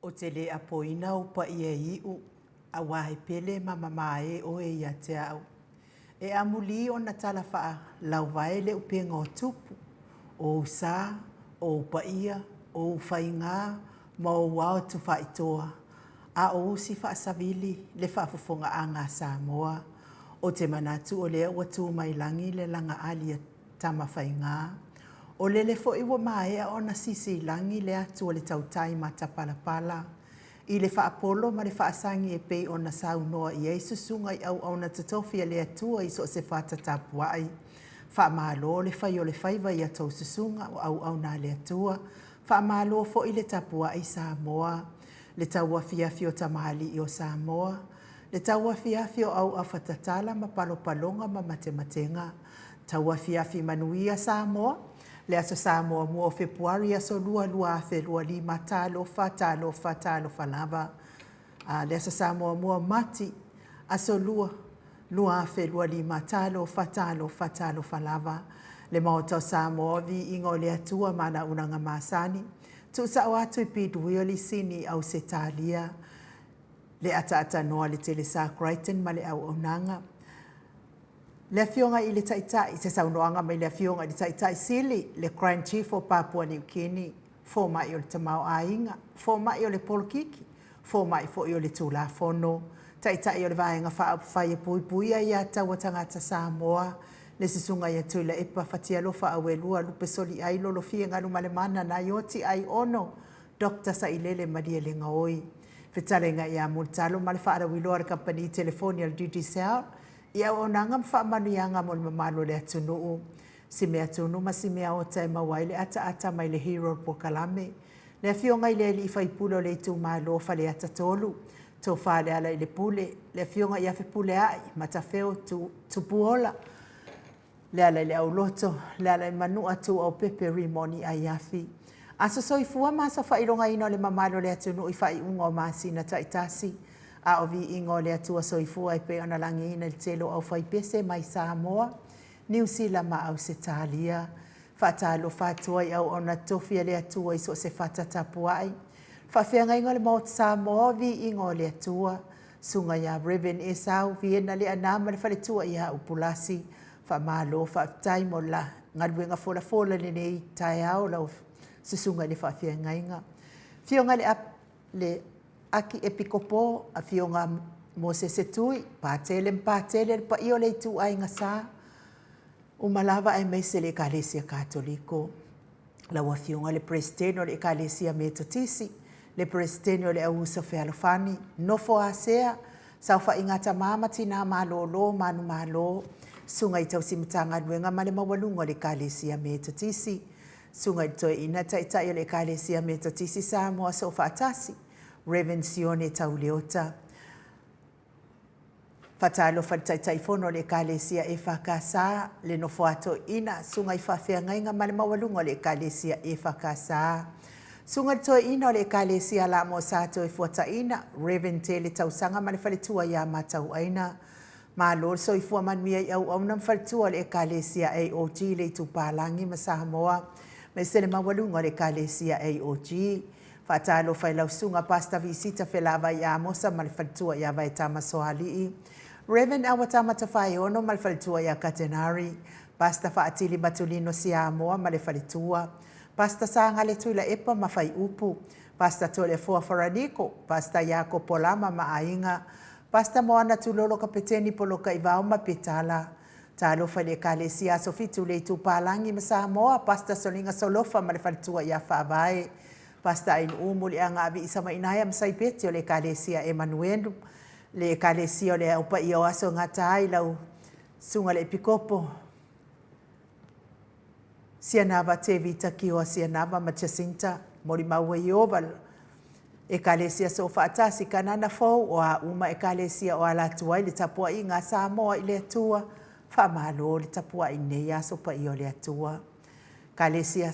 Ou te le apoina ou paia e iʻu, auā e pele ma mamae oe ia te au. E amulī ona tala faalauvae le upega o tupu, o ou sa, o ou paia, o ou faigā ma ou ao tufaitoa, a o usi faasavili le faafofogaaga a Samoa. Ou te manatu o lea ua tu mai lagi le lagaali a Tamafaiga. O lele foi ua maea ona sisilagi le atu o le tautai matapalapala i le faapolo ma le faasagi e pei ona saunoa i ai susuga i auauna totofi a le Atua i so o se fata tapuai. Faamalo le fai o le faiva i a outou susuga o auauna a le Atua. Faamalo foi le tapuai Samoa, le tauafiafi o tamalii o Samoa, le tauafiafi o auafa tatala ma palopaloga ma matematega. Tauafiafi manuia Samoa, le Aso Sa muamua o Fepuari aso 2 2025, talofa, talofa, talofa lava. A, le Aso Sa muamua o Mati, aso 2, 2025, talofa, talofa, talofa lava. Le Maota o Samoa, viiga o le Atua ma ana unaga masani, tuusao atu i Pidwio Lisini, Ausetalia, le ataatanoa le Telesa Crichton ma le auaunaga. Le Afioga i le Taitai, se saunoaga mai le Afioga i le Taitai Sili, le Grand Chief o Papua Niu Kini, fomai o le tamaoaiga, fomai o le polokiki, fomai foi o le Tulafono, Taitai o le Vaega Faaupufai e Puipuia Aia Tatau a Tagata Samoa, le Susuga ia Tuilaepa Fatialofa Auelua Lupesoliai Lolofie Galumalemana Naioti Aiono Doctor Sailele Malielegaoi, Fetalaiga ia Mulitalo ma le faalauiloa a le Kamupani Telefoni a le Digicel i auaunaga ma faamanuiaga mo le mamalu o le atunuu. Si mea tunu ma si mea ota e maua ai le ataata mai le Hero Polokalame. Le Afioga i le Alii Faipule o le Itumalo Faleata 3, Tofa Lealailepule, le Afioga ia Fepuleai Matafeo Tupuola, Lealaileauloto, Lealaimanua Tuuaupepe Rimoni Aiafi. Aso soifua ma aso faailogaina o le mamalu o le atunuu i faaiuga o masina taitasi, a o viiga o le Atua soifua e pei ona lagiina i le tele o aufaipese mai Samoa, Niu Sila ma Ausetalia. Faatalofa atu ai auauna tofi a le Atua i so o se fata tapuai. Faafeagaiga o le Maota Samoa o viiga o le Atua. Susuga ia Rev. Esau Viena Leaana ma le faletua ia Upulasi. Faamalo faafetai mo la galuega folafola i lenei taeao lau susuga i le faafeagaiga. Afioga i le Aki Epikopo, Afioga Mosese Tui, Patele ma Patele le paia o le ituaiga sa uma lava aemaise le Ekalesia Katoliko. Lau Afioga i le Peresetene o le Ekalesia Metotisi, le Peresetene o le Au Uso Fealofani, Nofo Asea, Saofaiga a Tama ma Tina Malolo, Manumalo, Susuga i Tausi Matagaluega ma le Maualuga o le Ekalesia Metotisi, Susuga i le Toeaina Taitai o le Ekalesia Metotisi Samoa Soofaatasi, Rev. Sione Tauleota. Faatalofa i le Taitaifono o le Ekalesia EFKS, le Nofoa Toeaina, Susuga i Faafeagaiga ma le Maualuga o le Ekalesia EFKS. Susuga i le Toeaina o le Ekalesia Alaamoa Sa Toefuataiina, Rev. Tele Tausaga ma le Faletua ia Matauaina. Malo le soifua manuia i auauna ma faletua o le Ekalesia AOG le Itupalagi ma Samoa, aemaise le maualuga o le Ekalesia AOG. Faatalofa i lau Susuga Pastor Visita Felavai Amosa ma le faletua ia Vaetama Soalii, Rev. Awatama Tafaeono ma le faletua ia Katenari, Pastor Faatili Matulino Siamoa ma le faletua, Pastor Sagale Tuilaepa ma Faiupu, Pastor Toleafoa Faraniko, Pastor Iakopo Lama ma aiga, Pastor Moana Tulolo Kapeteni Polokaivao ma Petala. Talofa i le Ekalesia Aso Fitu le Itupalagi ma Samoa, Pastor Soliga Solofa ma le faletua ia Faavae, Pastor Ainuu Muliaga Aviisa Mainaea ma Saipeti o le Ekalesia Emanuelu, le Ekalesia o le Au Paia o Aso e Gata ai lau Susuga le Epikopo Sianava Tevita Kioa Sianava ma Jacinta Molimau e Ieova Ekalesia Soofaatasi Kanana Fou o a uma Ekalesia o ala atu ai le tapuaiga a Samoa i le Atua Faamalo le tapuai i lenei aso paia o le Atua Ekalesia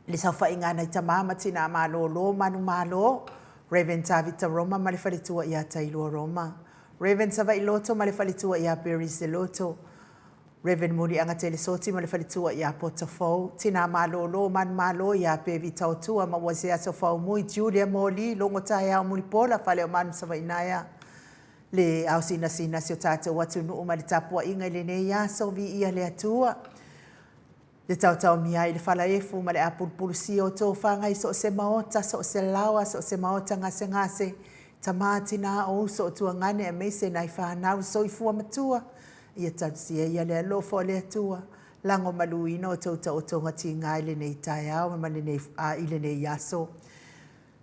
Le saofaiga a nai tama ma tina malolo manumalo, Rev. Tavita Roma ma le faletua ia Tailua Roma, Rev. Savailoto ma le faletua ia Berry Seloto, Rev. Muliagatele Soti ma le faletua ia Potofou, Tina Malolo, Manumalo ia Pevi Taotua ma ua se aso Faumui, Julia Moli, Logo Taeao Mulipola, Faleomanu Savainaea, le ao sinasina si o tatou atunuu ma le tapuaiga i lenei aso, viia le Atua. Le taotaomia ai i le falaefu ma le apulupulusia o tofaga i so o se maota, so o se laoa, so o se maota gasegase, tama, tina, o uso, o tuagane aemaise nai fanau, soifua matua, ia tausia ia le alofa o le Atua, lagomaluina o tou taotoga tiga i lenei taeao ma lenei, a, i lenei aso.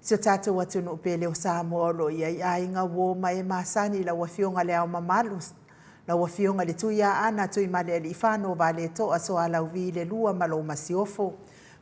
Si o tatou atunuu pele o Samoa o lo o i ai aiga, uo ma e masani i lau Afioga Le Ao Mamalu, lau Afioga i le Tuiaana Tuimalealiifano Vaaletoa Sualauvi le Lua ma lou Masiofo,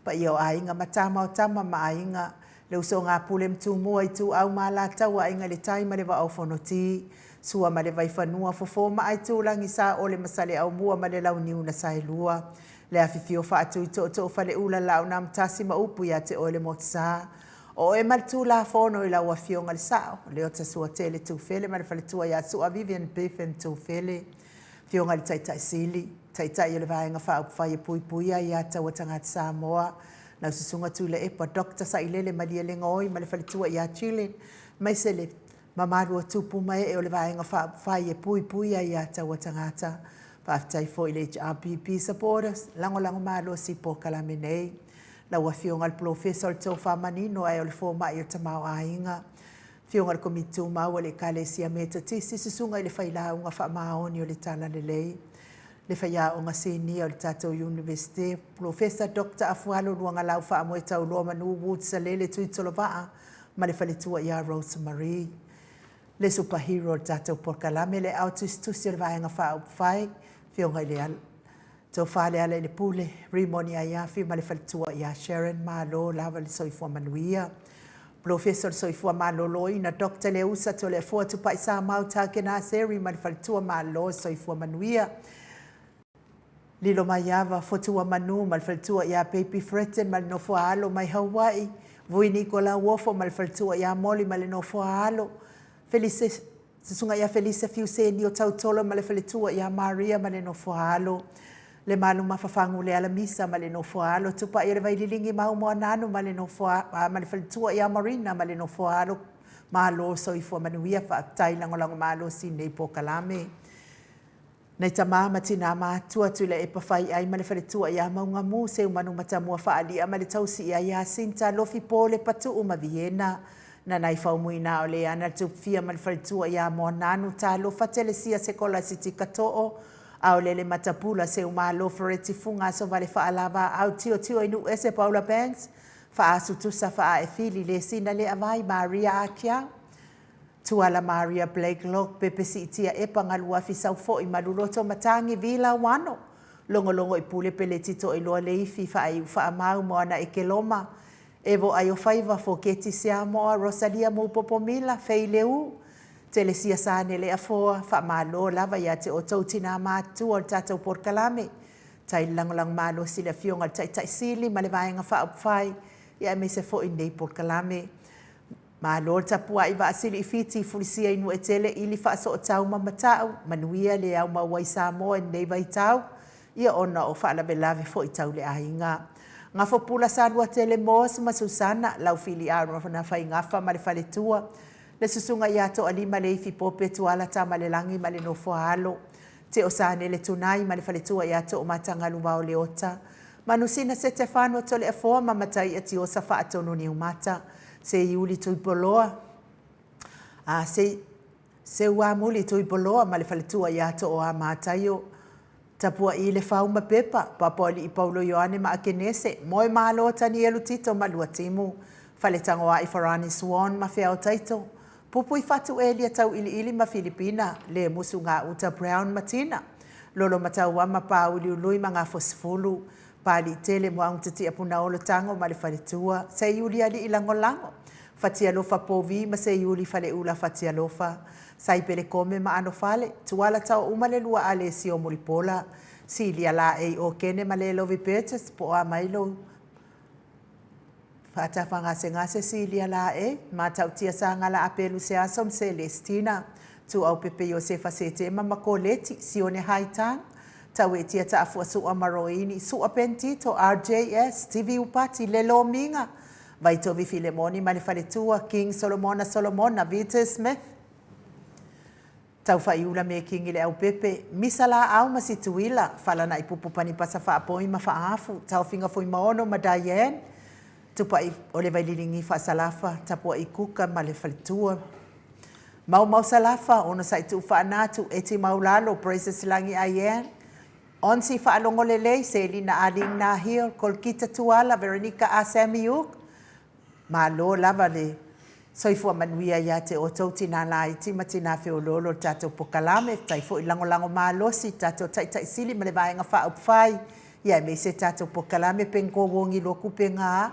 paia o Aiga ma Tama o Tama ma Aiga, le usoga a Pule ma Tumua, Ituau ma Alataua, Aiga i le Tai ma le Vaa o Fonoti, Sua ma le Vaifanua, Fofo ma Aitulagi, Saole ma Saleaaumua ma le Launiu na Saelua, le afifio faatui tootoo faleula Laaunaamatasi ma upu ia te oe le Motusa. O oe ma le Tulafono i lau Afioga i le Sao, Leota Suatele Tufele ma le faletua ia Sua Vivian Biffen Tufele, Afioga i le Taitai Sili, Taitai o le Vaega Faaupufai e Puipuia Aia Tatau a Tagata Samoa, lau Susuga Tuilaepa Doctor Sailele Malielegaoi ma le faletua ia Chilin, aemaise le mamalu o tupu ma ee o le Vaega Faaupufai e Puipuia Aia Tatau a Tagata. Faafetai foi i le HRPP supporters, lagolago malosi i polokalame nei. Lau Afioga i le Polofesa o le Tofa Manino ae o le Fomai o le Tamaoaiga, Afioga i le Komiti Tumau a le Ekalesia Metotisi, Susuga i le Failauga Faamaoni o le Talalelei, le Faiaoga Sinia o le tatou Iunivesite, Polofesa Doctor Afualo Luagalau Faamoetauloa Manu Woods Salele Tuitolovaa ma le faletua ia Rose Marie. Le super hero o le tatou polokalame, le aao tusitusi o le Vaega Faaupufai, Afioga i le Tofa Lealailepule, Rimoni Aiafi ma le faletua ia Sharon, malo lava le soifua manuia. Polofesa o le Soifua Maloloina, Doctor Leusa Toleafoa Tupai Samau Takenaseri ma le faletua, malo soifua manuia. Lilo Maiava, Fotua Manu ma le faletua ia Baby Fretton ma le nofo a alo mai Hawaii, Vui Nikola Uofo ma le faletua ia Molly ma le nofo a alo, Felice, Susuga ia Felisa Fiuseni o Tautolo ma le faletua ia Maria ma le nofo a alo, Lemalu Mafafagu Lealamisa ma le nofo a alo, Tupai o le Vaililigi Maumoananu ma le nofo a, ma le faletua ia Marina ma le nofo a alo, Malo soifua manuia, faafetai lagolago malosi i lenei polokalame. Nai tama ma tina matua Tuilaepa Faiai ma le faletua ia Maugamu, Seumanu Matamua Faalia ma le tausi ia Iasinta, Lofi Pole, Patuu ma Viena. Nanai Faumuina o Leana Tupfia ma le faletua ia Moananu, Talofa Telesia Sekolasiti Katoo, Aolele Matapula, Seumalo Fereti Fuga Asovale Faalava, Au Tiotio i Nuuese Paula Banks, Faasutusa Faaefili Lesina Leavai Maria Akia, Tuala Maria Blake Lok, Pepe Siitia Epa Galuafi Saufo'i Maluloto Matagi Vila Wano, Logologo i Pule Peleti Toailoa Leifi Faaiu Faamau Moana Ekeloma, Evo Aiofaiva Foketi Siamoa Rosalia Mupopo Mila Fei Leu Telesia Sanele Afoa Faamalo lava ia te outou tinā matutua o le tatou polokalame tai le lagolago malosi i le Afioga i le Taitai Sili ma le Vaega Faaupufai ia aemaise foi lenei polokalame. Malo le tapuai vaasili i Fiti, fulisia i Nuuetele, ili faasootau ma Matau, manuia le au maua i Samoa i lenei vaitau, ia ona o faalavelave foi tau le aiga. Gafopula Saluatele Moss ma Susana, Laufili Arona Faigafa ma le faletua, le Susuga ia Toalima Leifi Pope Tuala Tamalelagi ma le nofo a alo, Teo Sanele Tunai ma le faletua ia Toomatagalu Vaoleota, Manusina Setefano Toleafoa ma Mataia Tiosa Faatonu Niumata, Seiuli Tuipoloa, a Se, Seuamuli Tuipoloa ma le faletua ia Tooa Mataio, Tapua'i Lefau ma Pepa, Papoali'i Paulo Ioane ma Akenese, Moemalo Tanielu Tito ma Luatimu, Faletagoa'i Farani Swan ma Feao Taito, Pupui Fatu Elia Tau'ili'ili ma Filipina, Lemusu Gauta Brown ma Tina, Lolo Matauama Pāuliului ma Gafosifulu, Pāli'itele Moaugatatia Punaolo Tago ma le faletua, Seiuliali'i Lagolago, Fatialofa Povi ma Seiuli Faleula Fatialofa, Saipele Kome ma Anofale, Tuala Taouma le Lua Alesio Mulipola, Silia Laei Okene ma Lelovi Burgess, po o a mai lou Faatafagasegase Silia Laei, Matautia Sagala Apelu Seaso ma Celestina, Tuaupepe Iosefa Setema ma Koleti, Sione Haitang, Tauetia Taafua Su'a ma Roini, Su'a Pentito, RJS, Stevie Upati, Lelo Miga, Vaitovi Filemoni ma le Faletua, King Solomona Solomona, Vita Smith, Taufaiula Mekingi le Aupepe, Misa Laau ma Situila, Falanaipupu Panipasa Faapoi ma Faafu, Taofiga Fuimaono ma Diane, Tupai o le Vaililigi Faasalafa, Tapuai Kuka ma le Faletua, Maumau Salafa, Onosai Tuufaanatu, Eti Maulalo, Praises Lagi Ayen, Onsi Faalogo Lelei, Selina Aling Nahil, Kolkita Tuala, Veronica A. Samiuk, Malo lava le soifua manuia ia te outou tinā laiti ma tinā feoloolo o le tatou pokalame, faafetai foi lagolago malosi tatou Taitai Sili ma le Vaega Faaupufai, ia aemaise tatou pokalame Penko Wogi Loku Pega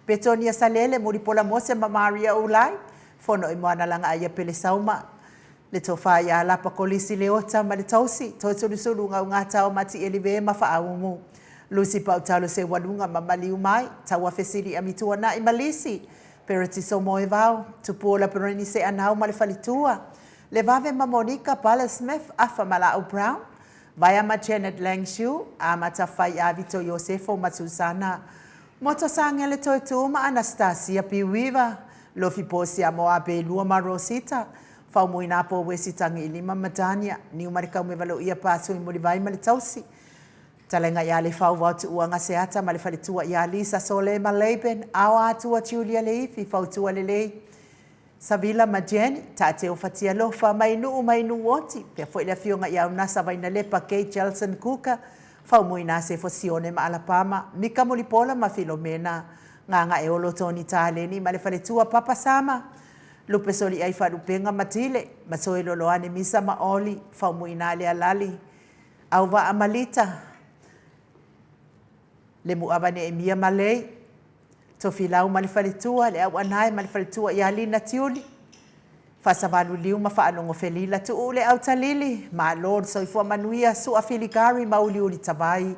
Petonia Salele, Mulipola Mose ma Maria Ulai, Fono i Moanalaga Aia Pele Sauma, le Tofa ia Lapa Kolisi Leota ma le Tausi, Toesulusulu Gaugatao ma Tielive ma Faaumu, Lucy Pautalo Seualuga ma Maliu Mai, Tauafe Sili Amituanai ma Lisi, Peretiso Moevao, Tupuola Berenice Anau ma le Faletua, Levave ma Monica Pala Smith, Afa Mala'au Brown, Vaea ma Janet Langshu, Amata Fai Avito Iosefo ma Susana, Moto Sangele Toetu ma Anastasia Piuiva, Lofi Posia Moape Lua ma Rosita, Faumuina Po Wesi Tagiilima ma Dania, Niumalikau Mevaloia Pasui Mulivai ma le Tausi, Talega ia le Fauvao Tuuaga Seata ma le Faletua ia Lisa Sole ma Laban, Aoa Atua Julia Leifi, Fautua Lelei, Savila ma Jenny, Taateo Fatialofa, Mainuu Mainuoti, pea foi le afioga ia Unasa Vainalepa, Kate Jelson Kuka, Faumuina Sefo Sione ma Alapama, Mika Mulipola ma Filomena, Gagaeolo Tony Taleni ma le Faletua Papa Sama, Lupe Soliai Faalupega ma Tile, Masoe Loloane Misa ma Oli, Faumuina Lealali, Auvaa ma Lita, Lemuava Neemia ma Lei, Tofilau ma le Faletua, le Auanae ma le Faletua ia Lina Tiuli, Faasavaluliu ma Faalogo Felila, Tuu le Autalili, Malo le Soifua Manuia, Sua Filigari ma Uliuli Tavai,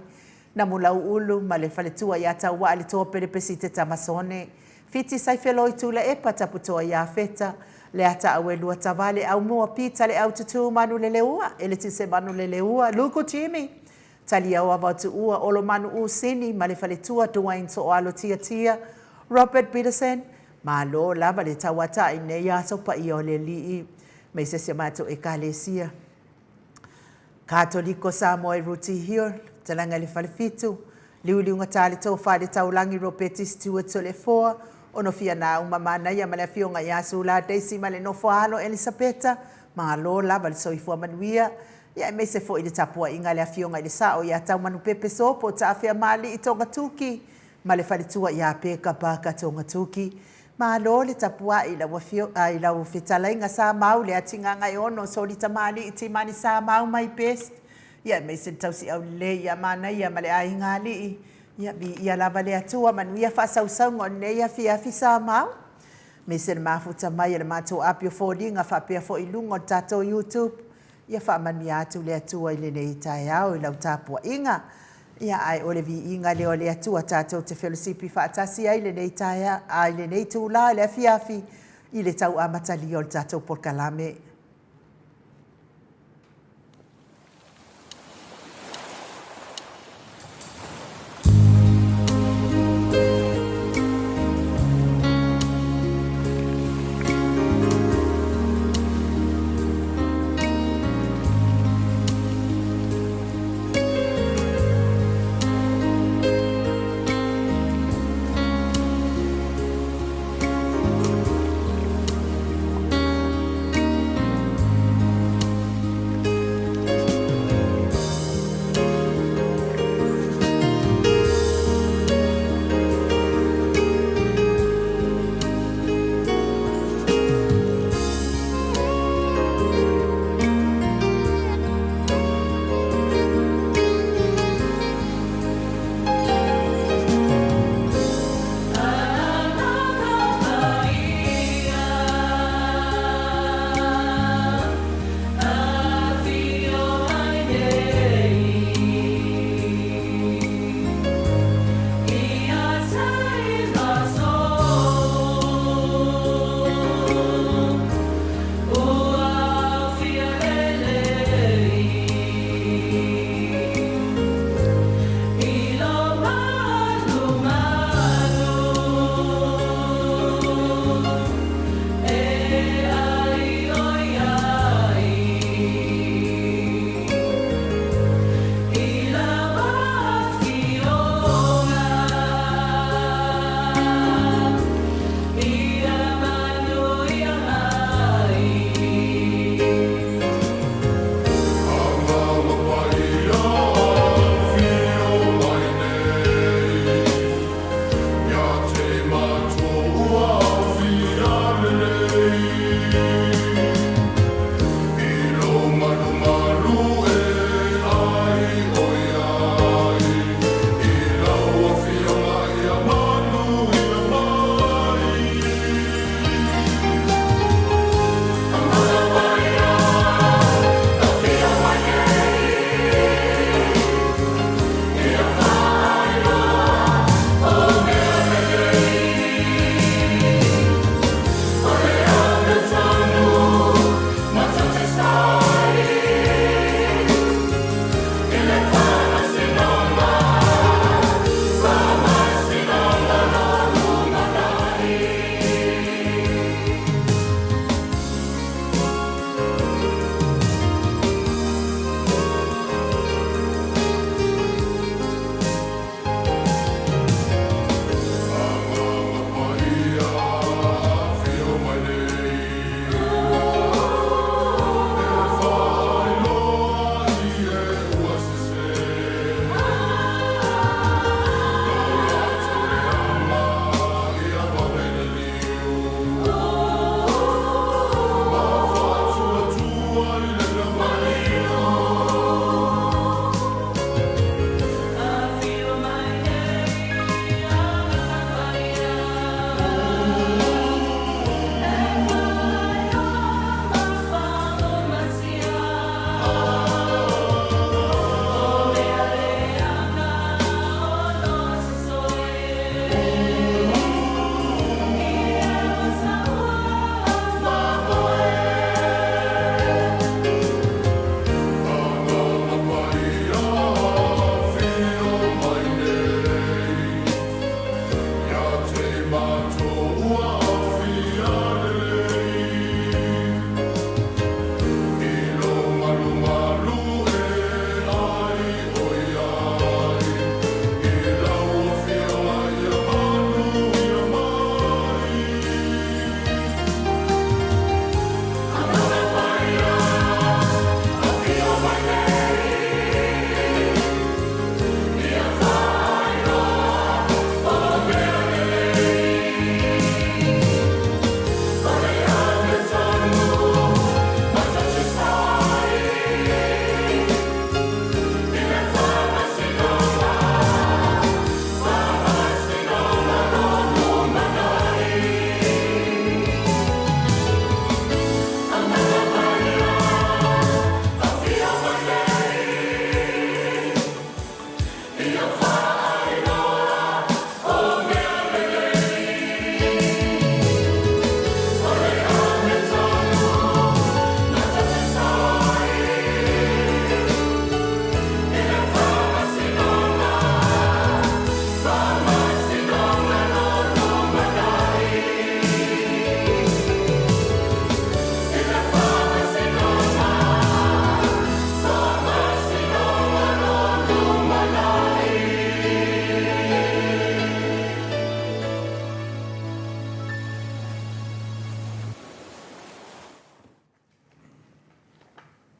Namulauulu ma le Faletua ia Tauaa le Toa Pelepesi Te Tamasone, Fiti Saifeloi Tuilaepa Taputoa ia Feta, Leata Auelua Tavale Aumua Pita le Aututu Manuleleua, Eletise Manuleleua, Luku Jimmy, Taliau Avatuua, Olomanu Usini ma le Faletua Dwayne Sooalo Tiatia, Robert Peterson, Malo lava le tauatai i nei aso paia o le Alii mai se si o matou Ekalesia Katoliko Samoa i Ruti Hill, Talaga i le Falefitu, Liuliugata le Tofa i le Taulagi Ropeti Stewart Toleafoa, Onofia Nauma Manaia ma le Afioga ia Sula Daisy ma le Nofo a Alo Elisapeta, Malo lava le soifua manuia Ia aemaise foi le tapuaiga a le Afioga i le Sao ia Taumanupepe Sopo Taafeamaalii Togatuki ma le faletua ia Peka Parker Togatuki. Malo le tapuai i lau afioga i lau fetalaiga Samau Leatigagaeono Solitamalii Timani Samau my best. Ia aemaise le tausiau lelei ia Manaia ma le aiga alii. Ia viia lava le Atua manuia faasausauga o lenei afiafi Samau. Aemaise le mafuta mai o le matou api o foliga faapea foi i luga o le tatou YouTube. Ia faamanuia atu le Atua i lenei taeao i lau tapuaiga. Ia, ae o le viiga lea o le Atua tatou te felosipi faatasi ai lenei taea, a i lenei itula i le afiafi i le tau amatalia o le tatou polokalame.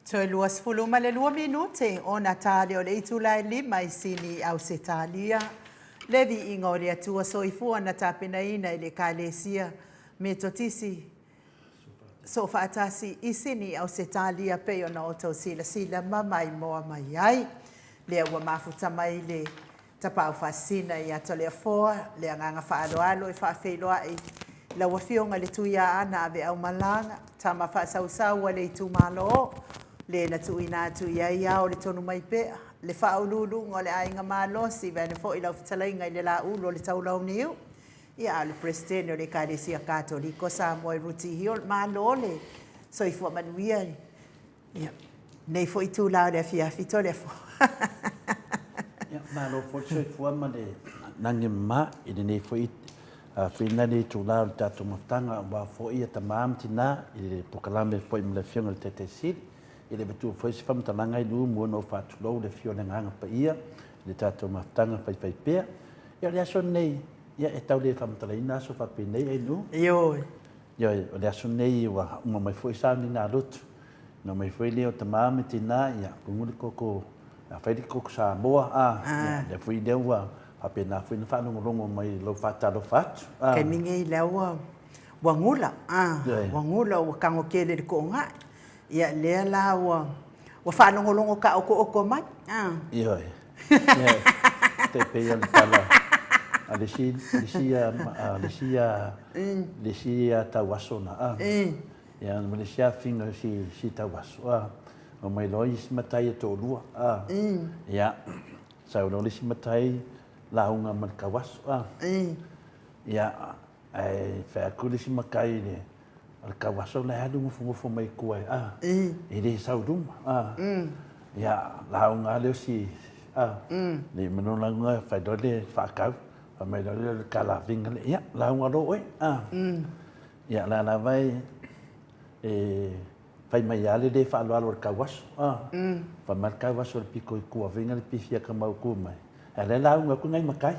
Toe 22 minute ona ta lea o le itula e 5 i Sini i Ausetalia. Le viiga o le Atua Soifua na tapenaina e le Ekalesia Metotisi Soofaatasi i Sini i Ausetalia pei ona outou silasila ma maimoa mai ai. Lea ua mafuta mai le Tapaau Faasisina ia Toleafoa, le agaga faaaloalo e faafeiloai i lau Afioga i le Tuiaana Aveaumalaga, tama faasausau a le itumalo, le na tuuina atu i ai ao le Tonumaipea, le faauluuluga o le Aiga Malosi, vaeane foi lau fetalaiga i le Laulu o le Taulauniu, ia a o le Peresetene o le Ekalesia Katoliko o Samoa i Rooty Hill. Malo le soifua manuia i Ia, lenei foi itula o le afiafi Toleafoa. Ia, malo foi le soifua ma le lagi e mama i lenei foi whina i le itula o le tatou mafutaga aua foi ia tama ma tina i le polokalame foi ma le Afioga i le Taitai Sili. E le avatua foi se faamatalaga i luma ona ou faatulou le afio o le Agaga Paia i le tatou mafutaga faifaipea. Ia, o le aso lenei, ia e tau le faamatalaina aso faapenei Ainuu. Ioe. Ioe, o le aso lenei ua uma mai foi sauniga lotu. Ona omai foi lea o tama ma tina, ia, kumu le koko, fai le koko Samoa, a, ia, lea foi lea ua faapena foi ona faalogologo mai i lou faatalofa atu. A. Taimi nei lea ua ua gula, a, ua gula ua tago tele i le toonai. Ia lea la ua ua faalogologo taotooto mai, a. Ioe. Ioe. Tai pei o le tala a le isi, le isi, le isi, le isi tauaso na, a. Ia, ma le isi afiga si, si tauaso, a. Omai loa isi matai e toalua, a. Ia, sau loa le isi matai lauga ma le tauaso, a. Ia, ae fai atu le isi matai i le, o le tauaso la e alu nofonofo mai tua, a. E le sau i luma, a. Ia, lauga lava lea o si, a. Le manu lauga, fai loa le faatau, fai mai loa lea o le kalafiga lea, ia, lauga loa oe, a. Ia, o la lava e fai mai lava le le faaaloalo o le tauaso. Fai mai le tauaso i le pito i tua, fai le pifi a Kamautu mai. A o lea e lauga atu nai matai.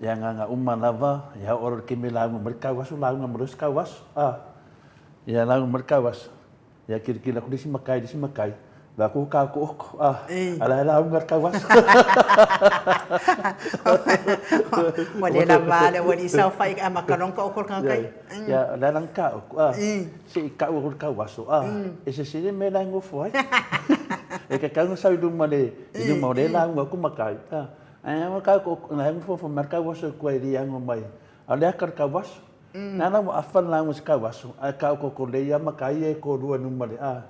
Ia, na ona uma lava, ia oo loa i le taimi e lauga mai le tauaso, lauga mai loa isi tauaso. Ia, lauga mai le tauaso. Ia tilotilo atu le isi matai i le isi matai, vaai atu ua taotooto, a o la e lauga le tauaso. Ua le lava le aualii saofai a amata loa ona taoto le tagata ia. Ia, o le a la ona taoto, a, se i tau atu le tauaso, a, e sese le mea la e nofo ai. E tatau ona sau i luma i luma o lea e lauga atu matai, a, ae ua taotooto, o la e nofonofo mai le tauaso i tua e le ano mai, a o le ata o le tauaso. Na ala ua afa le lauga i se tauaso, ae taototo lelei lava matai ia e toalua i luma o le a.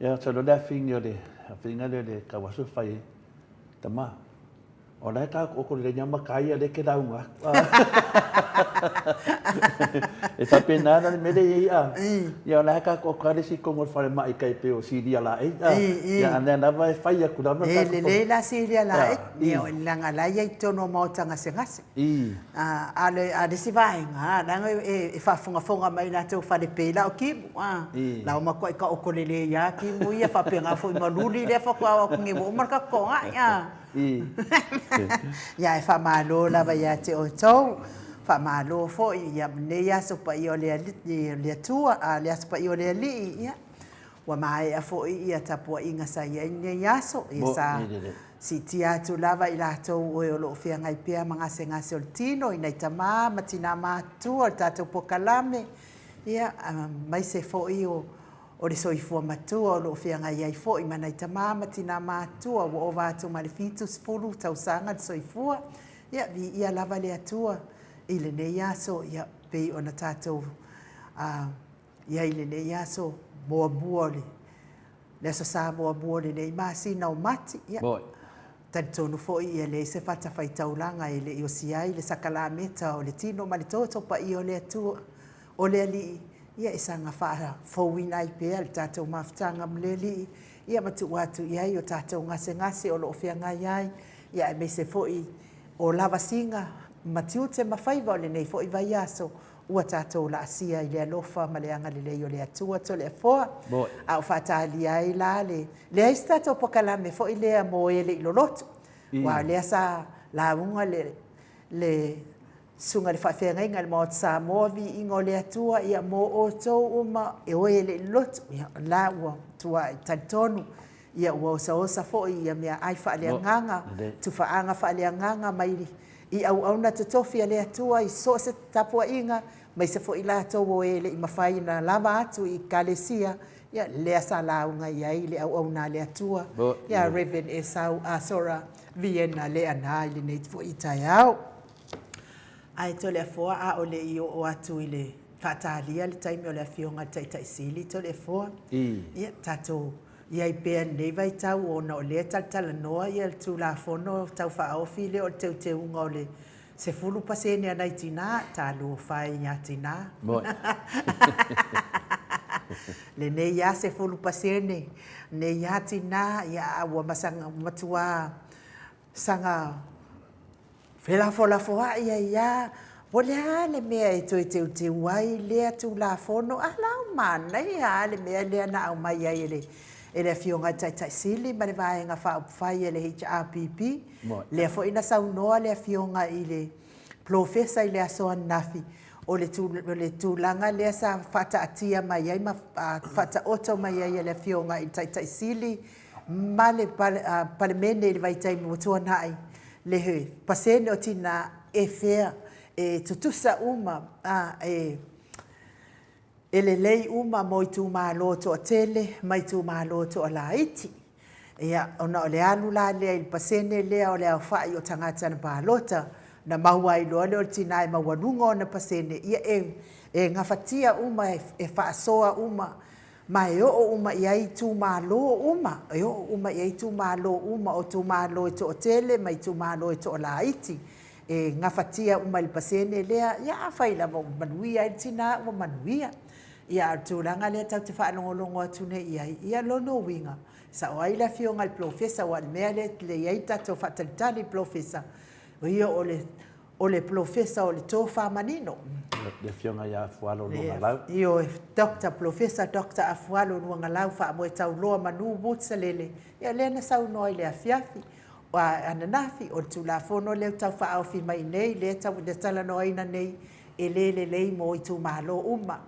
Ia, masalo le afine o le afiga lea o le tauaso e fai ai. Tama, o la e taotooto lelei lava matai ia lea e te lauga atu. E faapena la le mea lea e i ai a. Ia o la e taotooto lava le isi i totonu o le falemai tai pei o Silia Laei a. Ia a o lea lava e fai atu lava. E lelei la Silia Laei, leaga o la e i ai i totonu o maota gasegase. A o le isi vaega, leaga e faafogafoga mai i latou fale pei la o Kimu, a, la ua matuai taoto lelei lava Kimu ia, faapena foi ma Luli lea faatoa oo atu nei ua uma le tatou toonai, a. Ia, ae faamalo lava ia te outou, faamalo foi i lenei Aso Paia o le Atua, a, le Aso Paia o le Alii, ia, Ua maea foi ia tapuaiga sa i ai lenei aso, ia sa siitia atu lava i latou o e o lo o feagai pea ma gasegase o le tino, i nai tama ma tina matutua o le tatou polokalame, ia, aemaise foi o le soifua matua o lo o feagai ai foi ma nai tama ma tina matutua ua ova atu ma le 70 tausaga le soifua. Ia, viia lava le Atua i lenei aso, ia, pei ona tatou i ai i lenei aso muamua o le, le Aso Sa muamua o lenei masina o Mati. Ia, talitonu foi e leai se fatafaitaulaga e le i osia ai le sakalameta o le tino ma le toto paia o le Atua, o le Alii, ia e saga faafouina ai pea le tatou mafutaga ma le Alii, ia ma tuu atu i ai o tatou gasegase o lo o feagai ai, ia aemaise foi o lavasiga ma tiute ma faiva o lenei foi vaiaso Ua tatou laasia i le alofa ma le agalelei o le Atua Toleafoa, a o faatalia ai la le leai se tatou pokalame foi lea mo e le i loloto, aua o lea sa lauga le le Susuga i le Faafeagaiga i le Maota Samoa, viiga o le Atua, ia mo outou uma e o e le i loloto. Ia, o la ua. matuai talitonu ia ua osaosa foi ia meaai faaleagaga, tufaaga faaleagaga mai i auauna totofi a le Atua i so o se tapuaiga, aemaise foi i latou o e le i mafai ona lava atu i Ekalesia, ia lea sa lauga i ai le auauna a le Atua ia Rev. Esau Asora Viena Leaana i lenei foi taeao. Ae Toleafoa a o le i oo atu i le faatalia le taimi o le Afioga i le Taitai Sili Toleafoa, ia tatou i ai pea i lenei vaitau ona o lea e talatalanoa le Tulafono Tau Faaofi lea o le Teuteuga o le 10% a nai tina, talofa e ia tina. Lenei lava 10%, lenei lava tina, ia a ua matua saga felafolafoai ai lava, o le a le mea e toe teuteu ai lea Tulafono? A la ua manaia lava le mea lea na aumai ai e le Afioga i le Taitai Sili ma le Vaega Faaupufai a le HRPP. Lea foi na saunoa le Afioga i le Polofesa i le aso ananafi, o le tulaga lea sa faataatia mai ai ma faataoto mai ai e le Afioga i le Taitai Sili ma le Palemene i le vaitaimi ua tuanai, le pasene o tina e fea, e tutusa uma, e lelei uma mo itumalo toatele ma itumalo toalaiti. Ia, ona o le alu la lea i le pasene lea o le aofai o tagata na palota, ona maua ai loa lea o le tina e maualuga ona pasene, ia e gafatia uma, e faasoa uma ma e oo uma i ai itumalo uma, e oo uma i ai itumalo uma, o itumalo e toatele ma itumalo e toalaiti, e gafatia uma e le pasene lea. Ia afai lava ua manuia ai le tina, ua manuia. Ia a o le tulaga lea tatou te faalogologo atu nei i ai, ia lona uiga, e sao ai le Afioga i le Polofesa, aua o le mea lea e i ai le tatou faatalitali i le Polofesa, o ia o le O le Polofesa o le Tofa Manino. Le Afioga ia Afualo Luagalau. Ioe, Doctor, Polofesa Doctor Afualo Luagalau Faamoetauloa Manu Motusalele, ia lea na saunoa i le afiafi ananafi, o le Tulafono lea ua tau faaofi mai nei, lea e talanoaina nei, e le lelei mo itumalo uma,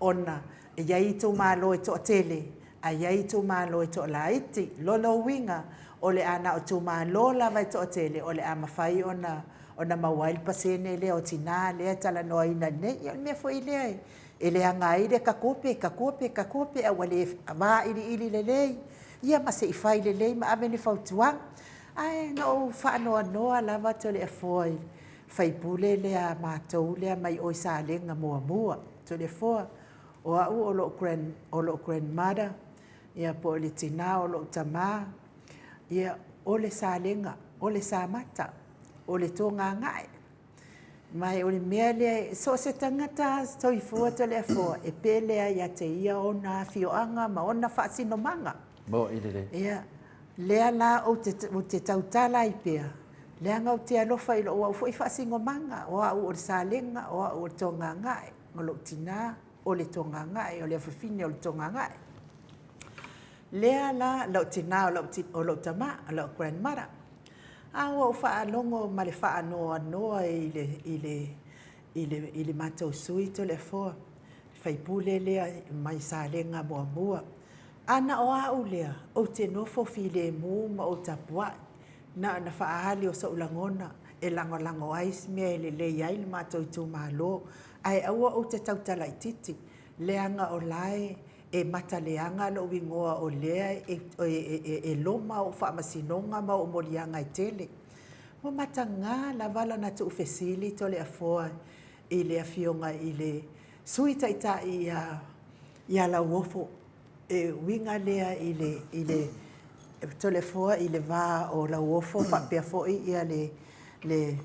ona e i ai itumalo e toatele, ae i ai itumalo e toalaiti. O lona uiga, o le a na o itumalo lava e toatele o le a mafai ona ona maua ai le pasene lea o tina lea e talanoaina nei. Ia o le mea foi lea e leaga ai le takope, takope, takope a ua le vailiili lelei, ia ma se i fai lelei ma ave ni fautuaga. Ae na ou faanoanoa lava Toleafoa i le sui usufono lea a matou lea mai o i Salega 1. Toleafoa, o au o lou grand, o lou grandmother, ia po o le tina o lou tama, ia o le Salega, o le Samata, o le Togagae. Ma o le mea lea, so o se tagata soifua Toleafoa, e pele lava ia te ia ona afioaga ma ona faasinomaga. Moni lelei. Ia, lea la ou te, ou te tautala ai pea, leaga ou te alofa i lou au foi faasinomaga, o au o le Salega, o au o le Togagae, o lou tina o le Togagae, o le afafine o le Togagae. Lea la lou tina o lou tama, o lou grandmother. A ua ou faalogo ma le faanoanoa i le, i le, i le, i le matou sui Toleafoa, le faipule lea mai Salega muamua. A na o au lea, ou te nofo filemu ma ou tapuai, na ona faaali o sou lagona e lagolago ai se mea e lelei ai le matou itumalo, ae aua ou te tautala itiiti, leaga o la e e mataleaga lou igoa o lea e loma ou faamasinoga ma ou moliaga e tele. Ua mataga lava lana tuufesili Toleafoa i le Afioga i le Sui Taitai ia Lauofo, e uiga lea i le, i le Toleafoa i le va o Lauofo faapea foi le, le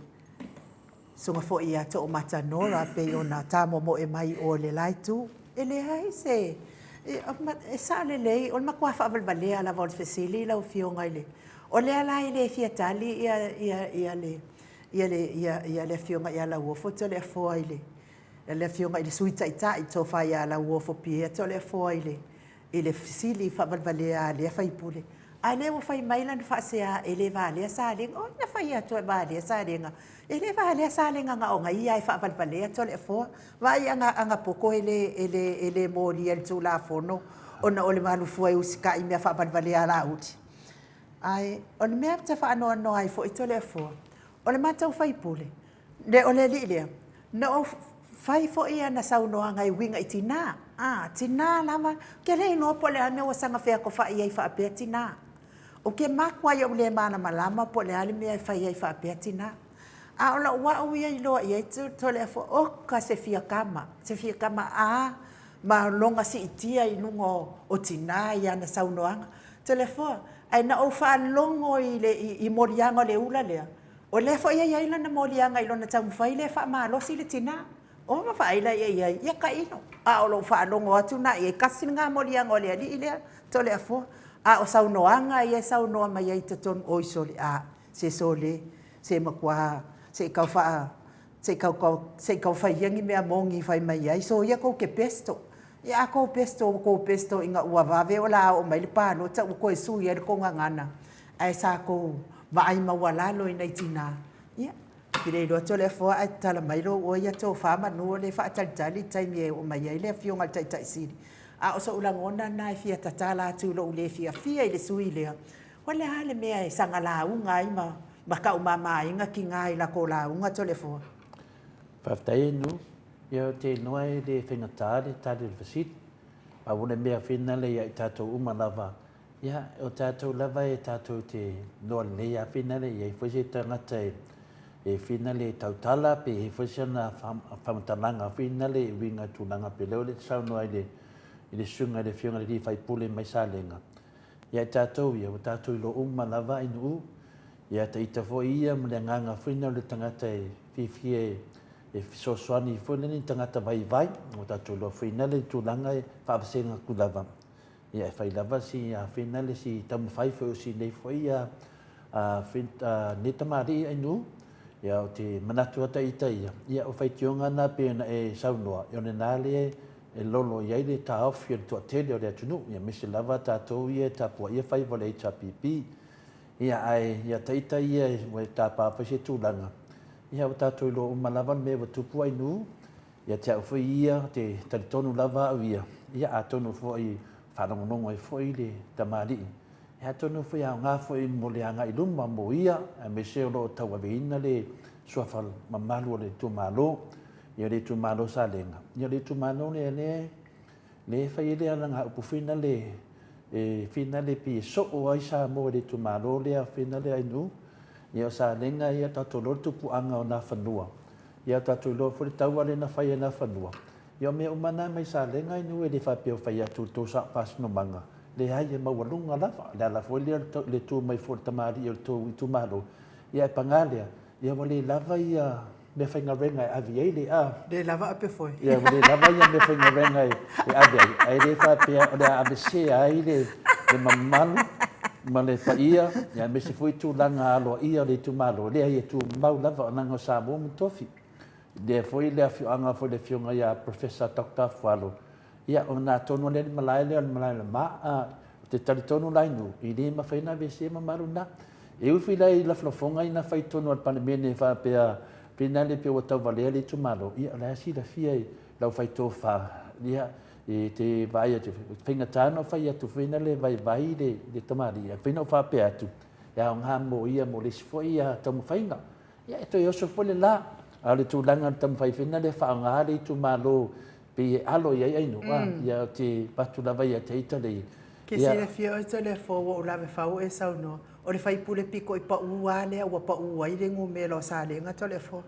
Susuga foi ia Toomata Nora pei ona ta momoe mai i o i le la itu. E leai se... e sao lelei, o le matua faavalevalea lava o le fesili lau Afioga i le... O lea la e le fia tali le Afioga ia Lauofo Toleafoa i le... le Afioga i le Sui Taitai, le Tofa ia Lauofo Pierre Toleafoa i le fesili faavalevalea a lea sui usufono. A o lea ua fai mai lana faasea e le valea Salega. O ai na fai atu e valea Salega? E le valea Salega na o ia lava e faavalevalea Toleafoa. Vaai i ana poto e le molia i le Tulafono. Ona o le malufua e usitai i mea faavalevalea a Laauli. Ae o le mea ou te faanoanoa ai foi Toleafoa, o le matou faipule, le o le alii lea, na ou fai foi ana saunoaga e uiga i tina, a, tina lava, ou te le iloa po o le a le mea ua saga featofai ai faapea tina. Ou te matua ia ou le malamalama po o le a le mea e fai ai faapea tina. A o lou au ia iloa i ai Toleafoa, oka se fia tama, se fia tama a ma lona siitia i luga o tina i ana saunoaga. Toleafoa, ae na ou faalogo i le i moliaga o le ula lea, o lea foi e i ai lana moliaga i lona taumafai lea e faamalosi le tina. Ua ma vaai la ia i ai, ia tailo. A o lou faalogo atu lena i ai, tasi lena moliaga o le alii lea, Toleafoa. A o saunoaga ia e saunoa mai ai i totonu, oi sole, a, se sole, se matua, se i tau faa, se i tau, se i tau fai ia ni mea moni fai mai ai, soia tou te pesto. Ia a tou pesto, ua tou pesto ina ua vave o le a oo mai le palota ua toe sui ai le tou gagana, ae sa tou vaai maualalo i nai tina. Ia, ou te le iloa Toleafoa ae tatala mai lou oe ia tofa manu o lea e faatalitali le taimi e oo mai ai le Afioga i le Taitai Sili. A o sou lagona lena e fia tatala atu i lou le fiafia i le sui lea, o le a le mea e saga lauga ai ma ma taumamaina tina i latou lauga Toleafoa? Faafetai e Nu. Ia ou te iloa e le faigata le tali o le fesili. Pau o le mea finale ia i tatou uma lava, ia o tatou lava e tatou te iloa lelei lava finale e i ai foi se tagata e finale e tautala pe i ai foi sana faamatalaga finale e uiga i tulaga pe lea o le saunoa i le i le susuga i le Afioga i le Alii Faipule mai Salega. Ia i tatou ia, ua tatou iloa uma lava i Nu'u, ia ta ita foi ia ma le agaga foi lena o le tagata e fiafia e fesoasoani foi lea ni tagata vaivai, ua tatou iloa foi na le tulaga e faavasega atu lava, ia e fai lava si afina le si taumafai foi o si nei foi ia nei tamalii ai Nu'u. Ia o te manatu a ta ita ia, ia o faitioga na pei ona e saunoa, o lena le e lolo i ai le taofi o le toatele o le atunuu, aemaise lava tatou ia e tapuaia faiva o le HRPP. Ia, ae ia ita ia ua e tapa foi se tulaga, ia ua tatou iloa uma lava le mea ua tupu ai nuu, ia te au foi ia, ou te talitonu lava au ia, ia atonu foi faalogologo ai foi le tamalii, ia atonu foi e aoga foi mo le agai i luma mo ia, aemaise o lo o tauaveina le suafa mamalu o le itumalo. Ia le itumalo o Salega, ia le itumalo lea lea lea e fai ai le alagaupu foi nale e finale pei e soo ai Samoa i le itumalo lea finale Ainuu. Ia o Salega ia tatou iloa le tupuaga o Nafanua. Ia tatou iloa foi le taua lea na fai e Nafanua. Ia o mea uma na mai Salega Ainuu e le faapea o fai atu i le tou faasinomaga. Leai e maualuga lava. O le ala foi lea o le tu mai foi o le tamalii o le tou itumalo. Ia ae paga lea, ia ua le lava ia meafaigaluega e ave i ai le a. Le lava ape foi. Ia, ua le lava ia meafaigaluega e ave ai, ae le faapea o le a avesea ai le mamalu ma le paia, ia aemaise foi tulaga aloaia o le itumalo. Leai, e tumau lava, leaga o Samoa ma tofi. Lea foi le afioaga foi le afioga ia Professor Doctor Afualo, Ia, ona atonu o lea le malae lea o le malae o le ma, a, ou te talitonu la i nuu, e le mafai ona aveesea mamalu na. E ui foi la i lafolafoga ia na fai i totonu o le Palemene faapea, pei na le pei ua tauvalea le itumalo, ia o la e silafia e lau fai tofa, ia, e te vaai atu, e faigata ona fai atu foi na le vaivai le, le tamalii, ae pei ona ou faapea atu, e aoga mo ia mo le isi foi taumafaiga. Ia, e toe oso foi le la, a o le tulaga o le taumafai foi na lea faaaoga le itumalo Pei e alo i ai ainu, a, ia ou te avatu lava ia te ita le, Ke ia. silafia oe Toleafoa ua ou lave fau e saunoa, o le faipule piko i paʻū a lea ua paʻū ai le numela o Salega Toleafoa.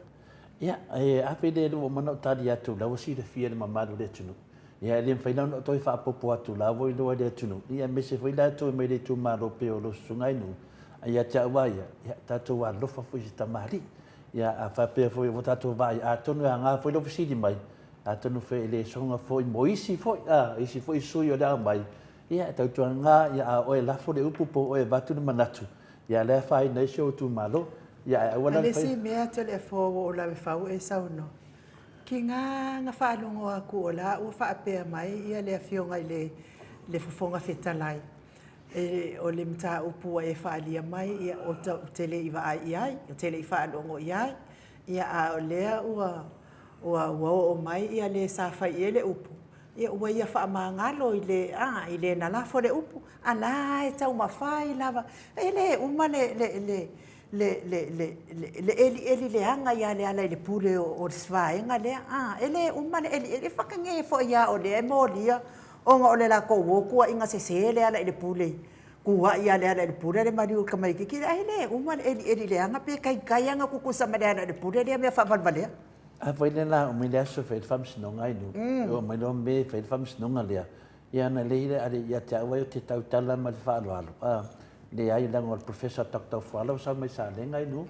Ia, e ave lea ua uma ona ou tali atu, la ua silafia e le mamalu o le atunuu. Ia, e le mafai la ona ou toe faaopoopo atu, la ua iloa e le atunuu, ia aemaise foi latou mai le itumalo pei o lou susuga i nuu. A ia te au lava ia, ia, tatou alofa foi i se tamalii. Ia, a faapea foi ua tatou vaai, atonu e aoga foi lou fesili mai, Atonu foi e le soga foi mo isi foi, a, isi foi sui o le a omai, ia, e tautuana, ia, a oe lafo le upu po o oe avatu le manatu, ia, lea e afaina ai si ou itumalo. Ia, ae aua la le fai. A le isi mea Toleafoa ua ou lave fau e saunoa, ki nga na faalogo aku o la ua faapea mai ia le afioga i le le Fofoga Fetalai, e, o le mataupu ua e faaalia mai, ia, ou te le i vaai i ai, ou te le i faalogo i ai, ia, a o lea ua Ua ua oo mai ia le sa fai i ai le upu, Ia ua ia faamagalo i le, a, i le na lafo le upu, a la e taumafai lava. E le uma le, le, le, le, le, le, le, le elieli leaga ia Lealailepule o, o le vaega lea, a, e le uma le elieli. E whakangē foi ia o lea e molia, ona o le latou o tuuaiga sese Lealailepule, tuuai ia Lealailepule le maliu o le tamaititi lea, ae le uma le elieli leaga pe taitai lava ona tutusa ma Lealailepule lea mea faavalevalea. A foi le la uma i le aso e fai ai le faamasinoga ai nuu, e oo mai loa me e fai le faamasinoga lea, ia ana lei le ale ia te au ai ou te tautala ma le faaaloalo, a, leai leaga o le Professor Doctor Fuala ua sau mai Salega ai nuu,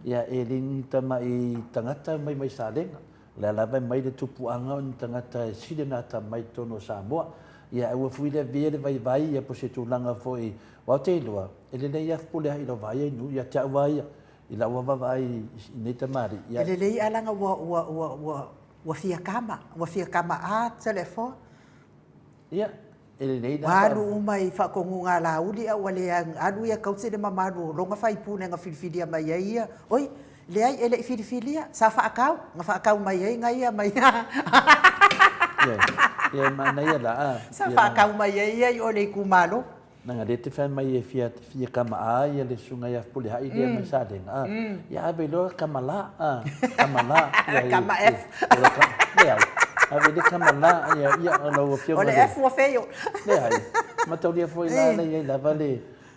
ia e le ni tamai tagata mai mai Salega, o lea lava e mai le tupuaga o ni tagata e sili ona atamai i totonu o Samoa. Ia aua foi le avea le vaivai ia po o se tulaga foi, aua ou te iloa, e lelei lava Fepuleai i lau vaai ai nuu, ia te au lava ia, I lau lava vaai i nei tamalii, ia. E lelei a leaga ua, ua, ua, ua, ua fia kama, ua fia kama a telefoa. Ia, e lelei la. Ua alu uma i faatonuga a Laauli a ua le alu ia tausi le mamalu o lona faipule na filifilia mai ai ia. Oi, leai e le i filifilia, sa faatau, na faatau mai ai na ia mai. Ia, ia e manaia la a. Sa faatau mai ai ia i o le itumalo. Leaga lea te fai mai e fia fia kama a ia le susuga ia Fepuleai lea mai Salega a. Ia ave loa kama la a, kama la ia Kama F. Leai, ave le kama la ia ia o lau afioga O le F ua fail. Leai, mataulia foi la lea i ai lava le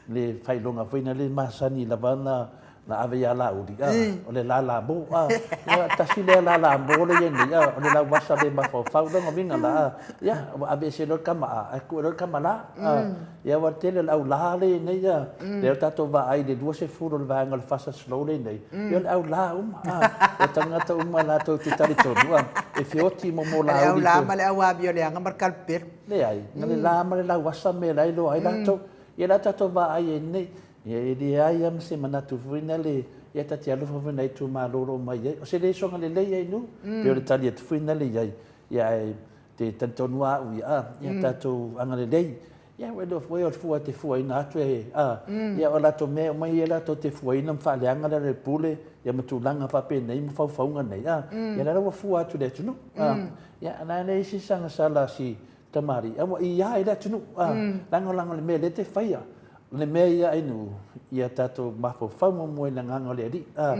le faailoga foi na le masani lava na Na ave ia Laauli, a, o le lala mo, a, ia, tasi lea lala mo le ia nei, a, o le lauasa le mafaufau, lona uiga la, a, ia, ua aveese loa le kama A, ae tuu loa le kama la, a, ia, ua tele o le au la le ia nei, a, lea ua tatou vaai i le 20 o le vaega o le fast and slow le ia nei, ia o le au la uma, a, o tagata uma latou te talitonu, a, e feoti mo Laauli. O le au la ma le au amioleaga ma le kalupelu. Leai, na le la ma le lauasa mea la e iloa ai latou. Ia la tatou vaai ai nei, Ia e leai lava ma se manatu foi na le, ia ta te alofa foi na itumalo o lo o mai ai. O se lesona lelei ai nu, pei o le tali atu foi na le i ai. Ia ae te talitonu lava au ia, a, ia tatou agalelei. Ia ua iloa foi o le fua e te fuaina atu e, a, ia o latou mea e omai ai latou te fuaina ma faaleaga le ale pule, ia ma tulaga faapenei ma faufauga nei, a, ia la ua fua atu i le atunuu. A, ia na leai se sagasala si Tamalii, a ua ia i le atunuu, a, lagolago le mea lea te faia, le mea ia ainu, ia tatou mafaufau muamua i le agaga o le Alii, a,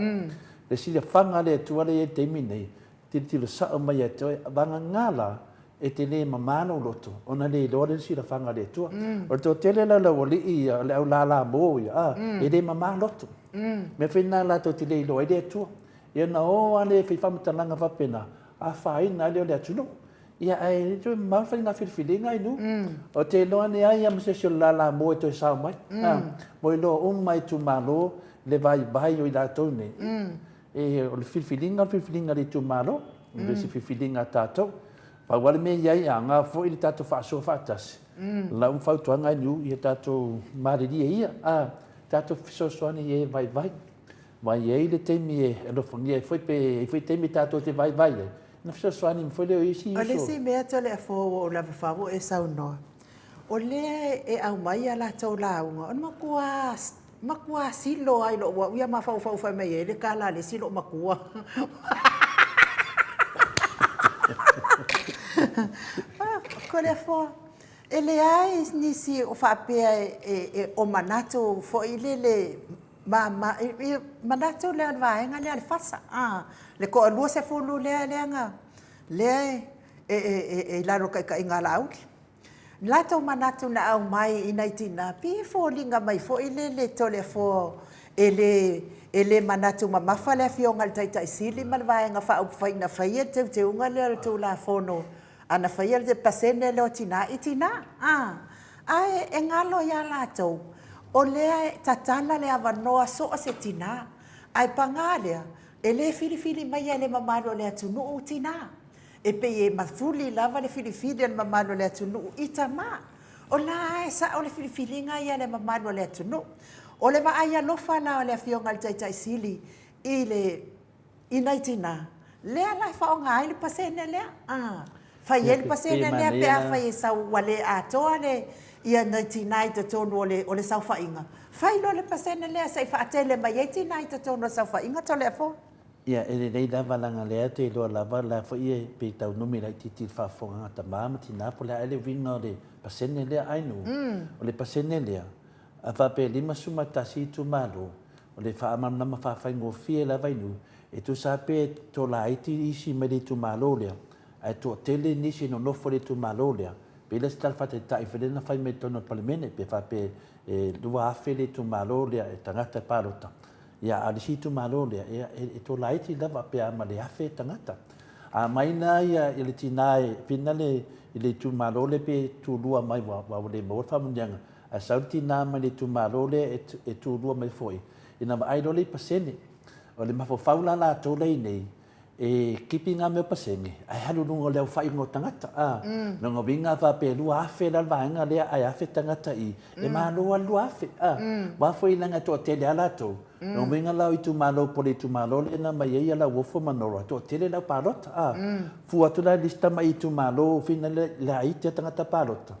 le silafaga a le Atua lea i ai i le taimi nei, tilotilo sao mai ia te oe, vagana la, e te le mama lou loto, ona le iloa lea le silafaga a le Atua. O le toatele la o le aualii ia, o le au lala mo ia, a, e le mama loto. Mea foi lena latou te le iloa ai le Atua. Ia ona o lava lea e fai faamatalaga faapena, afaina ai lea o le atunuu. Ia, ae le toe mamao le faiga filifiliga i nuu. Ou te iloa ane ai lava ma se isi o le lala moe toe sao mai. Ua iloa uma e itumalo le vaivai o i latou nei. E, o le filifiliga o le filifiliga a le itumalo, e le o se filifiliga a tatou. Pau lava le mea i ai, a aoga foi le tatou faasoa faatasi, lau fautuaga i nuu, ia tatou malilie ia, a, tatou fesoasoani i e vaivai. Aua e i ai le taimi e alofagia ai foi pe i ai foi taimi tatou te vaivai ai, ona fesoasoani mai foi lea o isi uso. O le isi mea Toleafoa ua ou lava fau ua e saunoa, o lea e aumai a latou lauga, o le matua, matua silo lava i lou au ia mafaufau fai mai ai le tala a le isi loomatua. Toleafoa, e leai nisi o faapea e o manatu foi lele Ma, ma, i, manatu lea o le vaega lea a le FASA, a, le toalua sefulu lea, lea na, lea e, e, e, e i lalo o le taitaiga a Laauli. Latou manatu na aumai i nai tina, pei e foliga mai foi lele Toleafoa e le, e le manatu mamafa le Afioga i le Taitai Sili ma le Vaega Faaupufai na faia le teuteuga lea o le Tulafono A na faia le pasene lea o tina i tina, a. Ae e galo ia latou, o lea e tatala le avanoa so o se tina. Ae paga lea, e le filifili maia e le mamalu o le atunuu tina. E pei e mafuli lava le filifili a le mamalu o le atunuu i tama. O la e sao le filifiliga ia a le mamalu o le atunuu. O le vaai alofa la o le Afioga i le Taitai Sili i le i nai tina, lea la e faaaoga ai le pasene lea. A fai ai le pasene lea pe afai e sau ua le atoa le ia nai tina i totonu o le o le saofaiga, fai loa le pasene lea se i faatele mai ai tina i totonu o le saofaiga Toleafoa. Ia, e lelei lava leaga lea te iloa lava la foi e pei tau numi laitiiti i le faafofogaaga a tama ma tina po o le a ea le uiga o le pasene lea Ainuu. O le pasene lea, a faapea e 51 itumalo, o le faamalamalama faafaigofie lava Ainuu, e tusa lava pe tolaiti isi mai le itumalo lea, ae toatele nisi e nonofo i le itumalo lea, pei lea o se tala faataitai foi lea na fai mai i totonu o le Palemene, pe faapea e 2,000 le itumalo lea e tagata e palota, Ia, a o le isi itumalo lea, ia, e tolaiti lava pe a ma le 1,000 tagata. A mai la ia i le tina e pina le i le itumalo lea pe tulua mai ua ua le maua le faamanuiaga, ae sau le tina mai le itumalo lea e e tulua mai foi, ina vaai loa lea i pasene. O le mafaufau la latou la i inei, e kipi nga mea o pasene ae alu i luga o le aofaiga o tagata. A, lona uiga a faapea e 2,000 la le vaega lea ae 1,000 tagata i, e malo lava le 2,000. A, aua foi leaga e toatele lava latou. Lona uiga la o itumalo po o le itumalo lea na aumai ai Lauofo ma Nora, e toatele le au palota. A, fua atu la i le isi tamai itumalo fina laiti a tagata palota,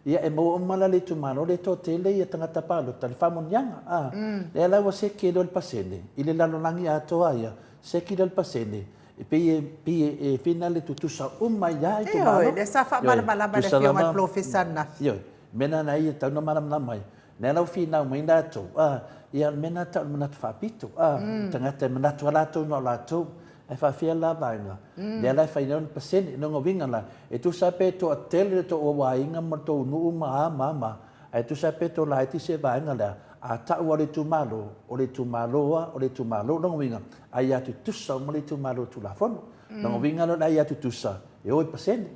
Ia, e maua uma la le itumalo lea e toatele ia tagata palota i le faamanuiaga, a. Lea la ua seki ai loa le pasene i le lalolagi atoa ia, seki loa le pasene, e pei e, pei e, e fina le tutusa uma ai lava itumalo. Ioe, lea sa faamalamalama e le Afioga i le Polofesa ananafi. Ioe, mea lena ia e tatau ona malamalama ai. Lea la ua finau mai latou, a, ia o le mea lena e tau o le manatu faapito, a, tagata e manatu lava latou na o latou. Ae faafefea la vaega? Lea la e fai nei pasene. Lona uiga la, e tusa pe toatele le tou aiga ma le tou nuu ma a ma a ma a, ae tusa pe tolaiti se vaega lea, a tau lava o le itumalo, o le itumalo lava, o le itumalo. Lona uiga, aia tutusa uma le itumalo i le Tulafono. Lona uiga la o le aia tutusa, e o i pasene.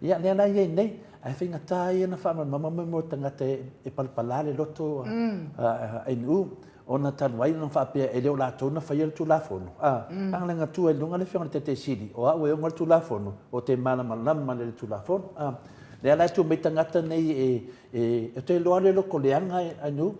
Ia, lea la e i ai nei, ae faigata ia ona faamalamalama mo tagata e palapala le loto a NU, ona talu ai ona faapea e le o latou na faia le Tulafono. A, a na tua i luga le Afioga i le Taitai Sili, o au e ona le Tulafono, ou te malamalama i le Tulafono. A, lea la e tu mai tagata nei e, e, e te iloa le lotoleaga e NU,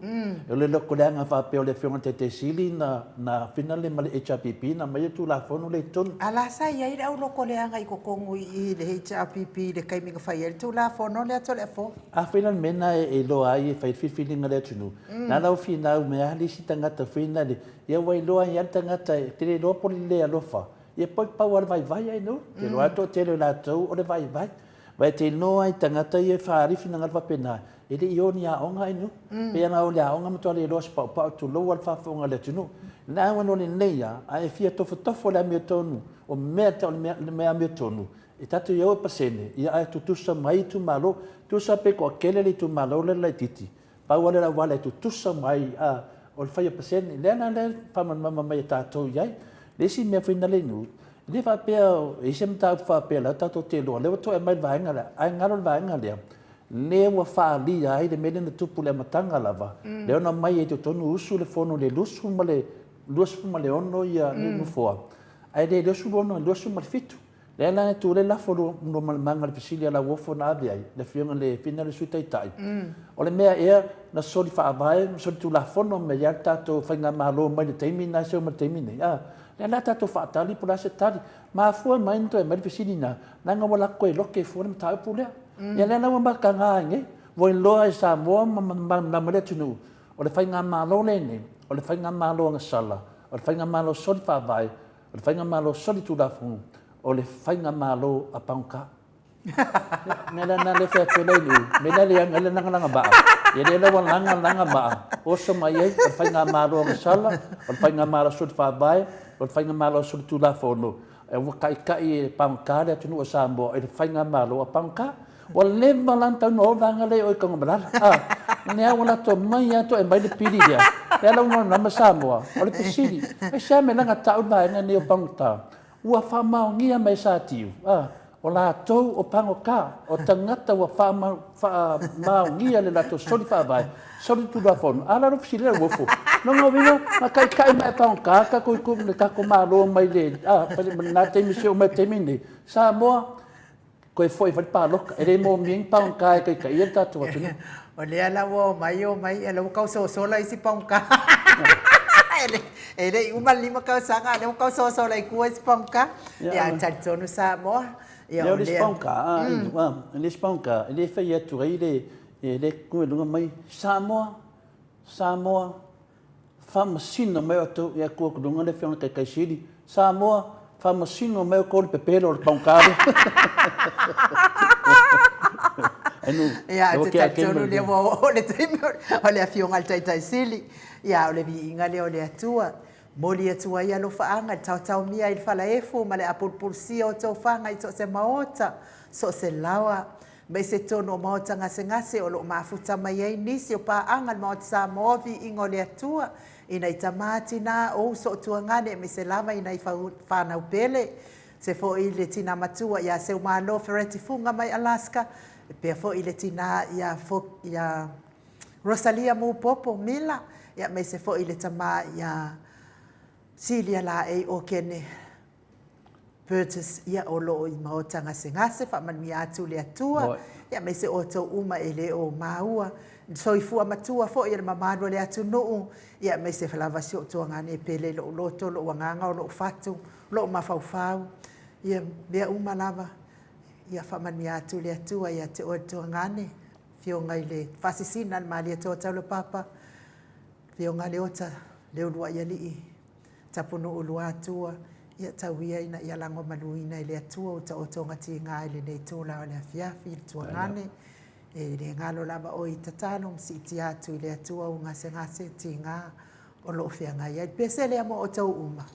o le lotoleaga faapea o le Afioga i le Taitai Sili na, na finale ma le HRPP na aumai le Tulafono lea i totonu. A la sa i ai le au lotoleaga i totonu i i le HRPP i le taimi na fai ai le Tulafono lea Toleafoa? Afai la le mea lena e iloa ai e fai le filifiliga a le atunuu, na ala ua finau mai lava le isi tagata foi lea, ia ua iloa ai lava le tagata e te le iloa po o le le alofa, ia pau lava le vaivai ai nuu. Te iloa lava le toatele o i latou o le vaivai. Aua e te iloa ai tagata ia e faaali finagalo faapena, e le i o ni aoga ai nuu. Pei lava o le aoga matua le iloa se paupau tulou lava le faafofoga a le atunuu. Na au o lenei lava, a e fia tofotofo i le amiotonu, o mea e tau o le mea amiotonu, e tatou i o e pasene, ia ae tutusa mai itumalo. Tusa pe toatele le itumalo lea laitiiti, pau lava lea o le auala e tutusa mai a o le fai o pasene. Lea la lea e faamalamalama mai e tatou i ai. Le isi mea foi na le nuu, e le faapea e i ai se mataupu faapea la tatou te iloa, lea ua toe aumai le vaega lea, ae galo le vaega lea, lea ua faaalia ai le mea lea na tupu i le amataga lava, lea na aumai ai i totonu usu le fono i le 26 ia nofoa, ae le 26 i le 27. Lea la e tu le lafo luamalamaga i le fesili a Lauofo na ave ai, le Afioga i le Fina le Sui Taitai, o le mea ea na soli faavae ma soli tulafono mai ai le tatou faigamalo mai le taimi lena seia oo mai le taimi nei? A, lea la tatou faatali po o le a se tali. Mafua mai ona toe aumai le fesili lena, leaga ua latou toe lote fua le mataupu lea. Ia lea la ua mataga ai nei, ua iloa e Samoa ma malamalama ai le atunuu, o le faigamalo lenei, o le faigamalo agasala, o le faigamalo soli faavae, O le faigamalo solitulafono, o le faigamalo a pagota. Mea la lena lea fai atu ai Laulu, mea la lea e lagalaga maa, ia lea la ua lagalaga maa, oso mai ai, o le faigamalo agasala, o le faigamalo solifaavae, o le faigamalo solitulafono, ua taitai e pagota le atunuu o Samoa i le faigamalo a pagota. Ua leva la ona tau ona o vaega lea i o i Tanumalala. A, lea ua latou mai lava toe aumai le pili lea. Lea la ua malamalama Samoa. O le fesili, aisea mea la na tau le vaega lenei o pagota? Ua faamaonia mai e Satiu, a, o latou o pagota, o tagata ua faamaonia le latou soli faavae, soli tulafono. A la lou fesili lea Lauofo, lona uiga na taitai mai e pagota tatou le tatou Malo mai le, a, mai lena taimi seia oo mai le taimi lenei. Samoa, Toe foi e fai le palota. E le moomia ni pagota e taitaia le tatou atunuu. O lea la ua omai omai, ia lea ua tau sosola isi pagota. E le i uma le 5 tausaga a o lea ua tau sosola i tua isi pagota. Ia ae talitonu Samoa, ia o lea. O le isi pagota, o le isi pagota, e le fai atu ai le, e le tu i luga mai, Samoa, Samoa. Faamasino mai outou, ia tu atu i luga le Afioga i le Taitai Sili, Samoa, faamasino mai outou i le pepelo o le pagota lea. Ia, ou te talitonu lea ua oo le taimi o le Afioga i le Taitai Sili. Ia, o le viiga lea o le Atua. Momoli atu ai alofaaga i le taotaomia i le falaefu ma le apulupulusia o tofaga i so o se maota, so o se laoa, aemaise totonu o maota gasegase o lo o mafuta mai ai nisi o paaga a le Maota Samoa, viiga o le Atua i nai tama, tina, o uso o tuagane aemaise lava i nai fanau pele. Se foi le tina matua ia Seumalo Fereti Fuga mai Alaska, e pea foi le tina ia, ia Rosalia Mupopo Mila, ia aemaise foi le tama ia Silia Laei Okene Burgess, ia o lo o i maota gasegase, faamanuia atu le Atua, ia aemaise outou uma e le o maua, soifua matua foi e le mamalu o le atunuu, ia aemaise lava si ou tuagane pele i lou loto, lou agaga, o lou fatu, lou mafaufau, ia mea uma lava, ia faamanuia atu le Atua ia te oe le tuagane, Afioga i le Faasisina le Malietoa Taulapapa, Afioga Leota Leuluaialii, Tapunuu Luatua, ia tau ia ina ia lagomaluina e le Atua ua taotoga tiga i lenei itula o le afiafi i le tuagane, e le galo lava oe i tatalo ma siitia atu i le Atua ou gasegase tiga o lo o feagai ai. Le pese lea mo outou uma.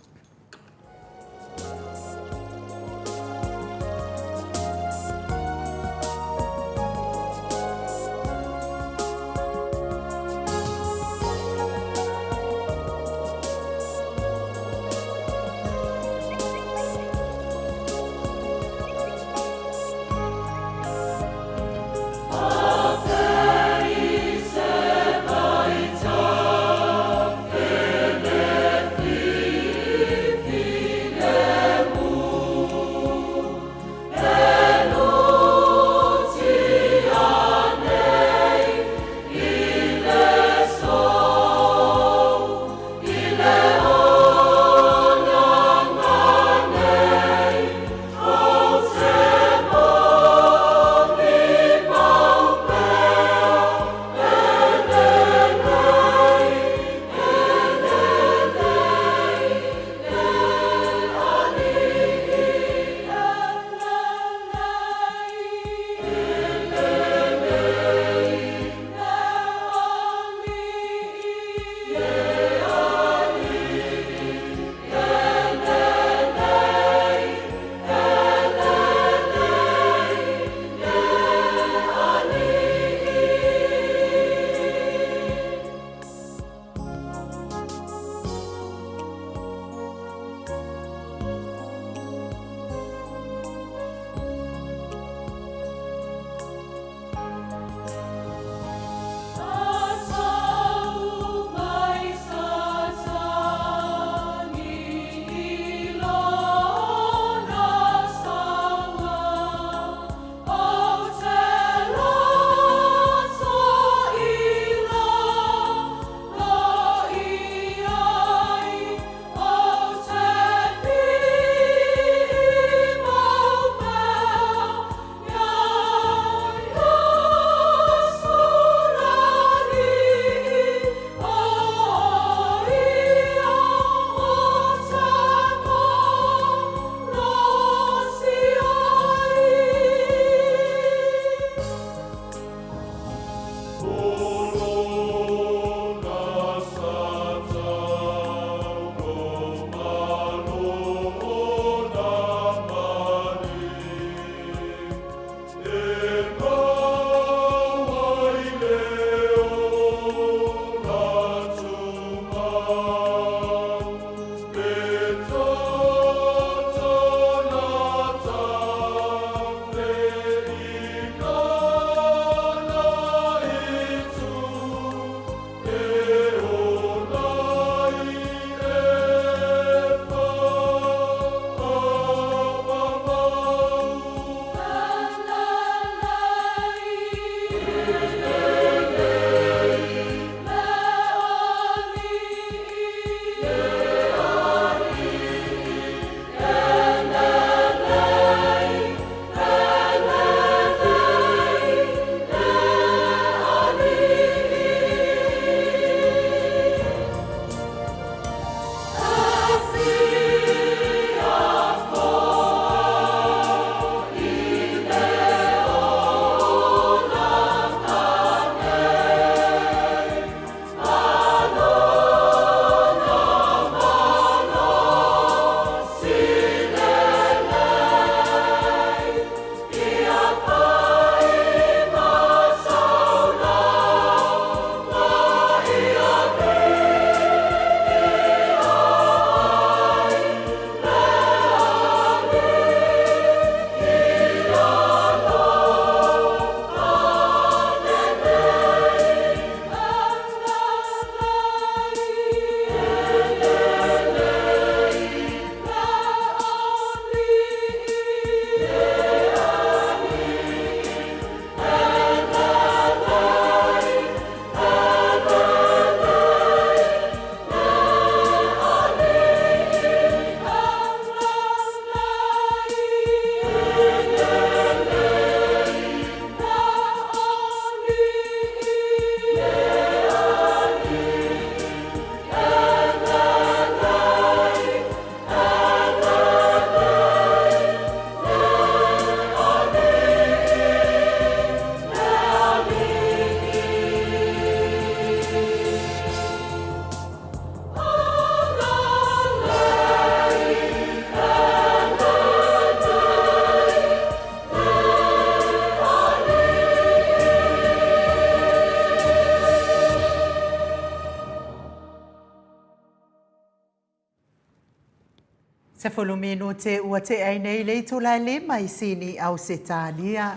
Sefuluminute ua tea ai nei le itula e lima i Sini, Ausetalia.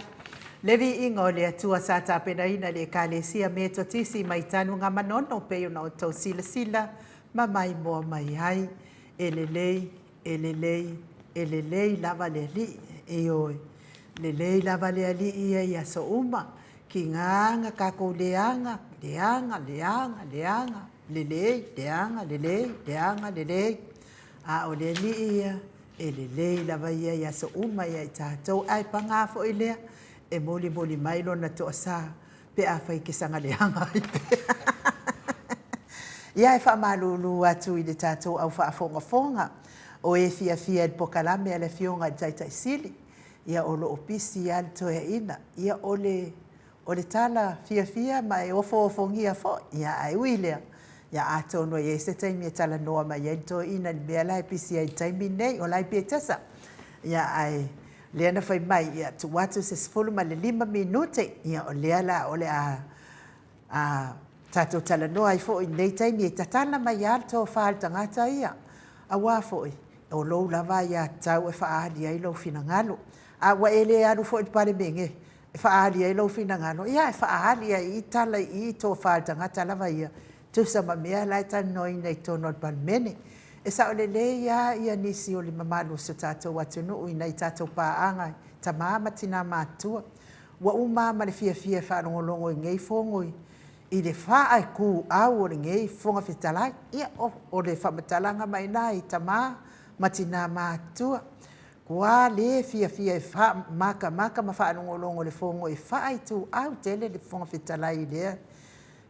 Le viiga o le Atua sa tapenaina e le Ekalesia Metotisi mai Tanugamanono pei ona outou silasila ma maimoa mai ai. E lelei, e lelei, e lelei lava le Alii. Ioe, lelei lava le Alii ia i aso uma, kiga na tatou leaga, leaga, leaga, leaga, lelei, leaga, lelei, leaga, lelei. A o le Alii ia, e lelei lava ia i aso uma ia i tatou, ae paga foi lea, e molimoli mai lona toasa pe afai e te saga leaga ai pea. Ia, e faamalulu atu i le tatou au faafogafoga o e fiafia i le pokalame a le Afioga i le Taitai Sili, ia o lo o pisi lava le toeaina. Ia o le O le tala fiafia ma e ofoofogia foi, ia ae ui i lea, ia atonu e i ai se taimi e talanoa mai ai le toeaina i le mea la e pisi ai i le taimi lenei, o la e i Petesa. Ia ae lea na fai mai, ia tuu atu se 15 minute, ia o lea la o le a a tatou talanoa ai foi i lenei taimi, e tatala mai lava le tofa a le tagata ia, aua foi o lou lava aiatatau e faaali ai lou finagalo. A ua e le alu foi i le Palemene e faaali ai lou finagalo, ia e faaali lava i i tala i i, tofa a le tagata lava ia, tusa ma mea la e talanoaina i totonu o le Palemene. E sao lelei lava nisi o le mamalu o si o tatou atunuu i nai tatou paaga i tama ma tina matutua, ua uma lava ma le fiafia e faalogologo i nei fono i le faaituau o lenei Fofoga Fetalai. Ia, o le faamatalaga mai lena i tama ma tina matutua. Ua le fiafia e matamata ma faalogologo i le fono e faaituau tele le Fofoga Fetalai i lea,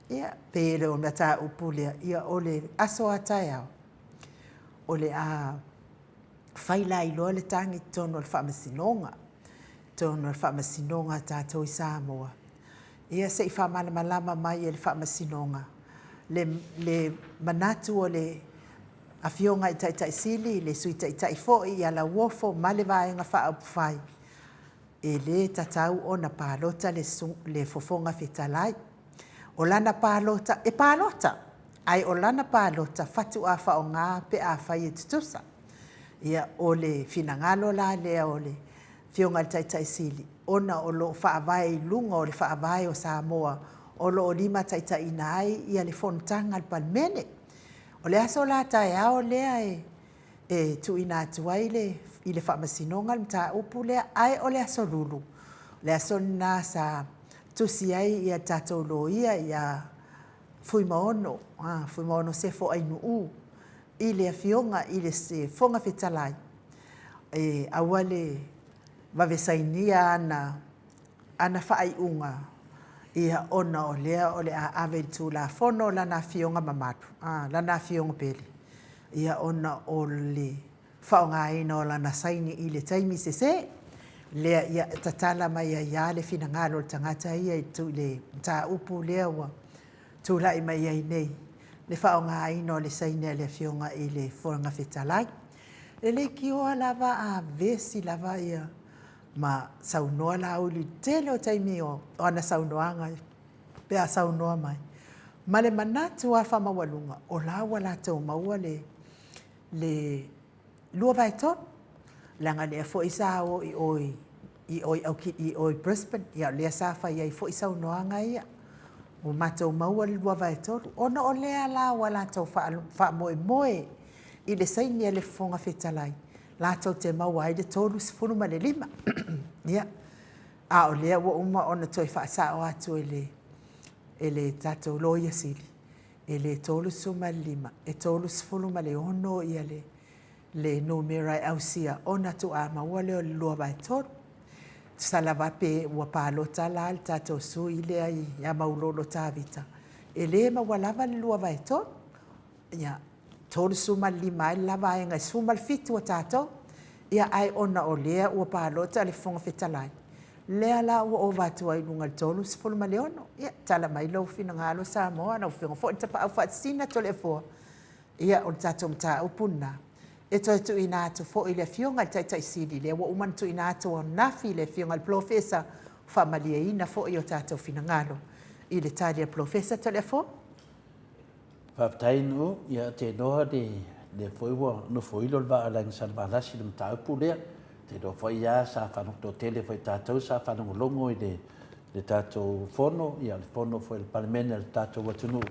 ia, pe le o le mataupu lea, ia o le aso a taeao, o le a fai lailoa le tagi i totonu o le Faamasinoga, totonu o le Faamasinoga a tatou i Samoa, ia se i faamalamalama mai e le Faamasinoga le, le manatu o le Afioga i Taitai Sili, le Sui Taitai foi ia Lauofo ma le Vaega Faaupufai, e le tatau ona palota le, le Fofoga Fetalai. O lana palota, e palota, ae o lana palota faatoa faaaoga pe afai e tutusa. Ia, o le finagalo la lea o le Afioga i le Taitai Sili, ona o lo o faavae i luga o le Faavae o Samoa o lo o limataitaiina ai ia le fonotaga a le Palemene. O le aso la taeao lea e e tuuina atu ai le i le Faamasinoga le mataupu lea, ae o le aso Lulu, o le aso lena sa tusi ai ia tatou loia ia Fuimaono, Fuimaono Sefo Ainuu i le Afioga i le Fofoga Fetalai e aua le vave sainia ana ana faaiuga, ia, ona o lea o le a ave i le Tulafono lana afioga mamalu, a, lana afioga pele, ia, ona o le faaaogaina o lana saini i le taimi sese, lea, ia, e tatala mai ai lava le finagalo o le tagata ia i le mataupu lea ua tulai mai ai nei, le faaaogaina o le saini a le Afioga i le Fofoga Fetalai. E leitioa lava a vesi lava ia ma saunoa Laauli i le tele o taimi o ana saunoaga pe a saunoa mai, ma le manatu lava faamaualuga, o la ua latou maua le le 2/3, leaga lea foi sa o i o i o i o i Brisbane, ia o lea sa fai ai foi saunoaga ia, ua matou maua le 2/3, ona o lea la ua latou faamoemoe i le saini a le Fofoga Fetalai, latou te maua ai le 35. Ia, a o lea ua uma ona toe faasao atu e le, e le tatou Loia Sili, e le 35, e 36 ia le, le numera e ausia ona tuaa maua lea o le 2/3. Tusa lava pe ua palota la le tatou sui lea ia Maulolo Tavita, e le maua lava le 2/3. Ia, 35 ai le la vaega e 17 a tatou. Ia, ae ona o lea ua palota le Fofoga Fetalai, lea la ua ova atu ai i luga i le 36. Ia, tala mai lou finagalo Samoa, lau Afioga foi i le Tapaau Faasisina Toleafoa, ia, o le tatou mataupu lena e toe tuuina atu foi i le Afioga i le Taitai Sili, lea ua uma ona tuuina atu ananafi i le Afioga i le Polofesa, ua faamalieina foi o tatou finagalo i le tali a le Polofesa Toleafoa. Faafetai Nu'u, ia te iloa le Lea foi ua nofoilo le vaa o le Aiga Salevalasi i le mataupu lea. Ou te iloa foi lava sa toatele foi o tatou sa faalogologo i le tatou Fono, ia le Fono foi a le Palemene a le tatou atunuu.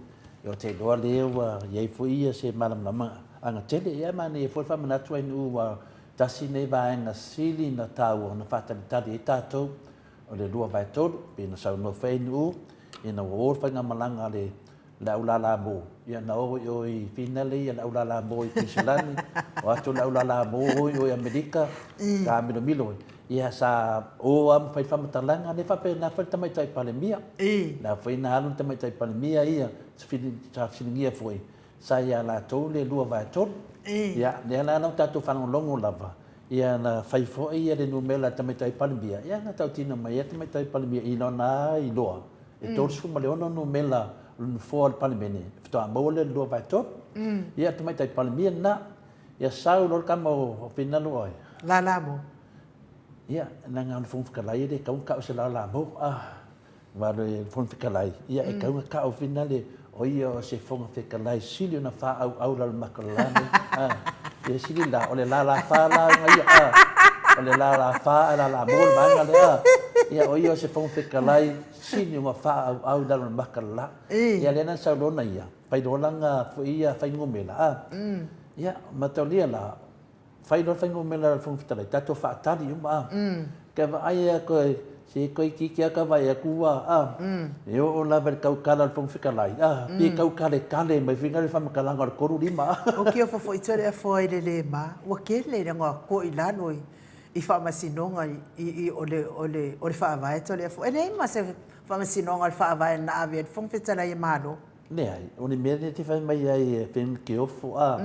Ia ou te iloa lea ua i ai foi se malamalamaaga tele. Ia e manaia foi le faamanatu ainuu aua tasi lenei vaega sili ona taua ona faatalitali ai tatou o le 2/3, pei ona saunoa foi ainuu ina ua o le faigamalaga a le le au lala mo, ia na o i o i Finale ia le au lala mo i Kuiselani, o atu le au lala mo o i o i Amerika, taamilomilo ai. Ia sa o lava ma fai faamatalaga, lea faapena foi le Tamaitai Palemia. La foi na alu le Tamaitai Palemia ia, sa fesiligia foi, sa ia latou le 2/3. Ia, lea la na tatou faalogologo lava, ia na fai foi le numera a le Tamaitai Palemia, ia na tautino mai ai le Tamaitai Palemia i lona lava iloa, E 36 numela o le Nofoa o le Palemene, faatoa maua lea i le 2/3. Ia, Tamaitai Palemia lena. Ia sau loa le tama o Finalo oe. Lala mo. Ia, leaga o le Fofoga Fetalai e le tatau ona tau se lala mo. Ah, aua o le Fofoga Fetalai, ia e tatau ona tau finale, o ia o se Fofoga Fetalai sili ona faaauau lalo mata o le la nei. Ah, ia sili la, o le lala fa la ona ia. Ah, o le lala fa ae lala mo le vaega lea. Ah, ia o ia o se Fofoga Fetalai sili ona faaauau i lalo o le mata o le la. Ia lea la na sau loa na ia, fai loa lana foi ia fuainumera, a. Ia, mataulia la, fai loa le fuainumera a le Fofoga Fetalai, tatou faatali uma, a. Ke vaai atu, se toeitiiti lava ta vaai atu ua, a. E oo lava i le tautala a le Fofoga Fetalai, a, pe tau taletale mai foi na le faamatalaga o le 35, a. O kia fofo i tole afoa i le le ma, ua kele le ngoa ko i lalo i i faamasinoga i o le o le o le Faavae Toleafoa. E leai ma se faamasinoga o le Faavae na ave ai le Fofoga Fetalai e Malo. Leai, o le mea lea e te fai mai ai e fai ke ofo, a,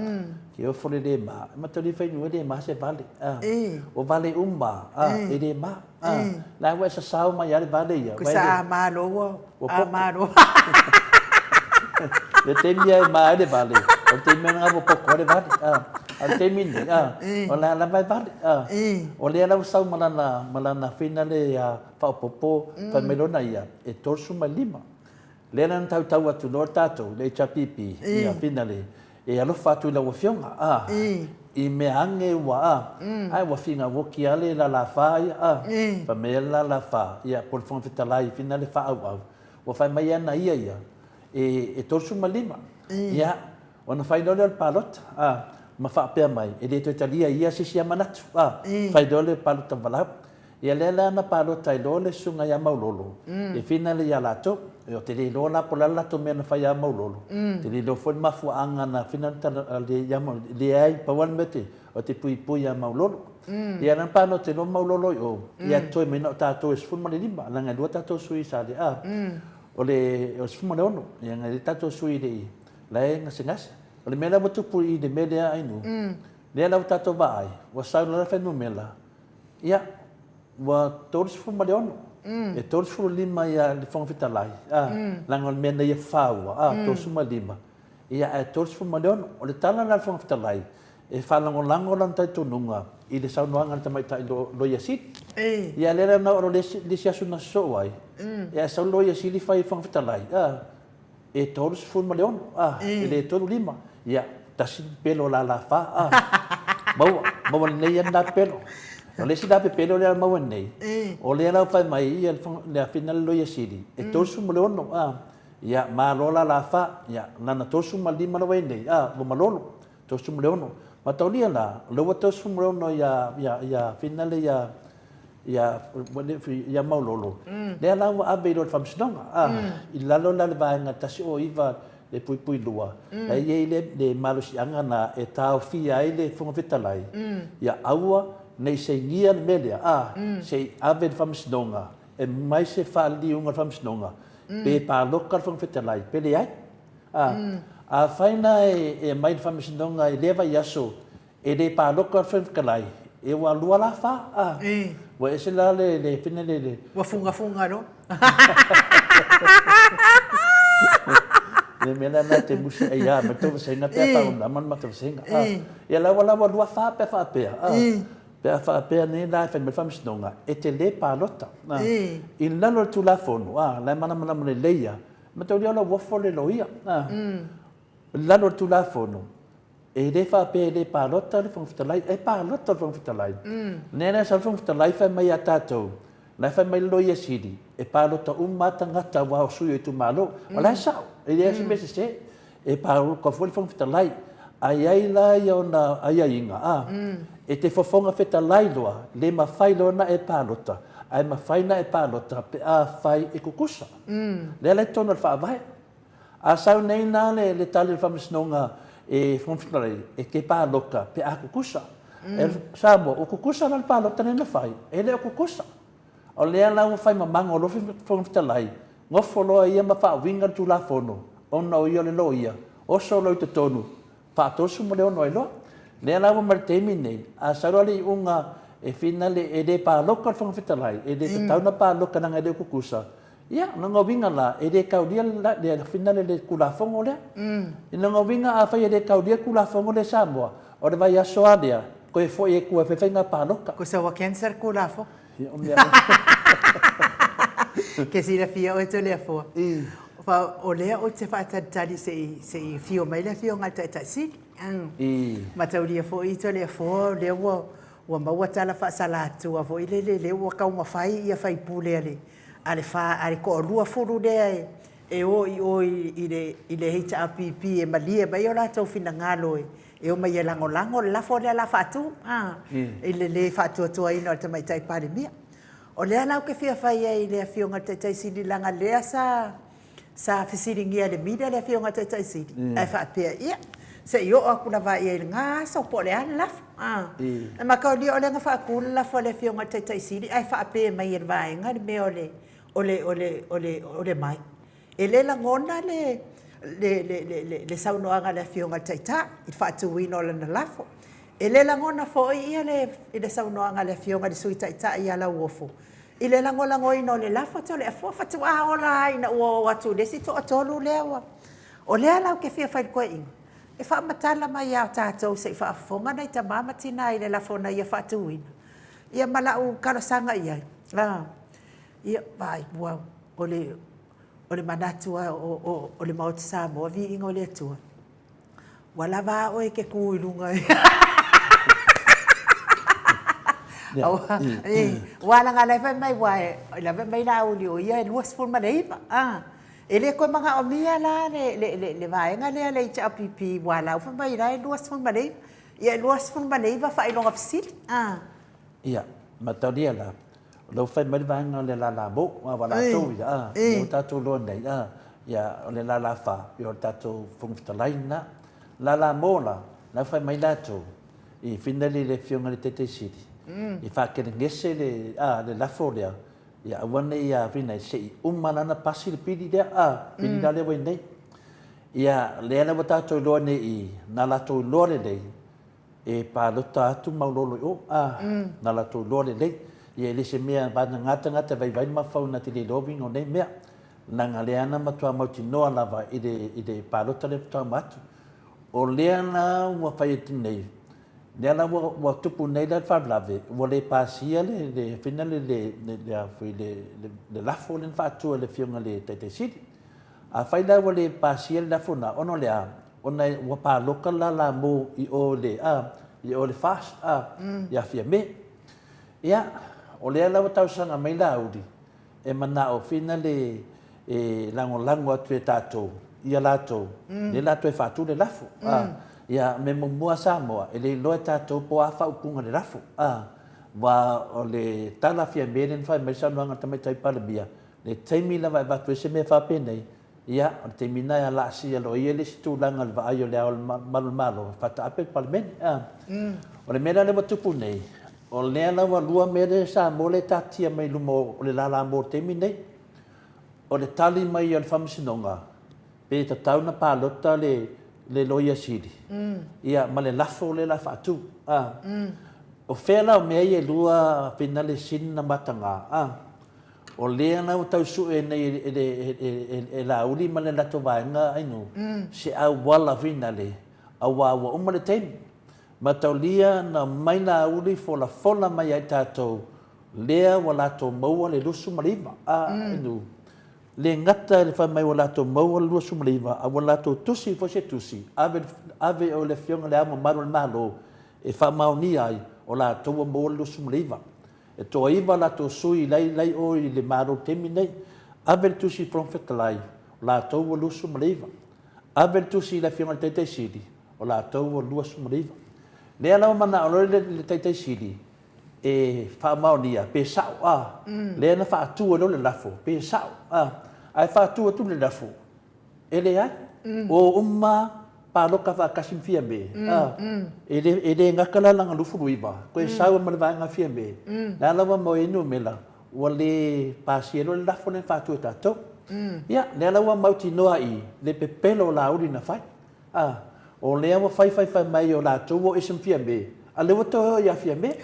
ke ofo le le ma, e mataulia fai nui e le ma se vale, a, o vale uma, a, e le ma, a, la ua e sasao mai a le vale ia. Ko sa a malo ua, a malo. Le taimi e ma ai le vale, o le taimi lena ua poko ai le vale, a, a o le taimi nei, a, o la lava e vale, a, o lea la ua sau ma lana, ma lana finale a faaopoopo, fai mai lona ia, e 35. Lea la na tautau atu loa tatou, le HRPP, ia finale, e alofa atu i lau Afioga, a, i mea age ua, a, ae ua finauoki lava le lalafa ia, a, fai mai le lalafa, ia, po o le Fofoga Fetalai, finale faaauau, ua fai mai ana ia ia, e 35, ia, ona fai loa lea o le palota, a, ma faapea mai, e le toe talia e ia se isi manatu, a, fai loa le palota valaau. Ia lea la na palota ai loa le susuga ia Maulolo e finale ia latou. Ou te le iloa la po o le a le latou mea na fai ia Maulolo. Ou te le iloa foi le mafuaaga na finale ia Maulolo. Leai, pau lava le mea ou te puipui ia Maulolo. Ia na palota ai loa Maulolo i o, ia totoe mai na o tatou e 15, leaga e lua tatou sui i Sale'a. O le 16, ia na i ai tatou sui i le la e gasegase. O le mea la ua tupu i le mea lea Ainuu, lea la ua tatou vaai, ua sau loa le fuainumera, Ia, ua 36, e 35 ia le Fofoga Fetalai, a, leaga o le mea na ia faua, a, 35, ia ae 36. O le tala la a le Fofoga Fetalai, e faalagolago lona talitonuga i le saunoaga a le Tamaitai Loia Sili. Ia lea la na oo loa i le isi aso na sosoo ai, ia ae sau le Loia Sili fai i le Fofoga Fetalai, a, E 36, a, e le 35. Ia, tasi le pepelo o lala fa, a. Maua, maua lelei ai lena pepelo. O le isi la pepelo lea maua nei, o lea la ua fai mai ia le afina le Loia Sili, e 36, a. Ia, malo lala fa, ia, lana 35 la ua i ai nei, a, ua malolo. 36. Mataulia la, o lea ua 36 ia, ia, ia finale ia, ia, ia Maulolo, lea la ua ave i lo le Faamasinoga, a, i lalo la le vaega 109 le puipui 2, la e i ai le, le malosiaga na e taofia ai le Fofoga Fetalai, ia aua ne i sainia le mea lea, a, se i ave i le Faamasinoga, e aumai se faaliliuga a le Faamasinoga, pe palota le Fofoga Fetalai, pe leai. A, afai la e aumai i le Faamasinoga i lea vaiaso e le palota le Fofoga Fetalai, e ua lua la fa, a. Ua ese la le, le fina le, le. Ua fugafuga loa. Le mea la na te musi ai a, ma tou vaseina pe a faaaoga ma le matou vaseina. A, ia la ua la ua lua fa pe a faapea, a. Pe a faapea nei la e fai mai le Faamasinoga, e te le palota, a. I lalo o le Tulafono, a, la e malamalama lelei lava, Mataulia o lau ofo le loia. I lalo o le Tulafono, E le faapea e le palota le Fofoga Fetalai, e palota le Fofoga Fetalai. Lea la e sau le Fofoga Fetalai fai mai ia tatou, la e fai mai le Loia Sili, e palota uma lava tagata aua o sui o itumalo. O la e sao, e leai se mea sese. E palota foi le Fofoga Fetalai. Ae i ai la ia ona aiaiga, a, e te Fofoga Fetalai loa, le mafai loa ona e palota, ae mafai ona e palota pe afai e tutusa. Lea la e i totonu o le Faavae. A sau nei la le tali a le Faamasinoga e Fofoga Fetalai, e te palota pe a tutusa. E Samoa, ua tutusa la le palota lea na fai? E le o tutusa. O lea la ua fai mamago loa le Fofoga Fetalai, nofo loa ia ma faauiga le Tulafono, ona o ia o le loia, oso loa i totonu, faa-36 ai loa. Lea la ua ma le taimi lenei, a sau loa le iuga e finale e le palota le Fofoga Fetalai, e le tatau ona palota leaga e le o tutusa, ia, o lona uiga la, e le taulia le finale le Tulafono lea. I lona uiga afai e le taulia le Tulafono lea i Samoa, o le vaiaso lava lea, toe foi atu e fai faiga palota. Tusa ua cancel le Tulafono. Ia, o mea Ke silafia oe Toleafoa, o lea ou te faatalitali se i afio mai le Afioga i le Taitai Sili. Mataulia foi Toleafoa o lea ua maua tala faasalatua foi lele, lea ua taumafai ia faipule a le a le fa a le toalua fulu lea e o i o i le HRPP e malie mai o latou finagalo e omai e lagolago le lafo lea o le a faatu i le le faatuatuaina o le Tamaitai Palemia. O lea la ou te fia fai ai i le Afioga i le Taitai Sili leaga lea sa sa fesiligia e le media le Afioga i le Taitai Sili ae faapea, ia, se i oo atu lava i ai i lena aso po o le a le lafo. Ae mataulia o lea na faatu le lafo a le Afioga i le Taitai Sili ae faapea mai e le Vaega le mea o le o le o le o le o le mic. E le lagona le le le le saunoaga a le Afioga i le Taitai i le faatuina o lana lafo. E le lagona foi ia le le saunoaga a le Afioga i le Sui Taitai ia Lauofo i le lagolagoina o le lafo Toleafoa faatoa ola lava ina ua oo atu i le isi toatolu lea ua. O lea la ou te fia fai i le toeaina e faamatala mai ia tatou se i faafofoga nai tama ma tina i le lafo na ia faatuina ia ma lau talosaga i ai. Ia, vaai, ua, o le, o le manatu lava o, o, o le Maota Samoa, viiga o le Atua, ua lava a oe e te kū i luga i. Aua leaga la e fai mai, ua e lave mai Laauli o ia e 29, a. E le toe manaomia la le, le, le, le vaega lea le HRPP, aua la ua fai mai la e 29. Ia e 29 faailoga fesili, a. Ia, mataulia la, o lea ua fai mai le vaega o le lala mo, aua latou ia, a, lea ua tatou iloa nei, a, ia, o le lala fa, ia o le tatou Fofoga Fetalai lena. Lala mo la, la ua fai mai latou, i finali le Afioga i le Taitai Sili, i faakelegese le, a, le lafo lea, ia aua ne i afina se i uma la ona pasi le pili lea, a, pili la lea ua i nei. Ia, lea la ua tatou iloa nei i, na latou iloa lelei, E palota atu Maulolo i o, a, na latou iloa lelei. Ia e le se mea vagana tagata e vaivai le mafaufau na te le iloa uiga o nei mea. Leaga lea na matua mautinoa lava i le, i le palota lea faatoa uma atu. O lea la ua fai atu nei, lea la ua, ua tupu nei la le faalavelave, ua le pasia le, le, fina le, le, le, le, a foi, le, le, le lafo lea na faatu e le Afioga i le Taitai Sili. Afai la ua le pasia le lafo lena, ona o le a? Ona ua paloka le lala mo i o le, a, i o le FAST, a, ia Fiame. Ia, o lea la ua talosaga mai Laauli, e manao fina le, e lagolago atu e tatou, ia latou, lea latou e faatu le lafo, a. Ia, me muamua Samoa, e le iloa e tatou po o a faaupuga o le lafo, a. Aua o le tala a Fiame lea na fai mai le saunoaga a le Tamaitai Palemia, le taimi lava e avatu ai se mea faapenei, Ia, o le taimi lena e alaasia loa ia le isi tulaga o le vaai o Le Ao o le Malu o le Malo e faataape le Palemene. A. O le mea la lea ua tupu nei, o lea la ua lua mea lea Samoa lea e taatia mai i luma o le lala mo le taimi lenei. O le tali mai a le Faamasinoga pe tatau ona palota le le Loia Sili, ia ma le lafo lea o le a faatu. A. O fea la o mea ia e lua finale sili na mataga? A. O lea la ua tau sue nei e Laauli ma le latou vaega ainu se auala finale aua ua uma le taimi. Mataulia na omai Laauli folafola mai ia i tatou lea ua latou maua le 29 a ainu. Le gata i le fai mai ua latou maua le 29, a ua latou tusi foi se tusi, ave, ave i le Afioga i Le Ao Mamalu o le Malo e faamaonia ai o latou ua maua le 29. E toaiva latou sui la i o i le Malo i le taimi lenei. Ave le tusi i le Fofoga Fetalai, o latou ua 29. Ave le tusi i le Afioga i le Taitai Sili, o latou ua 29. Lea la ua manao loa le Taitai Sili e faamaonia pe sao, a, lea na faatu ai loa le lafo, pe sao, a, ae faatu atu le lafo, e leai, o uma palota faatasi ma Fiame, a, e le, e le gata la lana 29, toe sau ai ma le vaega a Fiame, la la ua maua ai numera, ua le pasia loa le lafo lea na faatu e tatou. Ia, lea la ua mautinoa i i le pepelo o Laauli na fai. A, o lea ua fai fai fai mai o latou ua o ese ma Fiame, a lea ua toe o ia Fiame.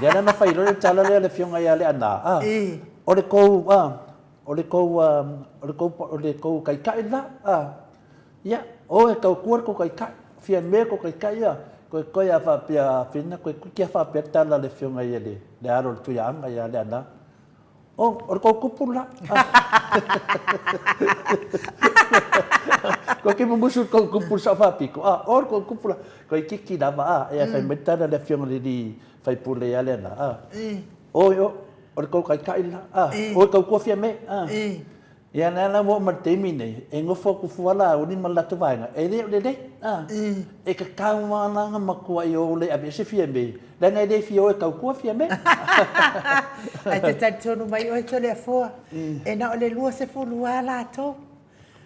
Lea la na fai loa le tala lea a le afioga ia Leaana, a, o le tou, a, o le tou, a, o le tou, o le tou taitai le la, a. Ia, o e tautua le tou taitai, Fiame le tou taitai, ia, toe toe a faapea, a toe toeitiiti a faapea le tala a le afioga ia le alo o le Tuiaana ia Leaana. Oh, o le tou tupu le la. Koe ke mumusu le tou tupu le sao faapito. Ah, o le tou tupu la. Koe kiki lava, ah, e fai mai tala le afioga le li faipule ia le na. Ah. Oi, o, o le tou taitai la. Ah, o tou tua fia me. Ah. Ia lea la ua oo mai le taimi nei, e nofo atu fua Laauli ma le latou vaega, e le o lelei. A, e tatau lava la ona matuai o le aveese Fiame, leaga e le fia o e tautua Fiame. Ae te talitonu mai oe Toleafoa, e na o le 20 lava latou.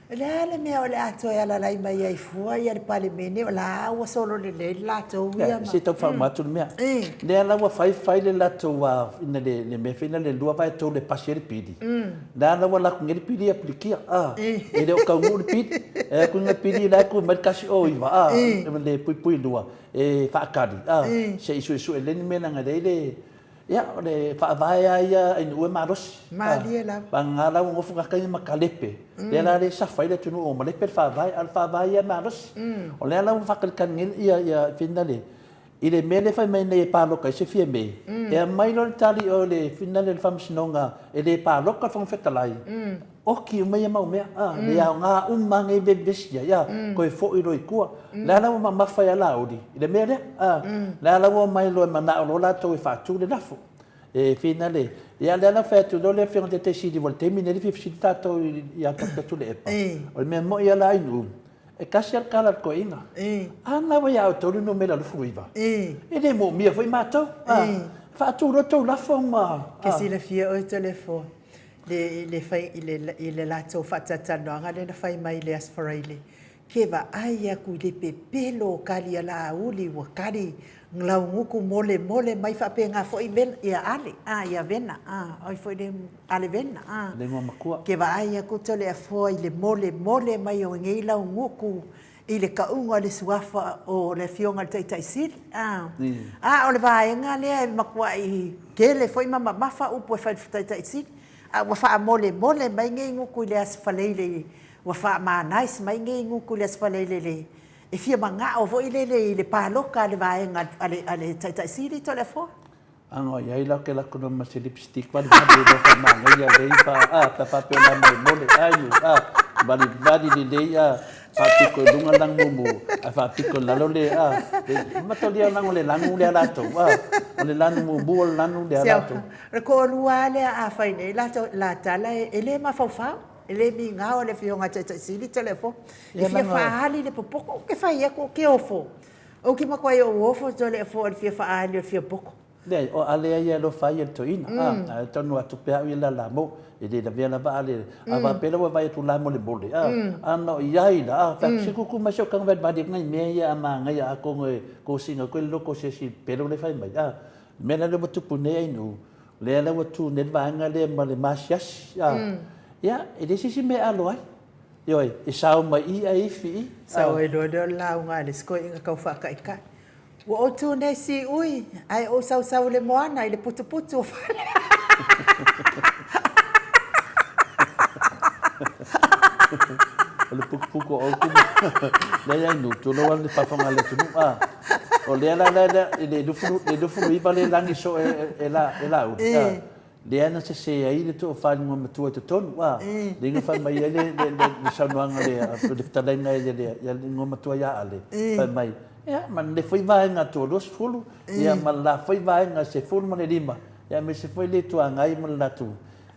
O le a le mea o le a toe alalai mai ai fua ia le Palemene, o la ua solo lelei le latou ia ma... Se i tau faauma atu le mea. Lea la ua fai fai le latou ina le mea foi lea le 2/3 e pasi ai le pili. Lea la ua latou nei le pili ia pilikia, a. E le o taunuu le pili. E atu ina pili la e tu mai le 109, a, le puipui 2 e faatali, a, se i suesue lelei ni mea leaga e leai le, ia, o le faavae lava ia a Ainuu e malosi. Malie lava. Vagana la ua nofo gata ia ma kalepe, lea la lea e safa ai le atunuu ua malepe le faavae, a o le faavae ia e malosi. O lea la ua faatalitali nei ia, ia, fina le, I le mea lea e fai mai nei e palota ai se Fiame, e aumai loa le tali o le finale o le Faamasinoga e le palota le Fofoga Fetalai, oti uma ia mau mea, a, le aoga uma lava nei vevesi ai, a, toe foi loa i tua. O le a la ua mamafa ia Laauli i le mea lea, a, o le a la ua omai loa e manao loa latou e faatu le lafo. E finale, ia lea la fai atu loa le Afioga i le Taitai Sili, ua le taimi lenei e fia fesili tatou ia Dr. Tuilaepa, o le mea moni lava la Ainuu, E tasi lava le tala a le toeaina. A lena ua ia outou le numera 29. E le moomia foi matou. Faatu loa tou lafo ma... Ke silafia oe Toleafoa le le fai i le i le latou faatalatalanoaga lea na fai mai i le Aso Faraile, ke vaai aku i le pepelo o kali a Laauli ua kali laugutu molemole mai faapena foi Vena ia Ale a ia Vena a oi foi le Ale Vena a. Le igoa matua. Ke vaai aku Toleafoa i le molemole mai o nei laugutu i le kauga o le suafa o le Afioga i le Taitai Sili a. A o le vaega lea e matuai tele foi ma mamafa upu e fai i le Taitai Sili, a ua faamolemole mai nei gutu i le Aso Faraile ua faamanais mai nei gutu i le Aso Faraile i le E fia manao foi lele i le paloka a le vaega a le Taitai Sili Toleafoa. Ano i ai la ke lako no ma se lipstick vali vali lo fa manaia lei fa a ta fa pe la mole mole ai nu a vali vali le lei a fa piko i lunga lang mumu a fa piko lalo le a le matalia lango le lanu le latou a o le lanu mumu o le lanu le latou. O le toalua lea a fai nei latou la tala e le mafaufau. E le migao le Afioga i le Taitai Sili Toleafoa e fia faaali le popoto. Ou te fai atu ou te ofo. Ou te matuai ou ofo Toleafoa i le fia faaali o le fia poto. Leai, o Ale a ia e alofa ai ia le toeaina. A, ae taunuu atu pea au ia le alamo. E le lavea lava Ale. A faapea la ua vaai atu lamolemole, a, a na o i ai la, a, fai atu, se kuku mai se o taga valivali atu nai mea ia a manaia atonu e kosina koe le loko o se isi pelo le fai mai. A, le mea la lea ua tupu nei Ainuu, Lea la ua tu nei le vaega lea ma le maasiasi. Ia, e leai se isi mea e alo ai. Ioe, e sao mai i ae ifi i. Sao ai loa lea o le lauga a le isi toeaina tau faataitai. Ua ou tu nei siui, ae ou sausau i le moana i le putuputu o fale. O le putuputu o outou. Leai ai nu, tulou lava le faafofoga a le atunuu. O lea la, le 29 le lagi soo e Laauli. Lea na sese ai le toafa i le igoamatua i totonu, a, lea na fai mai ai le, le, le, le saunoaga le, le fetalaiga i le, le, le igoamatua ia Ale, fai mai, ia, ma le foi vaega toalua sefulu, ia, ma le la foi vaega 15, ia, aemaise foi le Itu Agai ma le latou,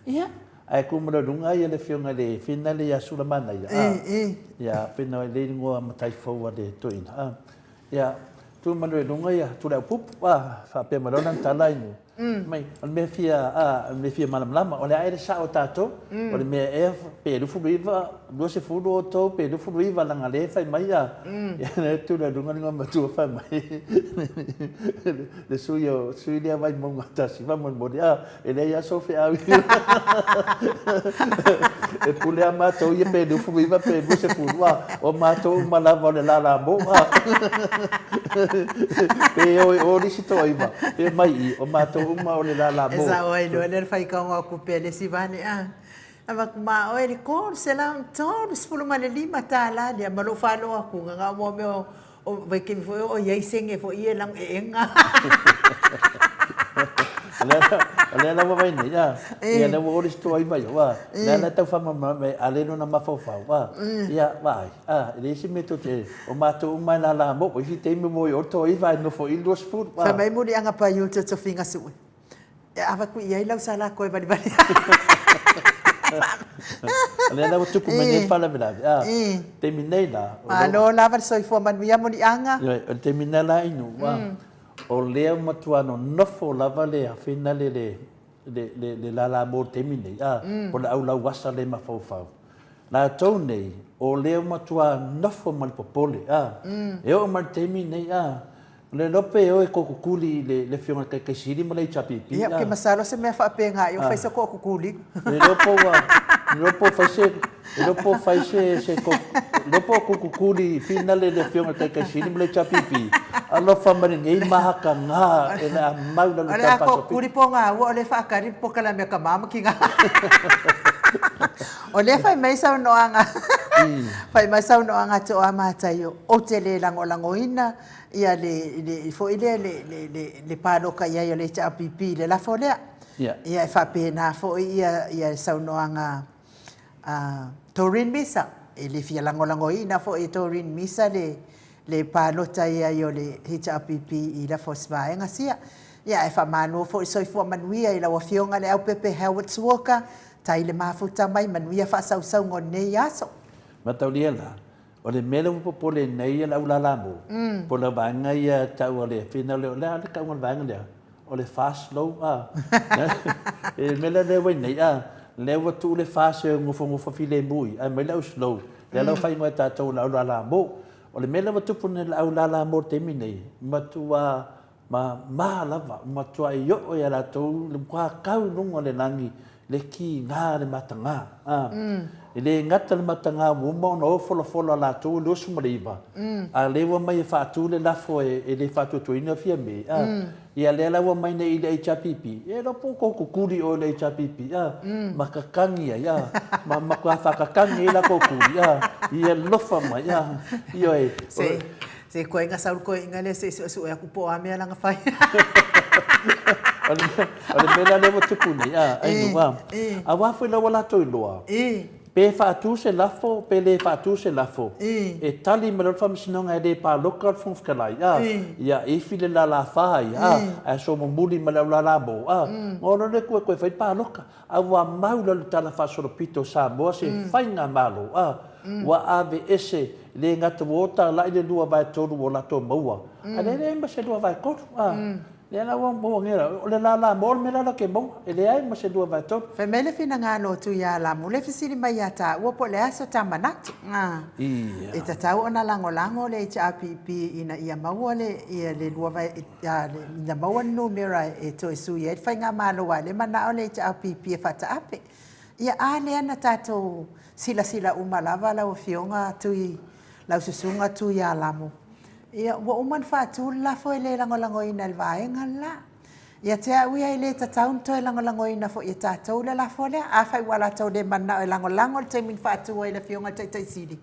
ia, ae tu ma le luga ia le afioga i le Finale ia Sulamanaia, a, ia, pei na le igoa matai fou a le toeaina, a, ia, tu ma le luga ia Tuliaupupu, a, faapea mai loa lana tala i mai, o le mea fia, a, o le mea fia malamalama, o le a ea le sao o tatou, o le mea ea pe 29, 20 outou pe 29, leaga o lea e fai mai, a, ia, lea e tu i luga le igoamatua fai mai, le sui o, sui lea Vaimauga 1, faamolemole, a, E leai lava sou feau e pule lava matou ia pe 29 pe 20, a o matou uma lava o le lala moa. Pe o i o le isi toaiva, pe mai i, o matou uma o le lala moa. E sao ai loa lea le faitauga o kupe a le isi vale, a avatu ma oe le $335 lea ma lou faalogo atu na o mea o O vaitaimi foi o i ai sene foi ia e lago eega. O lea la ua vai nei, a, ia lea ua o le isi toaiva ia, ua, lea la e tau faamalamalama mai, a le lona mafaufau, a, ia, vaai, a, e leai se mea tou te, o matou uma e lala mo, o isi taimi ua o i o le toaiva ae nofo i i le 20, a. Fai mai muliaga paiu le totofiga sue. E avatu i ai lau salako e valivali. O lea la ua tupu mai nei le faalavelave, a, taimi nei la. Malo lava le soifua manuia Muliaga. Ioe, o le taimi nei la Inu, a, o lea ua matua nonofo lava le afina le, le, le, le, le lala mo le taimi nei, a, po o le au lauasa le mafaufau. Latou nei, o lea ua matua nofo ma le popole, a, e oo mai le taimi nei, a, Le iloa pe o e kokukuli i le Afioga i le Taitaisili ma le HRPP. Ia, ou te masalo se mea faapena ia fai se kokukuli. Le iloa po ua, le iloa po fai se, le iloa po fai se, se le iloa po o kokukuli finale le Afioga i le Taitaisili ma le HRPP. Alofa mai lenei mahakagā e le a mau lalo O le a kokukuli po gaua o lea e faatali le polokalame a tama ma tina. O lea fai mai saunoaga, fai mai saunoaga a Toamataio, ou te le lagolagoina ia le, le foi lea le, le, le, le paloka i ai o le HRPP i le lafo lea. Ia. Ia e faapena foi ia, ia le saunoaga a Doreen Misa. E le fia lagolagoina foi e Doreen Misa le, le palota i ai o le HRPP i lafo o se vaega sia. Ia ae faamalo foi le soifua manuia i lau Afioga Leaupepe Howard Walker, tai le mafuta mai, manuia faasausauga o lenei aso. Mataulia la, O le mea lea ua popole nei le au lalamu, po o le vaega ia e tau o le fina lea, o le a le tauga o le vaega lea? O le fast slow, a. E le mea lea lea ua i nei, a, lea ua tuu le fast e nofonofo filemu i, ae mai le au slow. Lea la ua faaigoa e tatou o le au lalamu. O le mea lea ua tupu nei i le au lalamu i le taimi nei, matua Mama lava, ua matuai oo ia latou le matua kau i luga o le lagi le kiga le mataga. A, e le gata le mataga ua uma ona o folafola latou i le 29, a lea ua omai e faatu le lafo e le faatuatuaina Fiame, a, ia lea la ua omai nei i le HRPP, e iloa po o tou kukuli oe i le HRPP, a, ma kakagi ai, a, ma matua faakakagi ai la tou kuli, a, ia alofa mai, a, ioe. Se koe nga sau le koeina lea se i suesue aku po o a mea lana fai. O le mea la lea ua tupu nei, a, ai nu, a. Aua foi la ua latou iloa, pe faatu se lafo pe le faatu se lafo, e tali mai loa le Faamasinoga e le paloka le Fofoga Fetalai, a, ia ifi le lala fa ia, a, ae solomuli ma le au lala mo, a, ona o loa lea toe toe fai paloka. A ua mau la le tala faasolopito o Samoa se faigamalo, a, ua aveese, le gata ua o talai le 2/3 o latou maua, a lea e leai ma se 2/3, a, lea la ua maua nei, o le lala moa o le mea la la ke maua, e leai ma se 2/3. Fai mai le finagalo o Tuialamu, le fesili mai ia taua po o le a so ta manatu, a, e tatau ona lagolago le HRPP ina ia maua le, ia le lua vae, ina maua le numera e toe sui ai le faigamalo aua o lea e manao le HRPP e faataape. Ia a lea na tatou silasila uma lava lau Afioga Tui, lau Susuga Tuialamu, ia ua uma ona faatu le lafo e le lagolagoina e le vaega le la. Ia te au ia e le tatau ona toe lagolagoina foi e tatou le lafo lea. Afai ua latou le manao e lagolago i le taimi na faatu ai e le Afioga i le Taitaisili,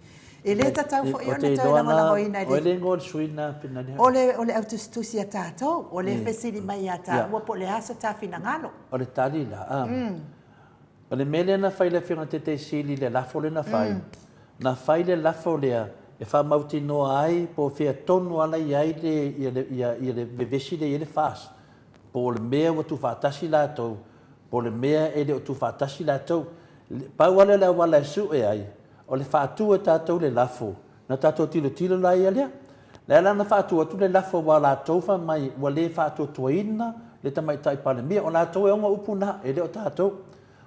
E le tatau foi ona toe lagolagoina e le. O le igoa o le sui lena Finali. O le o le au tusitusi a tatou, o lea e fesili mai ia taua po o le a so ta finagalo. O le tali la, a. O le mea lea na fai e le Afioga i le Taitaisili i le lafo lea na fai, na fai le lafo lea e faamautinoa ai po o fea tonu lava la e i ai le ia le vevesi lea e i ai le FAST, po o le mea ua tuufaatasi latou, po o le mea e le o tuufaatasi latou. Pau lava lea o le auala e sue ai, o le faatu e tatou le lafo, ona tatou tilotilo laia lea. Lea la na faatu atu le lafo aua o latou fai mai ua le faatuatuaina le Tamaitai Palemia. O latou e ona upu na, e le o tatou.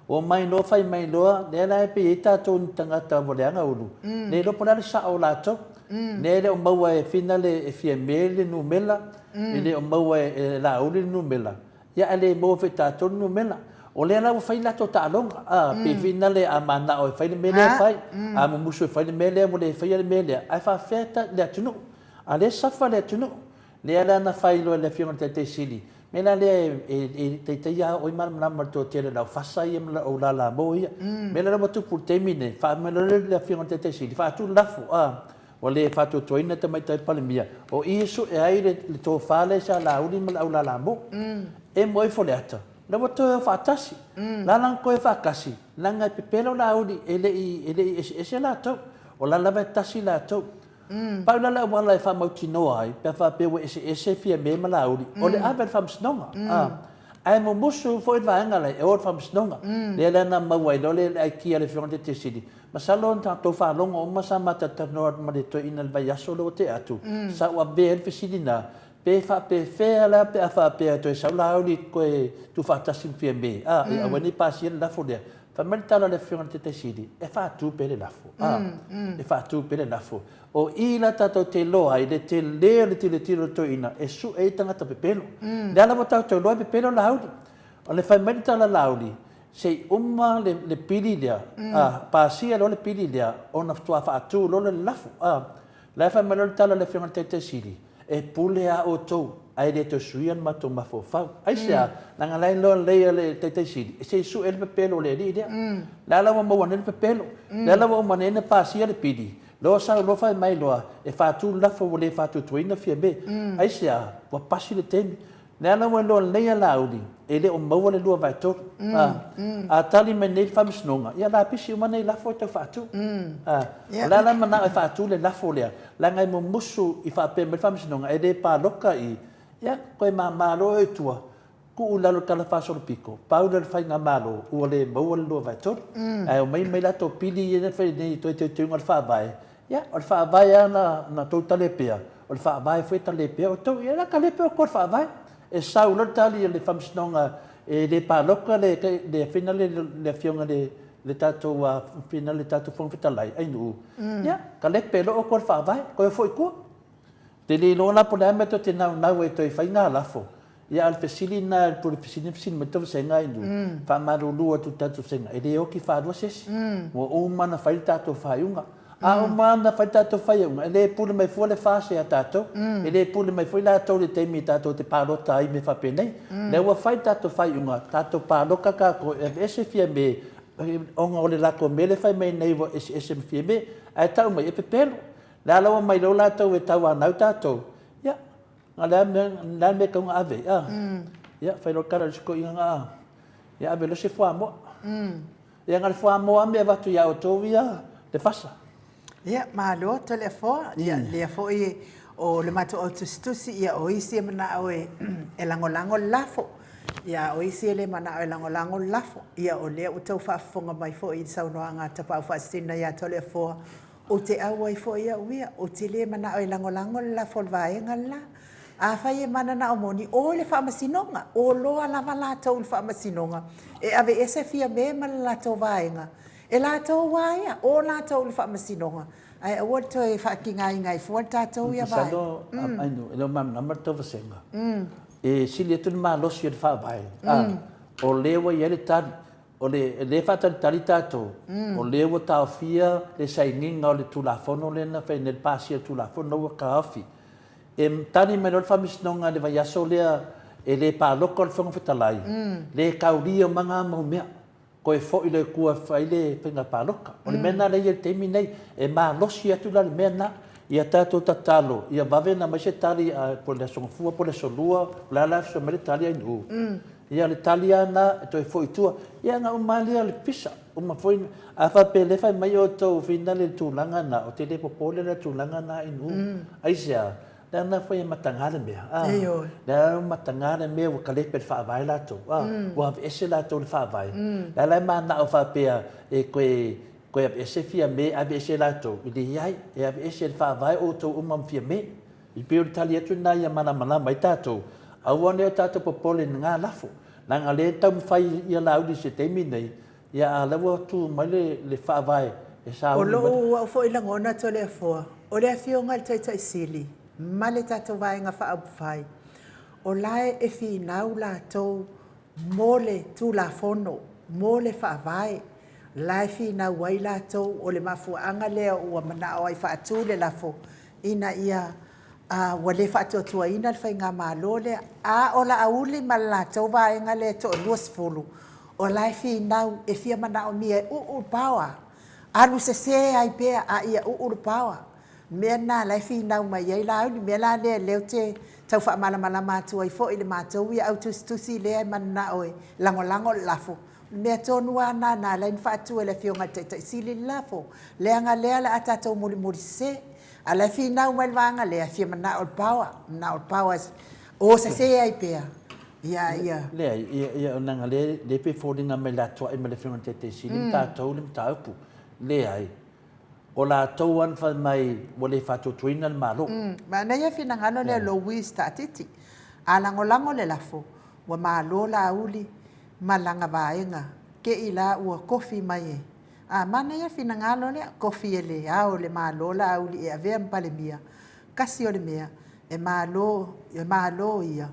Omai loa fai mai loa, lea la e pei e i ai tatou ni tagata ua leaga ulu, le iloa po o le a le sao o latou. Lea e le o maua e Fina e Fiame le numera, e le o maua e Laauli le numera, Ia ae le maua foi e tatou le numera. O lea la ua fai latou taaloga, a, pei foi lea a mananao e fai le mea lea e fai, a mumusu e fai le mea lea ua le faia le mea lea, ae faafefea le atunuu? A o lea e suffer le atunuu. Lea la na fai loa e le Afioga i le Taitai Sili, mea la lea e taitai lava oe malamalama ma le toatele o le aufasa ia ma le au lala mo ia. O le mea la lea ua tupu i le taimi lenei, fai mai loa le Afioga i le Taitai Sili, faatu le lafo, a, Ua le faatuatuaina le Tamaitai Palemia, o i e sue ai le tofa lea i Sa Laauli ma le Aulalamu. Emo ifo le ata, la ua toe o faatasi. La la na toe faatasi, leaga e pepelo Laauli e le i, e le i eseese latou. O la lava e tasi latou. Pau la le auala e faamautinoa ai, pe a faapea ua eseese Fiame ma Laauli, o le ave i le Faamasinoga. Ae mumusu foi le vaega lea e o i le Faamasinoga. Lea la na maua ai loa le aikia a le Afioga i le Taitaisili, Masalo na tatou faalogo uma sa ma talatalanoa ma le toeaina i le vaiaso lea ua tea atu, sa ou avea ai le fesili na, pe faapefea la pe a faapea e toe sau Laauli toe tuufaatasi ma Fiame, a, ia aua ne i pasia le lafo lea. Fai mai le tala a le Afioga i le Taitaisili, e faatu pea le lafo, a, e faatu pea le lafo. O i la tatou te iloa ai le tele o le tilotilo a le toeaina e sue ai tagata pepelo. O lea lava tatou te iloa e pepelo Laauli. O le fai mai le tala a Laauli, Se i uma le pili lea, a, pasia loa le pili lea, ona faatoa faatu loa lea o le lafo. A, la e fai mai loa le tala a le Afioga i le Taitai Sili, E pule lava outou, ae le toe suia le matou mafaufau. Aisea? Leaga la e iloa lelei e le Taitai Sili, se i sue le pepelo o le alii lea. La la ua maua nei le pepelo, lea la ua uma nei ona pasia le pili, loa sau loa fai mai loa, e faatu le lafo ua le faatuatuaina Fiame. Aisea? Ua pasi le taimi. Lea la ua iloa lelei a Laauli, e le o maua le 2/3. A, a tali mai nei le Faamasinoga, ia lapisi uma nei lafo e tau faatu. A, o le a la le manao e faatu le lafo lea, leaga e mumusu i faapea mai le Faamasinoga, e le paloka i, ia, toe mama loa oe i tua, tuu i lalo i le talafaasolopito, pau lea o le faigamalo, ua le maua le 2/3. Ae omai mai latou pili ia na fai nei i toe teuteuga o le Faavae, Ia, o le Faavae lava na, na tou talepea, o le Faavae foi e talepea outou. Ia, la talepe outou i le Faavae. E sau loa le tali a le Faamasinoga e le paloka le, le afina le, le afioga le, le tatou afina le tatou Fofoga Fetalai, Ainuu, ia, talepe loa outou i le Faavae, toe foi i tua. Te le iloa la po o le a le mea tou te naunau ai e toe fai ngā lafo. Ia, a o le fesili lena, le pule fesili na fesili mai le Tavasega Ainuu, faamalulu atu i le tatou Tavasega, e le oti faalua se isi. Ua uma ona fai le tatou faaiuga. A uma ona fai le tatou faiauga, e le pule mai fua le FAST ia tatou, e le pule mai foi latou i le taimi tatou te palota ai i mea faapenei. Lea ua fai le tatou faaiuga, tatou paloka tatou e aveese Fiame ona o le latou mea lea e fai mai nei ua eseese ma Fiame. Ae tau mai, e pepelo. Le a la ua omai loa latou e tauanau tatou, ia, na o le a le mea, le a le mea e tatau ona ave ai, a? Ia, fai loa le tala i le isi toeaina na, ia ave loa se fuamoa. Ia, na o le fuamoa lava mea e avatu ia outou ia le fasa. Ia, malo Toleafoa. Ia, lea foi o le matou au tusitusi, ia o isi e manao e lagolago le lafo, ia a o isi e le manao e lagolago le lafo. Ia, o lea ua tou faafofoga mai foi i le saunoaga a Tapaau Faasisina ia Toleafoa, Ou te auai foi au ia, ou te le manao e lagolago le lafo o le vaega le la. Afai e mananao moni, o i le faamasinoga, o loa lava latou i le faamasinoga e aveese Fiame ma le latou vaega, e latou a ia, o latou i le faamasinoga, ae aua le toe faatigaina ai fua le tatou ia vaega. Masalo, Ainu, e le o malamalama le tou vasega, e sili atu le malosi o le Faavae, o lea ua i ai le tali, O le lea e faatalitali tatou, o lea ua taofia le sainiga o le Tulafono lea na fai nei, le pasia o le Tulafono ua taofi. E tali mai loa le Faamasinoga i le vaiaso lea e le palota le Fofoga Fetalai, le taulia uma na mau mea. Koe foi le Atua e fai le faiga palota. O le mea lena lea e i ai i le taimi lenei, e malosi atu la le mea lena. Ia tatou tatalo, ia vave ona aumai se tali po o le Aso Gafua po o le Aso Lua, o le a la le aso e aumai le tali ainu? Ia o le tali lava lena e toe foi i tua. Ia ona uma lava lea o le pisa. Uma foi, a faapea o lea e fai mai outou finale i le tulaga lena, ou te le popole la i le tulaga lena ainu. Aisea? Leaga foi e mataga le mea, a. Ioe. Leaga ua mataga le mea ua kalepe i le Faavae latou, a. Ua aveese latou i le Faavae. O le a la e manao faapea e toe, toe aveese Fiame, aveese e latou? E leai, e aveese e le Faavae outou uma ma Fiame. E pei o le tali atu lena ia malamalama ai tatou, aua ne i o tatou popole i lena lafo, leaga o lea e taumafai ia Laauli i se taimi lenei, Ia, a o lea ua tu mai le Faavae e sauni mai. O lou au foi lagona Toleafoa, o le Afioga i le Taitai Sili ma le tatou Vaega Faaupufai, o la e finau latou mo le Tulafono, mo le Faavae, la e finau ai latou. O le mafuaaga lea ua manao ai e faatu le lafo, ina ia ua le faatuatuaina le Faigamalo lea. A o Laauli ma le latou vaega lea e toa 20, o la e finau e fia manaomia e uu le power, alu sese ai pea a ia uu le power. O le mea lena o la e finau mai ai Laauli. O le mea la lea o lea ou te tau faamalamalama atu ai foi i le matou ia au tusitusi lea e mananao e lagolago le lafo, o le mea tonu lava lena na ala ai ona faatu e le Afioga i le Taitai Sili le lafo, leaga o lea o le a tatou mulimuli sese. A o la e finau mai le vaega lea, e fia manao i le power, manao i le power e o sese ai pea, ia, ia. Leai, ia, ia, leaga o lea, lea e pei e foliga mai le atuai mai le Afioga i le Taitai Sili ma tatou le mataupu. Leai, o latou lava na fai mai ua le faatuatuaina le Malo. Manaia finagalo lea o Louise Taatiti. A lagolago le lafo, ua malo Laauli ma lana vaega, te i la ua tofi mai e A manaia finagalo lea, tofi e le Ao o le Malo Laauli e avea ma Palemia, kasi o le mea, e malo, e malo ia,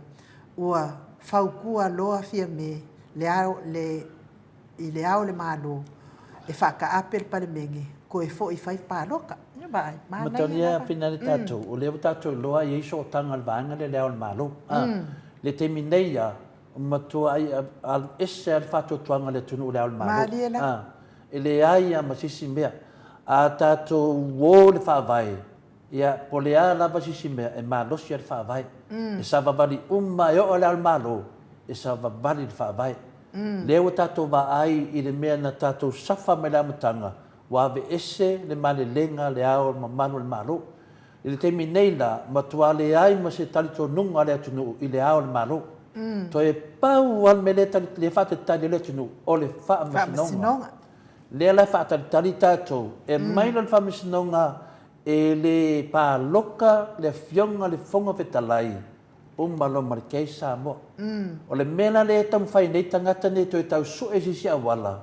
ua fautua loa Fiame le ao, le, i le Ao o le Malo e faataape le Palemene, toe foi fai palota. Ia vaai, manaia Matalia lava. finale tatou, o lea ua tatou iloa e i ai sootaga a le vaega lea i le Ao o le Malo. A, le taimi nei lava, Matuai alu ese lava le faatuatuaga o le atunuu i le Ao o le Malo. Malie la. A, e leai lava ma se isi mea. A tatou o i le Faavae, ia, po o le a lava se isi mea, e malosi lava le Faavae. E savavali uma, e oo lava i le Ao o le Malo, e savavali le Faavae. Lea ua tatou vaai i le mea na tatou safa mai le amataga, ua aveese le malelega a le Ao mamalu o le Malo. I le taimi nei la, matua leai ma se talitonuga a le atunuu i le Ao o le Malo. Toe pau lava le mea lea e lea e faatalitali ai le atunuu, o le Faamasinoga. Lea la e faatalitali tatou, e aumai loa le Faamasinoga e le paloka le Afioga i le Fofoga Fetalai, uma loa ma le case Samoa. O le mea la lea e taumafai nei tagata nei e toe tau sue i se isi auala,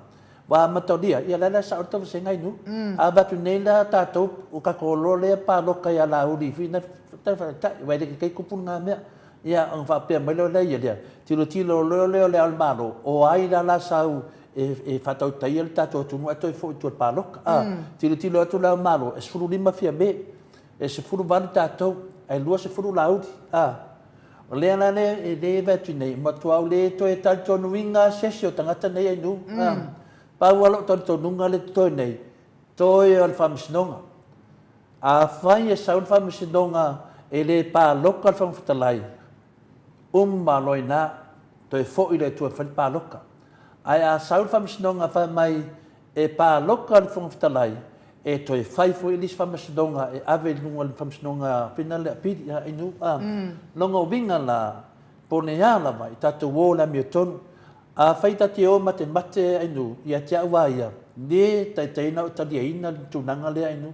ua amatalia, ia la la e sao le tauvasegai nu. A avatu nei la tatou, o tatou loa lea paloka ia Laauli i na faataitai, aua e le taitai tupu lena mea. Ia ona faapea mai loa lea ia lea, tilotilo loa lea o le Ao o le Malo, o ai la la sau e faatautaia le tatou atunuu ae toe foi i tua i le palota. A, tilotilo atu le Ao o le Malo, e 15 Fiame, E 18 tatou, ae 20 Laauli. A, o lea la lea e le vaai atu nei, matua ou le toe talitonuina se isi o tagata nei ainu. A, pau lava lou talitonuga lea e totoe nei, toe o le Faamasinoga. Afai e sau le Faamasinoga e le palota le Fofoga Fetalai, uma loa i ina, toe foi loa i tua e fai le palota. Ae a sau le Faamasinoga fai mai e palota le Fofoga Fetalai, e toe fai foi le isi faamasinoga e ave i luga o le faamasinoga fina le apili a inu a lona uiga la po o le a lava i tatou o i le amiotonu afai ta te o matemate ainu ia te au a ia le taitai na ou taliaina le tulaga lea ainu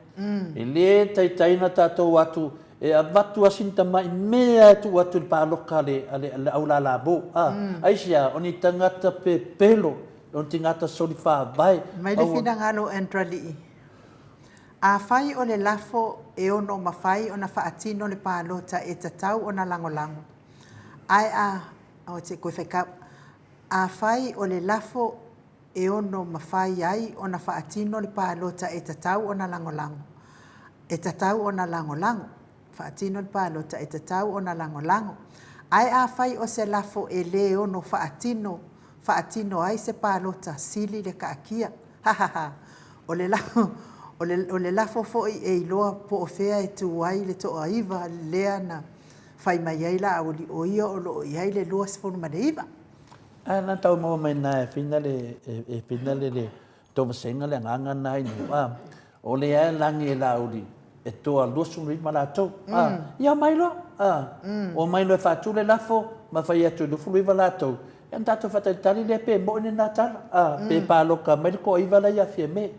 e le taitai na tatou atu e avatu a sina tamai mea e tuu atu i le paloka a le, a le, le au lalabo a aisea o ni tagata pepelo O ni tagata soli faavae. Mai le finagalo o Andralii, Afai o le lafo e ono mafai ona faatino le palota e tatau ona lagolago, ae a, oh, se koe whai Afai o le lafo e ono mafai ai ona faatino le palota e tatau ona lagolago, e tatau ona lagolago, faatino le palota e tatau ona lagolago. Ae afai o se lafo e le ono faatino. faatino ai se palota sili le kaakia. Ha ha ha. O le lafo, o le, o le lafo foi e iloa po o fea e tu ai le toaiva lea na fai mai ai Laauli o ia o lo o i ai le 29. Ae na tau maua mai na e whina le, e whina le, le tou vasenga le agaga na i nu, a, o le ae lagi e Laauli e toa 29 latou, a, ia omai loa, a, omai loa e faatu le lafo ma fai atu e 29 latou, ia ona tatou faatalitali lea pe mo'i lena tala, a, pe paloka mai le toaiva la ia Fiame.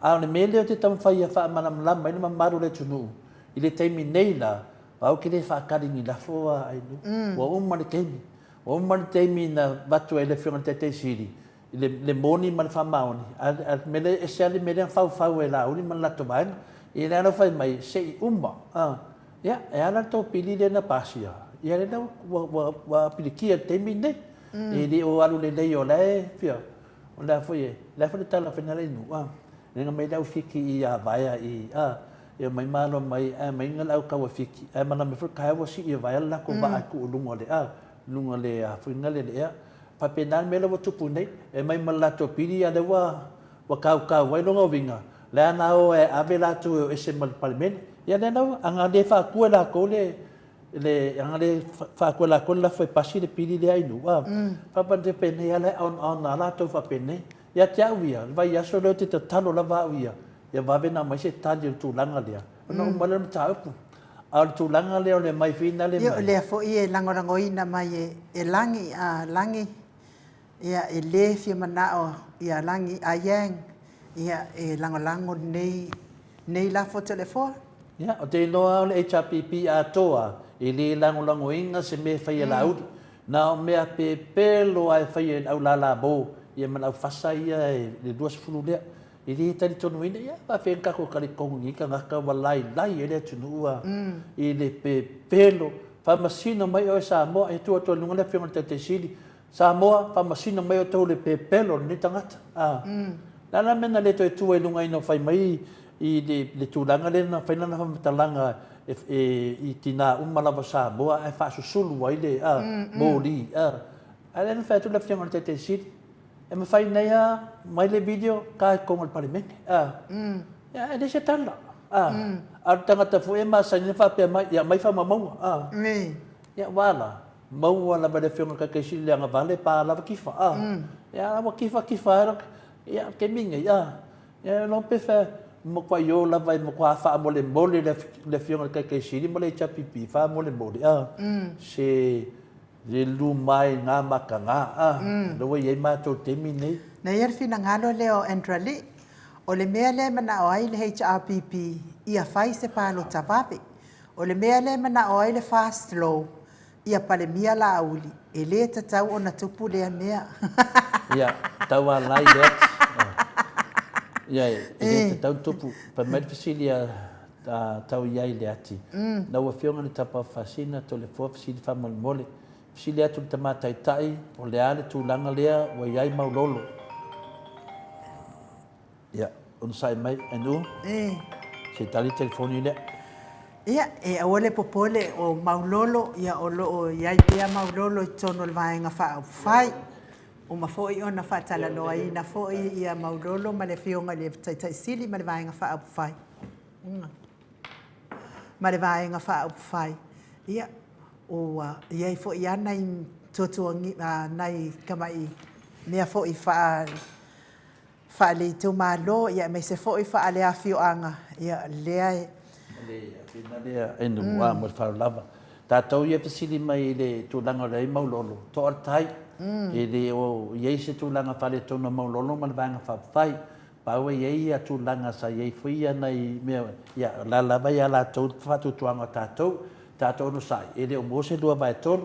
A o le mea lea ou te taumafai ia faamalamalama ai le mamalu o le atunuu, i le taimi nei la, ou te le faatali ni lafo a Ainuu. Ua uma le taimi. Ua uma le taimi na avatu ai e le Afioga i le Taitai Sili i le, le moni ma le faamaoni, a, a le mea lea, e ese lava le mea lea na faufau e Laauli ma le latou vaega. Ia lea la ua fai mai, se i uma, a, ia, e a la le tou pili lea na pasia? Ia lea la ua, ua, ua pilikia i le taimi lenei. E le o alu lelei o la e fia, o le a foi e, o le a foi le tala fai na inu, a, lenga mai le au fiki i a vaea i, a, e omai malo mai, ae mai nga le au kaua fiki, ae mala mai foi kae ua sii e vaea le latou vaa e tuu i luga o le, a, luga o le, a foi nga le le ea. Faapena le mea lea ua tupu nei, e aumai ma le latou pili a o lea ua ua kaukau ai lona uiga, lea na o e ave latou e o ese ma le Palemene. Ia lea la ua, ana le faatua e latou le, le, ana le faatua e latou le lafo e pasi le pili lea i nuu, a, faapena penei lava la e aonaona lava latou faapenei. Ia te au ia, le vaiaso lea ou te tatalo lava au ia, ia vave ona aumai se tali o le tulaga lea, ona uma lea o le mataupu. A o le tulaga lea o le aumai finale mai. Ia, o lea foi e lagolagoina mai e Lagi, a Lagi, ia, e le fia manao ia Lagi a Yang, ia, e lagolago lenei, lenei lafo Toleafoa. Ia, ou te iloa o le HRPP atoa, e le lagolagoina se mea e fai e Laauli. Na o mea pepelo lava e fai e le au lalamo, ia ma le au fasa ia e le 20 lea. E le talitonuina, ia, faapefea ona tatou talitonu i nei tagata ua lailai ai le atunuu a, i le pepelo. Faamasino mai oe Samoa, e tuu atu ai i luga le Afioga i le Taitai Sili, Samoa, faamasino mai outou i le pepelo o lenei tagata. A. O le a la le mea na le toe tuu ai i luga ina ua fai mai i le tulaga lea na fai lana faamatalaga i tina uma lava o Samoa ae faasusulu ai le moli. A lea na fai atu le Afioga i le Taitai Sili, E mafai nei a mai le video ka i totonu o le Palemene a. Ia e leai se tala a. A o le tagata foi e masani ona faapea mai, ia aumai faamaumauga a. Ia ua a la? Maua lava e le Afioga i le Taitai Sili le agavale pa lava kifa a. Ia ua kifa kifa ai ia o le taimi lenei a. Ia iloa pe fea matuai o lava e matua faamolemole le Afioga i le Taitai Sili ma le HRPP faamolemole a. Se Le luma ai ngā maka ngā, a, lea ua i ai matou i le taimi lenei. Na i ai le finagalo lea o Andra Lee, o le mea lea e manao ai le HRPP ia fai se palota vave. O le mea lea e manao ai le Fast Law ia Palemia Laauli, e le tatau ona tupu lea mea. Ia, tau alai le ati. Ia, e le tatau ona tupu. Fai mai le fesili a tau i ai le ati. Lau Afioga i le Tapa Fasina, Toleafoa fesili faamolemole. Fesili atu i le Tama Taitai, o le a le tulaga lea ua i ai Maulolo? Ia, onosai mai, Anu, se i tali le telefoni lea. Ia, e aua le popole, o Maulolo, ia o lo o i ai pea Maulolo i totonu o le Vaega Faaupufai. Uma foi ona faatalanoaina foi ia Maulolo ma le Afioga i le Taitai Sili ma le Vaega Faaupufai. Ma le Vaega Faaupufai. Ia, ua i ai foi lava nai tuatuagia, nai tamai mea foi faa faale-itumalo, ia aemaise foi faale-afioaga, ia lea e. O le afioga lea e Nuu mo le faaaloalo lava. Tatou ia fesili mai i le tulaga o le ai Maulolo, toa le tai, e le o i ai se tulaga faaletonu a Maulolo ma le Vaega Faaupufai. Pau e i ai ia tulaga sa i ai foi ia nai mea, ia o la lava ia latou le faatuatuaga o tatou, tatou onosai, e le o maua se 2/3,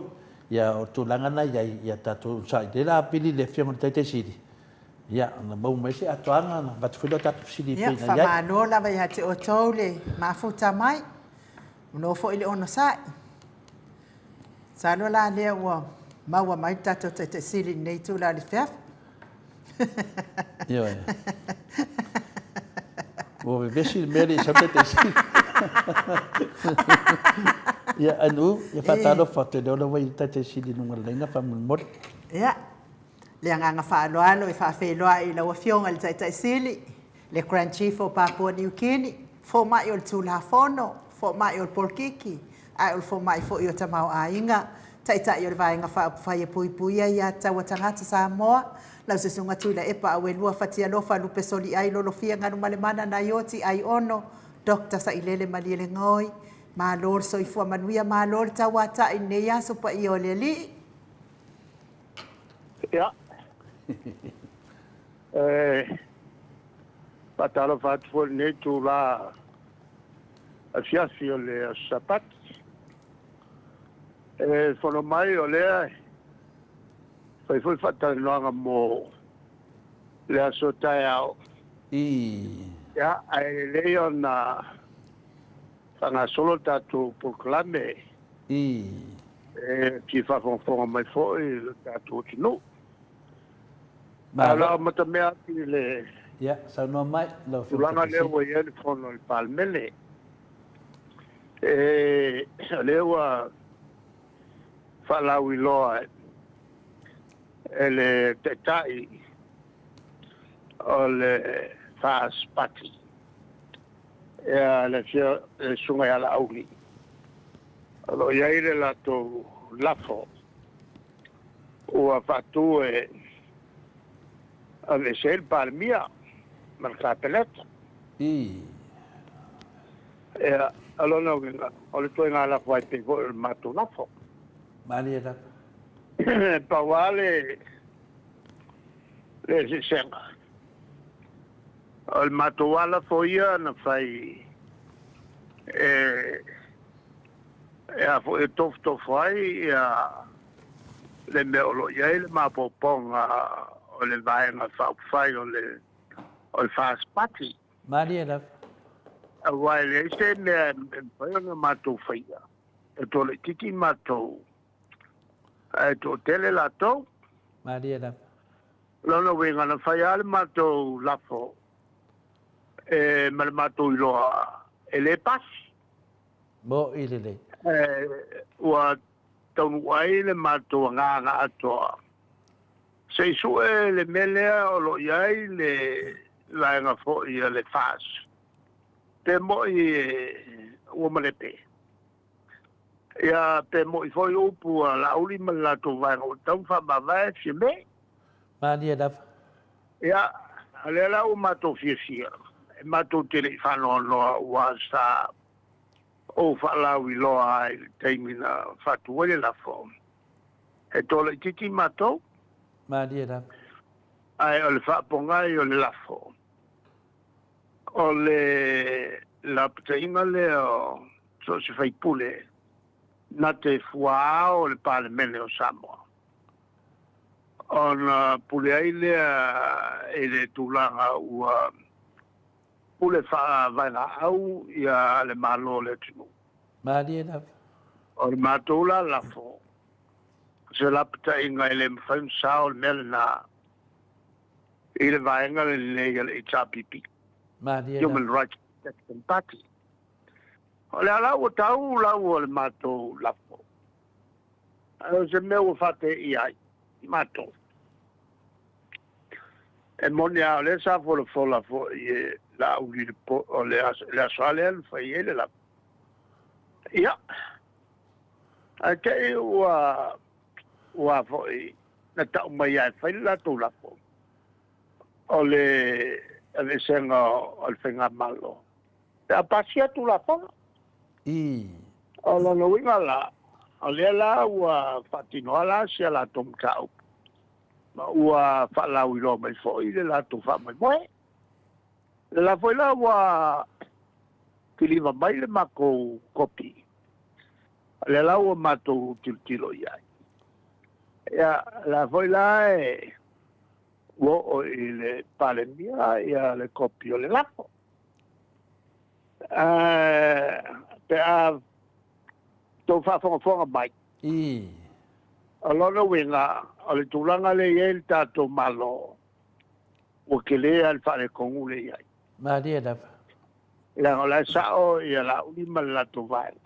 ia o le tulaga na i ai, ia tatou onosai. O lea o le a vili le Afioga i le Taitai Sili, Ia, ona maua mai se atoaga ona avatu foi lea o tatou fesili e pei ona i ai. Ia, faamalo lava ia te outou le mafuta mai, malo foi le onosai. Masalo la lea ua maua mai le tatou Taitai Sili i lenei itula o le afiafi. Ioe. Ua vevesi le mea e le i sau le Taitai Sili. Ia, Anu, ia faatalofa atu, o lea ua i le Taitai Sili i luga o le laina faamolemole. Ia. Le agaga faaaloalo e faafeiloai i lau Afioga i le Taitai Sili, le Grand Chief o Papua New Guinea, Fomai o le Tulafono, Fomai o le Polokiki, ae o le Fomai foi o Tamaoaiga, Taitai o le Vaega Faaupufai e Puipuia Aiatatau a Tagata Samoa, lau Susuga Tuilaepa Auelua Fatialofa Lupe Soliai Lolofia Galumalemana Naioti Aiono, Doctor Sailele Malielegaoi, Malo le soifua manuia, malo le tauatai i lenei aso paia o le Alii. Ia, e faatalofa atu foi i lenei itula afiafi o le Aso Sapati. E fono mai o lea e fai foi faatalanoaga mo le aso taeao. Ia, ae lelei ona faagasolo le tatou polokalame. E fia faafogafoga mai foi lo tatou atunuu. Ae o le a amatamea atu i le Ia, saunoa mai lau Afioga tulaga lea ua i ai le Fono a le Palemene. E, o lea ua faalauiloa e le Taitai o le FAST Party, ia le Susuga ia Laauli, o lo o i ai le latou lafo ua faatu e aveese ai le Palemia ma le Kapeneta. Ia, o lona uiga, o le ituaiga lafo ai pei foi o le matou lafo. Malie lava. Pau lava le eseesega, o le matou lava lafo ia na fai e e a foi e tofotofo ai ia le mea o lo o i ai le maopoopoga o le Vaega Faaupufai o le o le FAST Party. Malie lava. Aua e leai se mea e mafai ona matou faia, e toalaitiiti matou ae toatele latou. Malie lava. O lona uiga na fai lava le matou lafo e ma le matou iloa e le pasi. Mo'i lelei. Ua taunuu ai le matou agaga atoa se i sue le mea lea o lo o i ai le vaega foi a le FAS, pe mo'i ua malepe. Ia, pe mo'i foi upu a Laauli ma le latou vaega ua tatau ona faamavae Fiame. Malie lava. Ia, o lea la ua matou fiafia, e matou te le i faanoanoa aua sa ou faalauiloa ai i le taimi na faatu ai le lafo. He toa laitiiti matou. Malie lava. Ae o le faapogai o le lafo, o le lapataiga lea o so o se faipule na te fuaao o le Palemene o Samoa, ona pule ai lea i le tulaga ua pule faavaegaau ia le Malo o le atunuu. Malie lava. O le matou la lafo, o se lapataiga e le mafai ona sao le mea lena i le vaega lenei a le HRPP, Malie lava. Human Rights Protection Party. O lea la ua tau lau o le matou lafo, ae o se mea ua faateia ai matou. E moni lava o lea sa folafola foi e Laauli i le po, o le aso, le aso lava lea na fai ai le lafo. Ia, ae te i ua, ua foi na tau mai lava e fai le latou lafo, o le aveesega o le Faigamalo pe a pasia Tulafono. O lona uiga la, o lea la ua faatino lava la si a latou mataupu, ma ua faalauiloa mai foi le latou faamoemoe. O le la foi la ua kiliva mai le matou kopi, o lea la ua matou tilotilo i ai. Ia, o la foi la e ua oo i le Palemia ia le kopi o le lafo. Pe a tou faafogafoga mai. O lona uiga, o le tulaga lea e i ai le tatou Malo, ua tele lava le faaletonu lea e i ai. Malie lava. Leaga o la e sao ia Laauli ma le latou vaega,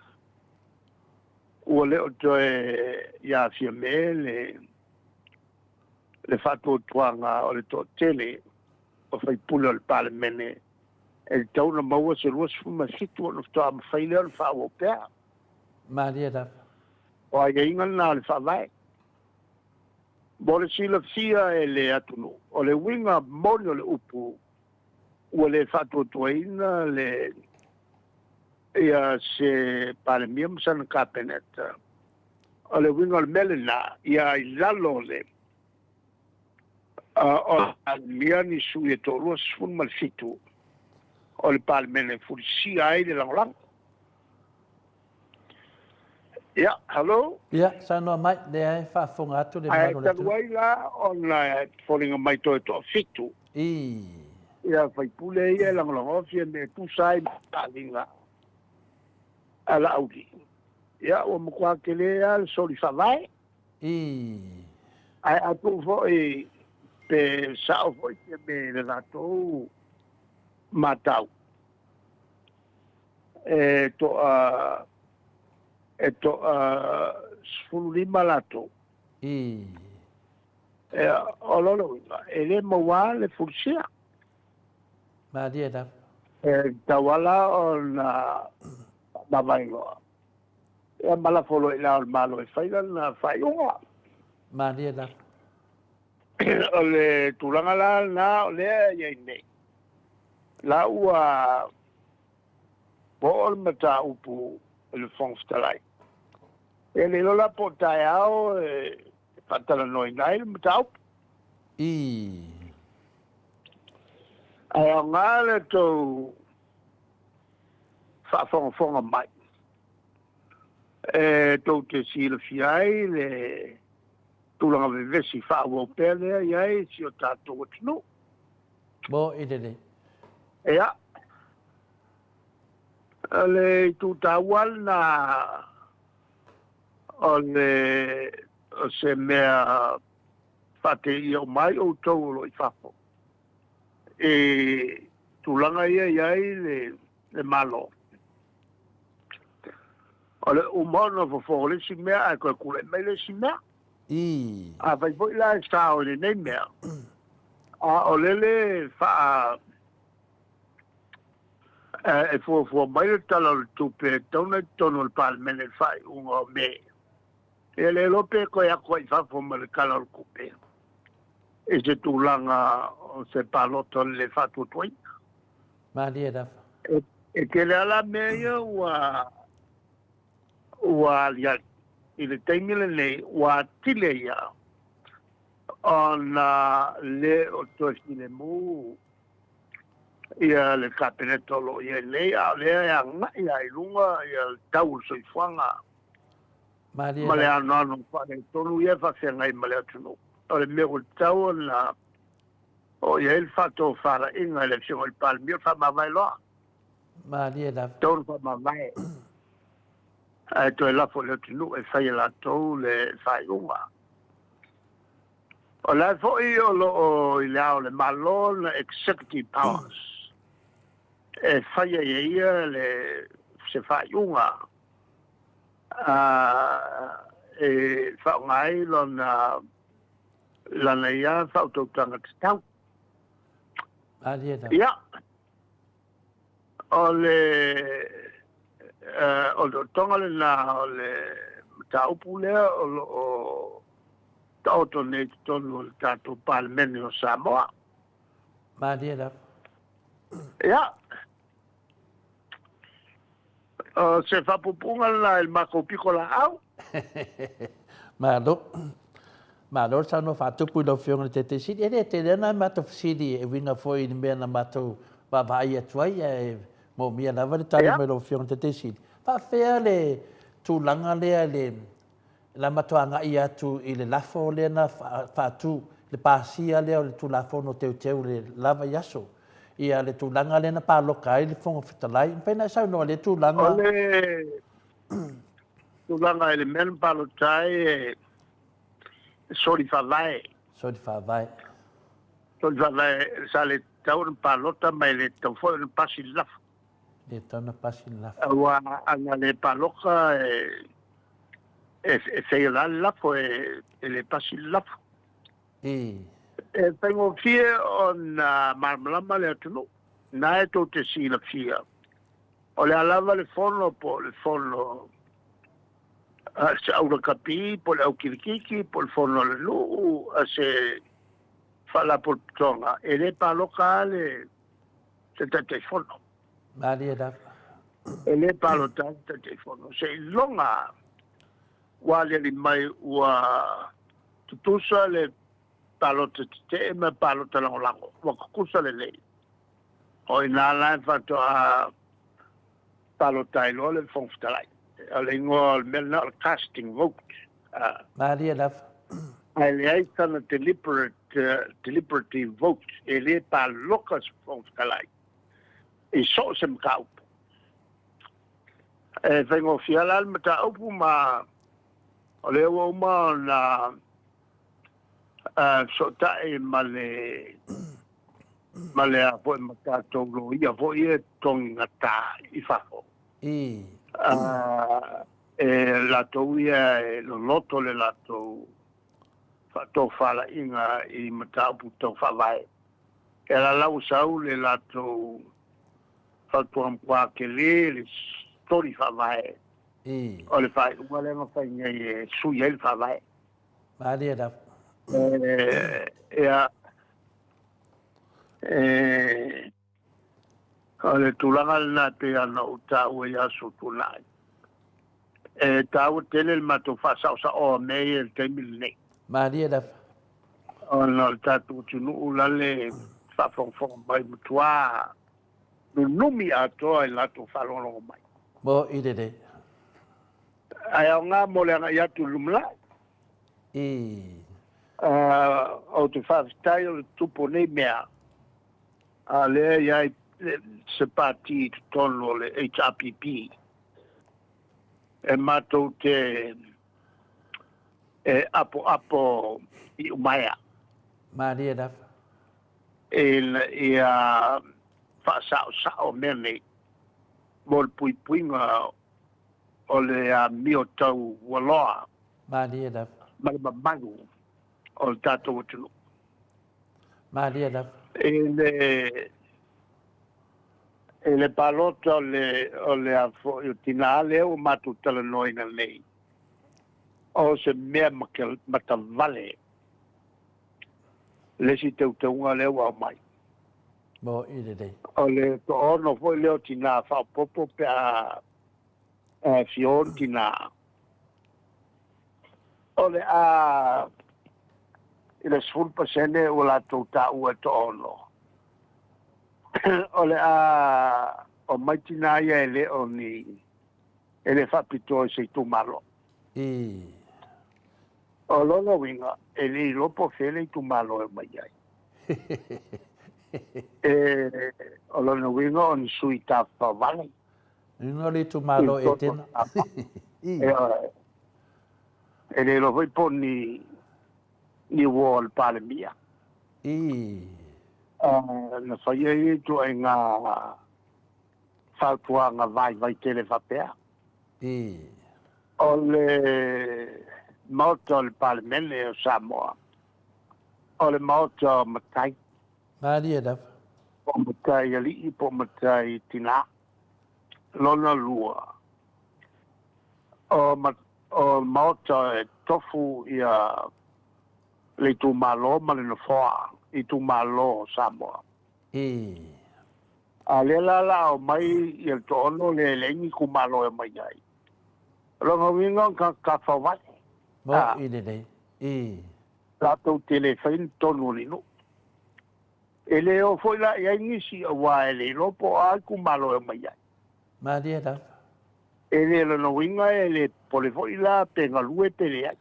ua le o toe ia Fiame le. Le faatuatuaga o le toatele o faipule o le Palemene e tatau ona maua se 27 ona faatoa mafai lea ona faaauau pea. Malie lava. O aiaiga lena o le Faavae. Mo le silafia e le atunuu, o le uiga moni o le upu ua le faatuatuaina le ia se Palemia ma sana Kapeneta, o le uiga o le mea lena, ia i lalo o le o le Palemia ni sui e 27 o le Palemene e fulisia ai le lagolago. Ia, hello? Ia, saunoa mai, lea e faafofoga atu le mamalu o le atunuu. Ae talu ai la ona e foliga mai toe toafitu. I. Ia, faipule ia e lagolago Fiame e tusa ai ma taaliga a Laauli. Ia, ua matua tele lava le soli faavae. I. Ae a tuu foi pe sao foi Fiame i le latou matau, e toa e toa 15 latou. I. E, o lona uiga, e le maua le fulisia. Malie lava. E tauala ona mavaeloa. Ia ma lafo loa i le Ao o le Malo e fai lana faaiuga. Malie lava. O le tulaga la lena o lea e i ai nei, la ua oo le mataupu i le Fofoga Fetalai. E le iloa la po o taeao e faatalanoaina ai le mataupu. I. Ae aoga le tou faafogafoga mai e tou te silafia ai le tulaga vevesi faaauau pea lea i ai si o tatou atunuu. Mo i lelei. Ia, o le itu taua lena o le o se mea faateia uma ai outou o lo o i fafo i tulaga ia i ai le, le Malo. O le uma ona fofo o le isi mea ae toe tulai mai le isi mea. I. Afai foi la e sao i lenei mea, a o lele faa e fuafua mai le Tala o le Tupe e tatau ona i totonu o le Palemene i le faaiuga o Me. Ia le iloa pe toe atu ai i fafo ma le Tala o le Tupe i se tulaga o se palota o le le faatuatuaina. Malie lava. E tele lava la mea ia ua ua aliali i le taimi lenei ua atili ai lava ona le o toe filemu ia le Kapeneta o lo o i ai nei, a o lea e agai lava i luga ia le tau o le soifuaga Malie ma le lava. anoano faaletonu ia e faafeagai ma le atunuu. O le mea ua tatau ona oo i ai le faatofalaiga i le Afioga i le Palemia, o le faamavae loa. Malie lava. Tatau ona faamavae ae toe lafo i le atunuu e fai e latou le faaiuga. O la foi o lo o i le Ao o le Malo na executive powers e fai ai e ia le se faaiuga e faaaoga ai lona lana ia faautautaga tatau. Malie lava. Ia, o le o le totoga lena o le mataupu lea o lo o taoto nei i totonu o le tatou Palemene o Samoa. Malie lava. Ia, o se faapuupuuga lena i le matou piko laau. Malo. Malo le saunoa faatupu i lau Afioga i le Taitaifono Sili. E le tele lava nai matou fesili e uiga foi i le mea na matou vaavaai atu ai, ae moomia lava le tali mai lau Afioga i le Taitaifono Sili. Faapefea le tulaga lea i le la matou agai atu i le lafo lea na faatu, le pasia lea o le Tulafono Teuteu i le la vaiaso, ia le tulaga lea na paloka ai le Fofoga Fetalai. E mafai ona e saunoa i lea tulaga? O le tulaga i le mea na palota ai e soli faavae. Soli faavae. Soli faavae, sa le tatau ona palota ma e le tatau foi ona pasi le lafo. Le tatau ona pasi le lafo. Aua ana le paloka e fail lava le lafo, e le pasi le lafo. E faigofie ona malamalama le atunuu, na e tou te silafia, o le a lava le fono po o le fono a se au lakapi po o le au kilikiki po o le fono a le nuu a se faalapotopotoga, e le paloka lava le Taitaifono. Malie lava. E le palota le Taitaifono. Seiloga lava ua aliali mai ua tutusa le palota tetee ma palota lagolago, ua tutusa lelei. O i ina la e faatoa palota ai loa le Fofoga Fetalai. O le igoa o le mea lena o le casting vote. Malie lava. Ae leai sana deliberate, deliberative vote, e le paloka se Fofoga Fetalai i so o se mataupu. E faigofie la le mataupu ma o lea ua uma ona fesootai ma le ma le a foi ma tatou loia foi ia e totogi gata i fafo. E latou ia e loloto le latou faatofalaiga i mataupu tau faavae. E ala la ua sau le latou fautuaga matua tele le soli faavae o le faaiuga lea na fai nei e sui ai le faavae. Malie lava. Ia, e, o le tulaga lena e pei ona ou taua i aso tuanai. E taua tele le matou faasaosaoa o mea ia i le taimi lenei. Malie lava. Ona o le tatou atunuu la le faafogafoga mai matua nunumi atoa i le latou faalogologo mai. Mo i lelei. Ae aoga mo le agai atu i le lumanai. Ou te faafetai o le tupu o nei mea, a o lea e i ai se pati i totonu o le HRPP e matou te e apoapo i umaea. Malie lava. Ina ia faasaosao mea nei mo le puipuiga o le amio tau ualoa. Malie lava. Ma le mamalu o le tatou atunuu. Malie lava. I le i le palota o le o le a foi o tinā lea ua matou talanoaina nei, o se mea matavale le isi teuteuga lea ua aumai. Mo i lelei. O le toaono foi lea o tinā faaopoopo pe a fio ni tinā. O le a i le 10% ua latou taua e toaono, o le a omai tinā ia e le o ni e le faapitoa i se itumalo. O lona uiga, e le iloa po o fea le itumalo e omai ai. E, o lona uiga o ni sui tafafao vale. Uiga o le itumalo e tena. E le iloa foi po o ni ni uo a le Palemia. Na faia ia ituaiga fautuaga vaivai tele faapea. O le Maota o le Palemene o Samoa, o le Maota o Matai. Malie lava. Po o Matai alii po o Matai tinā. Lona lua, o, o Maota e tofu ia le itumalo ma le nofoa, itumalo o Samoa. A lea la la aumai ia le toaono lea e leai ni itumalo e omai ai. O lona uiga o ni tagata vale. Mo i lelei. Latou te le faia ni tonu o le nuu. E le o foi la i ai nisi aua e le iloa po o a itumalo e omai ai. Malie lava. E le lona uiga e le popole foi la pe galue pe leai.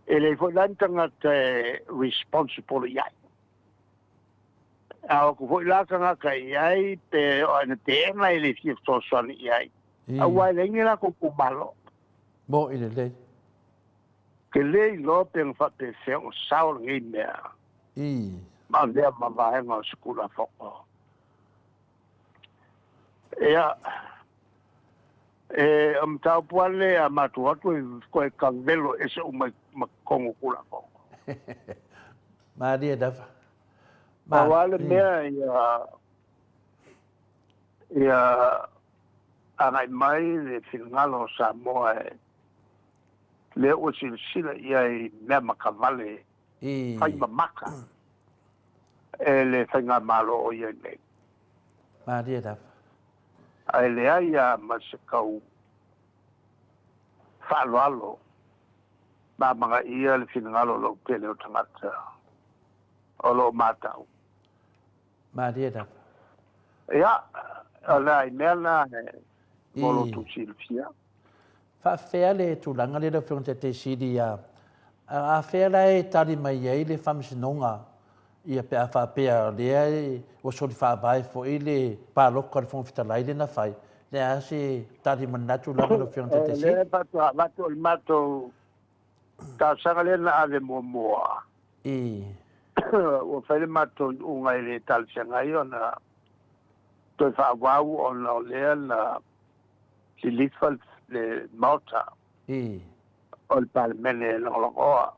E leai foi la ni tagata e responsible i ai. A o atu foi la tagata i ai pe o ina teena e le fia fesoasoani i ai, aua e leai ni latou itumalo. Mo i lelei. Ke le iloa pe na faapefea ona sao lenei mea. Ma avea ma vaega o se Tulafono. Ia, e, o mataupu lava lenei a matou atu e toe kavelo ese uma ma totonu o Tulafono. Malie lava. Pau lava le mea ia ia agai mai le finagalo o Samoa e lea ua silasila i ai i mea makavale fai mamaka e le faigamalo o i ai nei. Malie lava. Ae leai lava ma se kau faaaloalo ma amanaia le finagalo lautele o tagata o lo o matau. Malie lava. Ia, o nai mea na mo lo outou silafia. Faafefea le tulaga lea lau Afioga i le Taitaifono Sili, a fea la e tali mai ai le Faamasinoga ia pe a faapea o lea ua soli faavae foi le palota a le Fofoga Fetalai lea na fai, le a se tali manatu lava lau Afioga i le Taitaifono? O lea faatoa avatu o le matou talosaga lea na ave muamua. Ua fai le matou iuga e le talafeagai ona toe faaauau ona o lea na lilifa le Maota o le Palemene e lagolagoa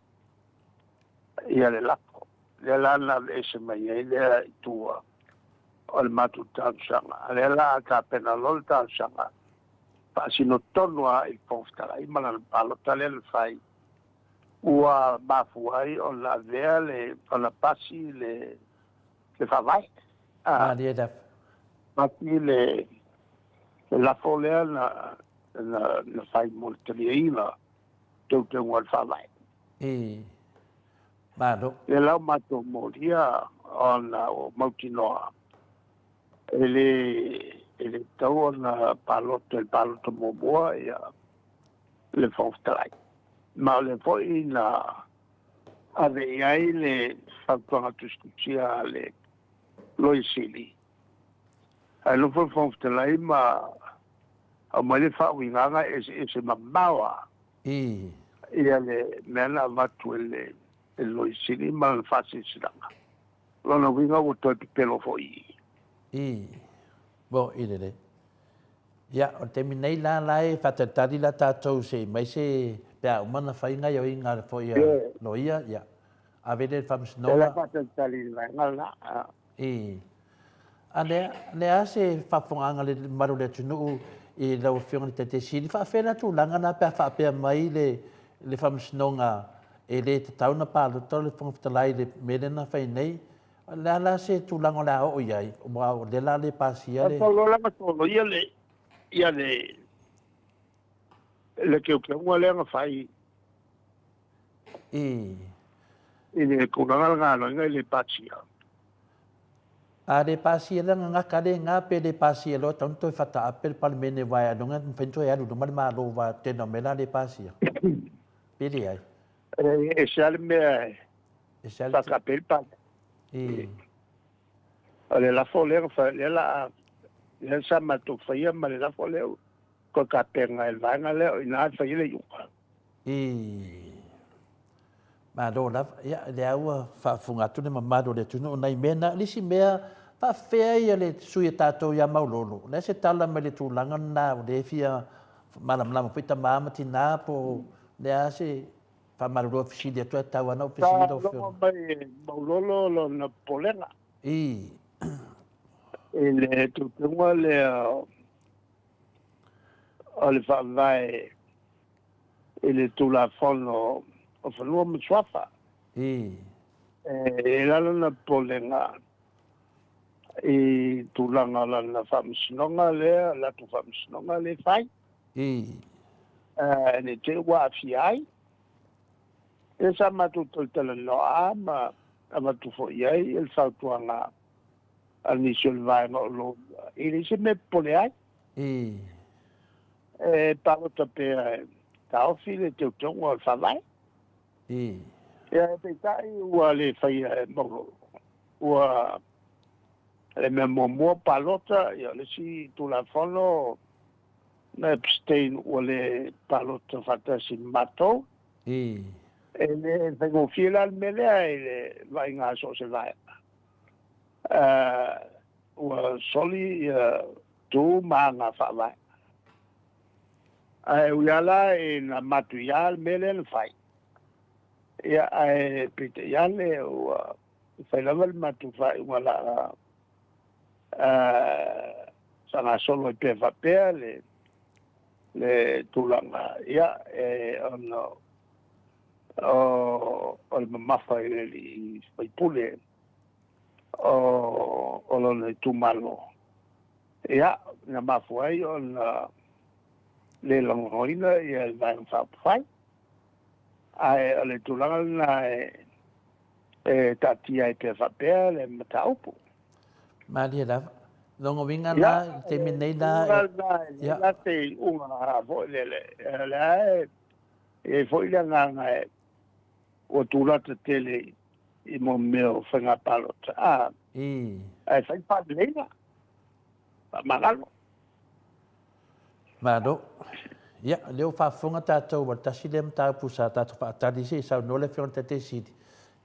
ia le lafo. Lea la na aveese mai ai lea i tua o le matou talosaga. A lea la a tapena loa le talosaga, faasino tonu lava i le Fofoga Fetalai ma lana palota lea na fai, ua mafua ai ona avea le, ona pasi le, le faavae. Malie lava. Pasi le, le lafo lea na, na, na fai mo le taliaina teuteuga o le faavae. I. Malo. Lea la ua matou molia ona ua mautinoa e le e le tatau ona palota i le palota muamua ia le Fofoga Fetalai. Ma o lea foi na ave i ai le fautuaga tusitusia a le Loia Sili. Ae nofo le Fofoga Fetalai ma aumai le faauigaga eseese mamao lava ia le mea na avatu e le Loia Sili ma lana faasilasilaga. O lona uiga ua toe pepelo foi i i. I. Mo i lelei. Ia, o le taimi nei la, la e faatalitali la tatou se i mai se, pe a uma ona fai gaioiga foi a loia, ia, ave lea i le Faamasinoga. Lea la e faatalitali i le vaega la. I. A le, le a se faafofogaaga a le mamalu o le atunuu i lau Afioga i le Taitai Sili, faafefea la tulaga na pe a faapea mai le, le Faamasinoga e le tatau ona palota le Fofoga Fetalai i le mea lea na fai nei, o le a la se tulaga o le a oo i ai, aua o lea la le pasia le... Sa tau loa la ma soloia le, ia le, le teuteuga lea na fai I. I le tulaga o le galuega e le pasia. A le pasia le gagaka le ga pe le pasia loa tau toe fataape le Palemene aua e ailoga e mafai ona toe alu i luma le Malo aua tena o mea la le pasia. Pe leai. E ese lava le mea e faataape ai le Palemene. I. O le lafo lea na fai, lea la a, lea sa matou faia ma le lafo lea ua toe tapena e le vaega lea, o i ina e fai ai le iuga. I. Malo lava. Ia, lea ua faafofoga atu le mamalu o le atunuu nai mea na. O le isi mea, faafefea ia le sui a tatou ia Maulolo? O le a se tala mai le tulaga lena o lea e fia malamalama foi tama ma tina po o le a se faamalulu fesili atu ae tatau lava ona ou fesili lau Sa Afioga. logo mai e Maulolo lona popolega. I. I le teuteuga lea o le Faavae i le Tulafono o Fanua ma Suafa. I. E i ai la lona popolega i tulaga o lana faamasinoga lea, latou faamasinoga lea e fai. I. Ne i te i ua aafia ai. Ia sa matou toe talanoa ma avatu foi i ai le fautuaga a nisi o le vaega o lo o e leai se mea e popole ai. I. E palota pea e taofi le teuteuga o le Faavae. I. Ia, peitai ua le faia e Maulolo. Ua le mea muamua palota, ia o le isi Tulafono na abstain ua le palota faatasi ma matou. I. E le faigofie la le mea lea i le vaaiga a so o se vaega. Ua soli ia tu ma aga faavae. Ae ui lava la ina matuia le mea lea na fai, Ia, ae peitai ane ua fai lava le matou faaiuga o le a faagasolo ai pea faapea le le tulaga, ia, e ona o o le mamafa i le alii faipule o o lona itumalo, ia, na mafua ai ona le lagolagoina ia le Vaega Faaupufai. Ae o le tulaga lena e taatia ai pea faapea le mataupu. Malie lava. Lona uiga la, i le taimi nei la... E leai la se iuga foi lele, o lea e i ai foi le agaga e ua tulata tele i mea o faiga palota, ae fai faaleleiga, faamagalo. Malo. Ia, o lea ua faafofoga tatou, ua tasi lea mataupu sa tatou faatali se i saunoa le Afioga i le Taitai Sili.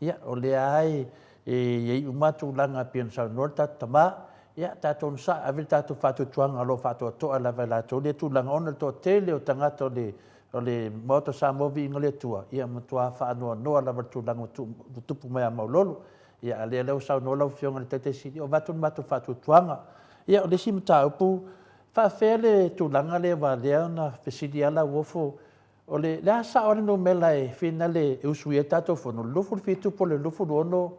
Ia, o lea lava e i ai uma tulaga e pei ona saunoa le tatou tama. Ia, tatou onosai, ave le tatou faatuatuaga o lo o faatoatoa lava e latou lea tulaga ona o le toatele o tagata o le o le Maota o Samoa Viiga o le Atua, ia matua faanoanoa lava i le tulaga ua tupu mai ia Maulolo. Ia, a o lea la ua saunoa lau Afioga i le Taitai Sili, ua avatu le matou faatuatuaga. Ia, o le isi mataupu, faapefea le tulaga lea aua o lea na fesili lava Lauofo, o le a sao lava le numera e finale e usuia ai le tatou Fono, le 27 po o le 26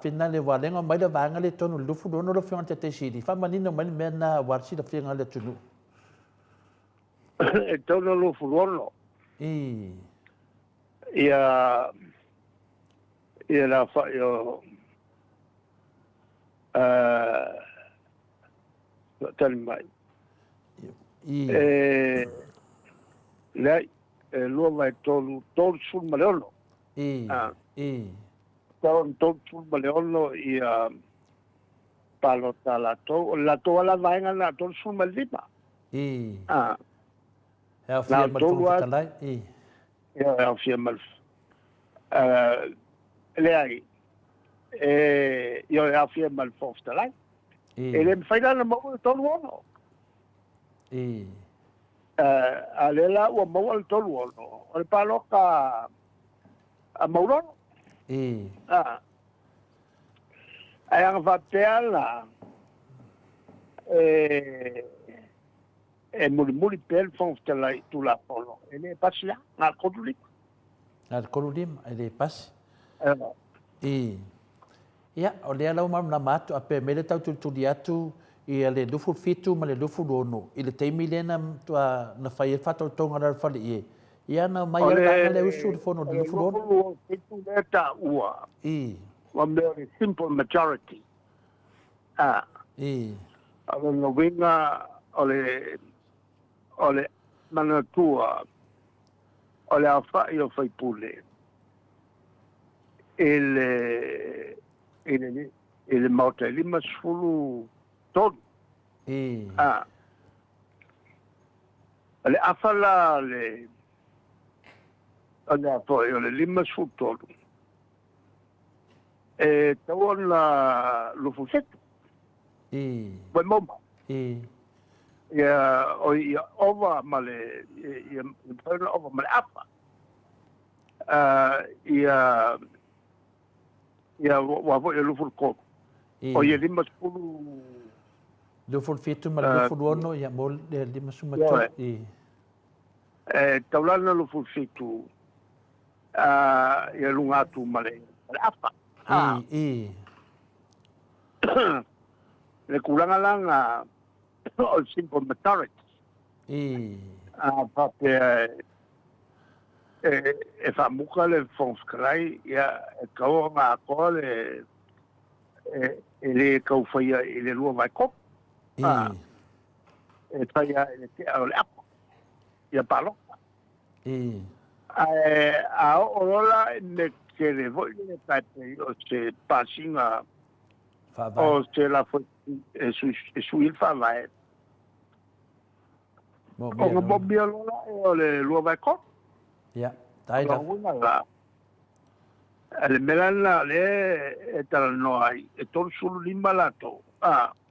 finale aua o lea na aumai le vaega lea i totonu o le 26 lau Afioga i le Taitai Sili, faamanino mai le mea lena aua le silafiaga a le atunuu. E tatau ona 26. I. Ia, ia le aofai o tali mai. I. E, leai, e 2 vae 3, 36. I. I. Tatau ona 36 ia palota a latou. O le latou lava la vaega na 35. I. E aofia ma le Fofoga Fetalai. I. Ia, e aofia ma le... leai, e, ia, e aofia ma le Fofoga Fetalai. I. E le mafai la ona maua le 36. I. A lea la ua maua le 36, o le palota a Maulolo. I. Ae aga faapea la, e, e mulimuli pea le Fofoga Fetalai i Tulafono, e le pasi la, na o le 35. Na o le 35, e le pasi. I. Ia, o lea la ua malamalama atu, a pea mai le tau tulituli atu ia le 27 ma le 26 i le taimi lea na matua na fai ai le faatautoga a le Faleie, ia na omai O lava le le, vaega lea usu i le fono i o le le 26. 27 lea taua, I. ua mea o le simple majority. I. O lona uiga o le, o le manatua o le aofai o faipule i le, i le, i le Maota e 53. I. O le afa la le, o le a foi o le 53, e tatau ona 27. I. Ua maua. I. Ia, o ia ova ma le, ia mafai ona ova ma le afa. Ia, ia ua foi e 23. I. O ia 50... 27 ma le 26, ia mo le 53. I. E tatau la ona 27 ia luga atu ma le afa. I. I. Le tulaga la na o le simple majority. I. A faapea e, e faamuta le Fofoga Fetalai, ia, e tatau ona atoa le, e, e le tau faia i le 2/3. I. E faia i le tea o le afa, ia palota. I. Ae a oo loa la i mea tele foi lele tai pei o se pasiga Faavae. o se lafo e sui e sui le faavae. Moomia Ona loa. moomia loa la o le 2/3. Ia, tai O lava. lona uiga la, le mea la lena o lea e talanoa ai, e 35 latou,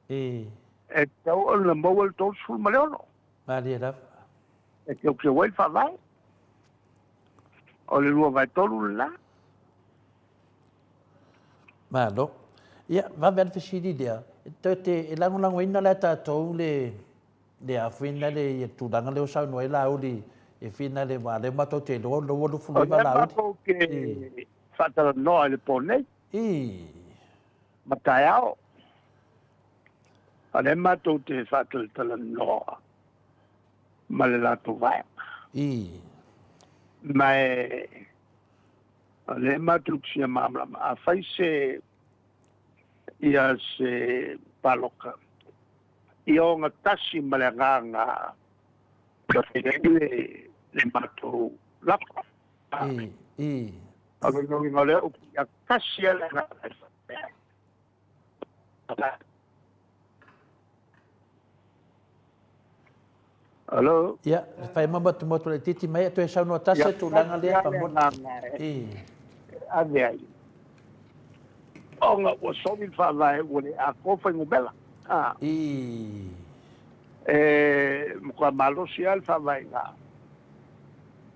I. e tatau ona maua le 36. Malie lava. E teuteu ai le faavae. O le 2/3 lena. Malo. Ia, vave a le fesili lea, e te e lagolagoina la e tatou le le afuina le ia tulaga lea o saunoa ai Laauli e fina le aua lea matou te iloa o lea ua O 29 lea Laauli. matou te I. faatalanoa i le po nei I. ma taeao. O lea matou te faatalatalanoa ma le latou vaega. I. Ma e o lea matou te fia malamalama, afai se ia se paloka ia ogatasi ma le agaga e le le matou lafo. I. I. O le uiga o lea upu, ia tasi lava le agaga e faapea ai. Alo? Ia, fai ma motumotu laitiiti mai e toe saunoa tasi Ia le tulaga tasi lea lava le faamolemole. agaga e I. ave ai, ona ua soli le faavae ua le atoa fuainumera. Ah, I. e matua malosi lava le faavaega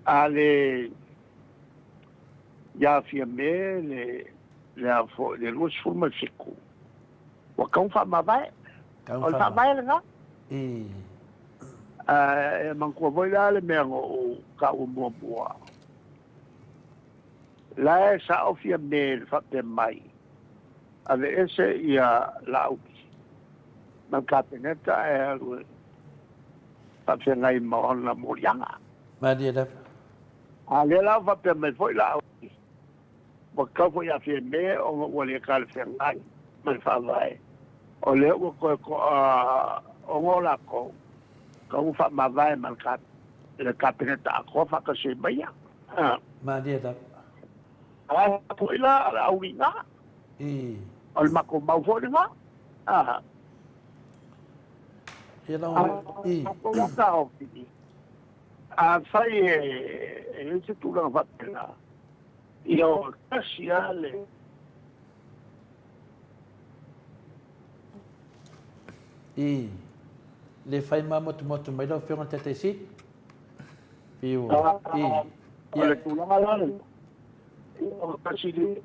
a le ia Fiame le le a foi le 27 ua tau faamavae. Tau O le faamavae. faavae lena. I. E manatua foi la le mea na ou taua muamua. La e sao Fiame le faapea mai, aveese ia Laauli ma le Kapeneta ae alu e faafeagai ma ona moliaga. Malie lava. A lea la ua faapea mai foi Laauli, ua tatau foi ia Fiame ona ua le talafeagai ma le faavae. O lea ua toe toa ono o latou, tau ua faamavae ma le Kapeneta atoa faatasi ai ma ia. Malie lava. A foi la o le auliga, I. o le matou mau foi lena. Ia lau A I. matou la taofi, afai e i ai se tulaga faapena, ia o tasi lava le I. Le fai ma motumotu mai lau Afioga i le Taitaisi. Fiu. I. O Ia. le tulaga la lena, ia o tasi le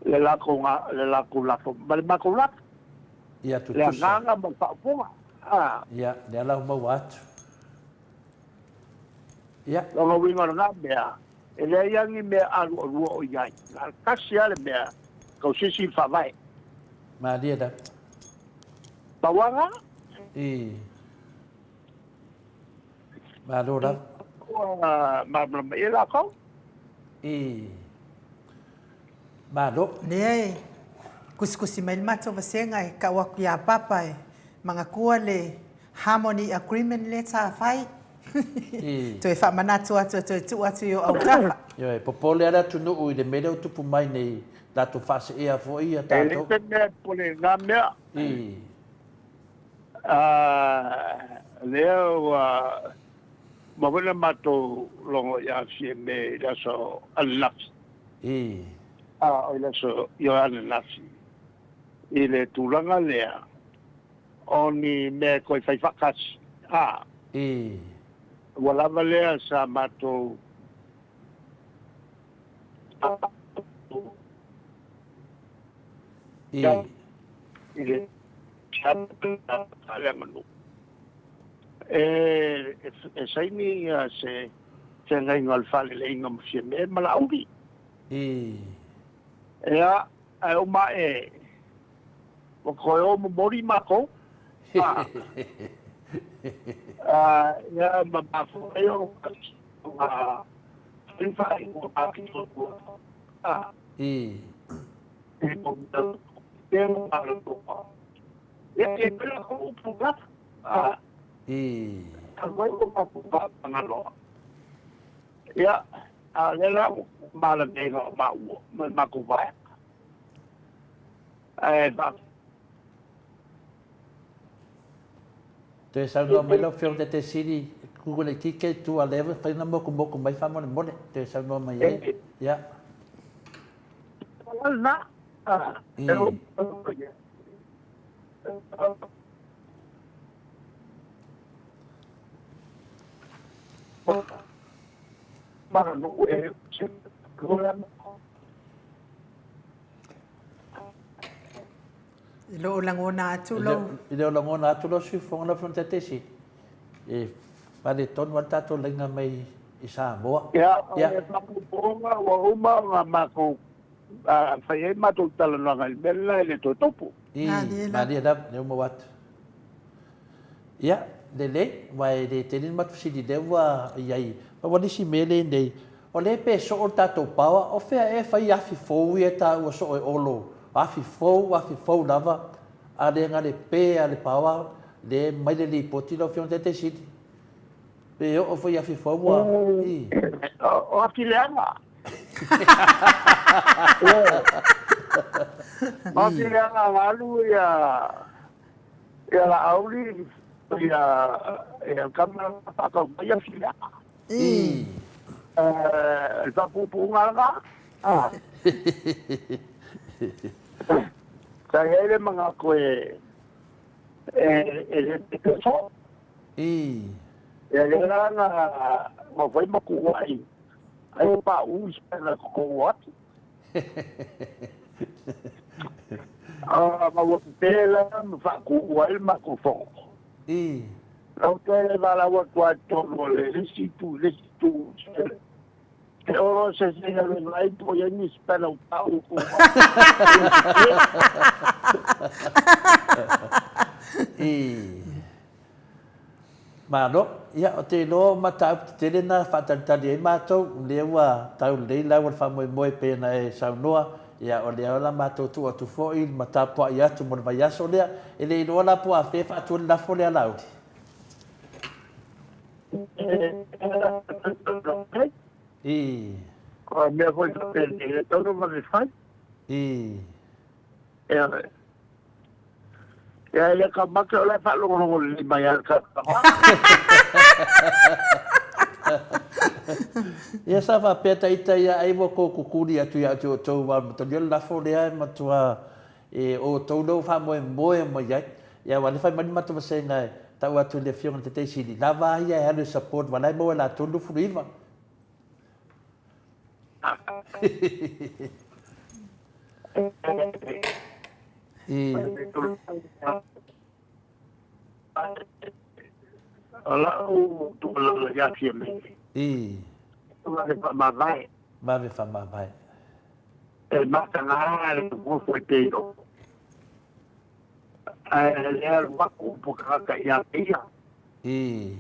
le latou le latou lafo ma le matou lafo. Ia Le tutusa. agaga ma le faaupuga. Ia, lea la ua maua atu. Ia. Lona uiga o lena mea, e leai lava ni mea alualua o i ai. Na o le tasi lava le mea, tausisi i le faavae. Malie lava. Tauaga? I. Malo lava. Ua malamalama i ai latou. I. Malo. Lea e kusikusi mai le matou vasega e kau atu ia Papa e manatua le Harmony Agreement lea sa fai. I. Toe faamanatu atu e toe tuu atu i o autafa. Ioe, popole lava le atunuu i le mea lea ua tupu mai nei, latou faaseea foi ia E le tatou. se mea e popole i lena mea. I. Lea ua uma foi ona matou logo ia Fiame i le aso ananafi. I. O le aso ioe ananafi i le tulaga lea o ni mea e toe fai faatasi. I. Ua lava lea sa matou I. i le faaleaganuu e saini ia se feagaiga o le faaleleiga ma Fiame ma Laauli. I. Ia, ae uma ae ua toe o momoli matou. Ia, ma mafua ai ona fai faaiuga faapitoa. I. Ia, e pei la kou upu lava. I. Talu ai ko matou faapagaloa. Ia, a o lea la ua malamega o maua ma le matou vaega. Ae fa Toe saunoa mai lau Afioga i le Taitaiseili, Google laitiiti i tua lea e fai ona motumotu mai faamolemole. Toe saunoa mai ai. Ia. I. E le o lagona atu lou. E le o lagona atu lau Sui Fofoga lau Afioga i le Taitaifono. E faaletonu lava le tatou laina mai i Samoa. Ia, o le faapuupuuga ua uma ona matou fai ai matou talanoaga i le mea lena e le toe tupu. I, malie lava, lea ua maua atu. Ia, lelei, aua e le tele ni matou fesili lea ua i ai. Pau lava le isi mea lenei, o lea pe soo le tatou power, o fea ea e fai afi fou ia e taua soo e Olo, afi fou, afi fou lava, a le na le pe a le power, lea e mai le lipoti lau Afioga i le Taitai Sili. Pe oo foi i afi fou ua, i. O afi leaga. O afi leaga na alu ia Ia Laauli, ia ia tama la faatau mai afi leaga. I. Le faapuupuuga lena. A. Sa i ai le manatu e e le pito soo. I. Ia lea la na fai ma tuuai ai ua pauu se na totogo atu. Ma ua pepē la ma faatuua ai le matou fono. I. Lau toe le valaau atu lava i totonu o le isi itu i le isi itu, se olo se se i alu e vaai po o i ai nisi pela ua pauu atu. I. Malo. Ia, ou te iloa o mataupu tetele na faatalitali ai matou, o lea ua tau lelei lau o le faamoemoe pei ona e saunoa, ia o lea la matou tuu atu foi ma tapuai atu mo le vaiaso lea. E le iloa la po o afea e faatu ai le lafo lea Laauli? I. O mea foi faapena, e tatau ona vave fai. I. Ia, e le taumate o la e faalogologo lelei mai lava i le talanoaga. Ia sa faapea ta ita ia ai ua tou tutuli atu ia te outou aua o le matalia o le lafo lea e matua e outou lea ua faamoemoe mai ai. Ia aua o lea fai mai le matou vasega e tau atu i le afioga i le Taitai Sili, lava a ia e alu e support aua o la e maua e latou le 29. I. O lau tuualalo ia Fiame. I. Vave faamavae. Vave faamavae. E mataga le nofo i te ilo. Ae le alu atu upu tagata ia te ia. I.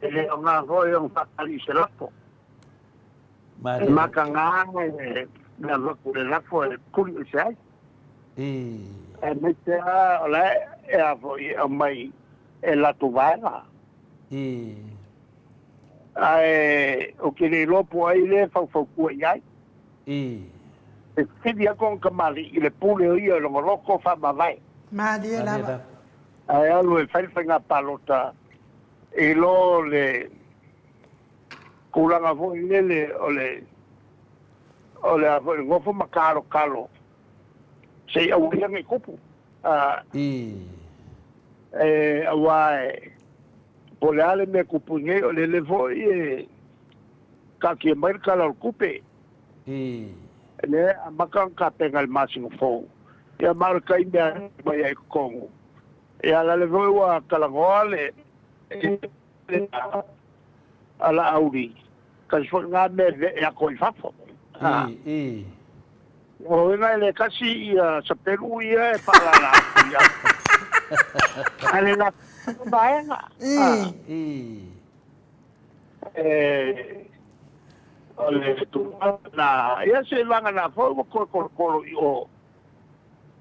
E le aoga foi ona faatali i se lafo. E mataga le alu atu i le lafo e tuli ese ai. I. Aemaise lava o la e a foi e aumai e latou vaega. I. Ae ou te le iloa po o ai lea e faufautua i ai. I. E sili atu ona tamalii i le pule o ia i lona loto faamavae. Malie lava. Ae alu e fai le faiga palota i lo le tulaga foi lele o le o le a foi le nofo ma kalokalo se i aua ia nei tupu. I. E aua e po o le a le mea e tupu nei o lele foi e taatia mai le Tala o le Tupe. I. Lea e amata ona tapena i le masina fou. Ia ma o le taimi lava e mai ai i totonu. Ia la lea foi ua talanoa le a Laauli, tasi foi lena mea e ve'e atu ai i fafo. I, i. O lona uiga e le tasi ia sapelu ia e faalala atu i ai. Ae le latou vaega. I. I. E, o le tulaga lena, ia seiloga na foi ua toe tolotolo i o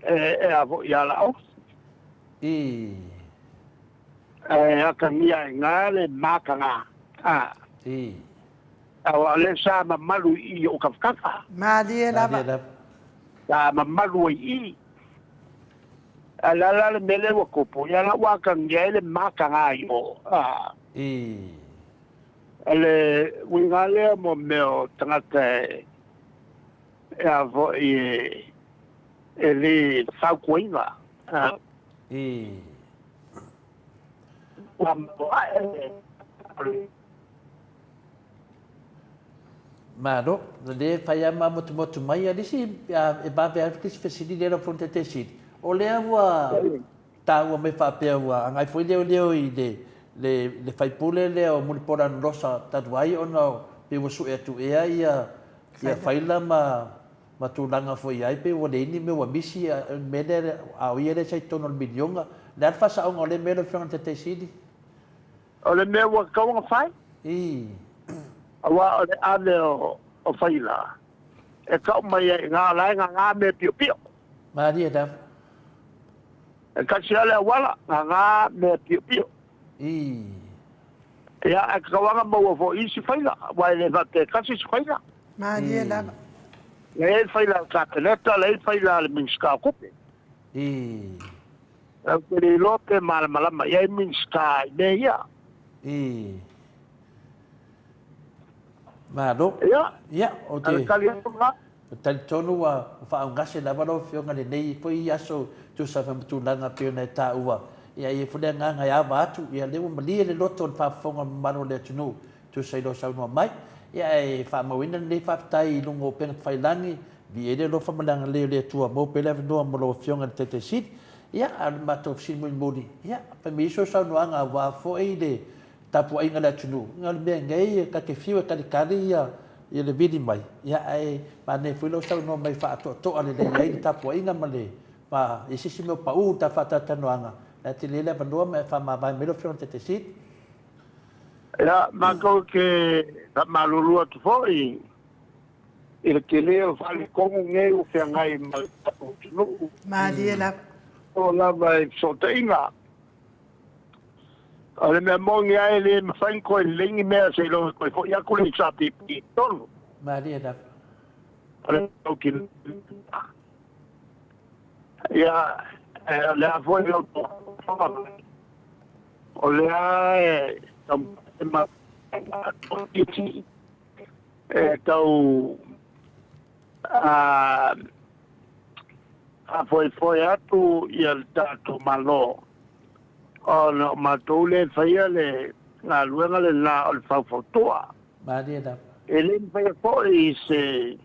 e, e a foi ia Laauli. I. Ae atagia ai i ina le mataga. A. I. Aua o lea sa mamalu i i ou tafatafa. Malie lava. Malie lava. Sa mamalu ai i i. Ae o le a la le mea lea ua tupu? Ia la ua atagia ai le mataga i o. A. I. O le uiga lea mo mea o tagata e, e a foi e, e le fautuaina. A. I. Ua maoae le. Malo, o lea e fai lava ma motumotu mai a le isi, e vave lava le isi fesili lea lau Afioga i le Taitai Sili, o lea ua taua mai faapea ua agai foi leoleo i le le sui usufono lea o Mulipola Anarosa talu ai ona pei ua sue atu ea ia faila ma ma tulaga foi i ai pei ua leai ni mea ua misi le mea lea a o ia lea sa i totonu o le miliona. O le a le faasaoga o lea mea lau Afioga i le Taitai Sili? O le mea ua tatau ona fai. Ii. Aua o le ave o faila e tau mai ai i ina o la e gagā mea piopio. Malie lava. E tasi lava le auala, gagā mea piopio. Ii. Ia, ae tatau lava ona maua foi isi faila, aua e le faapea e tasi se faila. Malie lava. La e i ai le faila a le Kapeneta, la e i ai le faila a le Minisita o Tupe. Ii. Ou te le iloa pe malamalama i ai Minisita i mea ia. Ii. Malo. Ia. Ia, ou te. O le tali atu lena. Ou te talitonu ua faaugase lava lau Afioga i lenei foi aso e tusa ai ma tulaga e pei ona e taua. Ia, e i ai foi le agaga e ava atu, ia lea ua malie le loto i le faafofoga mamalu o le atunuu e tusa i lou saunoa mai. Ia, ae faamauina lenei faafetai i luga o upega tafailagi, viia ai le alofa ma le agalelei o le Atua, maua pea le avanoa mo lau Afioga i le Taitai Sili. Ia, a o le matou fesili mulimuli, ia, fai mai sou saunoaga aua foi le tapuaiga a le atunuu, ia o le mea nei, ta te fiu e talitali ia le vili mai, ia ae manaia foi lou saunoa mai faatoatoa lelei ai le tapuaiga ma le, ma i se isi mea o pau ta faatalatalanoaga, la e tele le avanoa ma e faamavae mai lau Afioga i le Taitai Sili. Ia, matou te faamalulu atu foi i le tele o faaletonu nei ua feagai ma le tatou atunuu. Malie lava. Oo lava i fesootaiga. O le mea moni lava e le mafai ona toe lelei ni mea seiloga e toe foi atu le HRPP i totonu. Malie lava. O le mautinoa. Ia, o le a foi lau tofa mai, o lea e taumafai ma e tau faafoefoe atu ia le tatou Malo, ona o matou lea e faia le galuega lena o le faufautua. Malie lava. E le mafaia foi se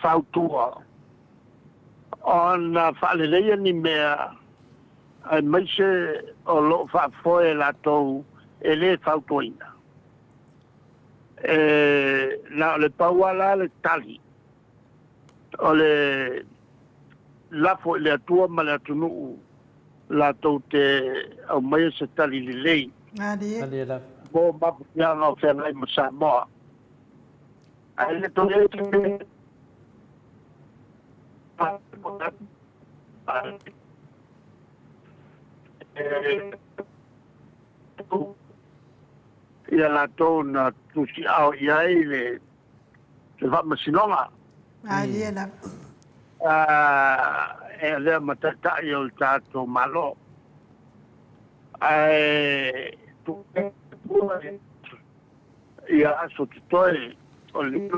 fautua ona faaleleia ni mea aemaise o lo o faafoe e latou e le fautuaina. E na o le pau lava la le tali o le lafo i le Atua ma le atunuu latou te aumaia se tali lelei mo mafatiaga o feagai ma Samoa. Ae le toe i ai se mea ia latou na tusiao i ai le faamasinoga. Malie lava. E avea ma taitai o le tatou Malo. Ae tuu ia aso totoe o le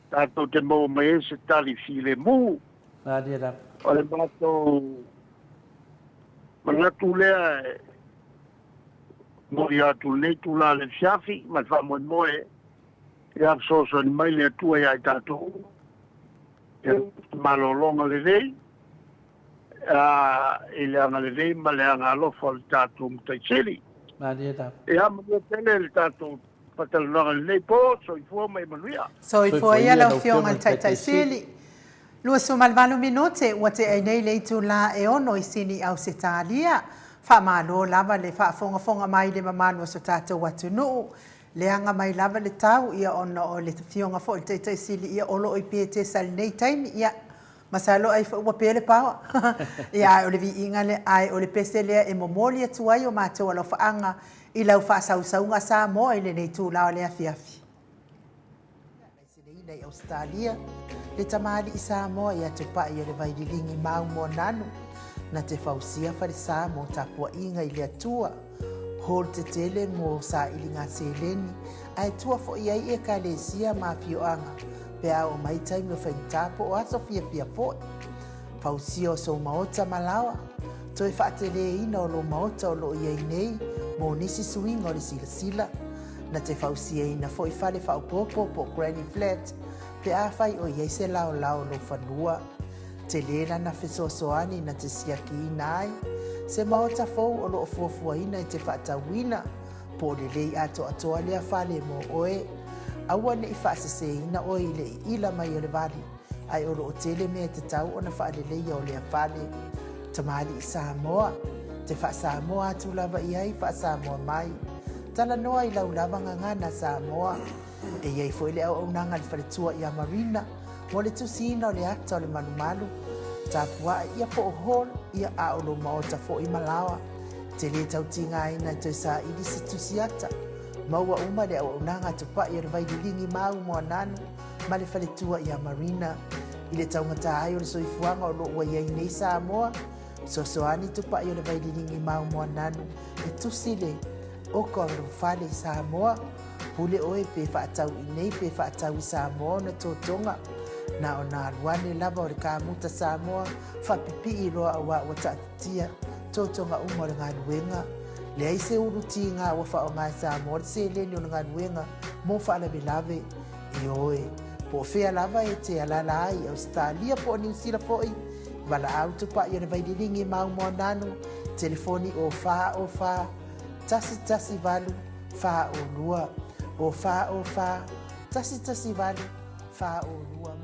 tatou te maua mai ai se tali filemu. Malie lava. O le matou manatu lea e momoli atu i lenei itula o le afiafi ma le faamoemoe ia fesoasoani mai le Atua ia i tatou uma ia malologa lelei i le agalelei ma le agaalofa o le tatou Matai Sili. Malie lava. Ia manuia tele le tatou faatalanoaga i lenei po. Soifua ma ia manuia. Soifua ia lau Afioga i le Taitai Sili. 28 minute ua tea ai nei le itula e ono i Sini Ausetalia. Faamalo lava le faafogafoga mai i le mamalu o so tatou atunuu. Leaga mai lava le tau ia ona o le afioga foi i le Taitai Sili ia o lo o i Petesa i lenei taimi. Ia, masalo ai foi ua pe le paoa. Ia ae o le viiga lea, ae o le pese lea e momoli atu ai o matou alofaaga i lau faasausauga Samoa i lenei itula o le afiafi. Laiseneina i Ausetalia, le tamalii Samoa ia Tupai o le Vaililigi Mau Moananu, na te fausia falesa mo tapuaiga i le Atua, hall tetele mo sailiga seleni, ae tua foi ai i Ekalesia ma afioaga pe a oo mai taimi o faigata po o aso fiafia foi. Fausia o sou maota ma laoa, toe faateleina o lou maota o lo o i ai nei mo nisi suiga o le silasila. Na te fausiaina foi fale faaopoopo po o granny flat pe afai o i ai se laolao o lou fanua. Tele lana fesoasoani na te siakiina ai se maota fou o lo o fuafuaina e te faatauina po o lelei atoatoa lea fale mo oe. Aua ne i faaseseina oe i le iila mai o le vali, ae o lo o tele mea e tatau ona faaleleia o lea fale. Tamalii Samoa, te faa-Samoa atu lava i ai, faa-Samoa mai. Talanoa i lau lava gagana Samoa. E i ai foi le auaunaga a le faletua ia Marina mo le tusiina o le ata o le malumalu, tapuae ia po o hall ia a o lou maota foi ma laoa. E te le tau tigaina e toe saili se tusi ata. Maua uma le auaunaga a Tupai o le Vaililigi Mau Moananu ma le faletua ia Marina. I le taugata ai o le soifuaga o lo o ua i ai nei Samoa, fesoasoani Tupai o le Vaililigi Mau Moananu e tusi le oko o lou fale i Samoa. Pule oe pe faatau i nei pe faatau i Samoa ona totoga. Na ona alu ane lava o le kamuta Samoa faapipii loa auā ua taatitia totoga uma o le galuega. Leai se ulu tiga ua faaaoga e Samoa le seleni o le galuega mo faalavelave. Ioe, po o fea lava e te alaala ai i Ausetalia po o Niu Sila foi, valaau tupai o le Vaililigi Mau Moananu, telefoni o 4 o 4 1 1 8 4 o 2, o 4 o 4 1 1 8 4 o 2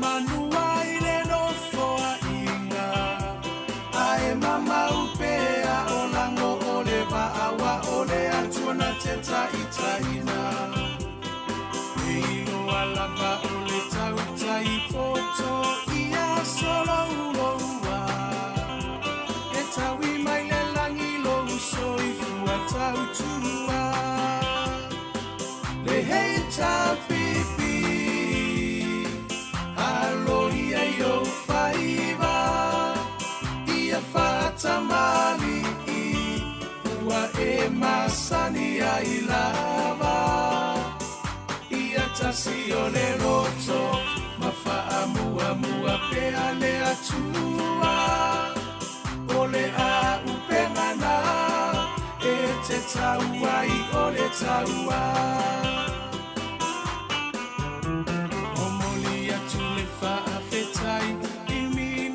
mo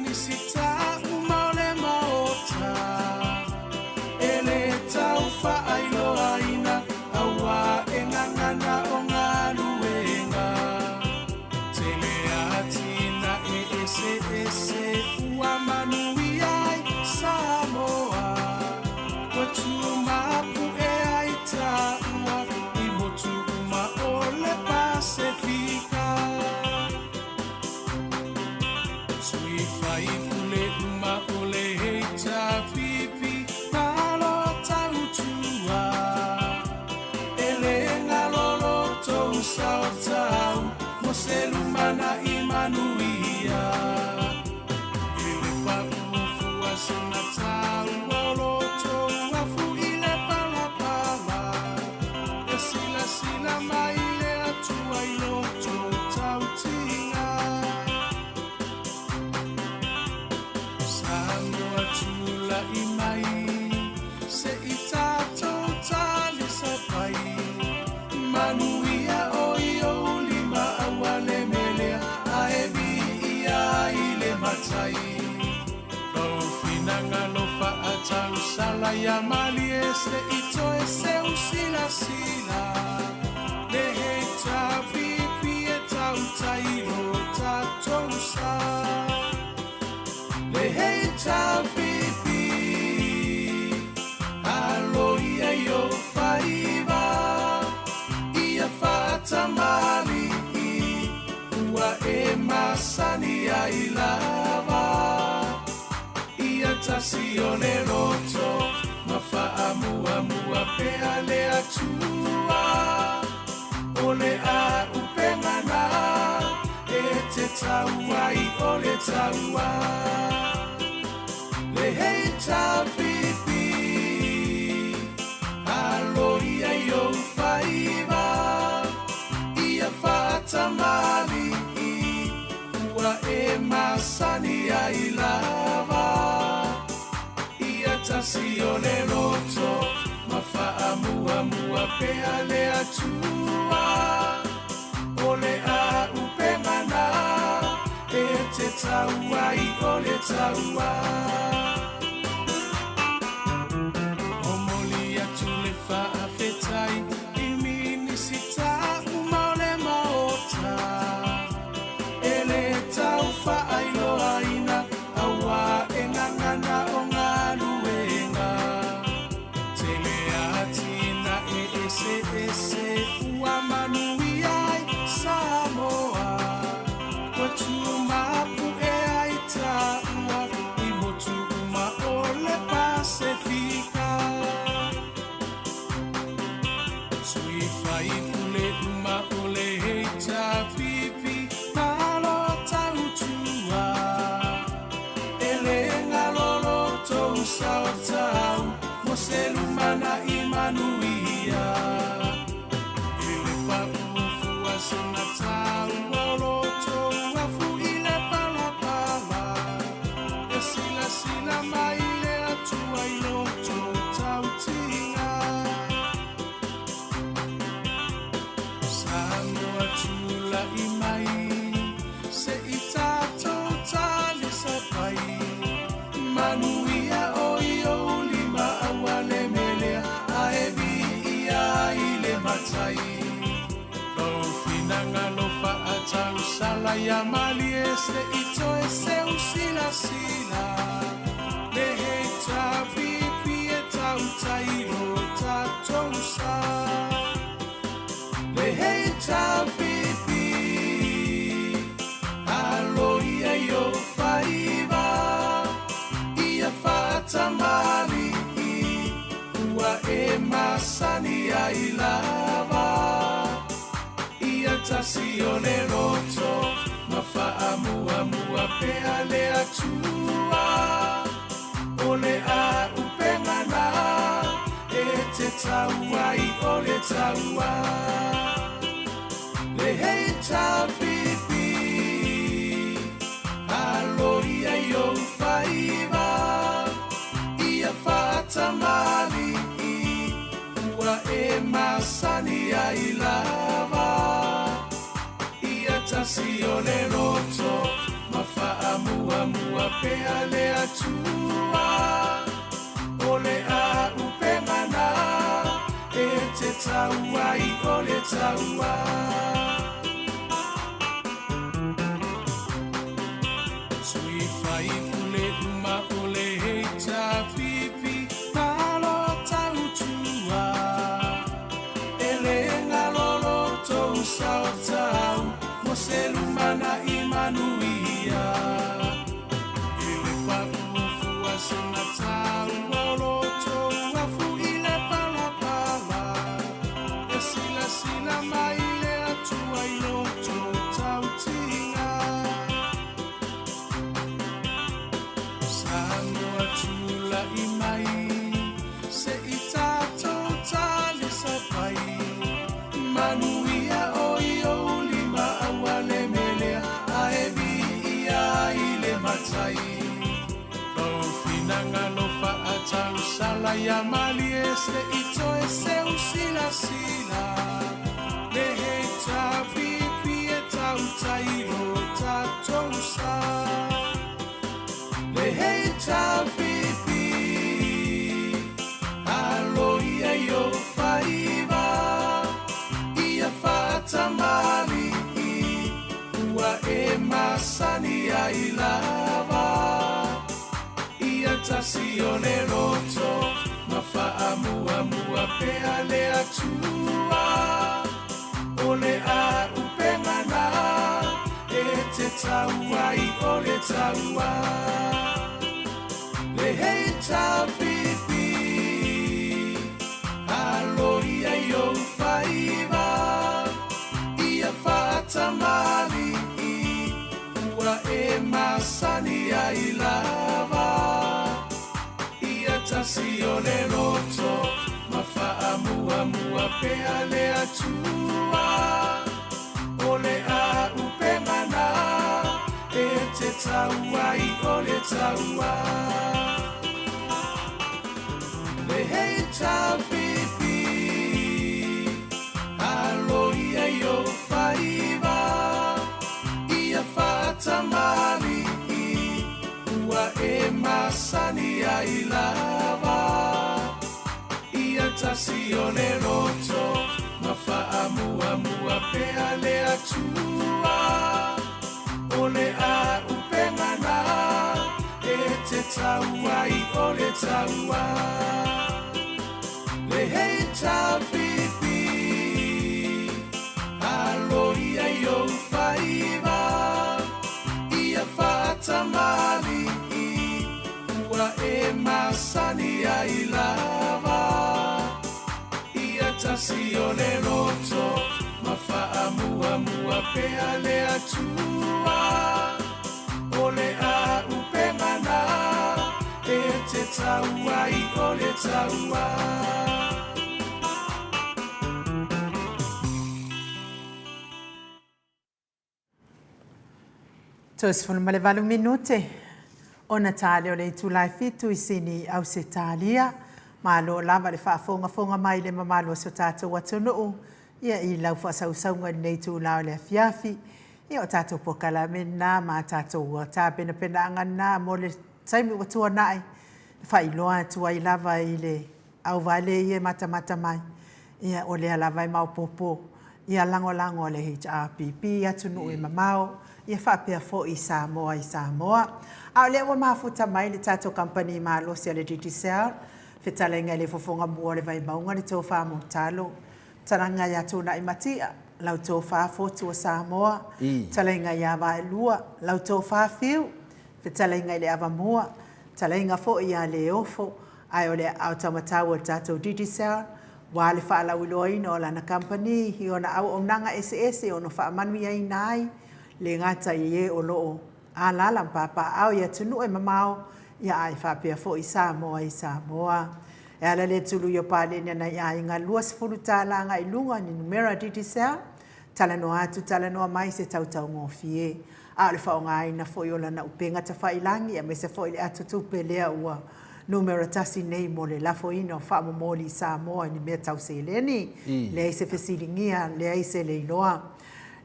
nisi. tula'i mai, se i tatou talisapai. Manuia o i ou lima aua le melea, ae viia i le Matai. Lou finagalo faatausala ia malie se i toe seu silasila. Le HRPP e tautai lo tatou sa. Le HRPP, alo ia i ou faiva, ia faatamalii, ua e masani ai lava. Ia tasi o le loto, ma faamuamua pea le Atua. O le auupega na e te tau ai o le taua. Le HRPP, alo ia i ou faiva, ia faatamalii, ua e masani ai lava. Ia tasi o le loto, ma faamuamua pea le Atua. O le auupega na e te tau ai o le taua. Momoli atu le faafetai i Minisita uma o le Maota. E le tau faailoaina auā e gagana o galuega. Tele atinae eseese ua manuia ai Samoa. Ua tumapu'e ai taua i motu uma o le Pasefika. Sui faipule uma o le HRPP, malo tautua. E le galo lo tou sao taua mo se lumana'i manuia. E le pau fua sina taua o lo tou afu i le palapala. E silasila mai le Atua i lo tou tautiga. Samoa tula'i mai, se i tatou talisapai. Manuia o i ou lima aua le melea, ae viia i le Matai. Lou finagalo faatausala ia malie se i toe seu silasila. Le HRPP e tautai lo tatou sa. Le HRPP, alo ia i ou faiva, ia faatamalii, ua e masani ai lava. Ia tasi o le loto, ma faamuamua pea le Atua. O le auupega na e te tau ai o le taua. Le HRPP, alo ia i ou faiva, ia faatamalii, ua e masani ai lava. Ia tasi o le loto, ma faamuamua pea le Atua. O le auupega na e te tau ai o le taua. Sui faipule uma o le HRPP, malo tautua. E le galo lo tou sao taua mo se lumana'i manuia. E le pau fua sina taua o lo tou afu i le palapala. E silasila mai. tausala ia malie se i toe seusilasila le HRPP e tautai lo tatou sa. Le HRPP alo ia i ou faiva ia faatamalii ua e masani ai lava. Ia tasi o le loto ma faamuamua pea le Atua. O le auupega na e te tau ai o le taua. Le HRPP alo ia i ou faiva ia faatamalii ua e masani ai lava. Ia tasi o le loto ma faamuamua pea le Atua. O le auupega na e te tau ai o le taua. Le HRPP alo ia i ou faiva ia faatamalii ua e masani ai lava. Ia tasi o le loto ma faamuamua pea le Atua. O le auupega na e te tau ai o le taua. Le HRPP alo ia i ou faiva ia faatamalii ua e masani ai lava. Ia tasi o le loto ma faamuamua pea le Atua. O le auupega na e te tau ai o le taua. 38 minute ona ta lea o le itula e 7 i Sini, Ausetalia. Malo lava le faafogafoga mai le mamalu o so tatou atunuu ia i lau faasausauga i lenei itula o le afiafi. Ia o tatou polokalame lena ma tatou tapenapenaaga lena mo le taimi ua tuanai e faailoa atu ai lava i le auvale ia e matamata mai. Ia o lea lava e maopoopo ia lagolago a le HRPP i atunuu e mamao ia faapea foi i Samoa i Samoa. A o lea ua mafuta mai le tatou kamupani malosi a le Digicel, fetalaiga i le fofoga mua o le Vaimauga le tofa Mulitalo, talaiga ia Tunai Matia, lau tofa Fotu o Samoa, talaiga ia Vaelua, lau tofa Fiu, fetalaiga i le Avamua, talaiga foi ia Leofo, ae o le aao taumatau o le tatou Digicel, ua le faalauiloaina o lana kamupani i ona auaunaga eseese ono faamanuiaina ai le gata i e o loo alaala ma papaaao i atunuu e mamao ia ae faapea foi Samoa i Samoa. E ala le tului o paleni a nai aiga $20 agai i luga ni numera Digicel, talanoa atu talanoa mai se tautaugofie. A o le faaaogaina foi o lana upega tafailagi aemaise foi le ato tupe lea ua numera tasi nei mo le lafoina o faamomoli i Samoa i ni mea tau seleni. Leai se fesiligia, leai se leiloa.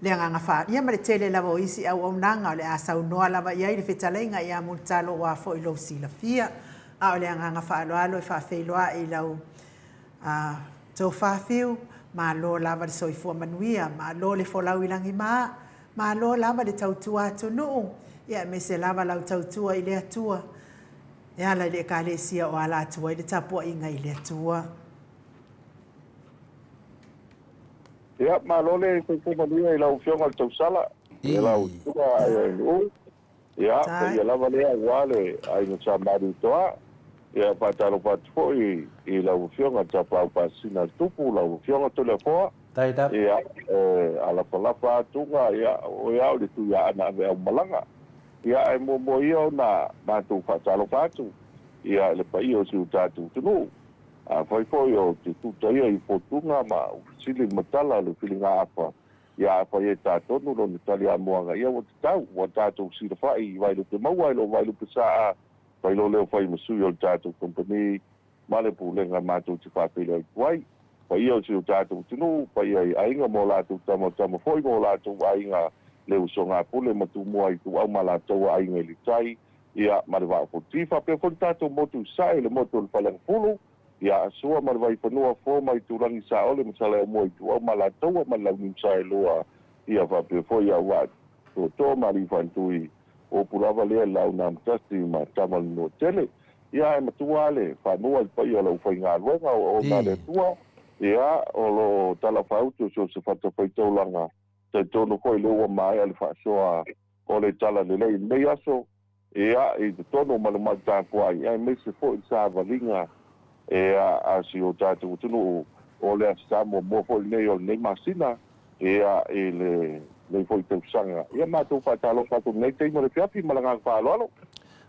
Le agaga faaalia ma le tele lava o isi auaunaga o le a saunoa lava i ai le fetalaiga ia Mulitalo aua foi lou silafia. A o le agaga faaaloalo e faafeiloai i lau tofa Fiu, malo lava le soifua manuia, malo le folau i lagima, malo lava le tautua atunuu, ia aemaise lava lau tautua i le Atua e ala i le Ekalesia o ala atu ai le tapuaiga i le Atua. Ia, malo le soifua manuia i lau Afioga i le Tausala, i lau Susuga Aeaenuu. Ia, paia lava lea aua le aiga Sa Malietoa. Ia, faatalofa atu foi i lau Afioga Tapaau Pasina le Tupu, lau Afioga Toleafoa. Ia, e alafalafa atuga, ia, o oe lava o le Tuiaana Aveau Malaga. Ia, ae muamua ia ona matou faatalofa atu, ia, i le paia o si o tatou atunuu. Afai foi o te tutaia i fotuga ma fesili ma tala o le filigaafa, ia afai e ta tonu lona taliamoaga, ia ua tatau, ua tatou silafai i Vailupe Maua i lo Vailupe Saa, fai lo leo fai ma sui o le tatou company. ma le Pulega matou te faafeiloai atu ai. Paia o si o tatou atunuu, paia i aiga ma o latou tama, tama foi ma o latou aiga, le usoga a Pule ma Tumua, Ituau ma Alataua, Aiga i le Tai, ia, ma le Vaa o Fonoti. Faapea foi le tatou motu i Sasae, le motu o le Faleagafulu, ia Sua ma le Vaifanua, Fofo ma Aitulagi, Saole ma Saleaaumua, Ituau ma Alataua ma le Launiu Saelua, ia faapea foi ia Vaa Tootoo ma Alii Faatui, upu lava lea i le Launa Amotasi ma Tama le Manuatele. Ia ae matua lava le faanua i le paia o le aufaigaluega o auauna a le Atua, ia, o lo o talafaauto so o se fatafaitaulaga, talitonu foi lea ua maea le faasoa o le Talalelei i lenei aso, ia, i totonu o Malumalu Tapuai, aemaise foi le savaliga ia, a si o tatou atunuu, o le Aso Sa muamua foi lenei o lenei masina, ia, i lenei foi tausaga. Ia, matou faatalofa atu i lenei taimi o le afiafi ma le agaga faaaloalo.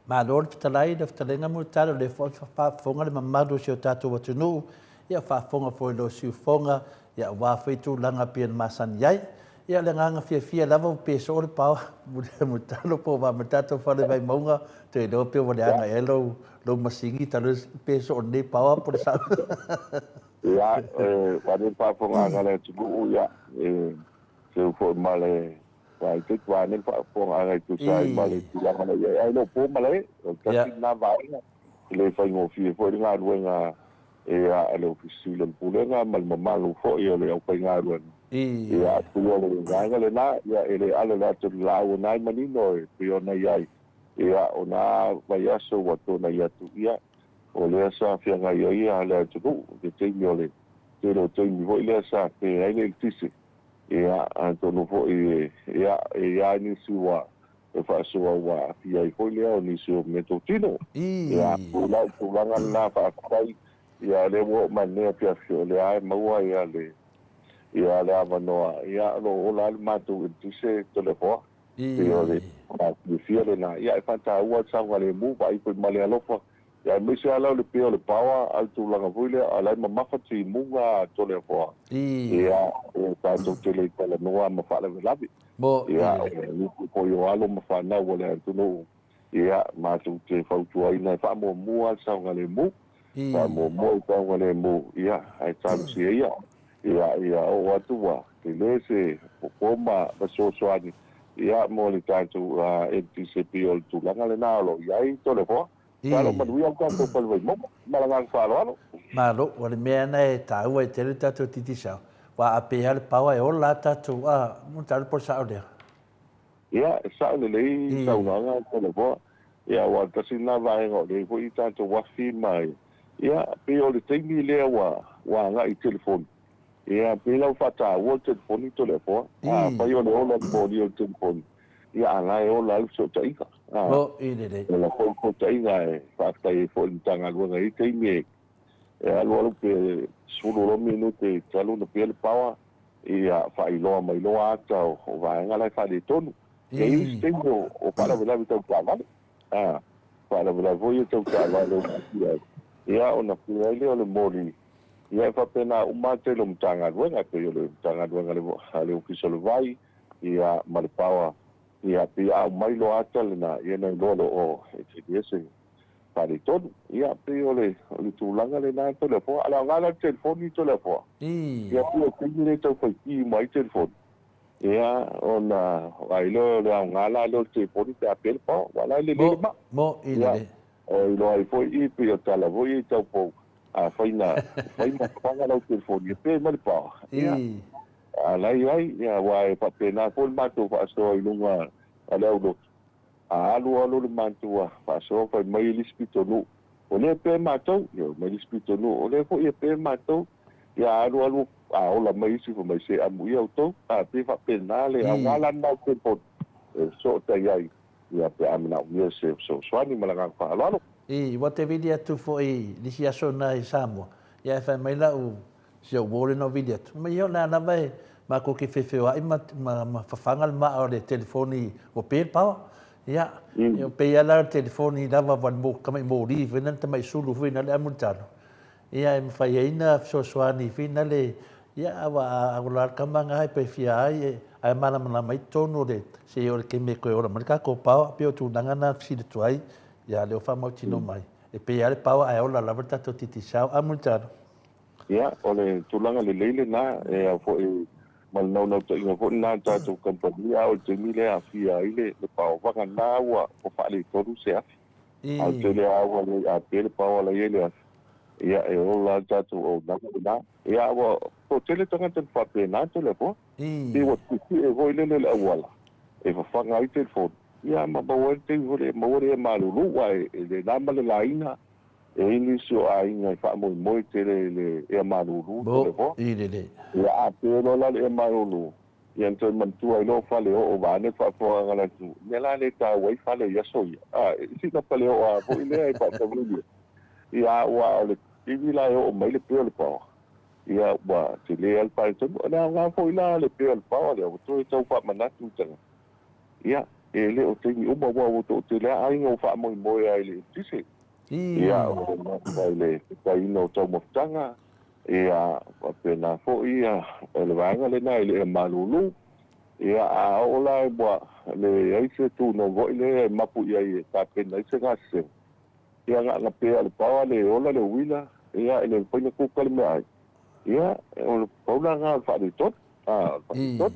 Malo le fetalai, le fetalaiga Mulitalo, o lea foi e faafofoga le mamalu o si o tatou atunuu, ia faafofoga foi i lou siufofoga, ia aua foi tulaga pei ona masani ai. Ia o le agaga fiafia lava ua pe soo le pao Mulitalo po o va ma le tatou fale Vaimauga, toe iloa pe ua leaga ea lou lou masini talu ai pe soo nei pao po o le sao. Ia, e ua le faafofogaaga a le atunuu, ia, e seu foi ma le faaeteete vaeane le faafofogaaga e tusa ai ma le tulaga na i ai. Ae le o po malae, o le tasi lena vaega, e le faigofie foi le galuega a le Ofisa Sili o le Pulega ma le mamalu foi o le aufaigaluega. Ia, pei o le vaega lena, ia, e le ala le ata o le laau o na e manino e pei ona i ai. Ia, o na vaiaso ua tuanai atu, ia, o lea sa feagai ai le atunuu i le taimi o le tele o taimi foi lea sa pe ai le eletise. Ia, atonu foi, ia, e i ai nisi ua e faasoa ua aafia ai foi lea o nisi o meatotino. Ia, o lau tulaga lena faafetai, ia, lea ua oo mai lenei afiafi, o lea e maua ia le, ia le avanoa, ia, o lo o ola lava le matou eletise Toleafoa. Pei o le fiafia lena, ia, e faataua le saogalemu, vaai foi ma le alofa Ia aemaise lava la o le pia o le paoa a le tulaga foi lea a la e mamafa timuga a Toleafoa. Ia e tatou te le talanoa ma faalavelave. Ia o nisi foi o alo ma fanau a le atunuu ia matou te fautuaina e faamuamua le saogalemu. Faamuamua le saogalemu ia ae talosia ia. Ia ia oo atu ua tele se popo ma fesoasoani ia mo le tatou LTCP o le tulaga lena o lo o i ai Toleafoa. Malo manuia le tatou fale Vaimauga. Ma le agaga faaaloalo. Malo, o le mea lena e taua ai tele le tatou Digicel, aua a pe lava le power e ola lava tatou, a, mataupu po o le sao lea? Ia, e sao lelei saunoaga Toleafoa. Ia, aua o le tasi lena vaega o lea foi tatou afi ma, ia, pei o le taimi lea ua agai i telefoni. Ia, pei la ua faataua le telefoni Toleafoa. Afai o le ola o le moli o le telefoni, ia a la e ola ai le fesootaiga. I lelei. Ola foi le fesootaiga e faafetai ai foi i le Matagaluega i ia taimi e alualu pe 10 loa minute talu ona pia le power, ia faailoa mai loa ata o vaega la e faaletonu. Ia i ai isi taimi o faalavelave tau taavale. Faalavelave foi ia tau taavale o aafia ai, ia ona pia ai lea o le moli. Ia e faapena uma lava le tele o Matagaluega, e pei o le Matagaluega a le Ofisa o le Vai, ia, ma le Power, ia, pei a aumai loa ata lena, ia ona iloa loa, oh, e tele se faaletonu. Ia, pei o le, o le tulaga lena Toleafoa. A o le aoga la o le telefoni Toleafoa, ia, pei o le taimi lea e tau faitī uma ai telefoni, ia, ona vaai loa o le aoga la lea o le telefoni pe a pe le power, aua o la e lelei le maa. Mo, i lelei. E iloa ai foi i, pei o tala foi ia i taupou, afai na fai ma faga lau telefoni e pe mai le power, ia, a la e i ai, ia, aua e faapena foi le matou faasoa i luga a le aulotu, a alu alu le matua faasoa fai mai le isi pitonuu, o lea e pe matou, ia omai le isi pitonuu, o lea foi e pe matou, ia alu alu a ola mai isi fai mai se amuia outou, a pei e faapena le aoga la lena o le telefoni e fesootai ai. Ia, pe a manaomia se fesoasoani ma le agaga faaaloalo. I, ua te vili atu foi i le isi aso na i Samoa, ia ae fai mai lau, si ou uo lea na ou vili atu, fai mai, ia o lea lava e matou te feofeoai ma, ma, ma fafaga le maa o le telefoni ua pe le power. Ia, e pei lava la o le telefoni lava ua le tamai moli foi lena, tamai sulu foi lena le amulitalo, ia e mafai ai na fesoasoani foi na le, ia aua a ola lava le tama na e pe fia ai, ae malamalama ai totonu o le, se o le taimi e toe ola mai le tatou power, pei o tulaga na fesili atu ai, ia lea ua faamautinoa mai. E pei lava le power ae ola lava le tatou Digicel. A Mulitalo. Ia, o le tulaga lelei lena, e ao foi ma le naunautaiga foi lena a le tatou kamupani, a o le taimi lea e aafia ai le power, vagana ua faaletonu se afi. A o le tele lava ua le ape le power la e i ai le afi, ia e ola lava le tatou auaunaga lena. Ia, ua toatele tagata na faapena telefoni. Pei ua tietie foi lele le auala e fafaga ai telefoni, ia ma maua ai le taimi foi lea e maua le ea malulu, aua e le na ma le laina e i ai nisi o aiga e faamoemoe tele i le ea malulu telefoni. Ia a pe loa la le ea malulu, ia na toe manatua ai loa fale oo vaeane le faafofogaaga a le atunuu, mea la le taua ai fale i aso ia. A, sina fale oo lava foi lea e faataulilia. Ia a ua o le taimi la e oo mai le pea o le paoa, Ia, ua tele lava le faaletonu. O le aoga foi la le pea o le paoa lea, ua toe tau faamanatu i tagata. Ia, e le o taimi uma aua ua toatele lava aiga ua faamoemoe lava i le eletise. Ia, o le mata i le fetaina o taumafataga, ia, faapena foi ia, o le vaega lena e le malulu. Ia, a oo la ua leai se tunoa foi lea e mapu i ai e tapena ai se gasesega, Ia na ona pea o le paoa le ola le uila, ia e le mafai ona kuka le meaai. Ia o le pau la lena o le faaletonu, a, o le faaletonu.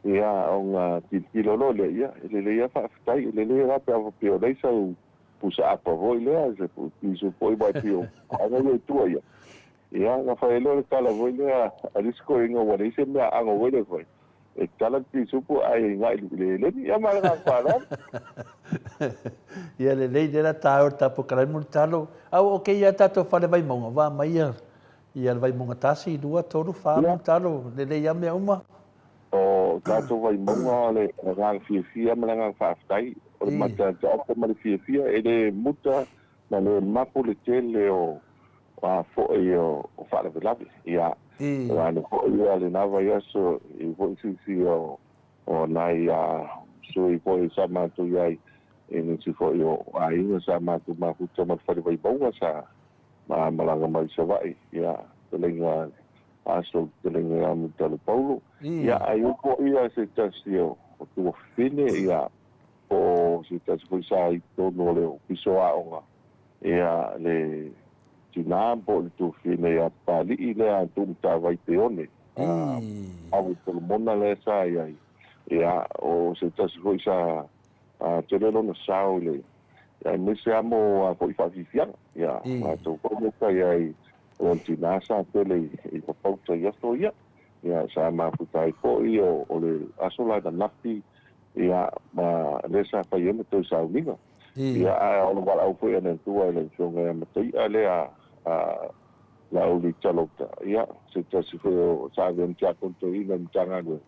Ia ona tilotilo loa lea, ia e lelei lava faafetai, e lelei lava pe a faapea o la e i sau pusa apa foi lea, se pisu foi aua e pei o vaega ia i tua ia. Ia ona fai ai lea o le tala foi lea a le isi toeaina ua leai se mea aano foi lea e fai, E tala le pisupo ae inai i le eleni. Ia ma le agaga faaaloalo. Ia lelei lea la tae o le tapo kalai mo le talo. Au o keia tatou fale Vaimauga va mai ia ia le Vaimauga 1, 2, 3, 4 mo le talo lelei a mea uma. O tatou Vaimauga o le agaga fiafia ma le agaga faafetai. O le matataoto ma le fiafia e le muta ma le mapu le tele o a foi o faalavelave. Ia, aua foi ia lena vaiaso i foi sisi o nai sui foi sa matou i ai, i nisi foi o aiga sa matou mafuta ma le fale Vaimauga sa malaga mai Savaii, ia, fetalaiga Aso, fetalaiga ia Mulitalo Paulo. Ia, ae i ai foi ia se tasi o tuafafine, ia, po o se tasi foi sa i totonu o le Ofisa o Aoga, ia, le tinā po o le tuafafine ia Papalii lea a Tuumatavai Teone, Ave Solomona lea sa i ai, ia, o se tasi foi sa tele lona sao i le, aemaise lava mo a foi faafiafiaga, ia, latou foi lea sa i ai, o lona tinā sa tele i Papauta i aso ia, ia, sa mafuta ai foi o le aso la ananafi, ia, ma lea sa fai ai ma toe sauniga. Ia, ae o le valaau foi a le Atua i le Afioga ia Matai'a lea a Laauli Talota, ia, se tasi foi o sa avea ma tiakono toeaina o le Matagaluega,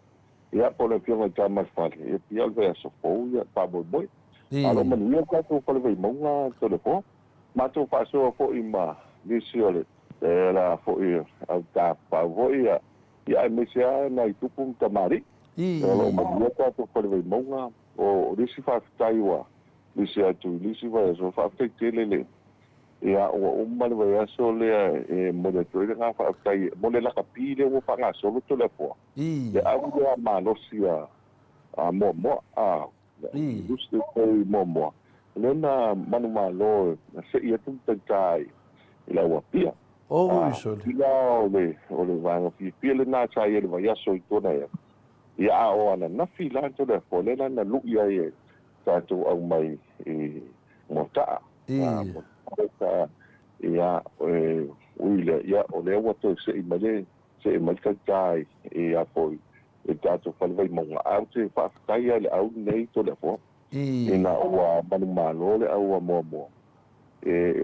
ia, po o le Afioga i Tamalefale, ia, pia o le vaiaso fou, ia, faamoemoe. A o lo o manuia le tatou Fale Vaimauga Tolepo. Matou faasoa foi ma nisi o le la foi au tafafao foi, ia, ia aemaise lava nai tupu ma tamalii. O lo o manuia le tatou Fale Vaimauga. O le isi faafetai ua lisi atu i le isi vaiaso, faafetai tele le, ia ua uma le vaiaso lea e momoli atu ai le agaga faafetai mo le lakapi lea ua faagasolo Toleafoa, le au lea malosi a Moamoa, a, le au lusi foi Moamoa, lea na manumalo na sei atu le taita i le au Apia. Oi sole. Ila o le vaega fiafia lena sa i ai le vaiaso i Tuanai atu. Ia a o ananafi la Toleafoa lea la na lu'i ai e tatou au mai i Moataa. Moataa ia e ui lea ia o lea ua toe se'i mai le se'i mai le taita i a foi i le tatou fale Vaimauga. Ae ou te faafetai lava i le au lenei Toleafoa ina ua manumalo le au a Moamoa. E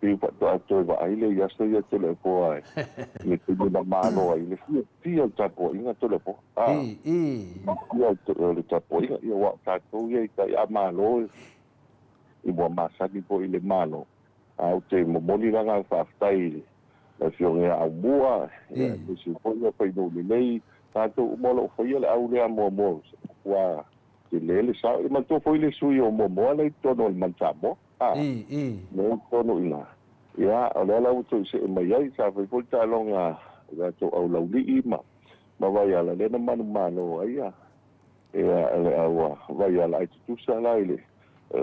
pei faatoa toe vaai lea i aso ia Toleafoa i le taimi na malo ai le fiafia o le tapuaiga Toleafoa. A, fiafia o le tapuaiga, ia aua o tatou ia i tai a malo i ua masani foi i le malo. A ou te momoli le agaga faafetai i le Afioga ia Aumua, ia aemaise foi ia Fainuu Lelei, tatou uma o lo o faia le au lea muamua ua tele le sao. E manatua foi le sui o Moamoa lea i totonu o le Manu Samoa. A, lea i totonu i ina. Ia, o lea la ua toe see mai ai. Sa fai foi le taaloga a le tatou au laulii ma Vaiala, lea na manumalo ai ia le au a Vaiala, ai tutusa la i le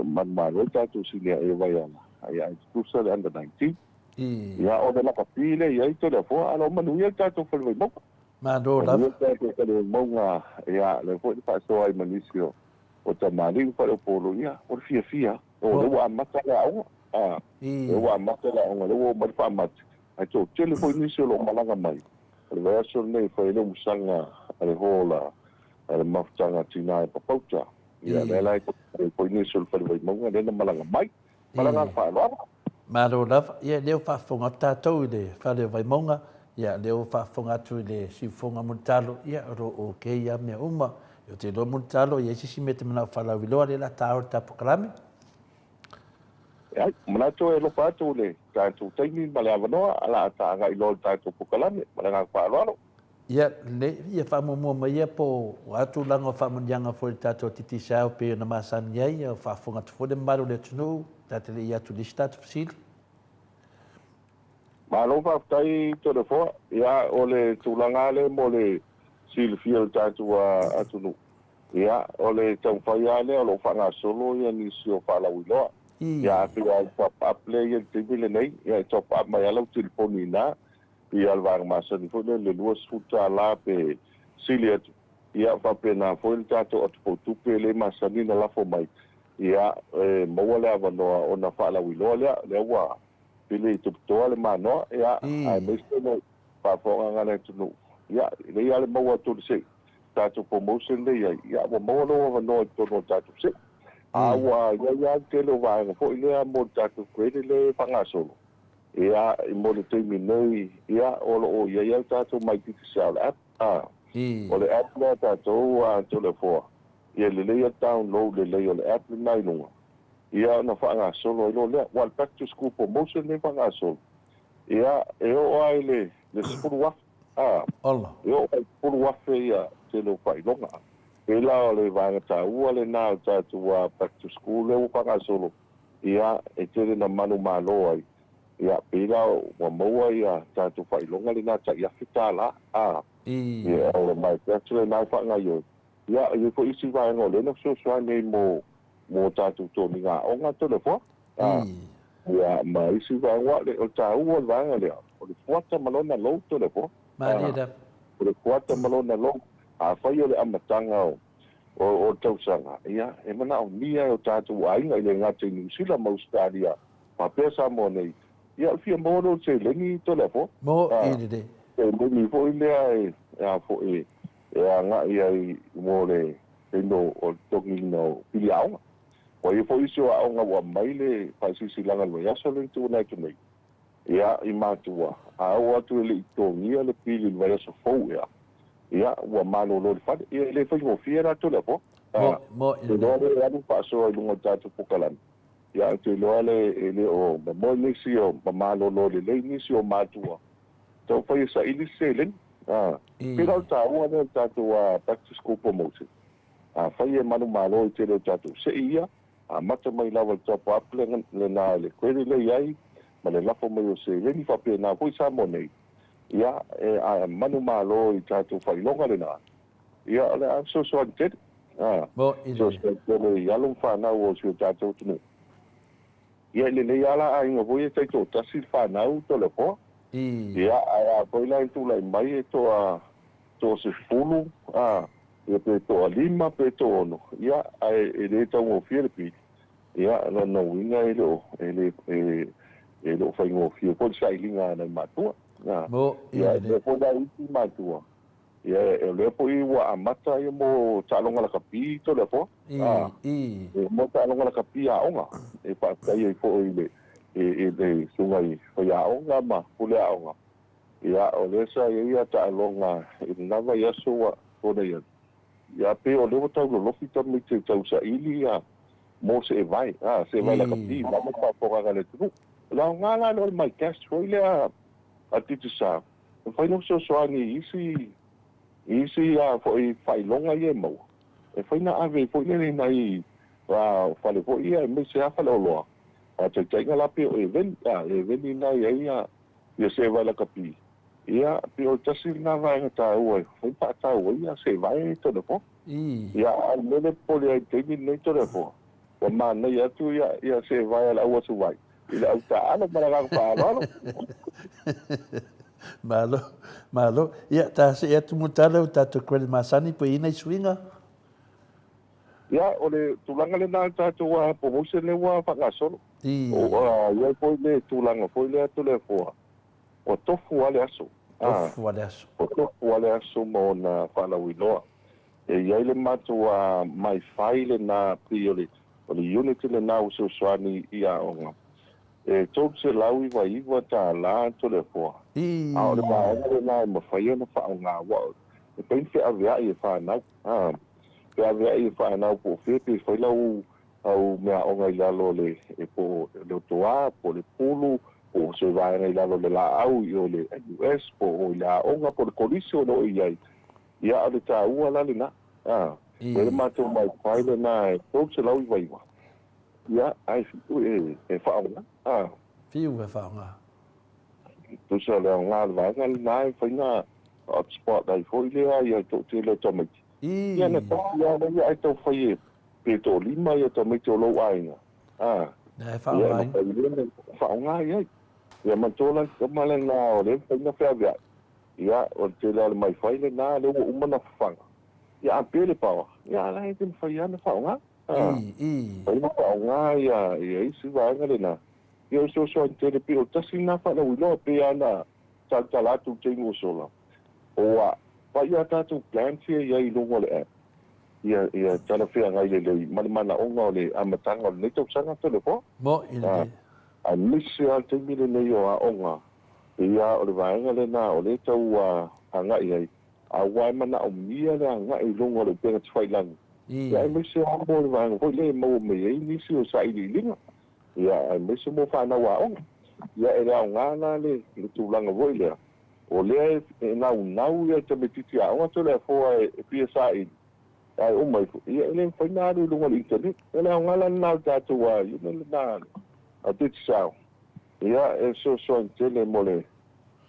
manumalo ai tatou sini ae o Vaiala. Ia, e tutusa le under 19. Ia, o le lakapi lea i ai Toleafoa, ae o lo o manuia le tatou Fale Vaimauga. Malo lava. Manuia le tatou Fale Vaimauga, ia, lea foi na faasoa ai ma nisi o o tamalii ma faleupolu, ia, o le fiafia, o lea ua amata le aoga, a, lea ua amata le aoga, lea ua oo mai le faamati, ae toatele foi nisi o lo o malaga mai. O le vaiaso lenei e fai ai le umusaga a le hall a le mafutaga a tina e Papauta. Ia, lea la e toatele foi nisi o le Fale Vaimauga lea na malaga mai. Ma le agaga faaaloalo. Malo lava. Ia, lea ua faafofoga atu tatou i le Fale o Vaimauga, ia, lea ua faafofoga atu i le siufofoga Mulitalo, ia, o lo o ok lava mea uma. Ou te iloa Mulitalo, e i ai se isi mea e te manao faalauiloa, lea o le a ta o le ta polokalame. Leai, manatu e alofa atu i le tatou taimi ma le avanoa, a la a ta agai loa i le tatou polokalame. Ma le agaga faaaloalo. Ia, lelei, ia faamuamua mai ia po o a tulaga o faamanuiaga foi i le tatou Digicel pei ona masani ai, ia faafofoga atu foi le mamalu o le atunuu, ta te le i atu i le isi tatou fesili. Malo faafetai Toleafoa. Ia, o le tulaga lava lea mo le silafia o le tatou atunuu, ia, o le taumafai lava lea o lo o faagasolo ia nisi o faalauiloa. Ia, a pei lava o le top up lea e i ai i le taimi lenei, ia e top up mai lava lau telefoni i ina, Pei lava o le vaega masani foi lea le $20 pe sili atu, ia faapena foi le tatou atupoutupe lea e masani ona lafo mai, ia e maua le avanoa ona faalauiloa lea, lea ua pili i Tupetoa le manoa, ia aemaise le faafofogaaga a le atunuu, ia lelei lava le maua atu o le se tatou promotion lea i ai, ia ua maua lou avanoa i totonu o le tatou se. A ua i ai lava le tele o vaega foi lea mo le tatou credit lea e faagasolo, Ia, mo le taimi nei, ia, o lo o i ai lava le tatou My Digicel app, a. O le app lea a tatou a Toleafoa, ia lelei lava le download lelei o le app lena i luga, ia ona faagasolo ai loa lea. Aua o le Back to School Promotion lea e faagasolo, ia, e oo lava i le $10,000, a. E oo lava i le $10,000 ia tele o faailoga. E pei la o le vaega taua lena o le tatou Back to School lea ua faagasolo, Ia, e tele na manumalo ai, ia, pei la ua maua ia tatou faailoga lena tai $1,000, a, ia, o le my tax lena e faagaoioi. Ia, e i ai foi isi vaega o lea na fesoasoani ai mo, mo tatou toniga aoga Toleafoa, a, ia, ma isi vaega, aua o le taua o le vaega lea, o le fuata ma lona lou Toleafoa, a, o le fuata ma lona lou, afai o le amataga o, o le tausaga, ia, e manaomia e o tatou aiga, e le gata i Niu Sila ma Ausetalia faapea Samoa nei, ia, o le fia maua lea o le seleni Toleafoa. Mo i lelei. Seleni foi lea e, a foi, e agai ai mo le taimi o le totogiina o pili aoga. Ua i ai foi isi o aoga ua aumai le faasilasilaga i le vaiaso lea na tuuina atu nei, ia, i matua, a oo atu e le i totogia le pili i le vaiaso fou ea, Ia, ua malolo i le fale. Ia, e le faigofie la Toleafoa. Mo, mo, Ou te iloa le alu faasoa i luga o le tatou polokalame. Ia, ou te iloa le, e le o mamoe nisi o, ma malolo lelei nisi o matua. Taumafai e saili se seleni. A, pei la o le taua lea o le tatou Back to School Promotion. Afai e manumalo i tele o tatou sei ia, amata mai lava i le top up lena i le credit lea i ai, ma le lafo mai o seleni faapena foi Samoa nei. Ia, e a manumalo i tatou faailoga lena, ia, o le a fesoasoani tele, a, fesoasoani tele i alo ma fanau o si o tatou atunuu. Ia, e lelei lava la aiga foi ia e taitoatasi le fanau Toleafoa. Ia, ae a foi la e tulai mai e toa, toasefulu, a, ia pe toalima pe toaono, ia, ae e le taugofie le pili. Ia, o lona uiga e le o, e le, e, e le o faigofie foi le sailiga a nai matua. Ia, ia, e mea foi la isi matua, ia, o lea foi ua amata ia mo taaloga lakapi Toleafoa. A, e mo taaloga lakapi aoga, e faafetai ai foi i le, i, i le susuga i faiaoga ma pule aoga. Ia, o lea sa i ai ia taaloga i lena vaiaso ua tuanai atu. Ia, pei o lea ua tau lolofi tamaiti e tau saili ia mo se evae, a, se evae lakapi, ma mo faafofoga a le atunuu. O le aoga la lea o le MyCash foi lea a Digicel, e mafai ona fesoasoani i isi, i isi a foi faailoga ia e maua, e mafai ona ave ai foi lele i nai fale foi ia aemaise lava faleoloa. Faataitaiga la pei o Eveni, a, Eveni lena e i ai ia, ia se evae lakapi. Ia, pei o le tasi lena vaega taua e mafai ona faatau ai ia sevae Toleafoa. Ia, a o le mea lea e popole ai i le taimi lenei Toleafoa, ua manaia atu ia sevae a le au asuvai. i le au taaalo ma le agaga faaaloalo. Malo, malo. Ia, ta see atu mo tala o tatou credit masani po i nai suiga. Ia, o le tulaga lena tatou a promotion lea ua faagasolo. I. O a iai foi le tulaga foi lea Toleafoa, ua tofu lava le aso. Tofu lava le aso. Ua tofu lava le aso ma ona faalauiloa. E i ai le matou a maifai lena pei o le o le unit lena ua fesoasoani i aoga e $399 Toleafoa. A o le vaega lena e mafai ona faaaoga aua e fai ni feaveai e fanau. Feaveai e fanau po o fea pe fai lau au meaaoga i lalo o le po o le otoa po o le pulu po o se vaega i lalo o le laau i o le NUS po o i le aoga po o le kolisi o lo o i ai. Ia, o le taua la lena. A, o le matou maifai lena e 399. Ia, ae fiu e, e faaaoga. A. Fiu e faaaoga. Tusa o le aoga o le vaega lena e fai na hotspot ai foi lea ia le toatele o tamaiti. Ia na tasi lava lea ae tau fai e pe toalima ia tamaiti o lou aiga. A. Ia e faaaoga ai. Ia faaaoga i ai. Ia manatua la le tama lena o lea e mafai ona feaveai. Ia, o le tele lava o le maifai lena lea ua uma ona fafaga. Ia a pe le paoa, ia a la e te mafai lava ona faaaoga. A. Mafai ona faaaoga ia ia isi vaega lena. Ia o le fesoasoani tele pei o le tasi lena faalauiloa pei lava ona talatala atu i le taimi ua sola, ua fai a tatou plans ia i ai i luga o le app, ia ia talafeagai lelei ma le manaoga o le amataga o lenei tausaga Toleafoa. Mo'i lelei. Aemaise lava le taimi lenei o aoga, Ia, o le vaega lena o lea e tau agai ai, aua e manaomia le agai i luga o le upega tafailagi, ia aemaise lava mo le vaega foi lea e maua mai ai nisi o sailiiliga, ia aemaise mo fanau aoga. Ia e le aoga la le tulaga foi lea, o lea e naunau le tamaitiiti aoga Toleafoa e fia saili, ae uma ifo, ia e le mafai ona alu i luga o le internet. O le aoga la lena o le tatou unit lena a Digicel. Ia, e fesoasoani tele mo le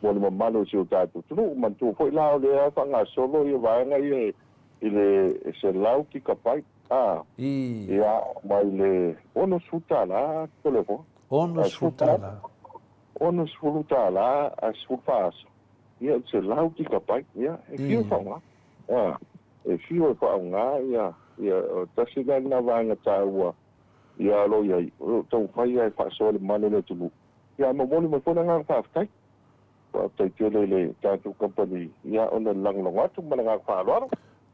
mo le mamalu o si o tatou atunuu. Manatua foi la o lea e faagasolo ia vaega ia i le 100 gigabyte, a, ia, mai le $60 Toleafoa. $60. $60 ae 14 aso, ia, 100 gigabyte, ia, e fiu e faaaoga. A, e fiu e faaaoga ia, ia, tasi la lena vaega taua Ia, o lo o i ai, o lo o taumafai lava e faasoa le mamalu o le atunuu. Ia, ae momoli mai foi le agaga faafetai. Faafetai tele i le tatou kamupani, ia, ona e lagolago atu ma le agaga faaaloalo.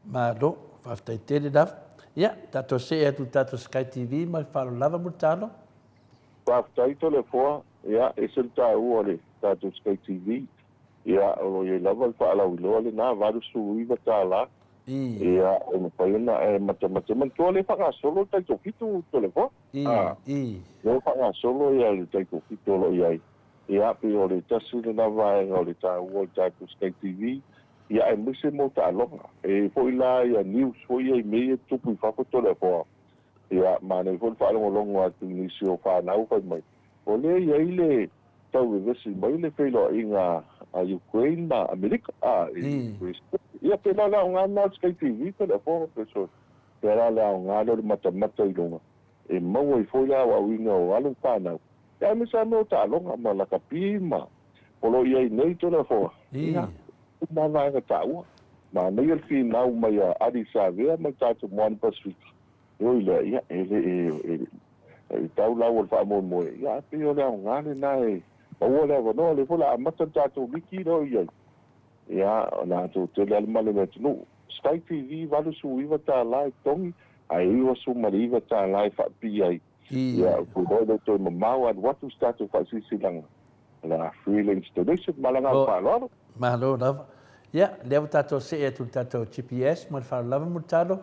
Malo, faafetai tele lava. Ia, tatou see atu i le tatou Sky TV ma le faaaloalo lava Mulitalo. Faafetai Toleafoa, ia, ese le taua o le tatou Sky TV. Ia, o lo o i ai lava le faalauiloa lena, $89. Ia, e mafai ona e matamata. Manatua lea e faagasolo le taitofitu Toleafoa. Lea e faagasolo ia le taitofitu o lo o i ai. Ia, pei o le tasi lena vaega o le taua o le tatou Sky TV, ia aemaise mo taaloga. E i ai foi la ia news foi ia i mea ia e tutupu i fafo Toleafoa. Ia, manaia foi le faalogologo atu i nisi o fanau fai mai, o lea e i ai le tau vevesi mai le feiloaiga a Ukraine ma Amerika, a, i Ia, pēlā le aoga lena o le Sky TV Toleafoa, pēlā le aoga lea o le matamata i luga, e maua ai foi le aoaoina o alo ma fanau, ia aemaise lava mea o taaloga ma lakapi ma o lo o i ai nei Toleafoa, ia, o lena vaega taua. Manaia le finau mai a Adi Savea ma le tatou Moana Pasifika, E ui lea, ia, e le e, e tau lau o le faamoemoe, ia, ae pei o le aoga lena e maua le avanoa, o lea foi o le a amata le tatou liki lea o i ai, ia, o le a toatele lava le male o le atunuu. Sky TV, $89 e totogi, ae $99 e faapipii ai. Ia, ou te iloa e le o toe mamao alu atu se tatou faasilasilaga, o le a free le installation ma le agaga faaaloalo. Malo lava. Ia, lea ua tatou see atu i le tatou GPS ma le faaaloalo lava Mulitalo.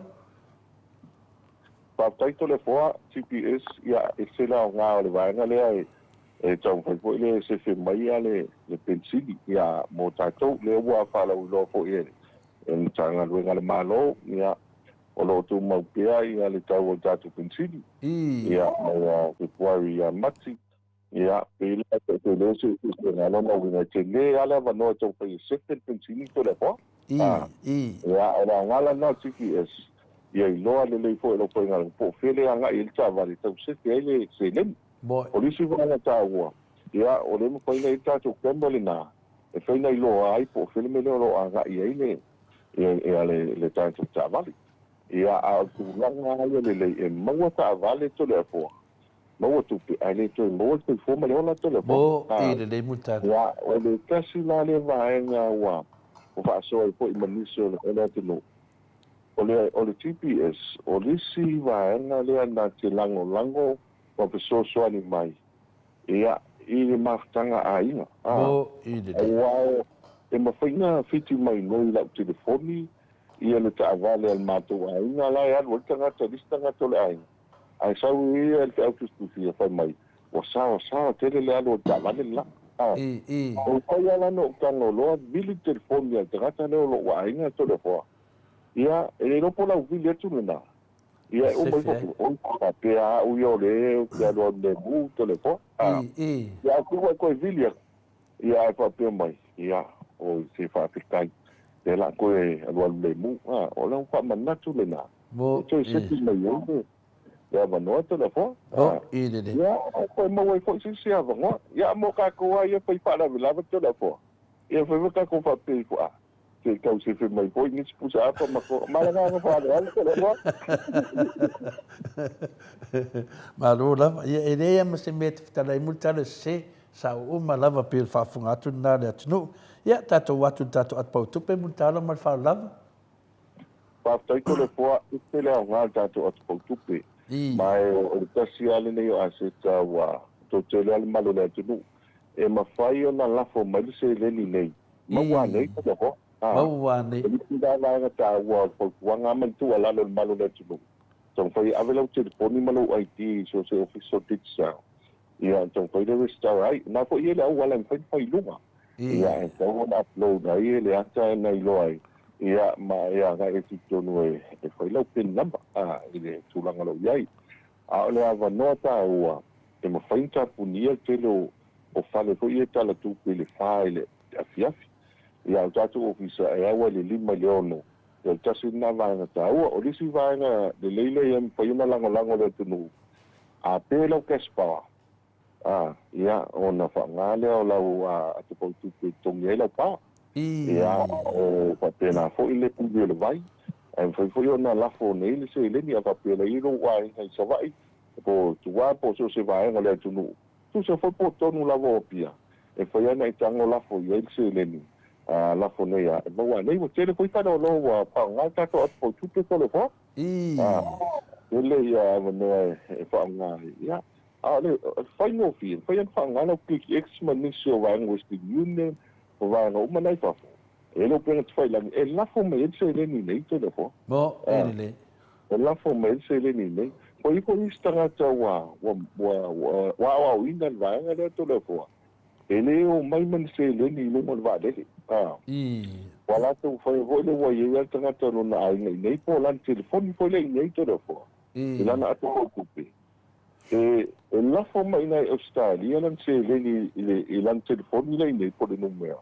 Faafetai Toleafoa, GPS, ia ese le aoga o le vaega lea e taumafai foi lea e sefe mai ia le penisini ia mo tatou lea ua faalauiloa foi e le Matagaluega a le Malo ia o lo o tumau pea ia le tau o le tatou penisini ia mai ia Fepuari ia Mati ia pei la e te le se se lona uiga e tele lava le avanoa e taumafai e sefe le penisini Toleafoa. Ia, o le aoga la lena o le GPS, ia iloa lelei foi e lau faigaluega po o fea le agai i ai le taavale e tau sefe ai le seleni. O le isi vaega taua, ia, o lea e mafai ona i ai le tatou camera lena e fai ona iloa ai po o fea le mea lea o lo o agai i ai le, ia, le, le tatou taavale. Ia, a o le tulaga lava ia lelei, e maua taavale Toleafoa, maua tupe, ae le toe maua le soifua ma le ola Toleafoa. Mo i lelei Mulitalo. Ia, o le tasi la lea vaega ua faasoa ai foi ma nisi o le atunuu, O le, o le GPS, o le isi vaega lea na te lagolago ma fesoasoani mai, ia, i le mafutaga aiga. A, Mo i lelei. aua e mafai na fiti mai nei i lau telefoni ia le taavale a le matou aiga la e alu ai le tagata, le isi tagata o le aiga, ae sau ia le feau tusitusia fai mai, ua saoasaoa tele le alu o le taavale le la. A, I, i. E mafai lava la ona ou tago loa vili le telefoni a le tagata lea o lou aiga Toleafoa, Ia, e le iloa po o lau vili atu lena. Ia, e uma ifo, oi, faapea au ia o le ou te alu alu lemu telefoni. A, i. Ia, ae ua e toe vili atu. Ia, ae faapea mai, ia, oi, se faafetai, lea la toe alu alu lemu. A, o lau faamanatu lena, Mo, e toe i. sepi mai ai le, le avanoa telefoni. Mo, A, i lelei. ia, toe maua ai foi se isi avanoa. Ia, mo tatou lava ia fai faalavelave telefoni. Ia, fai foi tatou faapea ifo, a, Se i tau sefe mai foi nisi pusa apa ma ko ma le agaga faaaloalo ko le hoa. Malo lava. Ia, e leai lava ma se mea e te fetalai ai Mulitalo e sese, sao uma lava pei o le faafofoga atu lena a le atunuu. Ia, tatou o atu i le tatou ato pautupe Mulitalo ma le faaaloalo lava. Faafetai Toleafoa, e tele aoga le tatou ato pautupe. Ma e o le tasi lava lenei o aseta ua toatele lava le malu o le atunuu e mafai ona lafo mai le seleni nei Maua anei te noho? Ā, Maua anei. E iti la vaega taua o le fautuaga ma le tuualalo i le malu o le atunuu, taumafai e ave lau telefoni ma lou ID i so o se ofisa o Digicel, ia, taumafai le resitala ai. O na foi e i ai le auala e mafai ona fai i luga, ia, e tatau ona upload ai e le ata na iloa ai, ia, ma e agai atu i totonu e fai lau pin number, ā, i le tulaga o lo o i ai. A o le avanoa taua e mafai ona tapunia le tele o fale foi ia e tala tupe i le fa i le afiafi. Ia, o le tatou ofisa e au ai i le lima i le ono. Ia, o le tasi lena vaega taua. O le isi vaega lelei lea e mafai ona lagolago e le atunuu, a pe lau cash power, a, ia, ona faaaoga lea o lau atopau tupe e totogi ai lau power. Ia, o faapena foi le pili o le vai, ae mafai foi ona lafo nei le seleni a faapea la i ai lou aiga i Savaii, po o tua po o so o se vaega o le atunuu, tusa foi po o totonu lava o Apia, e fai ana e tago lafo i ai le seleni, a lafo nei a e maua nei. Ua tele foi faleoloa ua faaaoga le tatou apu tupe Toleafoa. A tele ia avanoa e faaaoga ai. Ia, a o le faigofie, mafai ona faaaoga lau Click X ma nisi o vaega Western Union, o vaega uma na i fafo, e le o pena tafailagi, e lafo mai ai le seleni nei Toleafoa. Mo, e lelei. E lafo mai ai le seleni nei. Ua i ai foi isi tagata ua, ua, ua, ua, ua aoaoina le vaega lea Toleafoa, e le omai ma ni seleni i luga o le vaalele. A. Ua latou faia foi lea ua i ai lava le tagata lona aiga i inei po o lana telefoni foi lea i inei Toleafoa, i lana ato pautupe. E, e lafo mai ina i Ausetalia lana seleni i le, i lana telefoni lea i inei po o le numera.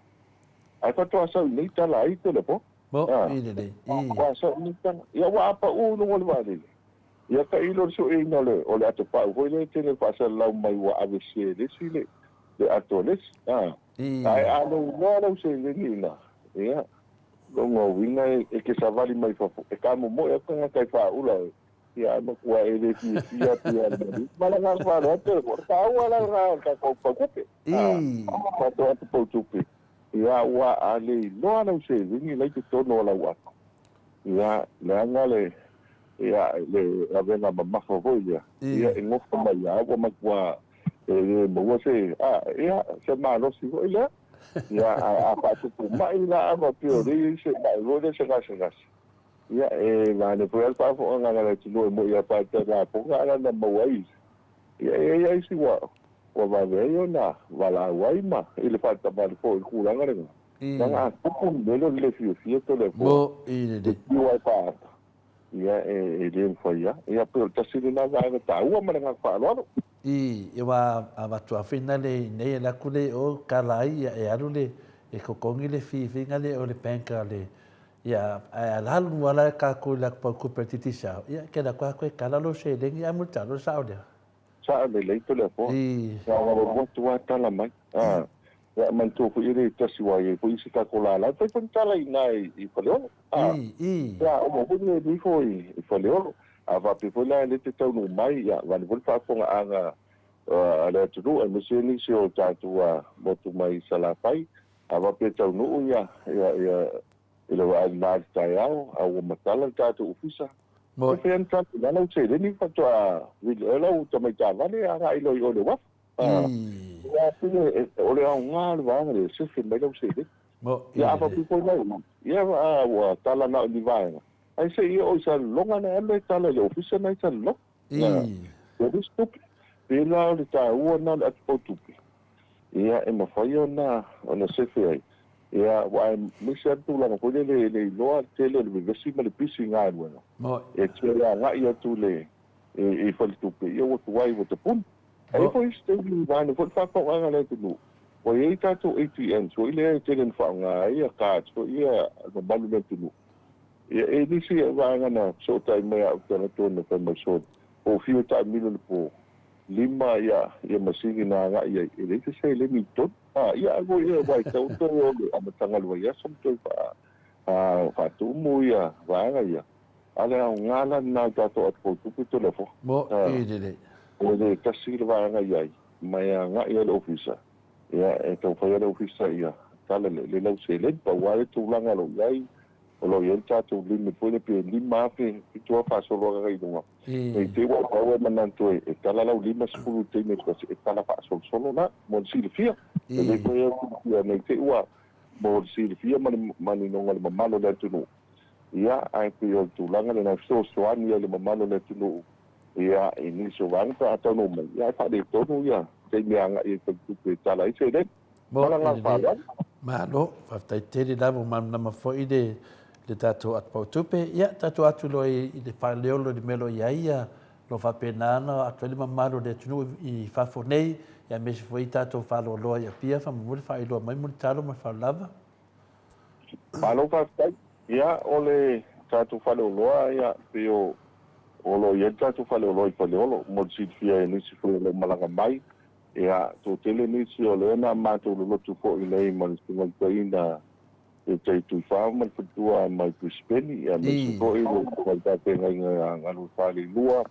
Ae faatoa sau i inei tala ai Toleafoa. Mo, A. i lelei. I. Faatoa sau i inei tala. Ia ua apaʻu i luga o le vaalele. Ia tailo le sueina o le, o le atopau foi lea e tele faasalalau mai ua ave sese e le isi le, le ato a le isi. A. Ae a louloa lau seleni i ina, ia, lona uiga e, e te savali mai fafo, e tamomoe atu tagata e faaula oe, ia ae matua e le fiafia atu ia le maliu. Ma le agaga faaaloalo tele foi. O le taua la lena o le tatou pautupe. A. Tatou ato pautupe. Ia, aua a le iloa lau seleni la i totonu o lau ato, ia, leaga le, ia, le avega mamafa foi lea, ia, e nofo mai lava ua matua e le maua se, a, ia, se malosi foi lea. Ia, ae a faatupu mai la a faapea o lea e i ai se mai foi lea se gasegase, ia, e vane foi lava le faafofogaaga a le atunuu e moni a faatalapoga a lana maua ai isi, ia, e i ai lava isi ua, ua vave ai ona valaau ai ma i le faatamali foi i le tulaga lena. Leaga a tupu le mea lea o le le fiafia Toleafoa, e fiu lava e faaata, ia e le mafai lava. Ia pei o le tasi lena vaega taua ma le agaga faaaloalo. I, ua avatu lava le i nei e alu atu le o kala ai ia e alu le e totogi le fee fee le o le bank a le ia ae alalu ala e kakou i le atu pau tupe a le Digicel ia kela atu a toe kala lou seleni ae mulitalo le sao lea. Saʻo lelei Toleafoa. Ia ua alu atu lava tala mai. Ia manatua foi e le tasi ua i ai foi isi tatou lalau. Fai foi ni tala i ina i Faleolo. Ia uma foi le nifo i Faleolo. A faapea foi la e le te taunuu mai, ia vaeane foi le faafofogaaga a le atunuu aemaise nisi o tatou motu mai Salafai. A faapea e taunuu ia ia i le vaai lena i le taeao, a ua matala le tatou ofisa. E fai lava ni tala i lalo seleni faatoa vili oe lau tamai taavale agai loa i o i le uafu. Ia pei o le aoga o le vaega lea e sefe mai lau seleni. Ia a faapea foi la, ia ua tala na o ni vaega, ae se i oo i Salelologa ona alu lea e tala i le ofisa lena i Salelologa. Ua lisi tupe. Pēlā o le taua lena o le atupau tupe, ia e mafai ona ona sefe ai. Ia aua aemaise lava le tulaga foi lele e le iloa le tele o le vevesi ma le pisi i galuega. E toe agai atu i le i faletupe, ia ua tuai ua tapuni. Ae i ai foi isi taimi vaeane foi le faafofogaaga a le atunuu, ua i ai tatou ATMs foi lea e tele ina faaaoga ai ia cards foi ia a le mamalu o le atunuu. Ia e nisi vaega na fesootai mai a ou tagata na fai mai sole, po o fiu e taamilo i le po lima ia ia masini na agai i ai, e leai se seleni i totonu. A, ia ae foi ia aua e tatau ona toe o i le amataga o le vaiaso ma toe faatumu ia vaega ia. A o le aoga la lena i tatou atu poutupe Toleafoa. Mo i lelei. O le tasi le vaega i ai, ma e agai ai le ofisa, ia e taumafai lava le ofisa ia tala le lau seleni. Pau lava le tulaga o lo o i ai, o lo o i ai le tatou limit foi lea pe 5,000 fitu afe faasologa i luga. Ne i te i ua pau e manatu e tala lau 50 i le taimi e tasi, e tala faasolosolo la mo le silafia. Lelei foi au silafia ne i te i ua mo le silafia ma le maninoga o le mamalu o le atunuu. Ia, ae pei o le tulaga lena e fesoasoani ai i le mamalu o le atunuu ia i nisi o vaega pe a taunuu mai, ia ae faaletonu ia taimi e agai ai i faletupe e tala ai seleni. Mo e lelei. Malo, faafetai tele lava ua malamalama foi le le tatou atupau tupe. Ia, tatou atu loa i le faaleolo i le mea o lo o i ai ia lo faapena ona atu ai le mamalu o le atunuu i fafo nei, ia aemaise foi tatou faaloloa i Apia, faamolemole faailoa mai Mulitalo ma le faaaloalo lava. Malo faafetai. Ia, o le tatou faleoloa, ia, pei o o lo o i ai le tatou faleoloa i Faleolo, mo le silafia e nisi foi o lo o malaga mai. Ia, toatele nisi o lea na matou lolotu foi nei ma le Susuga i le Toeaina i tai Tuifao ma le faletua mai Brisbane, ia, aemaise foi le Susuga i le Faafeagaiga ia Galuefaleilua,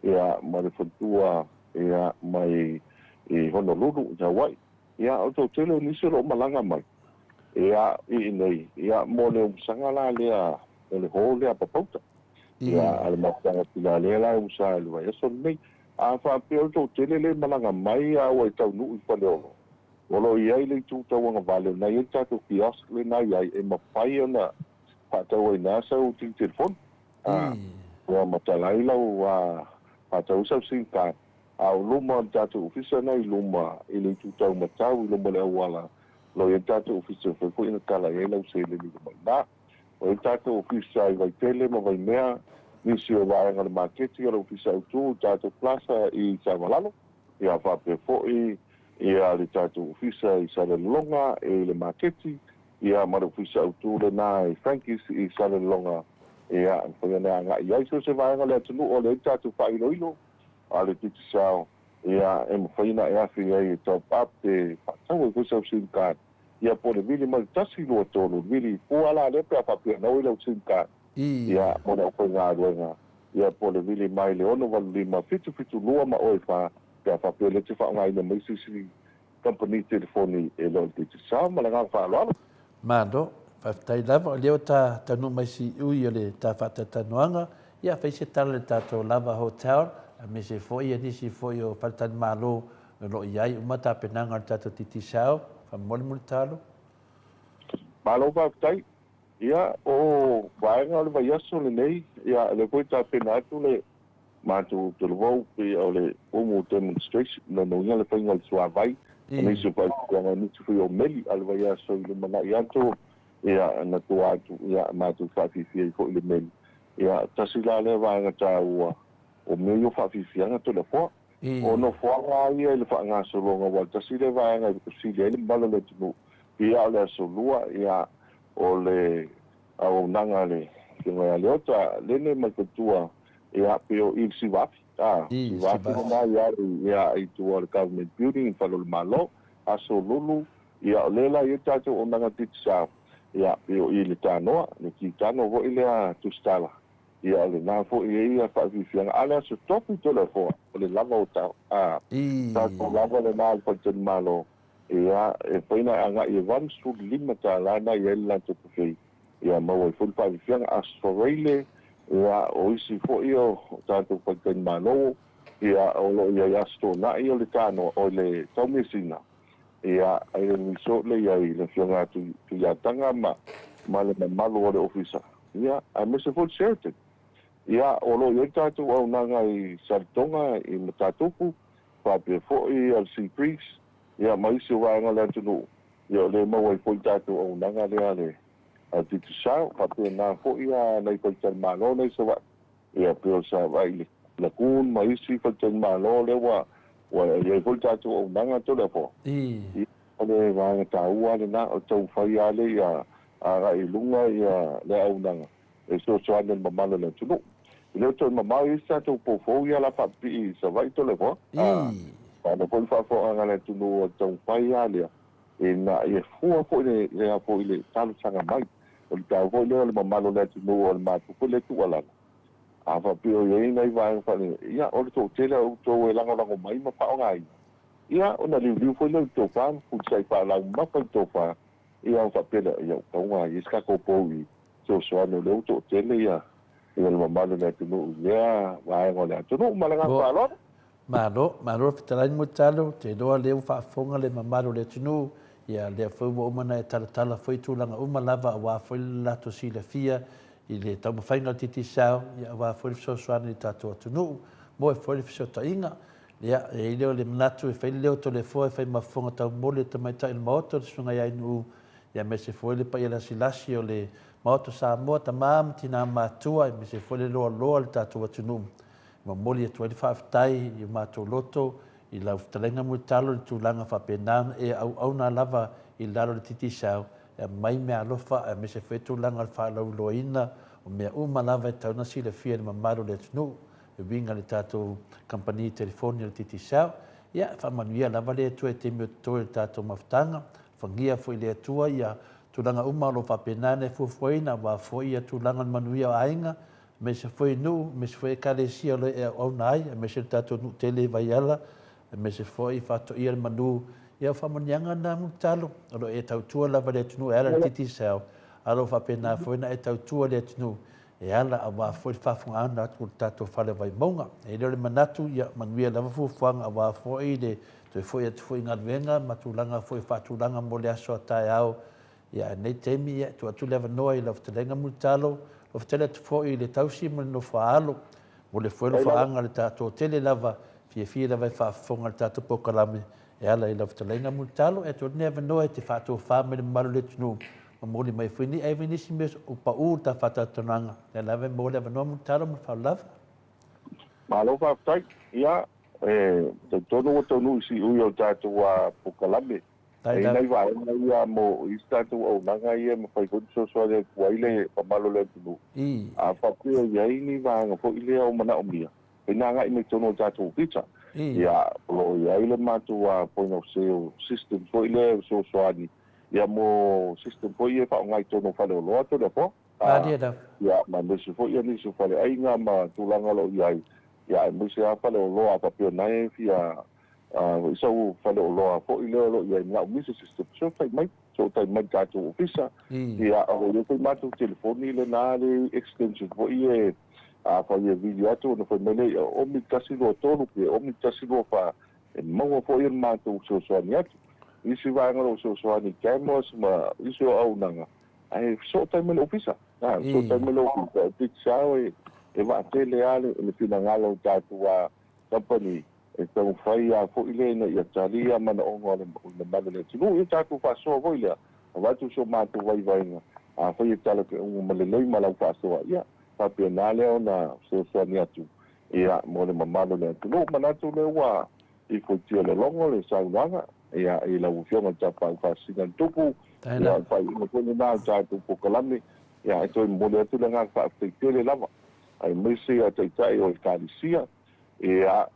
ia, ma le faletua, ia, mai i Honolulu i Hawaii. Ia, o le toatele o nisi o lo o malaga mai, ia, i inei, ia, mo le umusaga la lea, o le hall lea a Papauta. Ia, a le mafutaga pila lea la e umusa i le vaiaso lenei. A faapea o le toatele lea e malaga mai a ua e taunuu i Faleolo, o lo o i ai le itu tauagavale o lena e i ai le tatou kiosk lena e i ai e mafai ona faatau ai i ina sau tili telefoni. A, ua matala ai lau faatau ai sau sim card. A o luma o le tatou ofisa lena i luma i le itu taumatau i luma o le auala, o lo o i ai le tatou ofisa e mafai foi ona tala i ai lau seleni i luma i ina. O i ai le tatou ofisa i Vaitele ma Vaimea, nisi o vaega o le maketi o le ofisa autu i le tatou plaza i Savalalo, ia faapea foi ia le tatou ofisa i Salelologa i le maketi, ia ma le ofisa autu lena i Frankie's i Salelologa, ia e mafai ona agai i ai. So o se vaega o le atunuu o lea i le tatou faailoilo a le Digicel, ia e mafai ona e afe i ai e top up pe faatau ai foi sau sim card. Ia po o le vili mai le 1, 2, 3, le vili fua la lea pe a faapea na oi lau sim card, ia mo le aufaigaluega, ia po o le vili mai le 6 8 5 7 7 2 ma oe 4 pe a faapea o lea e te faaaogaina mai se isi kamupani telefoni e le o le Digicel. Ma le agaga faaaloalo. Malo, faafetai lava. O lea ua ta taunuu mai siui o le ta faataitanoaga, ia fai se tala i le tatou Lava Hotel, aemaise foi ia nisi foi o faletalimalo o lo o i ai uma tapenaga o le tatou Digicel. Faamolemole Mulitalo. Malo faafetai. Ia, o vaega o le vaiaso lenei, ia, o lea foi e tapena atu le matou talavou pei o le formal demonstration, lona uiga le faiga o le suavai, o nisi o faaituaga, nisi foi o meli a le vaiaso i lumanai atu, ia, na tua atu, ia, matou faafiafia ai foi i le meli. Ia, tasi la lea vaega taua o mea ia o faafiafiaga Toleafoa. O nofoaga lava ia i le faagasologa, aua tasi lea vaega e fesili ai le mamalu o le atunuu, pei lava o le aso Lua, ia, o le auaunaga a le Afioga ia Leota Lene mai Faletua, ia, pei o i le Siva Afi. A, 9,000 lena i alu ia i tua o le Government Building i le Fale o le Malo, Aso Lulu, ia o lea la e i ai le tatou auaunaga Digicel, ia pei o i le Tanoa, le Kitano foi lea Tusitala, ia o lena foi e i ai faafiafiaga, a o le Aso Tofi Toleafoa, o le lava o tau, a, tatou lava lena a le Faletalimalo, ia e mafai ona e agai e $85 lena e i ai le latou buffet. Ia maua ai foi le faafiafiaga Aso Faraile, ia, o isi foi o tatou faletalimalo, ia, o lo o i ai Aso Toonai o le Tanoa, o le Taumeasina, ia, ai le resort lea i ai le Afioga ia Tuiataga ma, ma le mamalu o le Ofisa, ia, aemaise foi le Sheraton. Ia, o lo o i ai le tatou auaunaga i Saletoga, i Matatupu, faapea foi le Sea Breeze, ia, ma isi o vaega o le atunuu. Ia o lea e maua ai foi le tatou auaunaga lea a le Digicel, faapena foi nai faletalimalo nei i Savaii, ia pei o Savaii Lagoon ma isi faletalimalo lea ua i ai foi le tatou auaunaga Toleafoa. Ia o le vaega taua lena, o le taumafai lava lea ia agai i luga le auaunaga e fesoasoani i le mamalu o le atunuu. E le o toe mamao i isi tatou poufou ia la faapipii i Savaii Toleafoa. Maana foi le faafofogaaga a le atunuu o le taumafai lava lea ina ia fua foi le le foi le talosaga mai. O le taua foi lea o le mamalu o le atunuu o le matou foi lea tuualalo. A faapea o i ai nai vaega faale, ia o le toatele o outou e lagolago mai ma faaaogaina, ia ona liuliu foi lea i le tofa ma fulisai faalaumamafa i le tofa, ia ona faapea lea, ia ua tatau ona i ai se tatou pou i fesoasoani o lea ua toatele ia le mamalu o le atunuu i lea vaega o le atunuu. Ma le agaga faaaloalo. Malo, malo le fetalai Mulitalo, ou te iloa lea ua faafofoga le mamalu o le atunuu, ia lea foi ua uma ona e talatala foi tulaga uma lava aua foi le latou silafia i le taumafaiga o le Digicel, ia aua foi le fesoasoani i le tatou atunuu, moe foi le fesootaiga. Ia, e i ai lea o le manatu e fai le leo o Toleafoa e fai ma fofoga taumoli o tamaitai o le Maota, le Susuga ia Ainuu, ia aemaise foi le paia lasilasi o le Maota o Samoa, tama ma tina matutua, aemaise foi le loaloa o le tatou atunuu. E momoli atu ai le faafetai i o matou loto i lau fetalaiga Mulitalo i le tulaga faapena ona e auauna lava i lalo o le Digicel e aumai meaalofa aemaise foi tulaga o le faalauiloaina o mea uma lava e tatau ona silafia e le mamalu o le atunuu e uiga i le tatou kamupani telefoni o le Digicel. Ia, faamanuia lava le Atua i taimi o totoe o le tatou mafutaga. Alofagia foi le Atua ia tulaga uma o lo o faapena ona e fuafuaina aua foi ia tulaga o le manuia o aiga, aemaise foi nuu, aemaise foi Ekalesia o lo o e auauna ai, aemaise le tatou nuu tele i Vaiala, aemaise foi Faatoia le Manu. Ia o faamanuiaga na Mulitalo, o lo o e tautua lava i le atunuu e ala i le Digicel, a o lo o faapena foi ona e tautua i le atunuu e ala aua foi le faafofogaaga atu o le tatou fale o Vaimauga. E le o le manatu, ia manuia lava fuafuaga aua foi le toe foi atu foi i galuega ma tulaga foi o faatulaga mo le aso a taeao. Ia, a lenei taimi, ia, tuu atu le avanoa i lau fetalaiga Mulitalo, lau fetali atu foi i le tausi ma le nofo a alo, mo le foe alofaaga le tatou tele lava, fiafia lava e faafofoga i le tatou polokalame e ala i lau fetalaiga Mulitalo. Ia, tuu atu lenei avanoa e te faatofa mai le mamalu o le atunuu, momoli mai foi ni ai nisi mea o pau i le ta faatalatalanoaga. Ia lava e maua le avanoa Mulitalo ma le faaaloalo lava. Malo faafetai. Ia, e talitonu ua taunuu i siui o le tatou polokalame. E i ai nai vaega ia mo isi tatou auaunaga ia e mafai foi ona fesoasoani atu ai le mamalu o le atunuu. A faapea e i ai ni vaega foi lea o manaomia, e na agai mai totonu o le tatou ofisa. Ia, o lo o i ai le matou point of sale system foi lea e fesoasoani ia mo system foi ia e faaaoga i totonu o faleoloa Toleafoa. Ia, ma aemaise foi ia nisi o faleaiga ma tulaga o lo o i ai, ia aemaise lava faleoloa a faapea o na e fia I sau faleoloa foi lea o lo o i ai manaomia se system, fesootai mai, fesootai mai i le tatou ofisa. Ia, o lo o i ai foi matou telefoni lena le extension foi e afai e vili atu ona fai mai lea, ia omi le 123 pe omi le 124, e maua foi e le matou fesoasoani atu. Isi vaega o lo o fesoasoani i cameras ma isi o auaunaga, ae fesootai mai le ofisa. Fesootai mai le ofisa, e pei sao e vaatele lava le finagalo o le tatou company e taumafai lava foi lea ina ia talia manaoga o le mamalu o le atunuu. Ia tatou faasoa foi lea, avatu so matou vaivaiga, afai e talafeauga ma lelei ma lau faasoa, ia faapena lea ona fesoasoani atu ia mo le mamalu o le atunuu. Manatu lea ua ifoitia lologo le saunoaga ia i lau Afioga i le Tapaau Faasisina le Tupu, ia o le faaiuga foi lena o le tatou polokalame, ia e toe momoli atu le agaga faafetai tele lava aemaise ia Taitai o Ekalesia. Ia,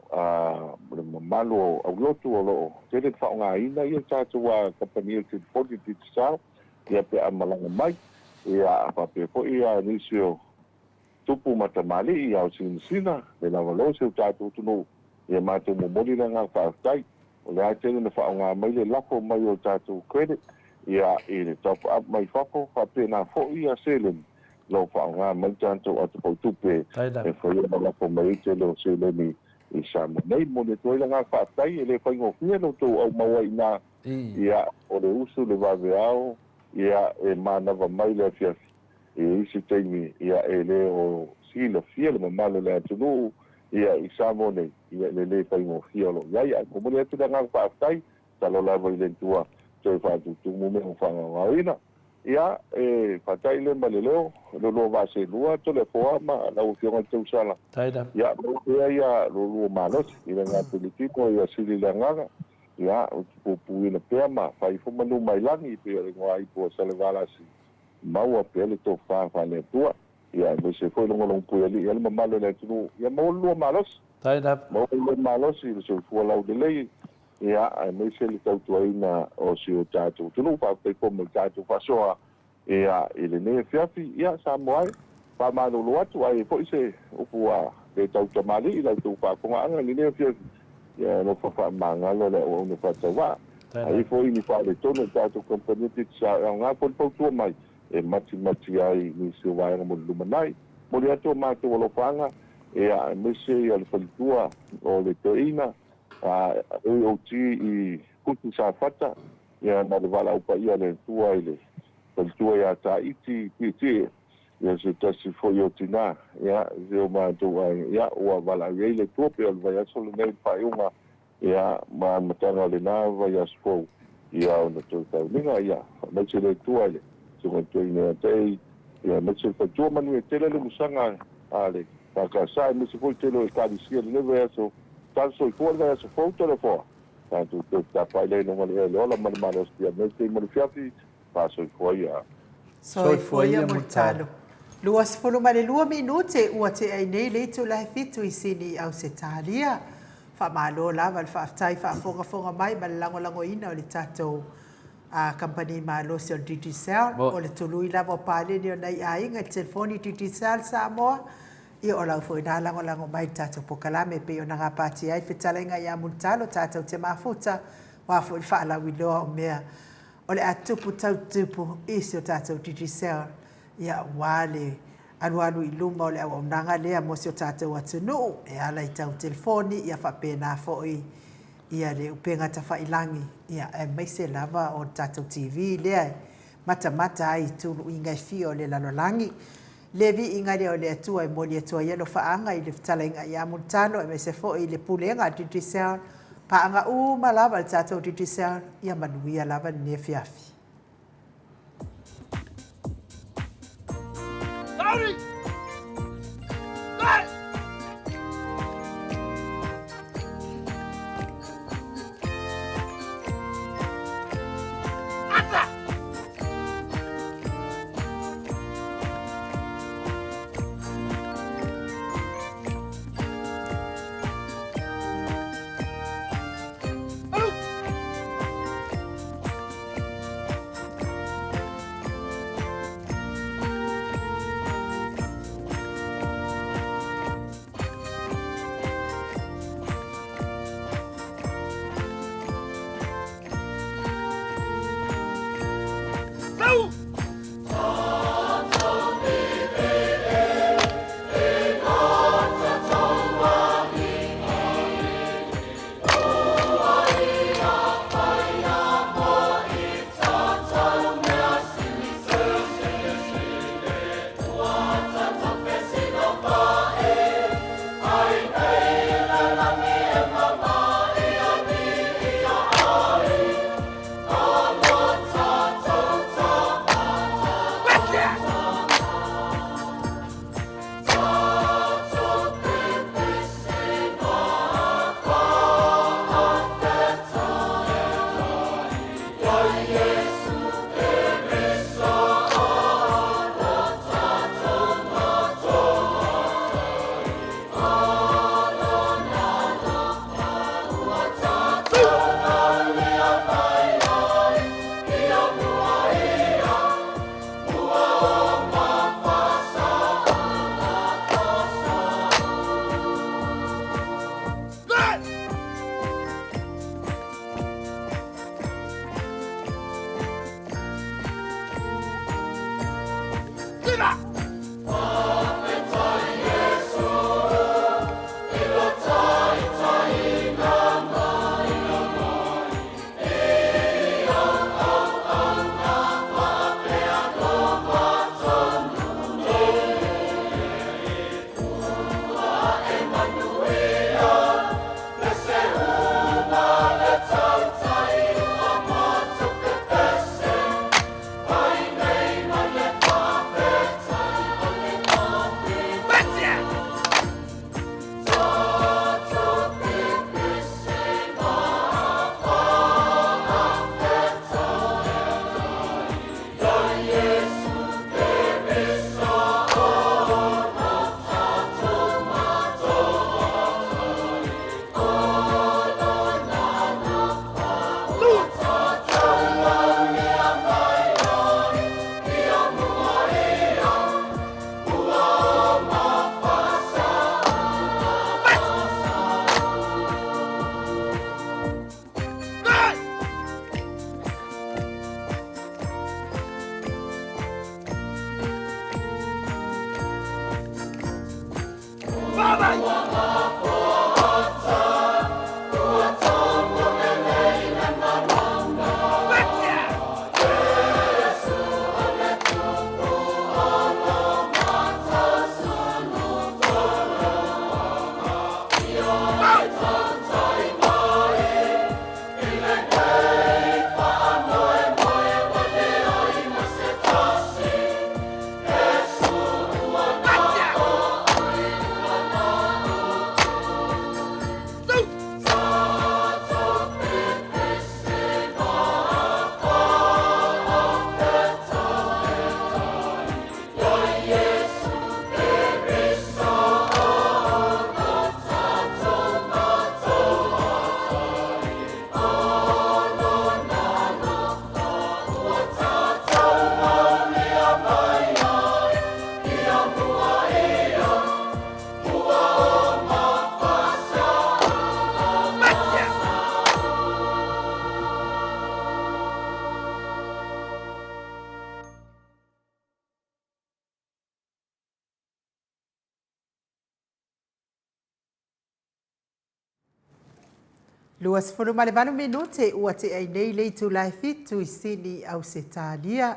le mamalu o aulotu o lo o tele le faaaogaina ia tatou kamupani o telefoni o Digicel, ia pe a malaga mai, ia faapea foi nisi o tupu ma tamalii ia o Sinasina, le lava loa si o tatou atunuu, ia matou momoli le agaga faafetai. O le a tele na faaaoga mai le lafo mai o tatou credit, ia i le top up mai fafo, faapena foi ia seleni lo o faaaoga mai tatou ata fautupe e faia ma lafo mai ai tele o seleni i Samoa nei. Momoli atu ai le agaga faafetai, e le faigofie lo outou aumau ai i ina, ia, o le usu, le vaveao, ia, e manava mai le afiafi i isi taimi, ia, e le o silafia le mamalu o le atunuu, ia, i Samoa nei, ia, le le faigofie o lo o i ai. Ae momoli atu le agaga faafetai, tatalo lava i le Atua toe faatutumu mea ua faagaogaoina. Ia, e faata'i le ma le leo, lo lua vaa seelua Toleafoa ma lau Afioga i le Tausala. Ia, maua pea ia lo lua malosi i le gatelitino ia sili le agaga. Ia, ou te puipuiina pea ma fai ifo manu mai lagi pei o le igoa ipu o Salevalasi, maua pea le tofa faale-Atua. Ia, aemaise foi logologopuialii ai le mamalu o le atunuu. Ia, maua le lua malosi. Maua le malosi i le soifua laulelei. Ia, aemaise le tautuaina o si o tatou atunuu, faafetai foi mo le tatou faasoa, ia, i lenei afiafi. Ia, Samoa e, faamalulu atu, a i ai foi se upu ua le tautamalii i la outou faafofogaaga i lenei afiafi, ia alofa faamagalo le auauna faatauvaa. A i ai foi ni faaletonu o le tatou kamupani o Digicel e aoga foi le fautua mai e matimati ai nisi o vaega mo le lumanai. Momoli atu o matou alofaaga, ia, aemaise ia le faletua o le toeaina, AOG i Kutu Safata, ia ma le valaau paia a le Atua i le faletua ia Taiti Tietie, ia se tasi foi o tina, ia si o matou aiga, ia ua valaau i ai le Atua pei o le vaiaso lenei le faaiuga, ia ma amataga o lena vaiaso fou, ia ona toe tauniga, ia faamaise le Atua i le susuga i le toeaina ia Taei, ia aemaise le faletua manuia tele le musaga a le EKS aemaise foi tele o Ekalesia i lenei vaiaso. Tala soifua le vaiaso fou Toleafoa. Tatou toe fetapaai lea i luga o le ea i le ola ma le malosi a lenei taimi o le fiafi. Faasoifua ia. Soifua ia Mulitalo. 22 minute ua tea ai nei le itula e fitu i Sini i Ausetalia. Faamalo lava le faafetai faafogafoga mai ma le lagolagoina o le tatou kamupani malosi o le Digicel. O le tului lava o paleni o nai aiga i le telefoni Digicel Samoa. Ia o lau foi na lagolago mai i le tatou pokalame e pei ona gapatia ai fetalaiga ia Mulitalo tatou te mafuta aua foi le faalauiloa o mea o le a tupu tau tupu i si o tatou Digicel ia aua le alualu i luma o le auaunaga lea mo si o tatou atunuu e ala i tau telefoni ia faapena foi ia le upega tafailangi, ia, aemaise lava o le tatou TV lea e matamata ai i tuluiga e fia o le lalolagi. Le viiga lea o le Atua e momoli atu ai alofaaga i le fetalaiga ia Mulitalo aemaise foi i le Pulega a Digicel, paaga uma lava a le tatou Digicel, ia manuia lava lenei afiafi. Sauni! 28 minute ua tea ai nei le itula e fitu i Sini, Ausetalia.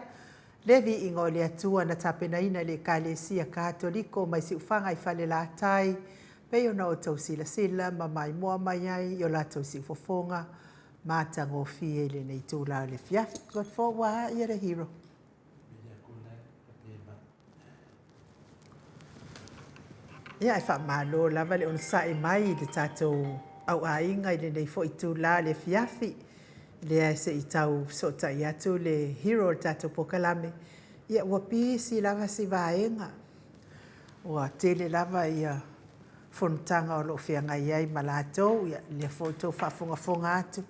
Le viiga o le Atua na tapenaina e le Ekalesia Katoliko mai Siufaga i Falelatai, pei ona outou silasila ma maimoa mai ai i o latou siufofoga matagofie i lenei itula o le afiafi. Godfrey, ua a ia le hero? Ia, e faamalo lava le onosai mai i le tatou auaiga i lenei foi itula o le afiafi. Lea se i tau fesootai atu le hero o le tatou polokalame, ia ua pisi lava si vaega. Ua tele lava ia fonotaga o lo o feagai ai ma latou, ia lea foi tou faafogafoga atu,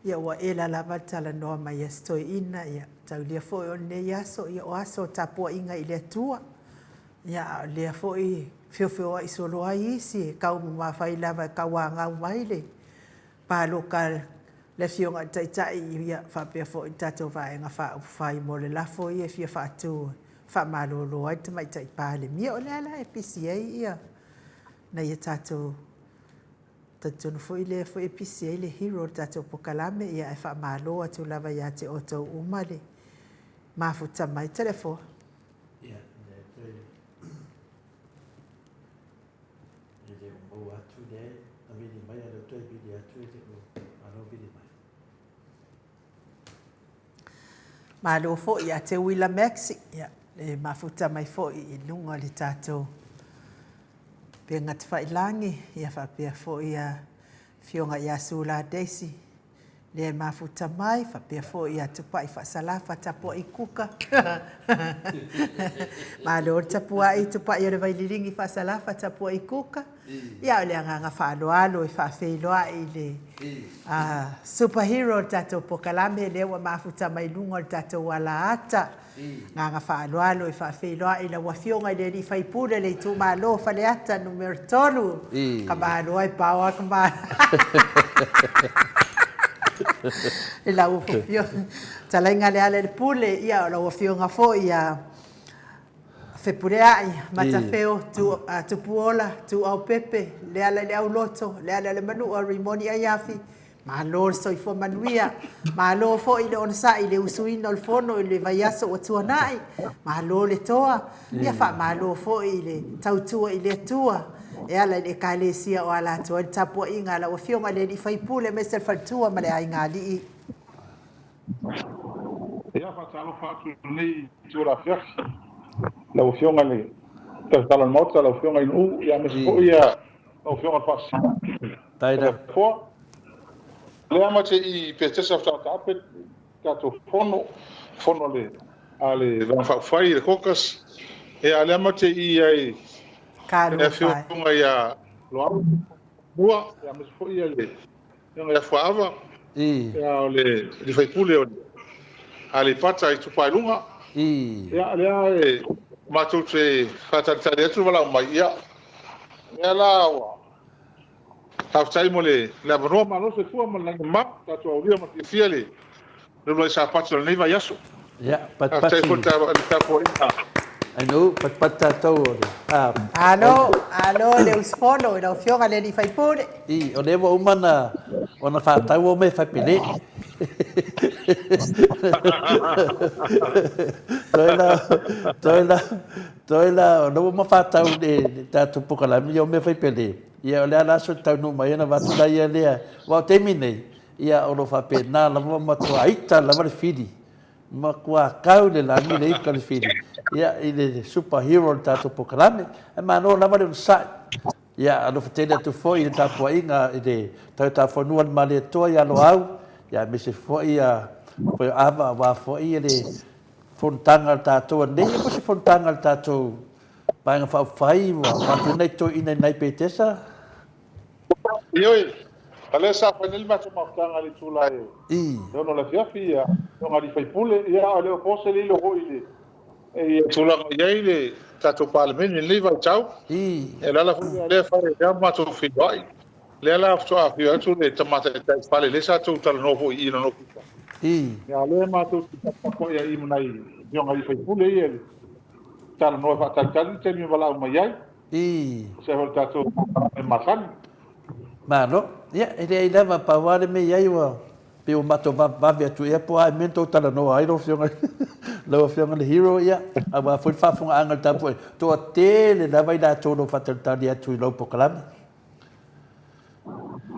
ia ua ela lava le talanoa mai a si toeaina, ia taulia foi o lenei aso, ia o aso o tapuaiga i le Atua. Ia a o lea foi e feofeoai solo ai isi e taumamafai lava e tauagau mai le paloka a le Afioga i le Taitai, ia faapea foi le tatou Vaega Faaupufai mo le lafo ia e fia faatu e faamalolo ai le Tamaitai Palemia. O lea la e pisi ai ia nai a tatou talitonu foi lea foi e pisi ai le hero o le tatou polokalame, ia ae faamalo atu lava ia te outou uma le mafuta mai. Toleafoa. Ia, e toe e le o maua atu le na vili mai, a lea toe vili atu e le o malo vili mai. Malo foi ia te Uila Maxi, ia, le mafuta mai foi i luga o le tatou upega tafailagi, ia faapea foi ia Afioga ia Sula Daisy, lea e mafuta mai, faapea foi ia Tupai Faasalafa Tapuai Kuka. Malo le tapuai Tupai o le Vaililigi Faasalafa Tapuai Kuka. Ia o le agaga faaaloalo e faafeiloai i le superhero o le tatou polokalame lea ua mafuta mai luga o le tatou alaata. Agaga faaaloalo e faafeiloai i lau Afioga i le Alii Faipule o le itumalo o Faleata Numera 3, ka malo ai paoa ka malo. I lau Afioga, Talaiga Lealailepule, ia o lau Afioga foi ia Fepuleai, Matafeo, Tupuola, Tuuaupepe, Lealaileauloto, Lealailemanua, Rimoni Aiafi, Malo le soifua manuia. Malo foi le onosai i le usuina o le fono i le vaiaso ua tuanai. Malo le toa. Ia faamalo foi i le tautua i le Atua e ala i le Ekalesia o ala atu ai le tapuaiga a lau Afioga i le Alii Faipule aemaise le faletua ma le aiga alii. Ia, faatalofa atu i lenei itula afiafi, lau Afioga i le Taitai o le Maota, lau Afioga i Nu'u, ia aemaise foi ia lau Afioga i le Faamasino. Tailafoa. Lea ma te i Petesa faataape tatou fono, fono a le a le Vaega Faaupufai, le Caucus. Ia lea ma te i ai le Afioga ia Loau Mua, ia aemaise foi ia le Afioga ia Fuaava, ia o le sui usufono o Aleipata Itupa i Luga. Ia lea e matou te faatalitali atu le valaau mai, ia lea la ua Faafetai mo le avanoa. Malo soifua ma le lagi e mama. Tatou aulia ma le fiafia le uluai Sapati o lenei vaiaso. Ia, patipati. Faafetai foi i le tapuaiga. Ainu, patipati tatou o le... Alo, alo le usufono i lau Afioga i le sui usufono. I, o lea ua uma ona faatau o mea faipele. Toe la, toe la, toe la, o lea ua uma faatau le tatou polokalame ia o mea faipele. Ia o le a la aso e taunuu mai ai ona avatu laia lea, aua o taimi nei, ia o lo o faapena lava ua matua ita lava le fili, matua kau i le lagi le ita o le fili, ia i le super hero o le tatou polokalame. Ae malo lava le onosai. Ia alofa tele atu foi i le tapuaiga i le Tautafonua le Malietoa ia Loau, ia aemaise foi ia Foioava aua foi le fonotaga a le tatou anei, ia po o se fonotaga a le tatou Vaega Faaupufai ua avatu ai nai toeaiina i nai Petesa. Ioe, o lea sa fai nei le matou mafutaga i le itula e 6 o le afiafi, ia, afioga i alii faipule, ia, a o le o po se lilo foi i le i le tulaga o i ai le tatou Palemene i lenei vaitau. Ia, o le ala foi lea o lea e fai ai lava matou feiloai. Lea la faatoa afio atu le Tama Taitai Fale, lea sa tou talanoa foi i i lona ofisa. Ia, a o lea matou te tapuai ai i ma nai afioga i alii faipule ia i le talanoa e faatalitali le taimi e valaau mai ai. Se o le tatou polokalame masani. Malo. Ia, e leai lava, pau lava le mea i ai ua pei ua matou vavevave atu ea po o a mea na tou talanoa ai lau Afioga lau Afioga i le Hero, ia, aua foi le faafofogaaga i le tapuaiga, toatele lava i latou o lo o faatalitali atu i lau polokalame.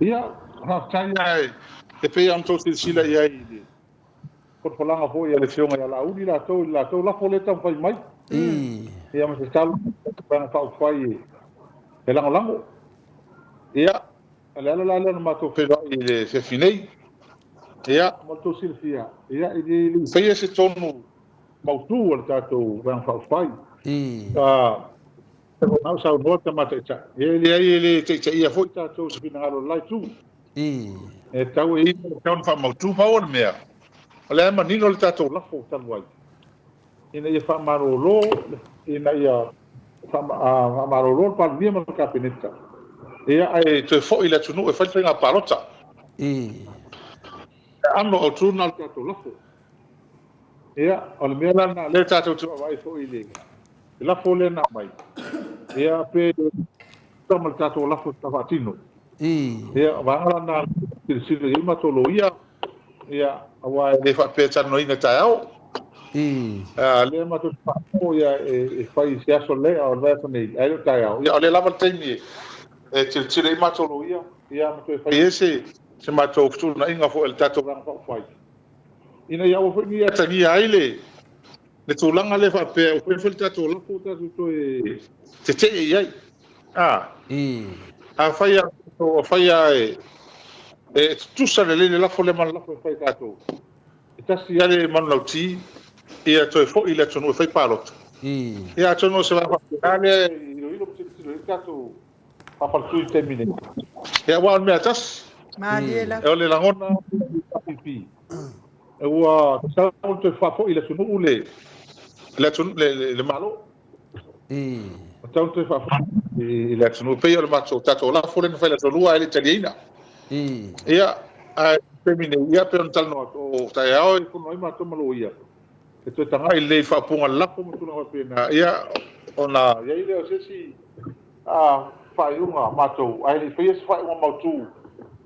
Ia, faafetai lava e pei ona outou silasila i ai i le folafolaga foi a le Afioga ia Laauli latou i le latou lafo lea e taumafai mai. Ia ma se tala Vaega Faaupufai e lagolago. Ia, o le ala la lea o le matou feiloai i le afiafi nei. Ia, mo le tou silafia, ia e le i faia se tonu mautu a le tatou Vaega Faaupufai. Na saunoa le Tama Taitai, e leai e le taitaia foi tatou i se finagalo o le la itu. E tatau e tatau ona faamautu. Pau o le mea, o lea e manino le tatou lafo talu ai, ina ia faamalolo, ina ia faamalolo le Palemia ma le Kapeneta, ia ae toe foi i le atunuu e fai le faiga palota. E aano autu lena o le tatou lafo. Ia, o le mea la lena lea tatou te vaavaai foi i le lafo lea na aumai, ia pe tusa ma le tatou lafo sa faatino. Ia, o vaega la lena e silasila i ai matou loia, ia, aua e le faapea e talanoaina taeao. A lea matou te faalogo ia e fai i se aso lea o le vaiaso nei, ae le o taeao. Ia, o lea lava le taimi e tilotilo i ai matou loia, ia ma toe fai ai se matou fetuunaiga foi a le tatou Vaega Faaupufai. Ina ia aua foi ne i atagia ai le le tulaga lea faapea ua fai foi le tatou lafo ua tatou toe tetee i ai. A, afai afai lava e tutusa lelei le lafo lea ma le lafo e fai e tatou, e tasi lava le manulauti ia toe foi i le atunuu e fai palota. Ia atonu o se vaega faapena lea e iloilo ma tilotilo i ai le tatou faafaletui i le taimi nei. Ia aua o le mea e tasi, Malie lava. o le lagona o le ua tatau ona toe faafoi i le atunuu le le atunuu le, le, le Malo. Ua tatau ona toe faafoi i le atunuu. E pei o le matou tatou lafo lea na fai i le aso Lua ae le i taliaina. Ia, ae i le taimi nei, ia pei ona talanoa atu, o taeao e fono ai matou ma loia e toe tagai lelei i le faaupuga o le lafo ma tulaga faapena, ia ona i ai lea o se isi faaiuga a matou, ae le i faia se faaiuga mautu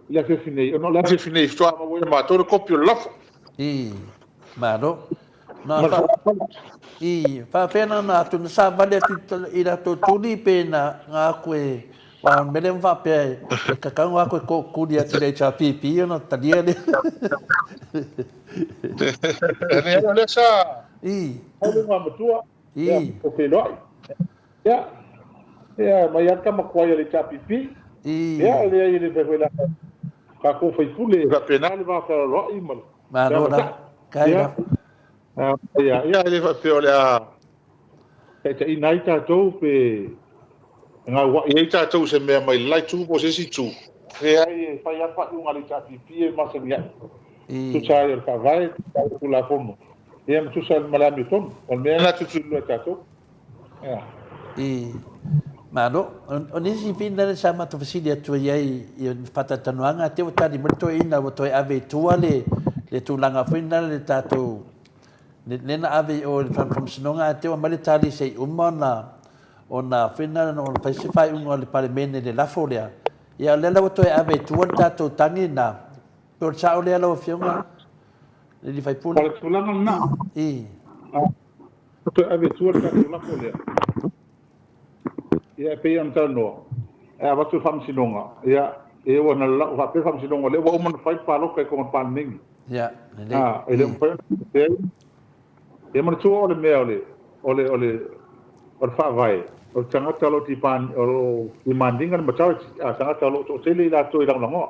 i le afiafi nei, ona o le afiafi nei faatoa maua ai e matou le kopi o le lafo. I, malo. Na fa, i, faafefea na na atu, na savali atu i latou tuli pe na nga aku e, wa o le mea lea ma faapea e, e kakau nga aku e kookuli atu i le HRPP ona talia lea. Leai, o lea sa I. fai le igoamatua. Ia, o feiloai. Ia, ia, mai lava le tama tuai a le HRPP. Ia, e leai e le mafai foi la tatou faipule e faapena le va fealoaloai ma le Malo lava. Kai Ia, lava. ia, ia, e le faapea o le a taitaiina ai tatou pe gauai ai tatou i se mea mai le la itu po o se isi itu. Leai, e fai lava le faaiuga a le HRPP e masani ai. Tusa ai o le Faavae, tusa ai o le Tulafono. Ia ma tusa ma le amiotonu. O le mea lena e tulituli e tatou. Ia. I, malo. O nisi fina lea sa matou fesili atu ai ai i faatalatalanoaga, te ua tali mai le toeaina ua toe ave i tua le, le tulaga foi lena le tatou, lea na ave i o i le Faamasinoga ae te ua aumai le tali se i uma ona, ona foi lena ona fai se faaiuga a le Palemene i le lafo lea. Ia o lea la ua toe ave i tua le tatou tagi lena. Pe o le sao lea lau Afioga? Le sui usufono. O le tulaga lena. I. A toe ave i tua le tatou lafo lea. Ia, e pei ona talanoa, e avatu i le Faamasinoga, ia, e ua na lau faapea le Faamasinoga, o lea ua uma ona fai le palota i totonu o le Palemene. Ia, lelei. A, e le o mafai ona faapea. Ia manatua o le mea o le, o le, o le, o le Faavae, o le tagata o lo o, o lo o demand ina le majority, a, tagata o lo o toatele i latou e lagolagoa.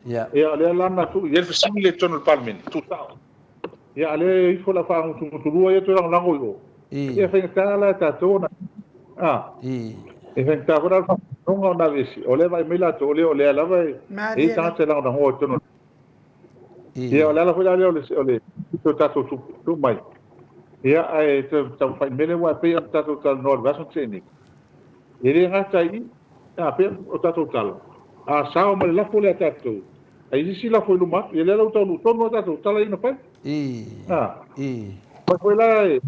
Ia. Ia, o lea la na tuu i ai le fesili lea i totonu o le Palemene, tuusao. Ia, a lea e ifo le faagutugutu ia toe lagolago i o. Ia, e faigata la e tatou ona, a, e faigata foi la le faamasinoga ona aveese. O lea e vaai mai latou, o lea, o lea lava e i ai tagata e lagolagoa i totonu o le. Ia, o le ala foi la lea o le, o le, o tatou tuu mai. Ia, ae toe taumafai mea lea, aua e pei ona tatou talanoa i le vaiaso na tea nei. E le gata i i, a pei o tatou tala, a sao ma le lafo lea a tatou, a i isi lafo i luma atu, ia lea la ua taunuu tonu lava tatou tala ia na fai. A, fai foi la e,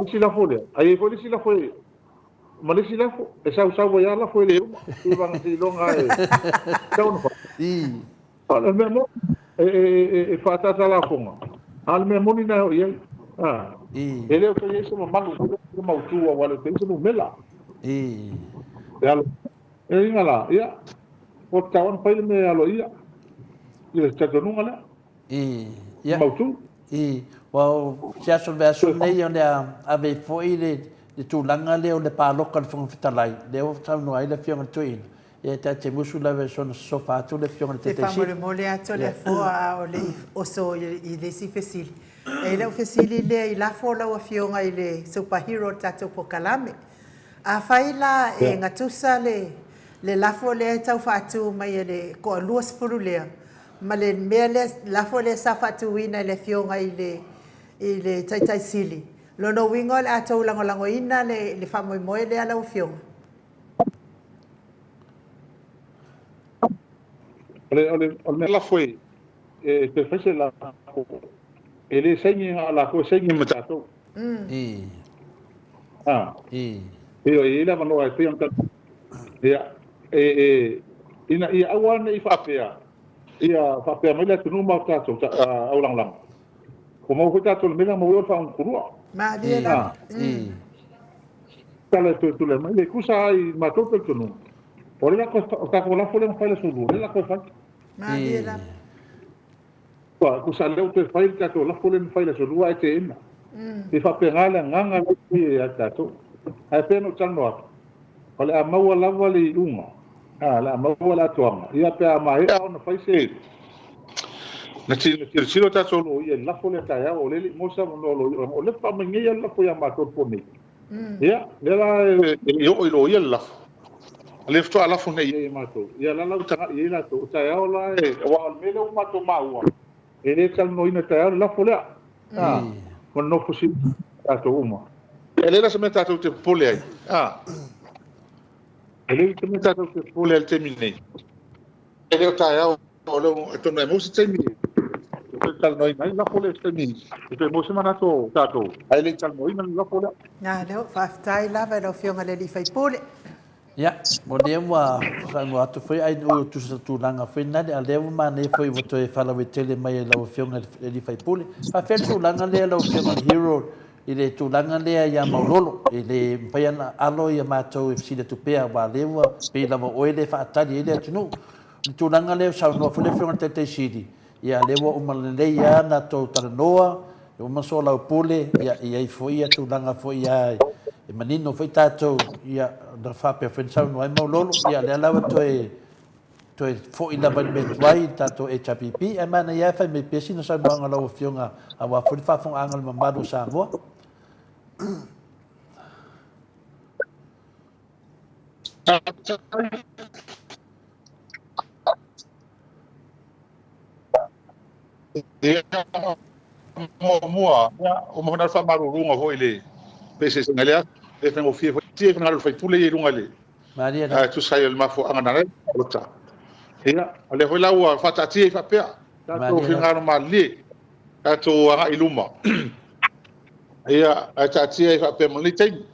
isi lafo lea, a i ai foi le isi lafo e, Ma le isi lafo, e sausau ai lava lafo e le uma, tulaga seiloga e tatau ona fai. O le mea moni, e faaataata lafoga, a o le mea moni lena e oo i ai. E le o toe i ai se mamalu, e le o se mautu aua e le o toe i ai se numera. E alo, e uiga la, ia, ua tatau lava ona fai le mea e aloaia i le talitonuga lea. Ia. Mautu. Ua o se aso o le vaiaso lenei o le a ave ai foi le tulaga lea o le palota a le Fofoga Fetalai, lea ua saunoa ai le Afioga i le Toeaina, ia ta te musu lava e soona sosofa atu le Afioga i le E Taitaisefe. faamolemole atu le Afoa a o le i oso i le isi fesili. E i ai lau fesili lea i lafo lau Afioga i le superhero o le tatou polokalame. Afai la e gatusa le le lafo lea e tau faatu mai e le toa 20 lea ma le mea lea, lafo lea sa faatuina e le Afioga i le i le Taitai Sili, lona uiga o le a tou lagolagoina le le faamoemoe lea lau Afioga? O le, o le, o le mea lafo e, e toe fai se lafo, e le saini na o latou e saini ma tatou. Ah. Ioe, e i ai le avanoa e pei ona Ia, e, e, ina ia aua ne i faapea, ia faapea mai le atunuu ma tatou aulagolago. Ua maua foi tatou i le mea lea na maua ai o le faagutukulua. Malie lava. Tala e toe tulai mai, e tusa lava i matou talitonuga, o le o tatou lafo lea na fai i le aso Lua, lea o le a toe fai. Malie lava. Ua tusa lea ua toe fai le tatou lafo lea na fai i le aso Lua ae teena. E faapena le agaga lea e fai ia tatou. Ae pei ona ou talanoa atu, o le a maua lava le iuga, o le a maua le atoaga, ia pe a maea ona fai se na tilotilo tatou loia i le lafo lea taeao, o lea e le i maua se avanoa o loia, o lea faatoa aumai nei lava le lafo ia matou i le po nei. Ia, lea la e le i oo i loia le lafo. O lea faatoa lafo nei i ai e matou. Ia la la ua tagai i ai latou. O taeao la e, aua o le mea lea ua matou maua, e le talanoaina taeao le lafo lea. A, ua nonofo silafia tatou uma. E leai la se mea tatou te popole ai. A, e leai se mea tatou te popole ai i le taimi nei. E le o taeao, o lea atonu e maua se taimi e toe talanoaina ai le lafo lea i se taimi e toe maua se manatu o tatou, ae le i talanoaina le lafo lea. Malo, faafetai lava i lau Afioga i le sui usufono. Ia, o lea ua saunoa atu foi ai o tusa tulaga foi nale, a lea ua manaia foi ua toe faalauaitele mai e lau Afioga i le sui usufono. Faafefea le tulaga lea lau Afioga i le Hero i le tulaga lea ia Maulolo, e le mafai ona alo ia matou e fesili atu pea, aua o lea ua pei lava o oe lea e faatali ai le atunuu. O le tulaga lea ua saunoa foi le Afioga i le Taitai Sili, ia lea ua uma lelei lava ona tou talanoa, ua uma soalaupule, ia e i ai foi ia tulaga foi ia e manino foi tatou, ia na faapea foi ona saunoa ai Maulolo, ia lea la ua toe toe foi lava i le mea tuai i le tatou HRPP, ae manaia lava e fai mai pea sina saunoaga a lau Afioga aua foi le faafofogaaga a le mamalu o Samoa. Ia, muamua, ia, ua maua na le faamaluluga foi i le eseesega i lea aso. E le faigofie foi tia i finagalo o le sui usufono ia i luga i le Malie lava. Ae tusa ai o le mafuaaga na ala ai ona palota. Ia, o lea foi la ua faataatia ai faapea, tatou Malie lava. finagalo malilie, tatou agai i luma. Ia, ae taatia ai faapea mo lenei taimi.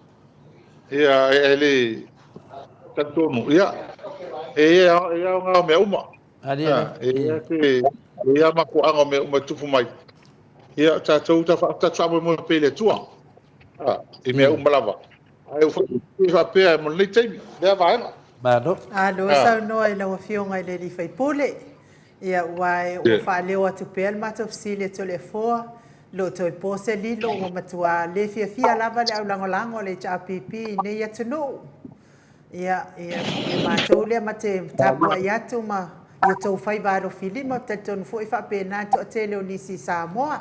Ia, e le talitonu, ia, e aoga mea uma. Malie lava. E i ai se, e i ai mafuaaga o mea uma e tupu mai. Ia, tatou tatou faamoemoe pea i le Atua i mea uma lava. Ae ua faapea mo lenei taimi, lea vaega. Malo. Malo saunoa i lau Afioga i le sui usufono. Ia, aua ua faaleo atu pea le matou fesili e Toleafoa, e le o toe po se lilo, ua matua le fiafia lava le aulagolago a le HRPP i nei atunuu. Ia, ia, ia matou lea ma te tapuai atu ma i o tou faiva alofilima, ou te talitonu foi faapena le toatele o nisi i Samoa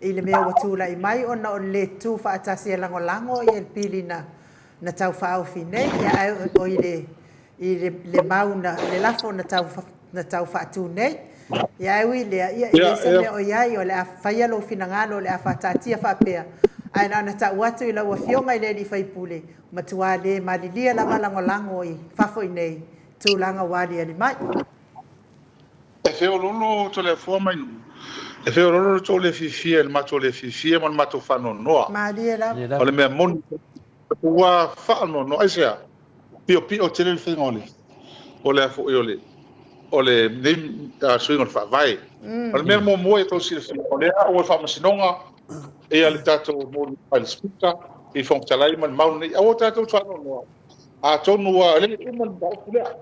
i le mea ua tulai mai ona o le le tutu faatasi e lagolago ia le pili na, na tau faaofi nei, ia, ae o i le, i le, le mau na, le lafo na tau, na tau faatu nei. Ia, ae ui i lea, ia, e leai se mea o i ai, o le a faia lou finagalo, o le a faataatia faapea, ae na ona tau atu i lau Afioga i le alii faipule, Matua le malilie lava lagolago i fafo i nei tulaga ua aliali mai. E feoloolo Toleafoa mai Nuu. E feoloolo lo tou le fiafia i le matou le fiafia ma le matou faanoanoa. Malie lava. O le mea moni, Ua faanoanoa. Aisea? Piopio tele le faiga o le o le a foi o le o lenei suiga o le Faavae. O le mea muamua e tou silafia, o lea ua i Faamasinoga ia le tatou moli mai le Speaker i le Fofoga Fetalai ma le mau lenei. Aua tatou te faanoanoa, atonu ua lelei uma le mataupu lea,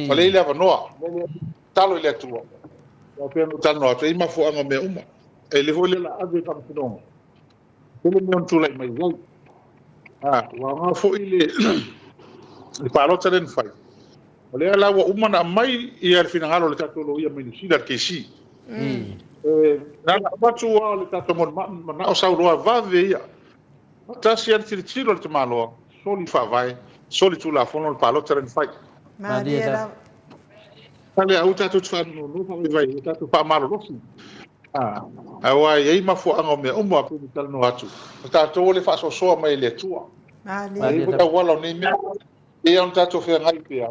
ua lelei le avanoa. Tatalo i le Atua, aua pei ona ou talanoa atu, e i ai mafuaaga o mea uma. E le foi lea o le a ave i Faamasinoga, tele mea ono tulai mai ai. Ua aoga foi le palota lea na fai, o lea la ua uma ona aumai ia le finagalo o le tatou loia mai Niu Sila, le KC. E na ona avatu lava o le tatou manao sau loa vave ia. Tasi lava le tilotilo a le tamaloa, soli faavae, soli tulafono le palota lea na fai. Malie lava. Lea aua tatou te faanonono faavaivai, ia tatou faamalolosi. Aua e i ai mafuaaga o mea uma, pei ona talanoa atu, o tatou o le faasoasoa mai e le Atua. E i ai foi auala o nei mea, e pei ona tatou feagai pea.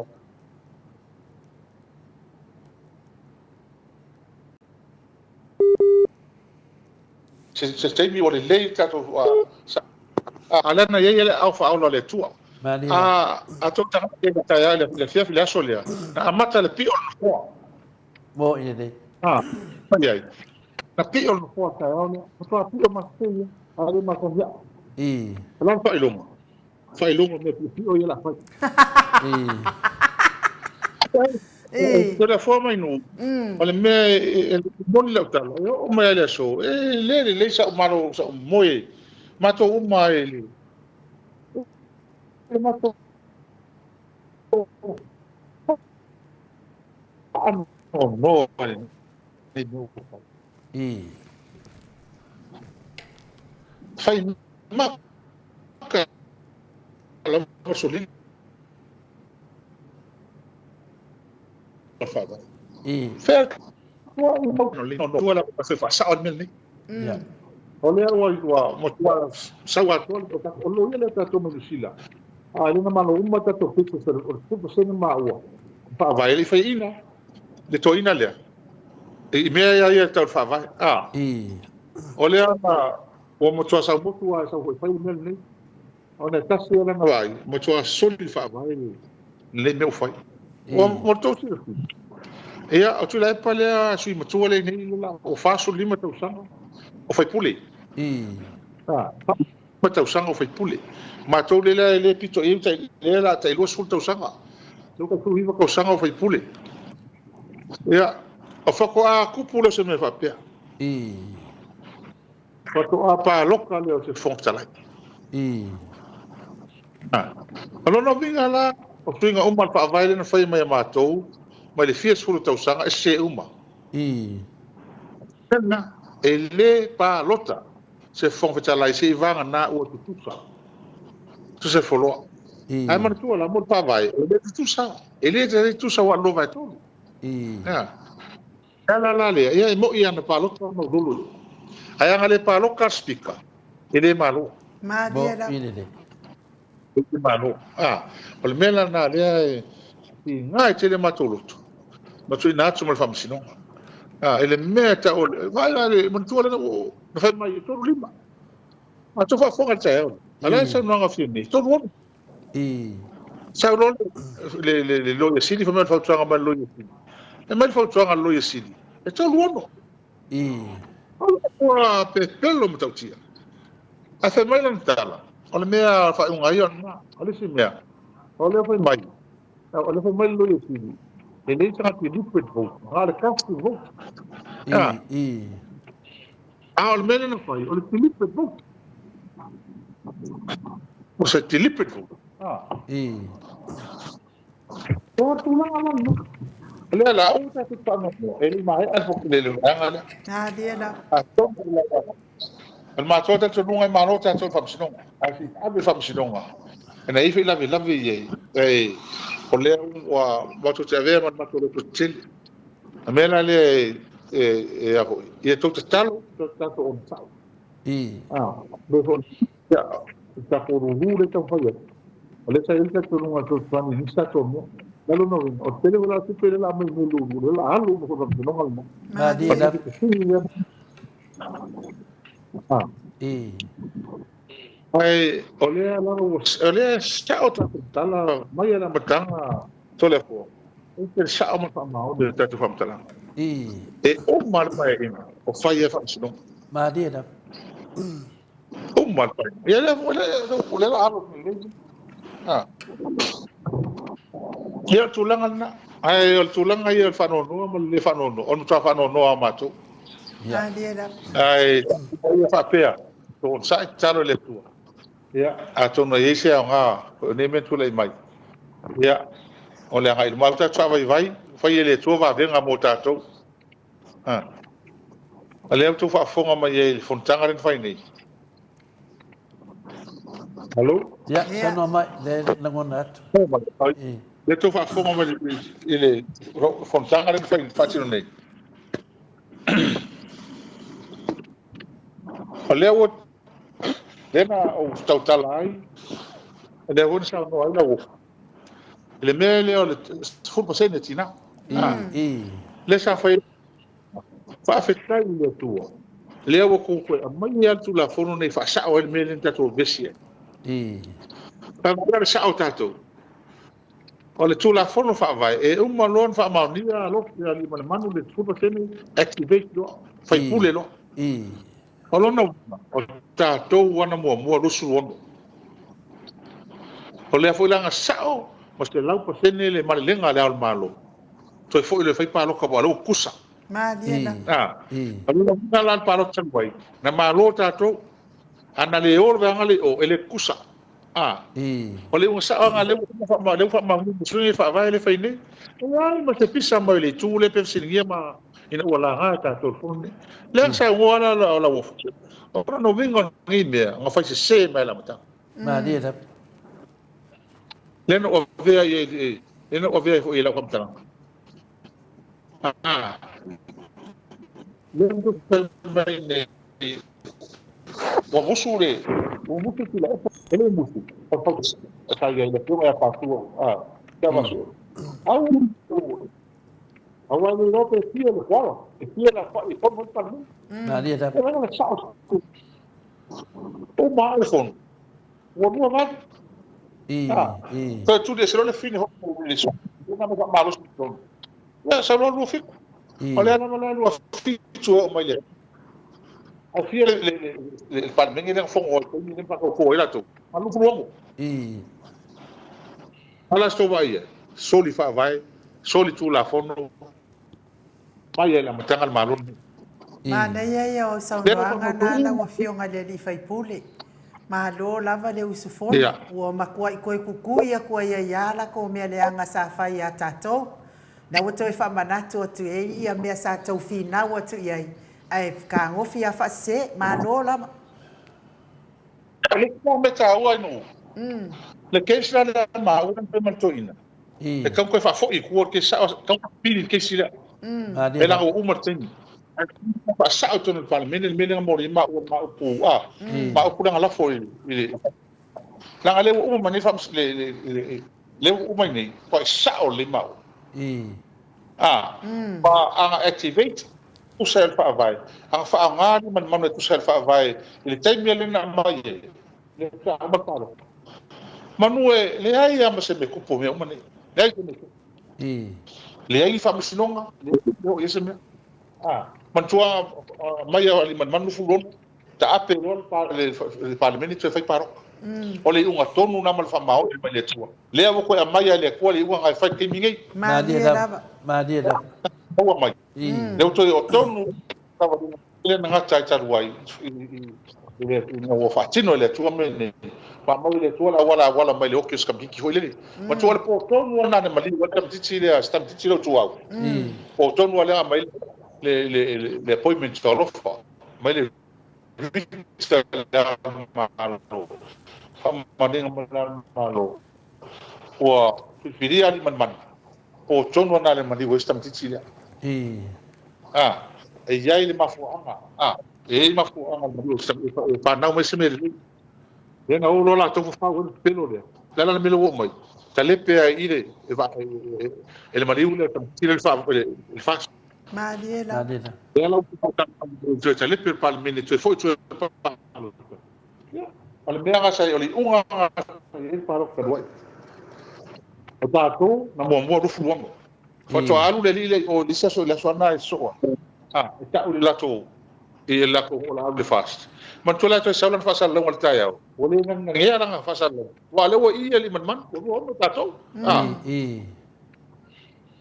Se taimi ua lelei le tatou a lea na i ai le aao faaola o le Atua. A tou tagata i le taeao i le afiafi le aso lea, na amata le pio o le nofoa. Mo i lelei. A, fai ai. Na pio le nofoa i le taeao lea. Matua pio masei ia, a le masani a'u. O le a le faailoga? Faailoga o mea piopio ia o le a fai. Toleafoa mai nuu, o le mea e moni lau tala, e oo mai lava i le aso, e le lelei sa'u malo, sa'u moe, matou uma e le matou faanoanoa i lenei mea ua fai. Fai maka lava soliga faavae. Fea faasao le mea lenei. O lea ua matua sau atoa o loia lea tatou mai Niu Sila. A le na malo uma tatou papers o le 10% ma ua faavae le i faiaina le toeaina lea. I mea ia tau le faavae. A o lea ua matua sau motu lava e sau foi fai le mea lenei. Ona e tasi lava lana vaai, matua soli le faavae lenei mea ua fai. Ua tou silafia. Ia, o Tuilaepa lea sui matua lea nei, ua 45 tausaga o faipule. 45 tausaga o faipule. Matou lea e le pito i ai, lea o le a tai 20 tausaga. Lea ua tai 19 tausaga o faipule. Ia, o faatoa tupu lea o se mea faapea. Faatoa palota lea o se Fofoga Fetalai. O lona uiga la, o suiga uma o le Faavae lea na faia mai e matou mai le fia sefulu tausaga e sese uma. Lena, e le palota se Fofoga Fetalai seiavagana ua tutusa, tutusa e foloa. Ae manatua la mo le Faavae, e le tutusa, e le tutusa aua o le 2/3. O le ala la lea, ia e moni lava na palota ma lolo ia. Ae ana le palota le Speaker, e le malo. Malie lava. E le malo. A, o le mea la lena lea e tiga ai tele matou loto, ma tuuina atu ma le Faamasinoga. A, i le mea e tau o le, vaai la le, manatua lea na fai mai e 3 5. Matou faafofoga i le taeao lea. A o le a le saunoaga a Fiame? 3 6. Sau loa le Loia Sili, fai mai le fautuaga mai le Loia Sili. E mai le fautuaga a le Loia Sili, e 3 6. Ua pepelo matautia. Ae fai mai lana tala, o le mea faaiuga ia o lena. O le isi mea, o lea fai mai, o lea fai mai le Loia Sili, e leai se tagata deliberate vote, na o le casting vote. A o le mea lea na fai, o le deliberate vote. O se deliberate vote. O tulaga la lena. O lea la, aua tatou te faanoanoa, e le i maea le vaega lea. Malie lava. Atonu lava, o le matou talitonuga e malo tatou i le Faamasinoga. Ae se i ave i le Faamasinoga, ina ia faalavelave i ai, e, o lea ua matou te avea ma le matou loto tetele. O le mea la lea e a foi, ia tou tatalo, tatou onosai. Ia, o tatou lulu lea e taumafai atu, o lea sa i ai le talitonuga e fesoasoani i nisi tatou mea. O le a lona uiga? O le tele foi la o tupe lea o le a aumai i mea lulu, lea o le a alu uma foi i le faamasinoga lena. Malie lava. Ae o lea lava ua, o lea e sao tatou tala mai le amataga Toleafoa, e te sao ma le faamaoni o le tatou faamatalaga. E uma le Paeaiga o fai ai faamasinoga. Malie lava. Uma le Paeaiga. Ia lea foi, o lea la alo lelei. Ah. Ia o le tulaga lena. Ae o le tulaga ia o le faanoanoa ma le le faanoanoa, o le matua faanoanoa lava o matou. Malie lava. Ae ia faapea, onosai, tatalo i le Atua. Ia, atonu e i ai se aoga o nei mea na tulai mai. Ia, o le agai i luma. Aua tatou faavaivai, fai e le Atua vavega mo tatou. Ha. O lea ua outou faafofoga mai ai i le fonotaga lea na fai nei. Alo? Ia, saunoa mai, lea e lagona atu. Lea tou faafofoga mai i le fonotaga lea na fai faatino nei. O lea ua lea na ou tautala ai, o lea foi na saunoa ai Lauofo, i le mea lea o le 10% e tina. Lea sa fai faafetai i le Atua, lea ua outou toe aumai lava le Tulafono lenei e faasao ai le mea lea na tatou vevesi ai. Faafetai le sao o tatou. O le Tulafono Faavae, e uma loa ona faamaonia alofa ia alii ma le manu le 10% activate loa, faipule loa. O lona uiga, o tatou ana muamua 26. O lea foi la na sao ma 100% le malelega a Le Ao o le Malo, toe foi loa e fai palota aua o lea ua tusa. Malie lava. O lona uiga la le palota talu ai, na malo tatou, a na le o le vaega lea i o, e le tusa. A. O le iuga sao lava lea ua faamaonia e sui faavae lea e fai nei. E leai ma se pisa mai le itu lea pe fesiligia ma ina ua laga e tatou le fono lenei. Lea na saunoa la Lauofo, o lona uiga o lenei mea, na fai sese mai i le amataga. Malie lava. Lea na ou avea i ai, lea na ou avea ai foi i lau faamatalaga. A. Lea na fai mai nei, Ua musu le, ua musu Tuilaepa, e le musu, o le fautuaga sa i ai le afioga ia Pasua, a, ia Pasua. Au, aua e le iloa pe fia le koala, e fia le afa'i e fono ai le Palemene. Malie lava. E leaga le sao, uma lava le fono, ua 28. Toe tuli ese loa le fine i le sui, lena mea faamalosi i totonu. Ia, sau loa 27. O lea lava la 27 e oo mai le Ae fia le Palemene lea na fono ai i le taimi lea na faatauto ai latou? Na 26. A la se tou vaai i ai? Soli faavae, soli tulafono, mai ai i le amataga le Malo lenei. Manaia ia o saunoaga na lau Afioga i le alii faipule. Malo lava le usufono. Ua matuai toe kukui atu ai ai a latou mea leaga sa fai ia tatou. Na ua toe faamanatu atu i ai ia mea sa tou finau atu i ai, ae fetagofi a faasese. Malo lava. O le isi mea taua i nuu, le case la lea maua na fai ma le toeaina, e tatau ona toe faafoi i tua le case sao, e tatau ona faapili le case lea. E leaga ua uma le taimi. Ae faasao i totonu o le Palemene le mea lea na molia ai maua ma upu, a, ma upu lea na lafo i le, leaga lea ua uma mai nei le, lea ua uma mai nei, matua sao lelei maua. A, ma a na activate, tusa ai o le faavae, a na faaaoga le manumanu e tusa ai o le faavae i le taimi lea na aumai ai, lea sa uma le palota. Manu e leai lava ma se mea tupu o mea uma nei. Leai se mea tupu. Leai ni faamasinoga, leai oo i ai se mea. A, manatua mai a alii manumanu 26, taape loa le Palemene toe fai palota. O le iuga tonu lena ma le faamaoni mai le Atua. Lea ua toe aumai lava e le Atua le iuga na e fai i le taimi nei. Malie lava. Malie lava. Maua mai. Lea ua toe oo tonu lea na gata ai talu ai ina ua faatino e le Atua mea nei. Faamau e le Atua le auala auala mai le oki o se tamaitiiti foi lele. Matua le po tonu lava lena na maliu ai le tamaitiiti lea, se tamaitiiti lea o Tuau. Po tonu lava lea na aumai le appointment o alofa mai le Rita le Malo, faamanino mai le Malo, ua filifilia alii manumanu, po tonu ana le maliu ai se tamaitiiti lea. A, e i ai le mafuaaga, a, e i ai mafuaaga le maliu e fanau mai se mea lelei. Lea na o loa latou fafau ai le pepelo lea. O le a la le mea lea ua oo mai? Talepe ai i le, e le maliu lea tamaitiiti lea le FAST. Malie la. Lea la ua toe talepe le Palemene, toe foi toe palota. Ia, O le mea ga sa i o le iuga ga sa i ai le palota talu ai. O tatou na muamua 26. Faatoa alu le alii lea i o i le isi aso i le aso lava lena e sosoo ai. A, e tau i le latou i le latou o le a alu i le FAST. Manatua la e toe sau lana faasalalauga i le taeao, ua le nagenagea lana faasalalauga, aua o lea ua i i Aliimalemanu, ua 26 tatou. A.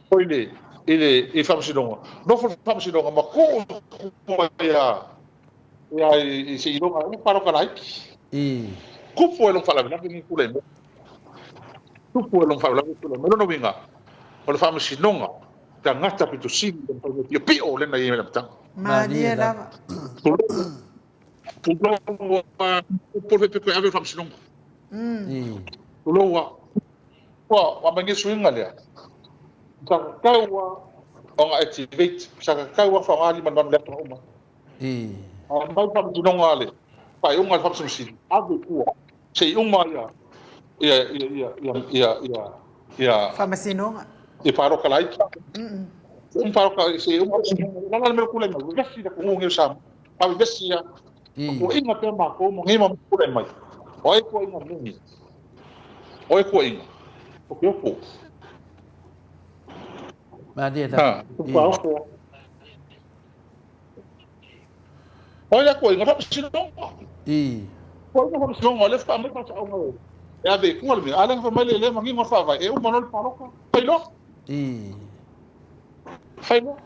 Foi i le i le i le Faamasinoga, nofo le Faamasinoga ma tuu ia ia i se iloga uma palota laiti. Tupu ai lona faalavelave lenei tulai mai. Tupu ai lona faalavelave tulai mai. Lona uiga, o le Faamasinoga, tagata pito sili ona fai mai piopio lena i ai mai le amataga. Malie lava. Tulou ua tupu le pepe ave i le Faamasinoga. Tulou ua ua aumai nei suiga lea. Sa tatau lava ona activate, sa tatau lava faaaoga 58 le aso na uma. Aumai le Faamasinoga a le faaiuga a le Faamasino Sili, ave i tua se i uma ia ia ia ia ia ia ia Faamasinoga. Ia palota laiti. Se i uma palota se i uma o le a la le mea ua tulai mai? Vevesi le atunuu lenei o Samoa. Ma vevesi lava. O tuuaiga pea matou ma nei ma tulai mai. O ai tuuaiga moni? O ai tuuaiga? O te opo. Malie lava. Ha, o O ai la tuuaiga? Faamasinoga. Tuuaiga Faamasinoga, o lea faatoa aumai faasaoga e ave i tua le mea. A lea na fai mai le le manino le faavae, e uma loa le palota, fai loa. Fai loa.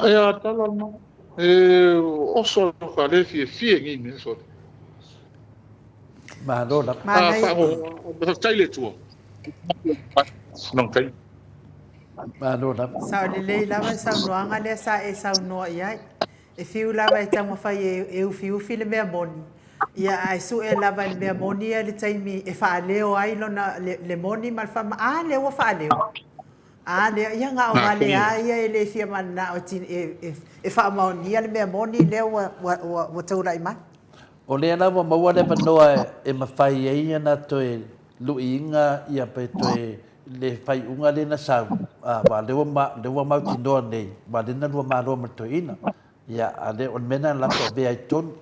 Ia tala lena. E oso ka le fiafia i nei mea sole. Malo lava. Manaia. Faafetai i le Atua. Nong taimi. Malo lava. Sao lelei lava le saunoaga lea sa e saunoa i ai. E fiu lava e taumafai e ufiufi le mea moni, ia ae sue lava e le mea moni ia le taimi e faaleo ai lona le moni ma le faama, a lea ua faaleo. A lea, ia na o gale a ia e le fia mananao e e faamaonia le mea moni lea ua ua ua taulai mai. O lea la ua maua le avanoa e mafai ai ona toe luiina ia pe toe le faaiuga lea na sau, aua o lea ua, lea ua mautinoa nei, aua o lea na lua malo ma le toeaina. Ia, a lea, o le mea lena na latou avea ai i totonu.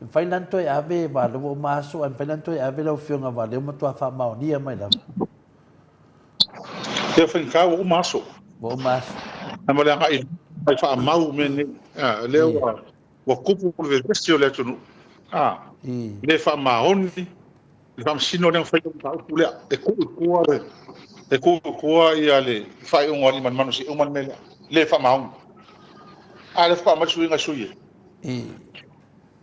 E mafai la ona toe ave, aua o lea ua uma aso, ae mafai la ona toe ave lau Afioga aua o lea ua matua faamaonia mai lava. Ia faigata ua uma aso. Ua uma aso. Ae mo le agai i luma e faamau mea nei. A, lea ua, ua tupu le vevesi o le atunuu. A, le faamaoni le Faamasino lea na faia le mataupu lea, e tuu i tua le, e tuu i tua ia le faaiuga o Aliimalemanu se i uma le mea lea, le faamaoni. A lea faatoa aumai le suiga e sui ai.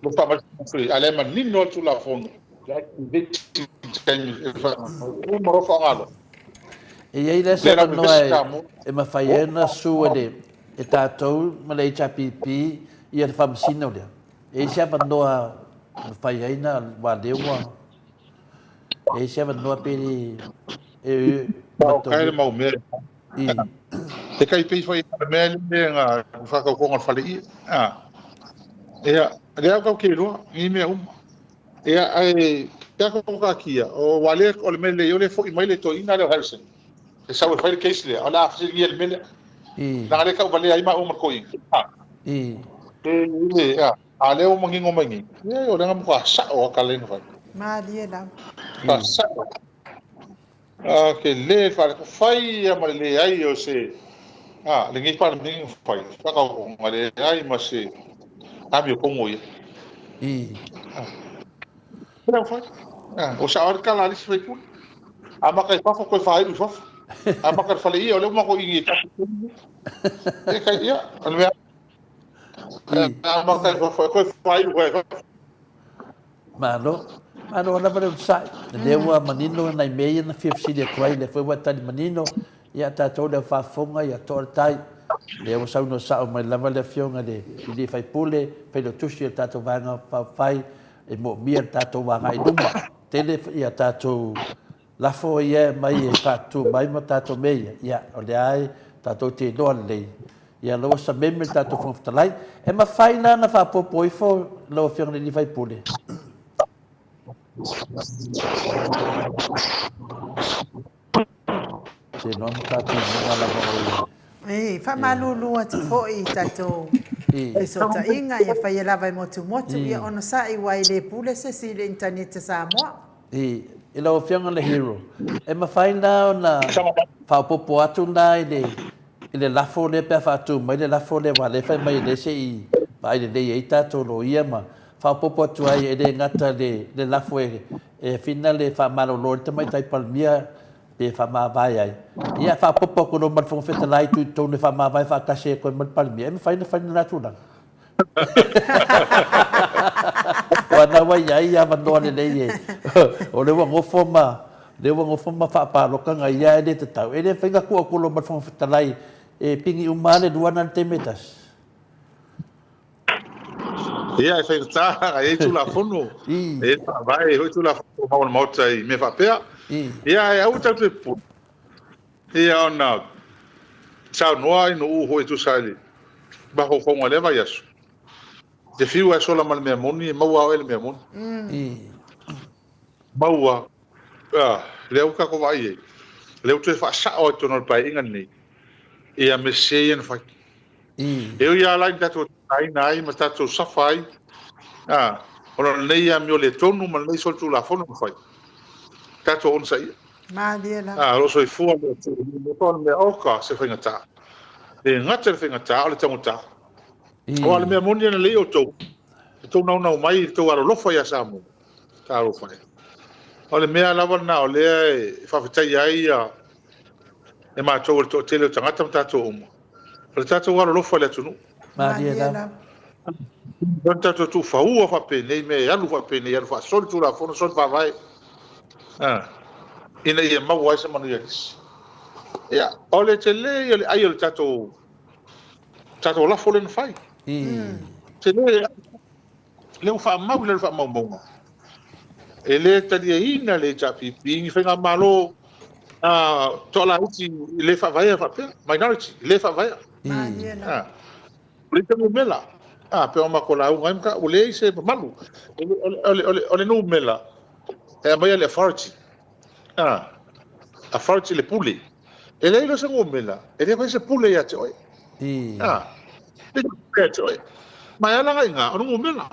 Lea faatoa aumai le suiga e sui ai. A o lea e manino lava le Tulafono, le activate taimi e faamaoni, uma loa faaaoga loa. E i ai la se avanoa e mafai ai ona sue e le e tatou ma le HRPP ia le Faamasino lea? E i ai se avanoa mafai ai na aua lea ua e i ai se avanoa pe le e Kai le mau mea. Te kai pei foi le mea le nga whakaukonga o le fale ia. Ah. Ia, le au kau ke loa, ni mea uma. Ia, ai, kia ko ka kia, o wa le o le mea le o le foi mai le toeaina lea o Harrison. E sau e fai le case lea, o le a fesiligia le mea lea. Leaga lea tau valea ai maua ma le toeaina. Ah. E, e, a. A lea ua manino mai nei, e, o lea na matua sao lava tala ia na fai. Malie lava. Matua sao. A, ke le faale, fai ia ma le leai o se, a, lenei Palemene na fai, whakaokonga leai ma se amiotono ia. A, lea ua fai. A, ua sao lava le tala a le isi faipule. A maka i fafo, toe faaiu i fafo. A maka i le fale ia, o lea ua matou ini e tasi tonu. E kai, ia, o le mea Malo. Malo lava le onosai. Lea ua manino nai mea ia na fia fesili atu ai, lea foi ua e tali manino. Ia tatou le au faafofoga, ia toa le tai. Lea ua saunoa sao mai lava le Afioga i le alii faipule, Failautusi o le tatou Vaega Faaupufai, e moomia le tatou agai i luma. Tele ia tatou lafo ia e aumai e faatutu mai ma tatou mea ia, ia o lea e tatou te iloa lelei, ia la ua sameme le tatou Fofoga Fetalai. E mafai la ona faaopoopo ifo lau Afioga i le sui usufono? Te iloa na tatou iloa lava o E faamalulu atu foi i tatou. Fesootaiga, ia faia lava e motumotu, ia onosai ua e le pule se isi i le internet a Samoa. I lau Afioga le Hero, e mafai la ona faaopoopo atu la i le i le lafo lea pe a faatu mai le lafo lea aua o lea e fai mai o lea se i vaai lelei ai tatou loia ma faaopoopo atu ai e le gata le le lafo e e fina le faamalolo ai le Tamaitai Palemia pe faamavae ai. Ia faaopoopo atu loa ma le Fofoga Fetalai tuu i totonu e faamavae faatasi ai koe ma le Palemia, e mafai ona fai lena tulaga. Aua na ua i ai avanoa lelei e o lea ua nofo ma lea ua nofo ma faapaloka na ia e le tatau. E le mafai ona tuu atu loa ma le Fofoga Fetalai e pigi uma lava le lua na i le taimi e tasi. Ia, e faigata e i ai Tulafono, e i ai Faavae, e i ai foi Tulafono Tumau a le Maota i mea faapea. Ia, ae aua tatou te pupuni. Ia, ona saunoa Ainuu foi e tusa ai le mafaufauga i lea vaiaso. E te fiu lava e sola ma le mea moni, e maua lava oe i le mea moni. Maua. Lea ua tatou vaai i ai, lea ua toe faasao lava i totonu o le Paeaiga lenei ia mea sese ia na fai. E ui lava la ina tatou tigaina ai ma tatou safa ai, ona o lenei amio le tonu ma lenei solitulafono na fai, tatou onosaia. Malie lava. O lo o soifua le Atua i lenei mea, pau le mea, oka se faigata. E le gata i le faigata, o le taugata. Aua o le mea moni ana lelei outou, le tou naunau mai i le tou alolofa ia Samoa, talofa e. O le mea lava lena o lea e faafetaia ai e matou o le toatele o tagata ma tatou uma, o le tatou alolofa i le atunuu. Malie lava. O le tatou tuufaua faapenei, mea e alu faapenei, alu faasoli Tulafono, soli Faavae, ina ia maua ai se manuia i nisi. Ia, o le tele ia o le ai o le tatou tatou lafo lea na fai. Tele le ai. Lea ua faamau i lalo o faamaumauga, e le taliaina le HRPP i ni faigamalo toalaiti le faavaea faapea, minority le faavaea. O le ita numera, pei ona matou lauga ai ma ua leai se mamalu. O le numera e aumaia le authority, authority le pule. E leai loa se numera, e le faia se pule ia te oe. Le pule ia te oe. Ma e ala la i ina, o le numera.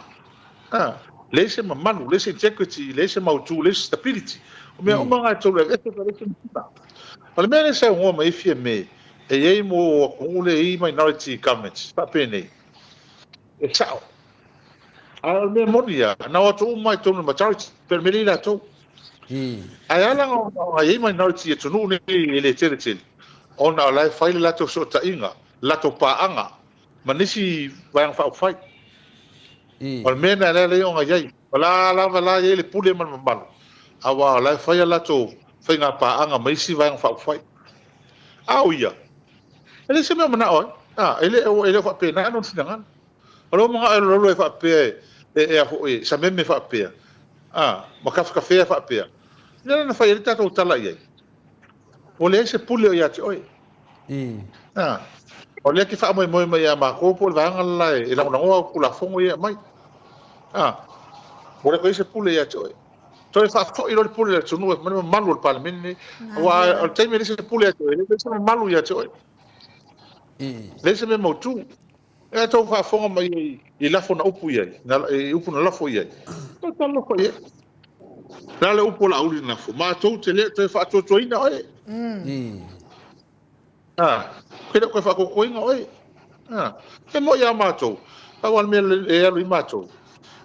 Leai se mamalu, leai se integrity, leai se mautu, leai se stability. O mea uma na e tolu e aveese pe leai se numera. O le mea lea e saunoa mai ai Fiame, e i ai mo atunuu lea e i ai minority governments, faapenei, e sao. A o le mea moni ia, na o atu uma i totonu o le majority, pei o le mea lea i latou. Ae ala ona i ai minority i atunuu nei e le tele tele, ona o la e fai le latou fesootaiga, le latou paaga ma nisi vaega faaupufai. O le mea lena e ala ai ona i ai. O la lava la e i ai le pule ma le mamalu, aua o la e fai a latou faiga paaga ma isi vaega faaupufai. A o ia, e leai se mea o manao ai. E le o faapena lona finagalo. O lou manao e alualu ai faapea e a foi, sameme faapea, a, ma kafekafea faapea. O le ala na fai ai le tatou tala i ai, ua leai se pule o ia te oe. A, o lea e te faamoemoe mai ia matou po o le vaega le la e lagolagoa au Tulafono ia e aumai. A, ua le toe i ai se pule ia te oe. Toe faafoi loa le pule i le atunuu e fai mai le mamalu o le Palemene lenei. Aua o le taimi e leai se pule ia te oe, e leai se mamalu ia te oe. Leai se mea mautu. E tou faafofoga mai ai i lafo na upu i ai, i upu na lafo i ai. Toe talofa i ai. O le a le upu o Laauli na lafo? Matou te le toe faatuatuaina oe. A, te le toe faatuatuaina oe. A, e moi lava matou, pau lava le mea e alu i matou,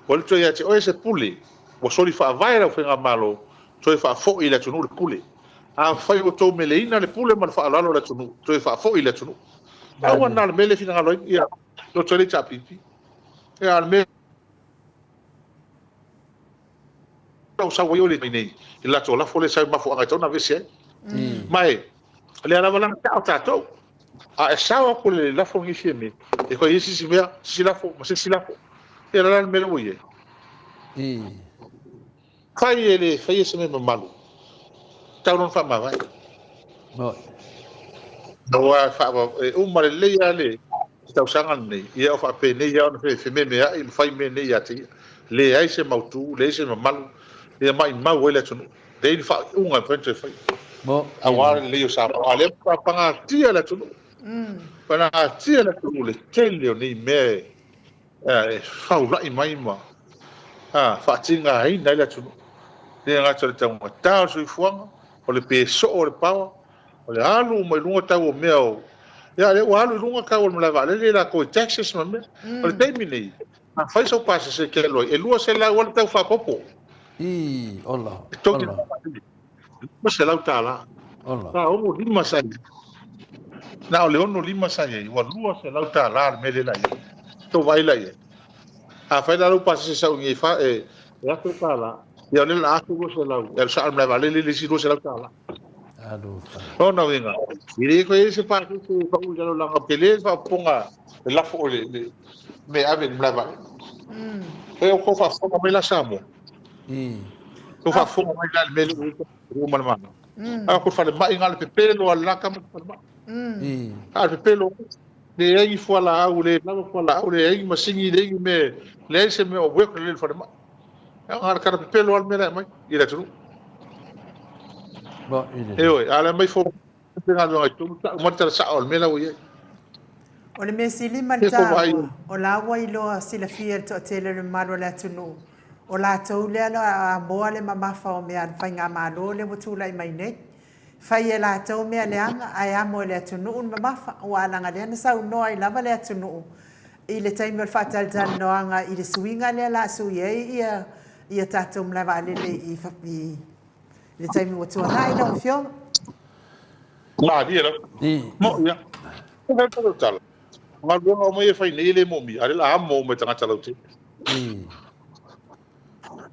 ua le toe ia te oe se pule, ua soli faavae lau faigamalo, toe faafoi i le atunuu le pule. Afai ua tou meleina le pule ma le faaaloalo o le atunuu, toe faafoi i le atunuu. Aua na o le mea lea e finagalo ai ia loto ai le HRPP. Ia a o le mea ua sau ai oe i nei i le latou lafo lea e sau i mafuaaga e tatau ona aveese ai. Ma e o lea lava la na tao tatou. A e sao atu le lafo lenei Fiame, e toe i ai se isi mea, se isi lafo ma se isi lafo. Ia o le a la le mea lea ua i ai? Fai e le faia se mea mamalu, tau lona faamavae. Aua e uma lelei lava le tausaga lenei, ia o faapenei lava ona fememeai ma fai mea nei ia te ia. Leai se mautu, leai se mamalu, ia maimau ai le atunuu. Leai ni faaiuga e mafai ona toe faia. Aua le lelei o Samoa. A o lea ua pagatia le atunuu. Pagatia le atunuu i le tele o nei mea e faulai mai ma faatigaina ai le atunuu. E le gata i le taugata o le soifuaga, o le pe soo o le power, o le alu uma i luga tau o mea o... Ia, lea ua alu i luga tau o le malae vaalele i latou i taxes ma mea. O le taimi nei, a fai sau pasese e te alu ai, e 200 lava le tau faaopoopo. Ii, ola, ola. $200. Ola. Na 65 sa i ai. Na o le 65 sa i ai, ua $200 le mea lea la i ai. Tou vaai la i ai. Afai la lau pasese sau i fa e $1,000, ia o lea la $1,200, e alu sao i le malae vaalele le isi $200. Alofa. Lona uiga, e le toe i ai se pasese e pau i lalo leaga tele le faaopoopoga e lafo o le mea e ave i le malae vaalele. E o tou faafofoga mai la Samoa. Tou faafofoga mai la i le mea lea ua i ai ma le Malo. A o falemai na o le pepelo lava o le la tama i le falemai. A o le pepelo leai ni fualaau, le lava fualaau, leai ni masini, leai ni mea, leai se mea o work lelei i le falemai. Na o le tala pepelo lava le mea la e aumai i le atunuu. Ioe, a o le aumai fou galuega i totonu, tau mai le tala sao o le mea la ua i ai. O le mea sili ma le taua, o la ua iloa silafia e le toatele o le mamalu o le atunuu, o latou lea o le a amoa le mamafa o mea a le Faigamalo lea ua tulai mai nei. Fai e latou mea leaga ae amo e le atunuu le mamafa, aua leaga lea na saunoa ai lava le atunuu i le taimi o le faatalatalanoaga i le suiga lea o le a sui ai ia tatou malae vaalele i le taimi ua tuanai lau Afioga. Malie lava. Moʻi lava. E fai lau tala. O galuega uma ia e fai nei e le moomia, a o lea o le a amo uma e tagata lautele.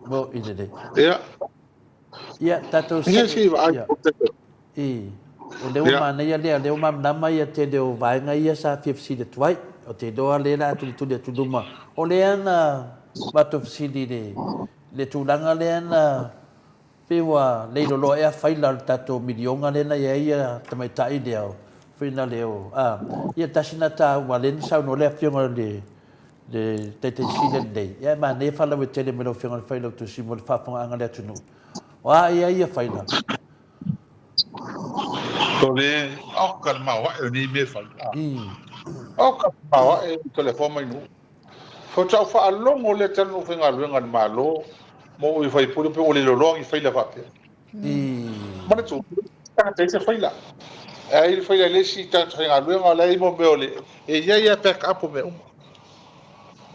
Moʻi lelei. Ia. Ia, tatou see. Ia, i. O lea ua manaia lea, o lea ua malamalama ia tele o vaega ia sa fia fesili atu ai. Ou te iloa lea o le a tulituli atu i luma. O lea na matou fesili i le, le tulaga lea na pei ua leiloloa ea faila o le tatou miliona lea na i ai ia tamaitai lea o fina lea o, a, ia tasi na taua lea na saunoa le afioga i le le Taitai Sili lenei, ia e manaia faalauaitele mai lau Afioga i le Failautusi mo le faafofogaaga a le atunuu. O a ea ia faila? O le oka le maoae o nei mea e fai. Oka le maoae o Toleafoa mai nuu. Faatoa ou faalogo lea talu ona ou faigaluega i le Malo ma ou faipule pe ua le loloa ni faila faapea. Manatua, tagata e se faila. E ai le faila i le isi tagata faigaluega, o la e i ai mo mea o le, e i ai lava back up o mea uma.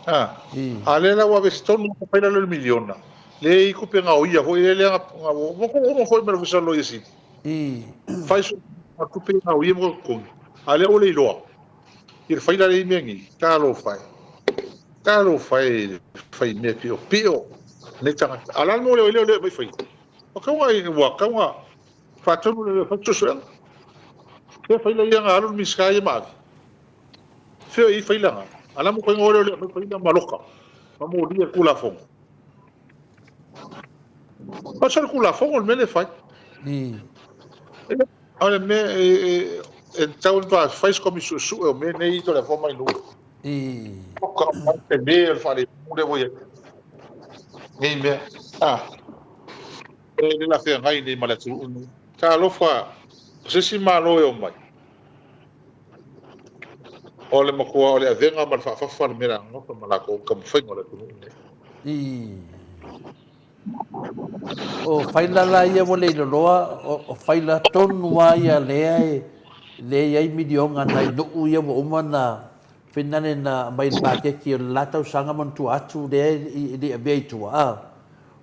A, a o lea la ua aveese tonu lava faila lea o le miliona, lea e i ai tupe gaoia foi lea, lea na, ua uma foi ma le Ofisa o le Loia Sili. Fai so tupe gaoia ma totogi, a o lea ua le iloa. I le faila lea i mea nei, talofa e. Talofa e le fai mea piopio nei tagata. A o le a le mea ua le o lea mai faila? Ua tau na, ua tau na faatonu le fai suesuega. Fea faila ia na alu le Minisita ia ma ave? Fea i faila na? A la mo koinga o lea mai faila ma loka ma molia le Tulafono. O se Tulafono le mea le fai. O le mea e tatau ona fai se komisi suesue o mea nei i Toleafoa mai nuu. Oka o mai te mea o le faaletonu lea ua i ai. Nei mea. Ah. E le la feagai nei ma le atunuu nei. Talofa, o se isi Malo e omai. O le matua o le avega ma le faafafa le mea la gafa ma latou taumafaiga o le atunuu nei. O faila la ia ua leiloloa, o faila tonu lava ia lea e lea e i ai miliona nai nuu ia ua uma ona finale na aumai i le paketi o le la tausaga ma ona tua atu lea e le i avea i tua, a.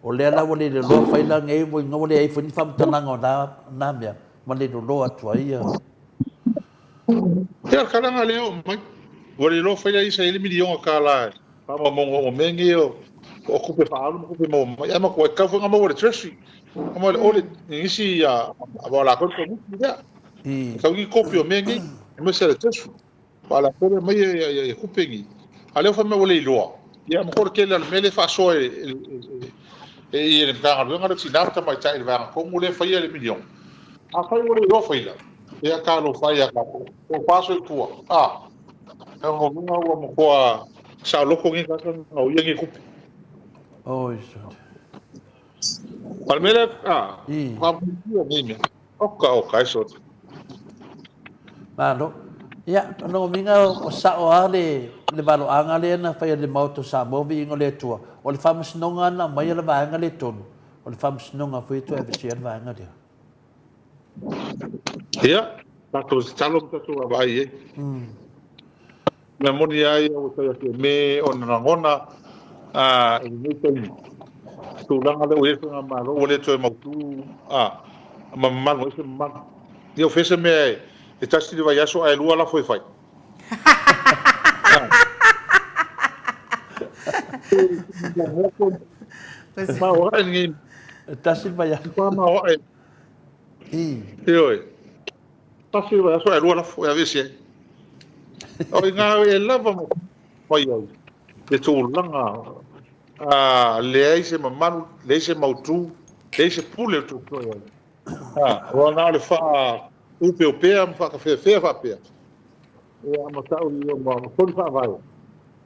O lea la ua leiloloa faila nei ua igoa ua leai foi ni faamatalaga o na mea ma leiloloa atu ai ia. Ia o le talaga lea e oo mai, ua leiloa faila ia sa i ai le miliona tala e faamaumauga o mea nei o tupe faaalu ma tupe maua mai, ae matua e tatau foi ona maua e le Treasury ma le Audit i nisi aua o latou le komiti lea. E tatau ni kopi o mea nei, aemaise le Treasury. Aua o latou lea e aumai tupe nei. A o lea ua fai mai ua leiloa, ia matua o le tele lava o le mea lea e faasoa e le Matagaluega lea o Tina ma Tamaitai i le vaega tonu lea e faia le miliona. Afai ua leiloa faila, ia talofa e ia tatou, tofa soifua, a. Lona uiga ua matua saoloto nei tagata na gaoia nei tupe. Oi sole. O le mea lea, a, faamuamua nei mea. Oka, oka, e sole. Malo. Ia, o lona uiga ua sao lava le le valoaga lea na fai e le Maota o Samoa viiga o le Atua, o le faamasinoga lava na aumaia le vaega lea i totonu, o le faamasinoga foi e toe aveesea le vaega lea. Ia, tatou tatalo ma tatou vaavaai i ai. Mea moni lava ia ua fai atu e me ona lagona i lenei taimi, tulaga lea ua i ai le Faigamalo ua le toe mautu ma mamalu ai se mamalu. Ia o fea se mea e tasi le vaiaso ae lua lafo e fai? Maoae lenei. E tasi le vaiaso. Maoae. Ioe. Tasi le vaiaso ae lua lafo e aveese ai. O i ina e lava ma fai ai le tulaga leai se mamalu, leai se mautu, leai se pule o toe ai. Aua na o le faaupeupea ma faatafeafea faapea. Ia ma tau ia ma soli faavae.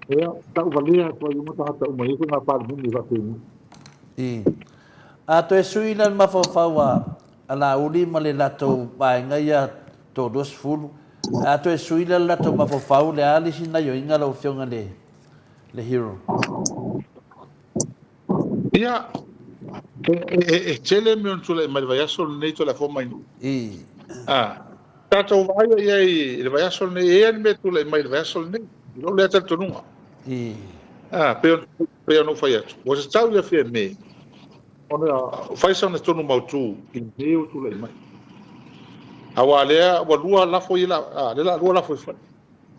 Ia tau valea atu ai uma tagata uma i ngā Palemene faapena. I. A toe sui la le mafaufau a a Laauli ma le latou vaega ia 30, a toe sui la le latou mafaufau, le a le isi gaioiga lau Afioga le le Hero? Ia, e tele mea ona tulai mai le vaiaso lenei Tulafono mai nuu. I. A, tatou vaai i ai i le vaiaso lenei, e i ai le mea e tulai mai i le vaiaso lenei, i lou lea talitonuga. I. A, pei ona ou fai atu, ua tatau ia Fiame ona fai sana tonu mautu i le mea ua tulai mai. Aua lea ua lua lafo ia, a, lea la lua lafo e fai.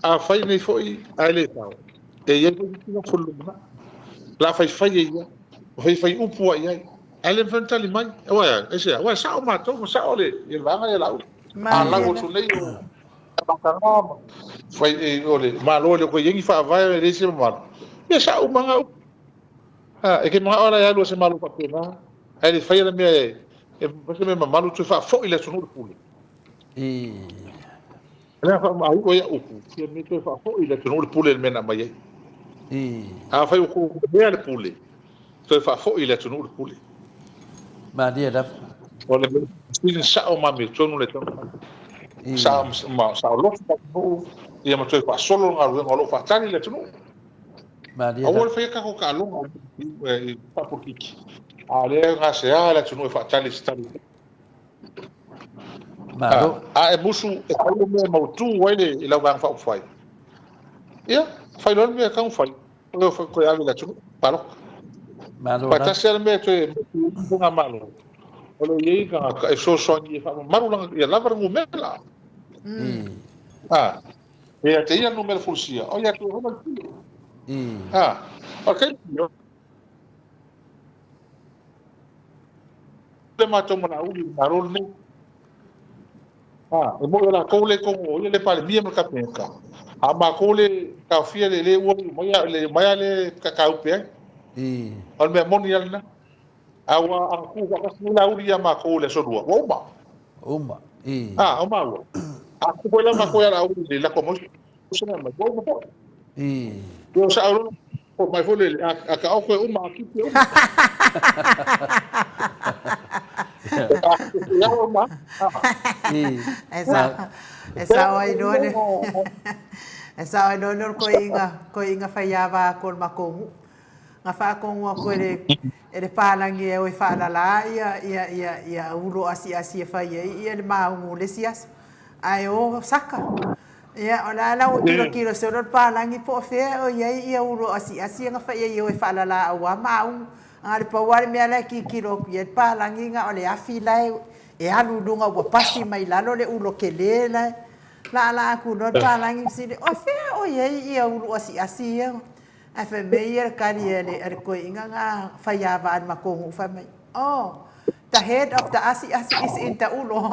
A fai nei foi ae le sao, e i ai foi isi lafo i le lumanai. La faifai e ia, ma faifai upu ai i ai. Ae le mafai ona tali mai. Aua e a? Aisea? Aua e sao matou ma sao le ia le vaega ia Laauli. A lau atu nei o Mataga ma fai e, o le Malo e le o toe i ai ni faavae e leai se mamalu. Ia sao uma na upu. A, e te manao la e alu a se Malo faapena, ae le faia le mea e, e fai se mea mamalu toe faafoi le atunuu i le pule. I. Lea faamaaiu ai au upu, ia me toe faafoi le atunuu le pule i le mea na aumai ai. I. Afai ua tou mea le pule, toe faafoi le atunuu le pule. Malie lava. O le mea sili sao ma amiotonu le taumafai. I. Sa, ma, saoloto le atunuu, ia ma toe faasolo le galuega o lo o faatali le atunuu. Malie Aua lava. le faia tatou taaloga i faapolokiki, a o lea e gasea le atunuu e faatali i se tali. Malo. A e musu e fai le mea e mautu ai le lau Vaega Faaupufai, ia, fai loa le mea e tatau ona fai, toe ave i le atunuu, palota. Malo Aua e lava. tasi lava le mea e toe mautu ai le faigamalo, o le i ai tagata e fesoasoani e faamamalu lana, ia lava le numera. I. A, e ia te ia le numera fulisia, o ia te ia foi ma le pule. I. A, o le taimi, le matou Malauli i le Malo lenei. A, e moi o latou le kogo o ia le Palemia ma le Kapeneta, a o matou le taofia le le ua mai le mai a le kakaupe ai. I. O le mea moni lava lena. A ua ana tu faatasi nei Lauli ia matou i le aso Lua, ua uma. Uma. I. A, o maua. A tu foi la matou ia Lauli i le lako mai se mea mai, ua uma foi. I. Ia o sao loa, po mai foi le, a taoto e uma, a tipi e uma. A uma. I. E sao, e sao ai loa le, e sao ai loa le koiga, koiga faiava aku o le matou nuu. Na faatonu atu e le, e le palagi e o e faalala ia, ia, ia, ia ulo asiasi e fai ai ia le maugu o le isi aso. Ae o saka. Ia, o le a la ua tilotilo solo le palagi po o fea o i ai ia ulo asiasi ia na fai ai e o e faalala aua maugu. A o le pau lava le mea la e tilotilo atu i ai le palagi na o le afi la e, e alu i luga ua pasi mai lalo le ulo tele la e laalaa atu loa le palagi ma fesili, o fea o i ai ia ulu asiasi ia? Ae fai mai ia le tali a le, a le toeaina na faiava a le matou nuu fai mai, Oh, the head of the asiasi is in the ulo.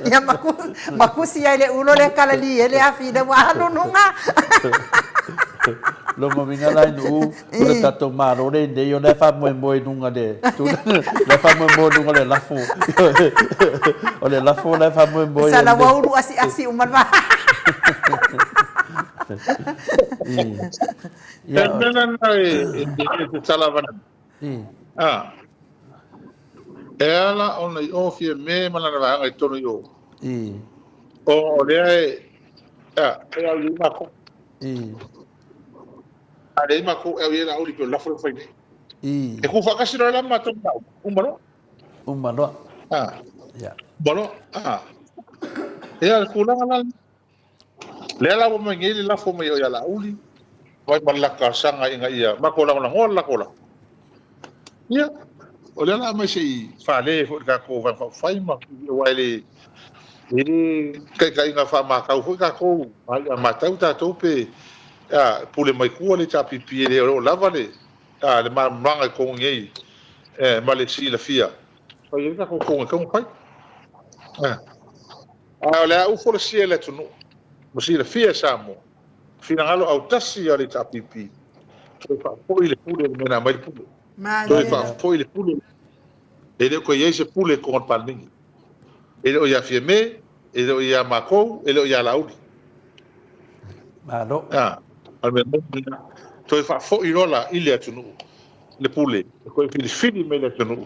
Ia maku, makusi ai le ulo le kalali e le afi le ua alu luga. Loma uiga la i nuu, o le tatou Malo lenei, o la e faamoemoe i luga le tulaga, la e faamoemoe i luga le lafo. O le lafo la e faamoemoe i ai. Sala ua ulu asiasi uma le vaa. Ia, E mea lena e te tala avane. A, e ala ona i o Fiame ma lana vaega i totonu i o. Ona o lea e, a, e au i ai matou. A leai matou e au i ai Laauli pei o le lafo lea ua fai nei. E tu faatasi loa la ma matou ma Laauli, uma loa. Uma loa. A. Uma loa. A. Ia, o le tulaga la lena. Lea la ua mai nei le lafo mai o ia Laauli, mai ma le latou talosaga ina ia matou lagolagoa le latou lafo. Ia, o lea la aumai se i fale foi i le tatou Vaega Faaupufai ma aua e le e le taitaiga faamatau foi tatou, a matau tatou pe a pule mai tua le HRPP e le o lo o lava le a le malamalamaga i totonu nei e, ma le silafia fai ai le tatou tonu e tatau ona fai. A o le a ou folasia i le atunuu ma silafia e Samoa, finagalo autasi a le HRPP, toe faafoi le pule i le mea na aumai le pule. Toe faafoi le pule. E le o toe i ai se pule i totonu o le Palemene. E le o ia Fiame, e le o ia matou, e le o ia Laauli. Malo. A, o le mea moni lena. Toe faafoi loa la i le atunuu le pule, e toe filifili mai le atunuu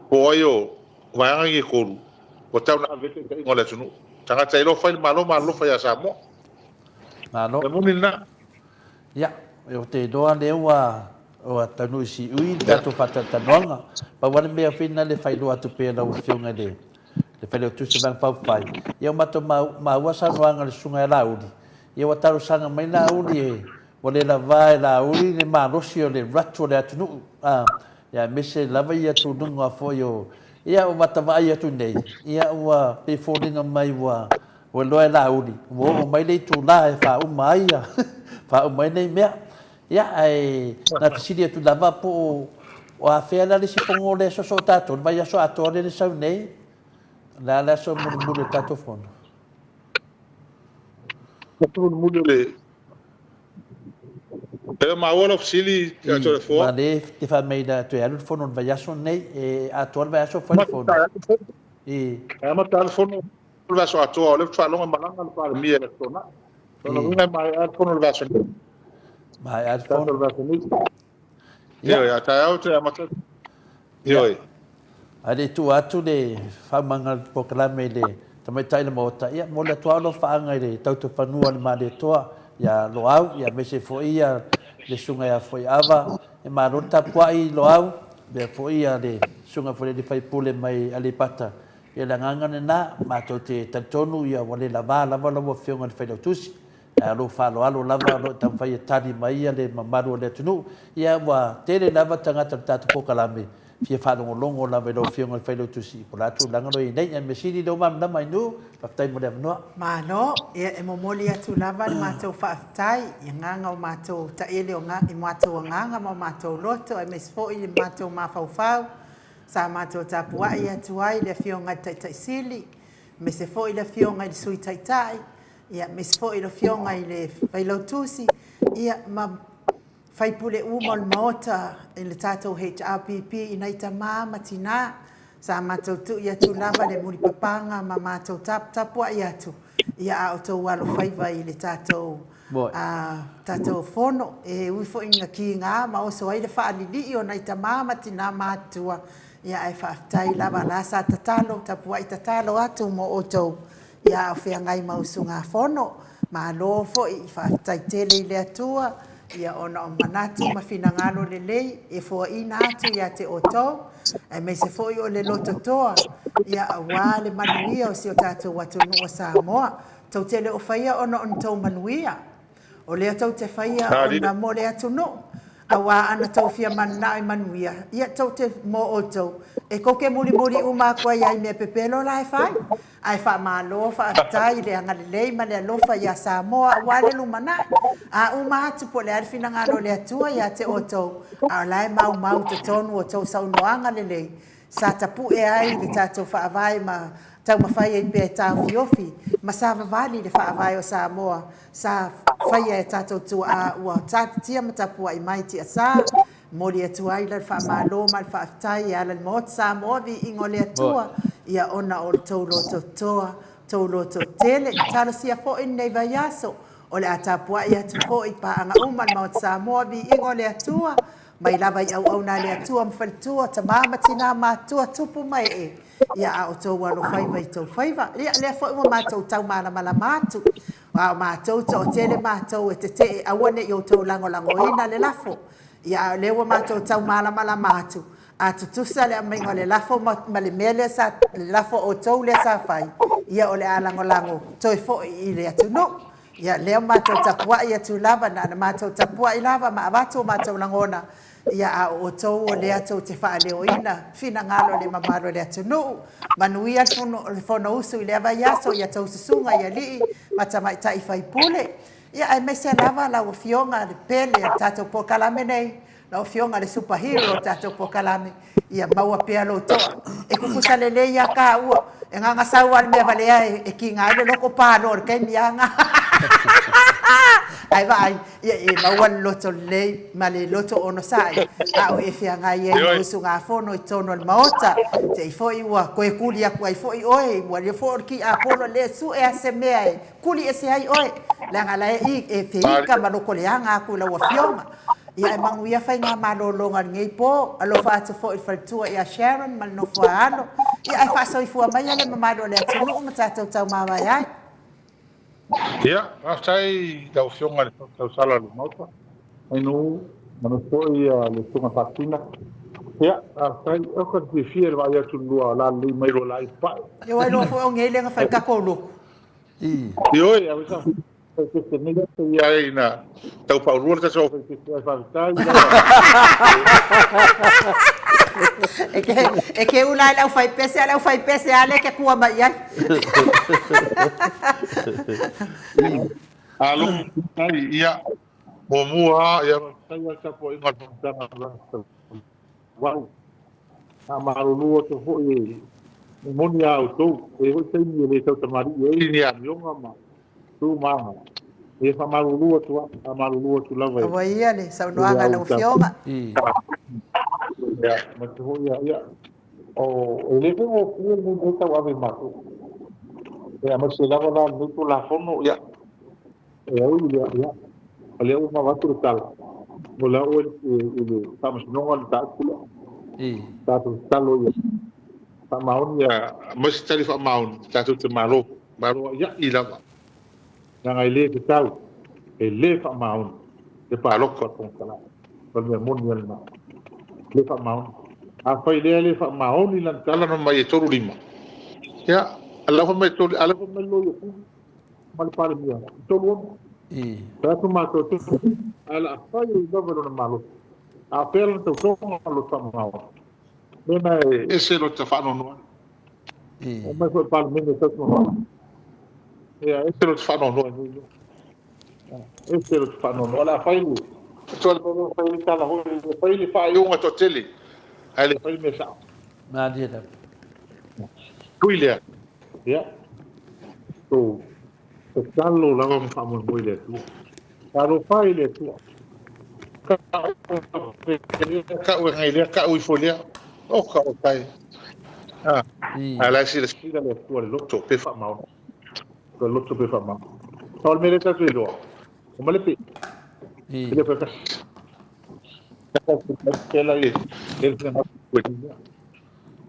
po o ai o vaega nei e tolu ua tau na ave ai le taitaiga o le atunuu. Tagata e iloa fai le Malo ma alolofa ia Samoa. Malo. O le moni lena. Ia, ou te iloa lea ua ua taunuu i siui le tatou faatalatalanoaga. Pau lava le mea foi lena le faailoa atu pea i lau Afioga i le le Failautusi o Vaega Faaupufai, ia ua matou maua saunoaga a le Susuga ia Laauli, ia ua talosaga mai Laauli e ua le lava e Laauli le malosi o le ratu o le atunuu, a, ia aemaise lava ia tuluga foi o, ia ua matavaai atu nei, ia ua pei e foliga mai ua ua iloa e Laauli, ua oo mai le itula e faauma ai ia, faauma ai nei mea. Ia, ae na fesili atu lava po o, o afea la le isi fono lea e soosoo tatou, le vaiaso atoa lea na sau nei, o le a le aso mulimuli o le tatou fono? Aso mulimuli o le E le o maua lau fesili ia Toleafoa. Aua lea e te fai mai la toe alu le fono i le vaiaso lenei, e atoa le vaiaso fai le fono. E amata le fono le vaiaso atoa, o lea ou te faalogo e malaga le Palemia i le Aso Toonai. O lona uiga e maea le fono i le vaiaso nei. Maea le fono. Le vaiaso nei. Ioe, a taeao toe amata. Ioe. Ae le i tuu atu le faaumaga o le polokalame i le tamaitai o le Maota, ia, momoli atu lava alofaaga i le tautofanua o le Malietoa ia Loau, ia aemaise foi ia le Susuga ia Foiava. E malo le tapuai Loau, faapea foi ia le Susuga foi i le sui usufono mai Aleipata. Ia le agaga lena, matou te talitonu ia ua le lava lava lau Afioga i le Failautusi, Ae o lou faaaloalo lava o lo o taumafai e tali mai le mamalu o le atunuu. Ia ua tele lava tagata o le tatou polokalame fia faalogologo lava i lau Afioga i le Failautusi po o le a tulaga o lo o i ai nei. Ae mea sili lea ua malamalama ai Nuu. Faafetai mo le avanoa. Malo. Ia e momoli atu lava le matou faafetai i agaga o matou taele o i matou agaga ma o matou loto aemaise foi le matou mafaufau sa matou tapuai atu ai i le Afioga i le Taitai Sili aemaise foi le Afioga i le Sui Taitai ia aemaise foi le Afioga i le Failautusi, ia ma faipule uma o le Maota i le tatou HRPP i nai tama ma tina, sa matou tui atu lava le mulipapaga ma matou taputapuai atu, ia a o outou alofaiva i le tatou a tatou fono. E ui foi ina kiga ma oso ai le faalilii o nai tama ma tina matutua, ia ae faafetai lava la sa tatalo, tapuai tatalo atu mo outou Ia a o feagai ma usugafono, malo foi, faafetai tele i le Atua, ia ona o manatu ma finagalo lelei e foaina atu ia te outou, aemaise foi o le loto toa, ia aua le manuia o si o tatou atunuu o Samoa. Tou te le o faia ona o ni tou manuia. O lea tou te faia ona mo le atunuu, aua ana tou fia mananao e manuia, ia tou te mo outou, e koke mulimuli uma atu ai lava i mea pepelo la e fai. Ae faamalo, faafetai i le agalelei ma le alofa ia Samoa aua le lumanai. A uma atu po o le a le finagalo o le Atua ia te outou, a o la e maumau i totonu o tou saunoaga lelei, sa tapue ai le tatou Faavae ma taumafai ai pea e taofiofi ma savavali le Faavae o Samoa sa faia e tatou tuaa ua tatitia ma tapuai mai tiasa. Momoli atu ai la le faamalo ma le faafetai e ala i le Maota Samoa viiga o le Atua ia ona o le tou lototoa, tou lototele. Talosia foi lenei vaiaso o le a tapuai atu foi i paaga uma a le Maota Samoa viiga o le Atua. Mai lava i auauna a le Atua ma faletua, tama ma tina, matua, tupu ma ee, ia a outou alofaiva i tou faiva. Ia, lea foi ua matou tau malamalama atu, a o matou toatele matou e tetee aua ne i outou lagolagoina le lafo. Ia, a o lea ua matou tau malamalama atu, a tutusa le aumaiga o le lafo ma, ma le mea lea sa, le lafo a outou lea sa fai, ia o le a lagolago toe foi i le atunuu. Ia, lea ua matou tapuai atu lava, na ona matou tapuai lava ma avatu o matou lagona, ia, a o outou o lea tou te faaleoina finagalo o le mamalu o le atunuu. Manuia le Fonousu i lea vaiaso i a outou susuga i alii ma tamaitai faipule, ia, aemaise lava lau Afioga le pele o le tatou polokalame nei, Lau Afioga le super hero o tatou polokalame, ia maua pea lou toa. E kukusa lelei a kāua, e gagasau a le mea valea e kiga ai le loko palo o le taimi a ga. Ae vaai, ia e maua le loto lelei ma le loto onosai, a o e feagai ai ma usugafono i totonu o le Maota. Te i foi ua toe kuli atu ai foi oe, ua lio foi o le kiapolo le sue a se mea e kuli ese ai oe, leaga la e e feika ma loko leaga atu i lau Afioga. Ia e manuia faiga malologa i lenei po. Alofa atu foi i le faletua ia Sharon ma le nofo a alo. Ia ae faasoifua maia le mamalu o le atunuu ma tatou taumavae ai. Ia, faafetai i lau Afioga i le Fofoga Tausala o le Maota, Ainuu, manu foi le Susuga Faasina. Ia, faafetai. Oka te fiafia i le vaai atu i le lua lalelei mai lua laai papae. Ia ua iloa foi o nei lea na fai tatou lotu. Ioe, a Faipese nei ia ai na tau faaulua le tatou faipese ai faafetai lava. E ke ula ai le aufaipese a le aufaipese lava lea e te tua mai i ai. Alo, faafetai. Ia, muamua lava, ia faafetai lava le tapuaiga a le Fonotaga Vau. Faamalulu atu foi e moni a outou, e i ai foi taimi e le tautamalii ai ni amioga ma tu ma aga. Ia faamalulu atu lava, faamalulu atu lava i Aua ia le saunoaga a lau Afioga. Ia, aemaise foi ia, ia, o, e le faigofie lenei mea tauave e matou. Ia, aemaise lava la lenei Tulafono, ia, E ui i lea, ia, o lea ua uma avatu le tala, o la ua i le Faamasinoga le mataupu lea. Tatou tatalo ia faamaoni ia aumai se tali faamaoni, tatou te malo, malo aiai lava. Leaga e le tatau, e le faamaoni le palota a le Fofoga Fetalai. O le mea moni lava lena. E le faamaoni. Afai lea e le faamaoni lana tala na mai e 35, ia, a la ua fai mai e 3, a la ua fai mai le Loia Sili, ma le Palemia, e 36. Fai atu matou te ae o le a fai ai lava i lona malosi. A o fea lana tautoga o lota faamamaoa? Mena e ese lota faanoanoa. Omai foi Palemene e tautoga. Ia, ese lota faanoanoa i nei mea. Ese lota faanoanoa. O le a fai le Tua le mea fai le tala hoi, fai le faaiuga toatele, ae le fai le mea sao. Malie lava. Tui lea. Ia. So, tatalo lava ma faamoemoe i le Atua. Talofa i le Atua. Ka'u e gai lea, ka'u ifo lea. Oka o tai. Ah. A la e silasila le Atua i le loto pe faamaoni. Le loto pe faamaoni. O le mea lea tatou iloa. O male pe. E le pe kasi.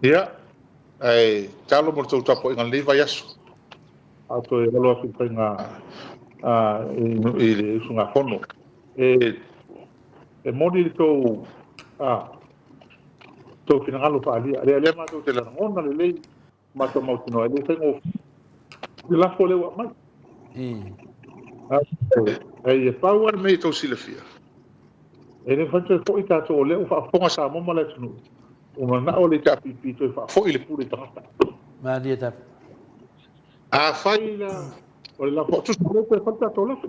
Ia, ae talo mo le tou tapuaiga i lenei vaiaso. A toe alo atu i faiga i le usugafono. E moni le tou tou finagalo faaalia. Lea lea matou te lagona lelei matou mautinoa e le faigofie le lafo lea ua aumai. Ae pau lava le mea ia tou silafia, e le mafai ona toe foi tatou, o lea ua faafofoga Samoa ma le atunuu, ua manao le HRPP toe faafoi le pule i tagata. Malie tapa. Afai la o le lafo, tusa o lea ua toe fai le tatou lafo.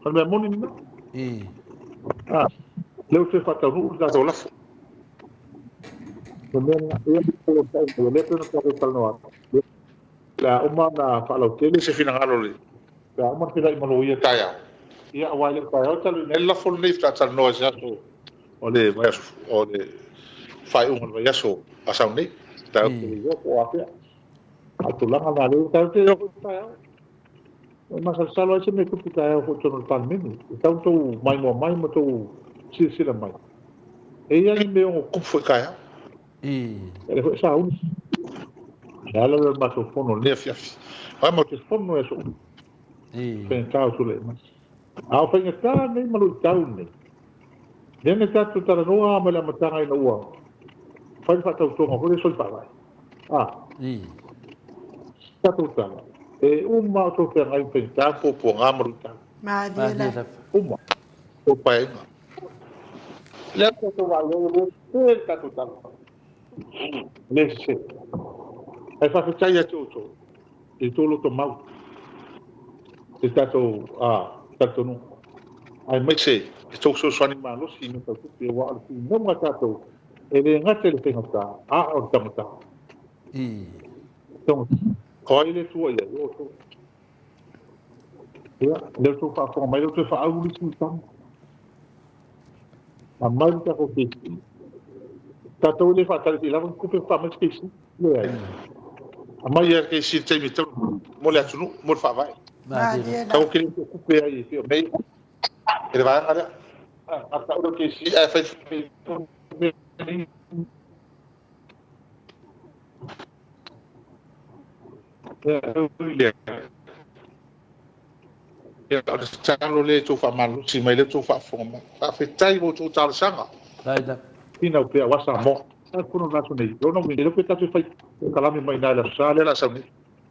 O le mea moni lena. Lea ua toe faataunuu le tatou lafo. O le mea lena, ia, o lea pei ona tatou talanoa atu, le a uma ona faalautele se finagalo o le a uma ona feiloai ma loia taeao, ia, aua e le o taeao e talanoaina ai le lafo lenei faatoa talanoa i se aso o le vaiaso, o le faaiuga o le vaiaso a sau nei. Tatou te le iloa po o afea. A o le tulaga lena, lea tatou te iloa foi taeao. E masalosalo ai se mea e tupu taeao foi i totonu o le Palemene. E tatau ona outou maimoa mai ma outou silasila mai. E i ai ni mea e ono tupu foi taeao. Ia lea foi sa uli. Le ala lea o le matou fono i lenei afiafi. Aua matou te fono i aso uma. Faigata o tulai mai. A o faigata nei ma luitau nei, lea na tatou talanoa lava mai le amataga ina ua fai le faatautoga foi lea soli faavae. A. Tatou tala, e uma lava o tou feagai ma faigata ma puapuaga ma luitau. Malie lava. Uma. Tou paeaiga. Lea ua tatou vaai ai, e le sese le tatou tala. E le sese. Ae faafetai ia te outou i le tou loto mau i le tatou talitonuga, aemaise le tou fesoasoani malosi i mea tau tupe, aua o le finauga a tatou e le gata i le faigata, a o le taugata. Taugata. O ai le Atua i ai? O outou. Ia, lea ua outou faafofoga mai, lea ua toe faaulu isi tama. Aumai le tatou keisi. Tatou e le faatali se i lava ni tupe faatoa aumai se keisi. Leai. Aumai lava le keisi i le taimi e tatau mo le atunuu, mo le faavae. Tatou te le toe tupe ai e pei o mea ia i le vaega lea. A tau le keisi ae fai Ia, o le tatalo lea i tou faamalolosi mai lea ua outou faafofoga mai. Faafetai mo outou talosaga. Finau pea aua Samoa. Sa fono le aso nei. Lona uiga, le iloa pe tatou te fai polokalame mai ina i le Aso Sa lea o le a sau nei.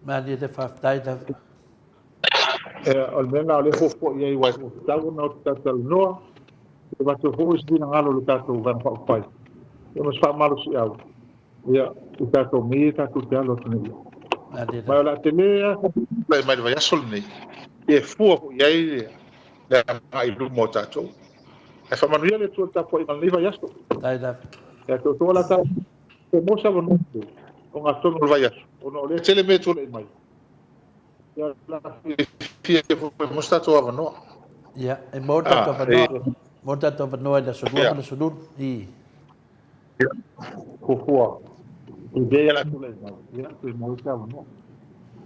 Malie le faafetai lava. O le mea lena o lea e fuafua i ai aua e tatau ona tatou talanoa, e avatu foi se finagalo o le tatou Vaega Faaupufai, ia ma se faamalosiau. Ia, i tatou mea ia tatou te alo atu nei i ai. Ma o le a tele lava se tulai mai i le vaiaso lenei, e fua foi i ai le agai i luma o tatou. Ae faamanuia le Atua i le tapuaiga i lenei vaiaso. Ia te outou o le a tatou maua se avanoa ogatotonu o le vaiaso, ona o lea e tele mea e tulai mai. Ia, o le a fiafia foi e maua se tatou avanoa. Ia, e maua le tatou avanoa, maua le tatou avanoa i le aso Lua ma le aso Lulu. I. Fuafua i mea ia o le a tulai mai, ia toe maua ai se avanoa.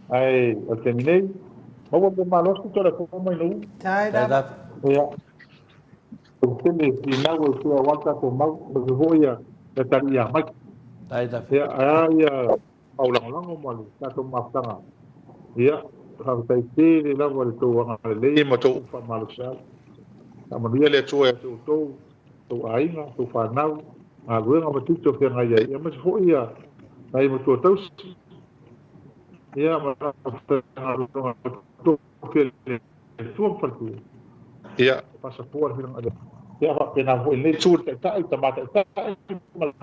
Ae o le taimi nei, maua le malosi Toleafoa mai Nuu. Tai lava. Ia, o tele finau e pea aua le tatou mau, aemaise foi ia le atalii ia Mike. Tai lava. Ia, ae a ia mau lagolago ma le tatou mafutaga. Ia, faafetai tele lava i le tou agalelei ma tou upu faamalosiau. Faamanuia le Atua ia te outou, tou aiga, tou fanau, galuega ma tiute o feagai ai, aemaise foi ia nai matua tausi, ia ma aufaigaluega tofi a le Atua ma faletua. Ia, faasapoa le finagalo. Ia faapena foi lenei itu i le Taitai, le Tama Taitai ma le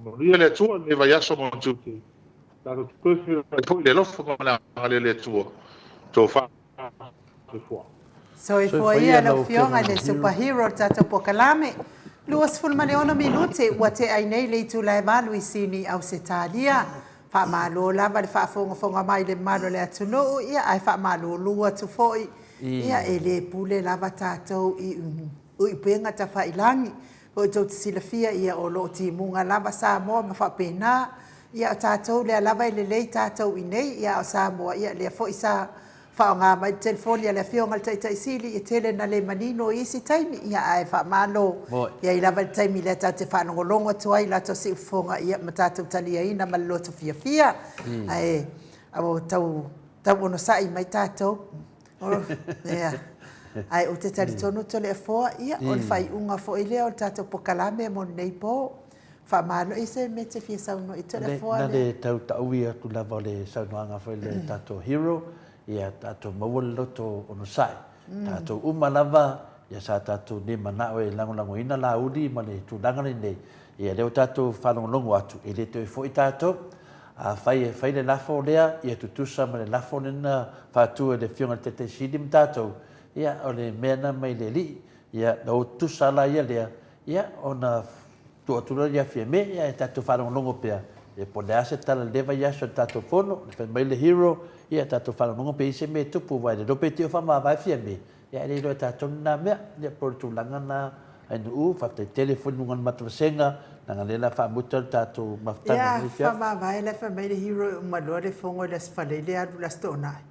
Manuia le Atua i lenei vaiaso ma ona tiute. Tatou toe feiloai foi i le alofa ma le agalelei o le Atua. Tofa soifua. Soifua ia lau Afioga i le Super Hero o le tatou polokalame. 26 minute ua tea ai nei le itula e 8 i Sini, Ausetalia. Faamalo lava le faafogafoga mai i le mamalu o le atunuu, ia ae faamalulu atu foi, ia e le pule lava tatou i upega tafailagi. Foi tou te silafia ia o lo o timuga lava Samoa ma faapena, ia o tatou lea lava e lelei tatou i inei, ia a o Samoa ia lea foi sa faaaoga mai le telefoni a le Afioga i le Taitai Sili, e tele na le manino i isi taimi, ia ae faamalo, i ai lava le taimi lea tatou te faalogologo atu ai i latou siufofoga ia ma tatou taliaina ma le loto fiafia. Ae tau tau onosai mai tatou. Ia. Ae ou te talitonu Toleafoa, ia, o le faaiuga foi lea o le tatou pokalame mo lenei po. Faamalo. E se mea e te fia saunoa i Toleafoa lea? Na le tau taui atu lava o le saunoaga foi le tatou hero, ia tatou maua le loto onosai. Tatou uma lava, ia sa tatou le manao e lagolagoina Laauli ma le tulaga lenei. Ia lea ua tatou faalogologo atu, e le toe foi tatou. Afai e fai le lafo lea, ia tutusa ma le lafo lea na faatu e le Afioga i le Taitai Sili ma tatou, ia, o le mea lena mai le Alii. Ia, na o tutusa la ia lea, ia, ona Tuu atu loa ia Fiame, ia e tatou faalogologo pea, ia po o le a se tala i lenei vaiaso i le tatou fono, le fai mai le hero, ia tatou faalogologo pe i ai se mea e tupu, aua e le iloa pe te i o faamavae Fiame, ia e le iloa e tatou lena mea. Ia po o le tulaga lena Ainuu, faafetai tele foi i luga o le matou vasega, leaga o lea o le a faamuta le tatou mafutaga i Ia, lenei afiafi. faamavae la e fai mai le hero e uma loa le fono i le Aso Faraile alu i le Aso Toonai.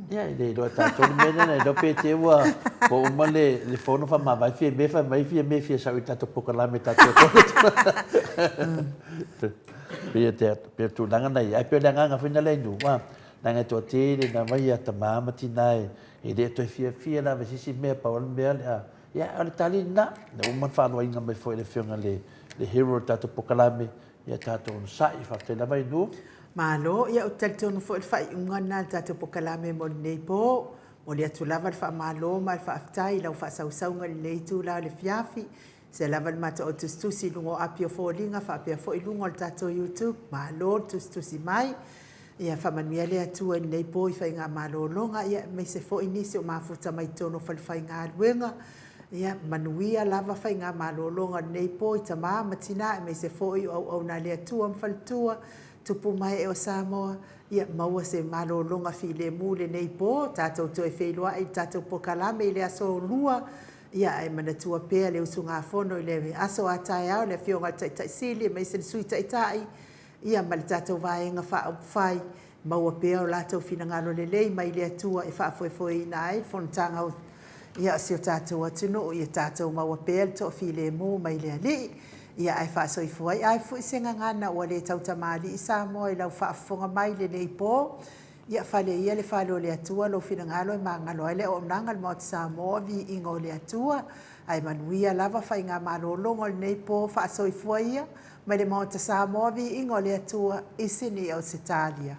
Ia, e le iloa e tatou le mea lea, e iloa pe te ua uma le fono faamavae Fiame, fai mai Fiame e fia sau i le tatou polokalame tatou Pei o le tulaga lena e i ai, ae pei o le agaga foi lena Lainu, aua leaga e toatele lava ia tama ma tina e le toe fiafia lava i se isi mea, pau lava le mea o le a, ia o le tali lena, ua uma ona faaloaina mai foi e le Afioga i le hero o le tatou polokalame, Ia tatou onosai, faafetai lava Inu. Malo, ia ou te talitonu foi o le faaiuga lena o le tatou polokalame mo lenei po. Momoli atu lava le faamalo ma le faafetai i lau faasausauga i lenei itula o le afiafi. Se lava le matou au tusitusi i luga o api o foliga faapea foi i luga o le tatou YouTube. Malo le tusitusi mai. Ia faamanuia le Atua i lenei po i faigamalologa, ia aemaise foi nisi o mafuta mai totonu o falefaigaluega. Ia manuia lava faigamalologa o lenei po i tama ma tina aemaise foi o auauna a le Atua ma faletua, tupu ma ee o Samoa. Ia maua se malologa filemu i lenei po, tatou toe feiloai i le tatou polokalame i le aso Lua, ia ae manatua pea le usugafono i le aso a taeao le Afioga i le Taitai Sili aemaise le Sui Taitai, ia ma le tatou Vaega Faaupufai, maua pea o latou finagalo lelei mai le Atua e faafoefoeina ai le fonotaga o ia si o tatou atunuu, ia tatou maua pea le toafilemu mai le Alii, ia ae faasoifua ai. A foi se gagana ua le tautamalii Samoa i lau faafofoga mai i lenei po, ia fale ia le fale o le Atua lou finagalo e magalo ai le auaunaga a le Maota Samoa, viiga o le Atua, ae manuia lava faigamalologa o lenei po, faasoifua ia Mai le Maota Samoa, Viiga o le Atua i Sini, Ausetalia.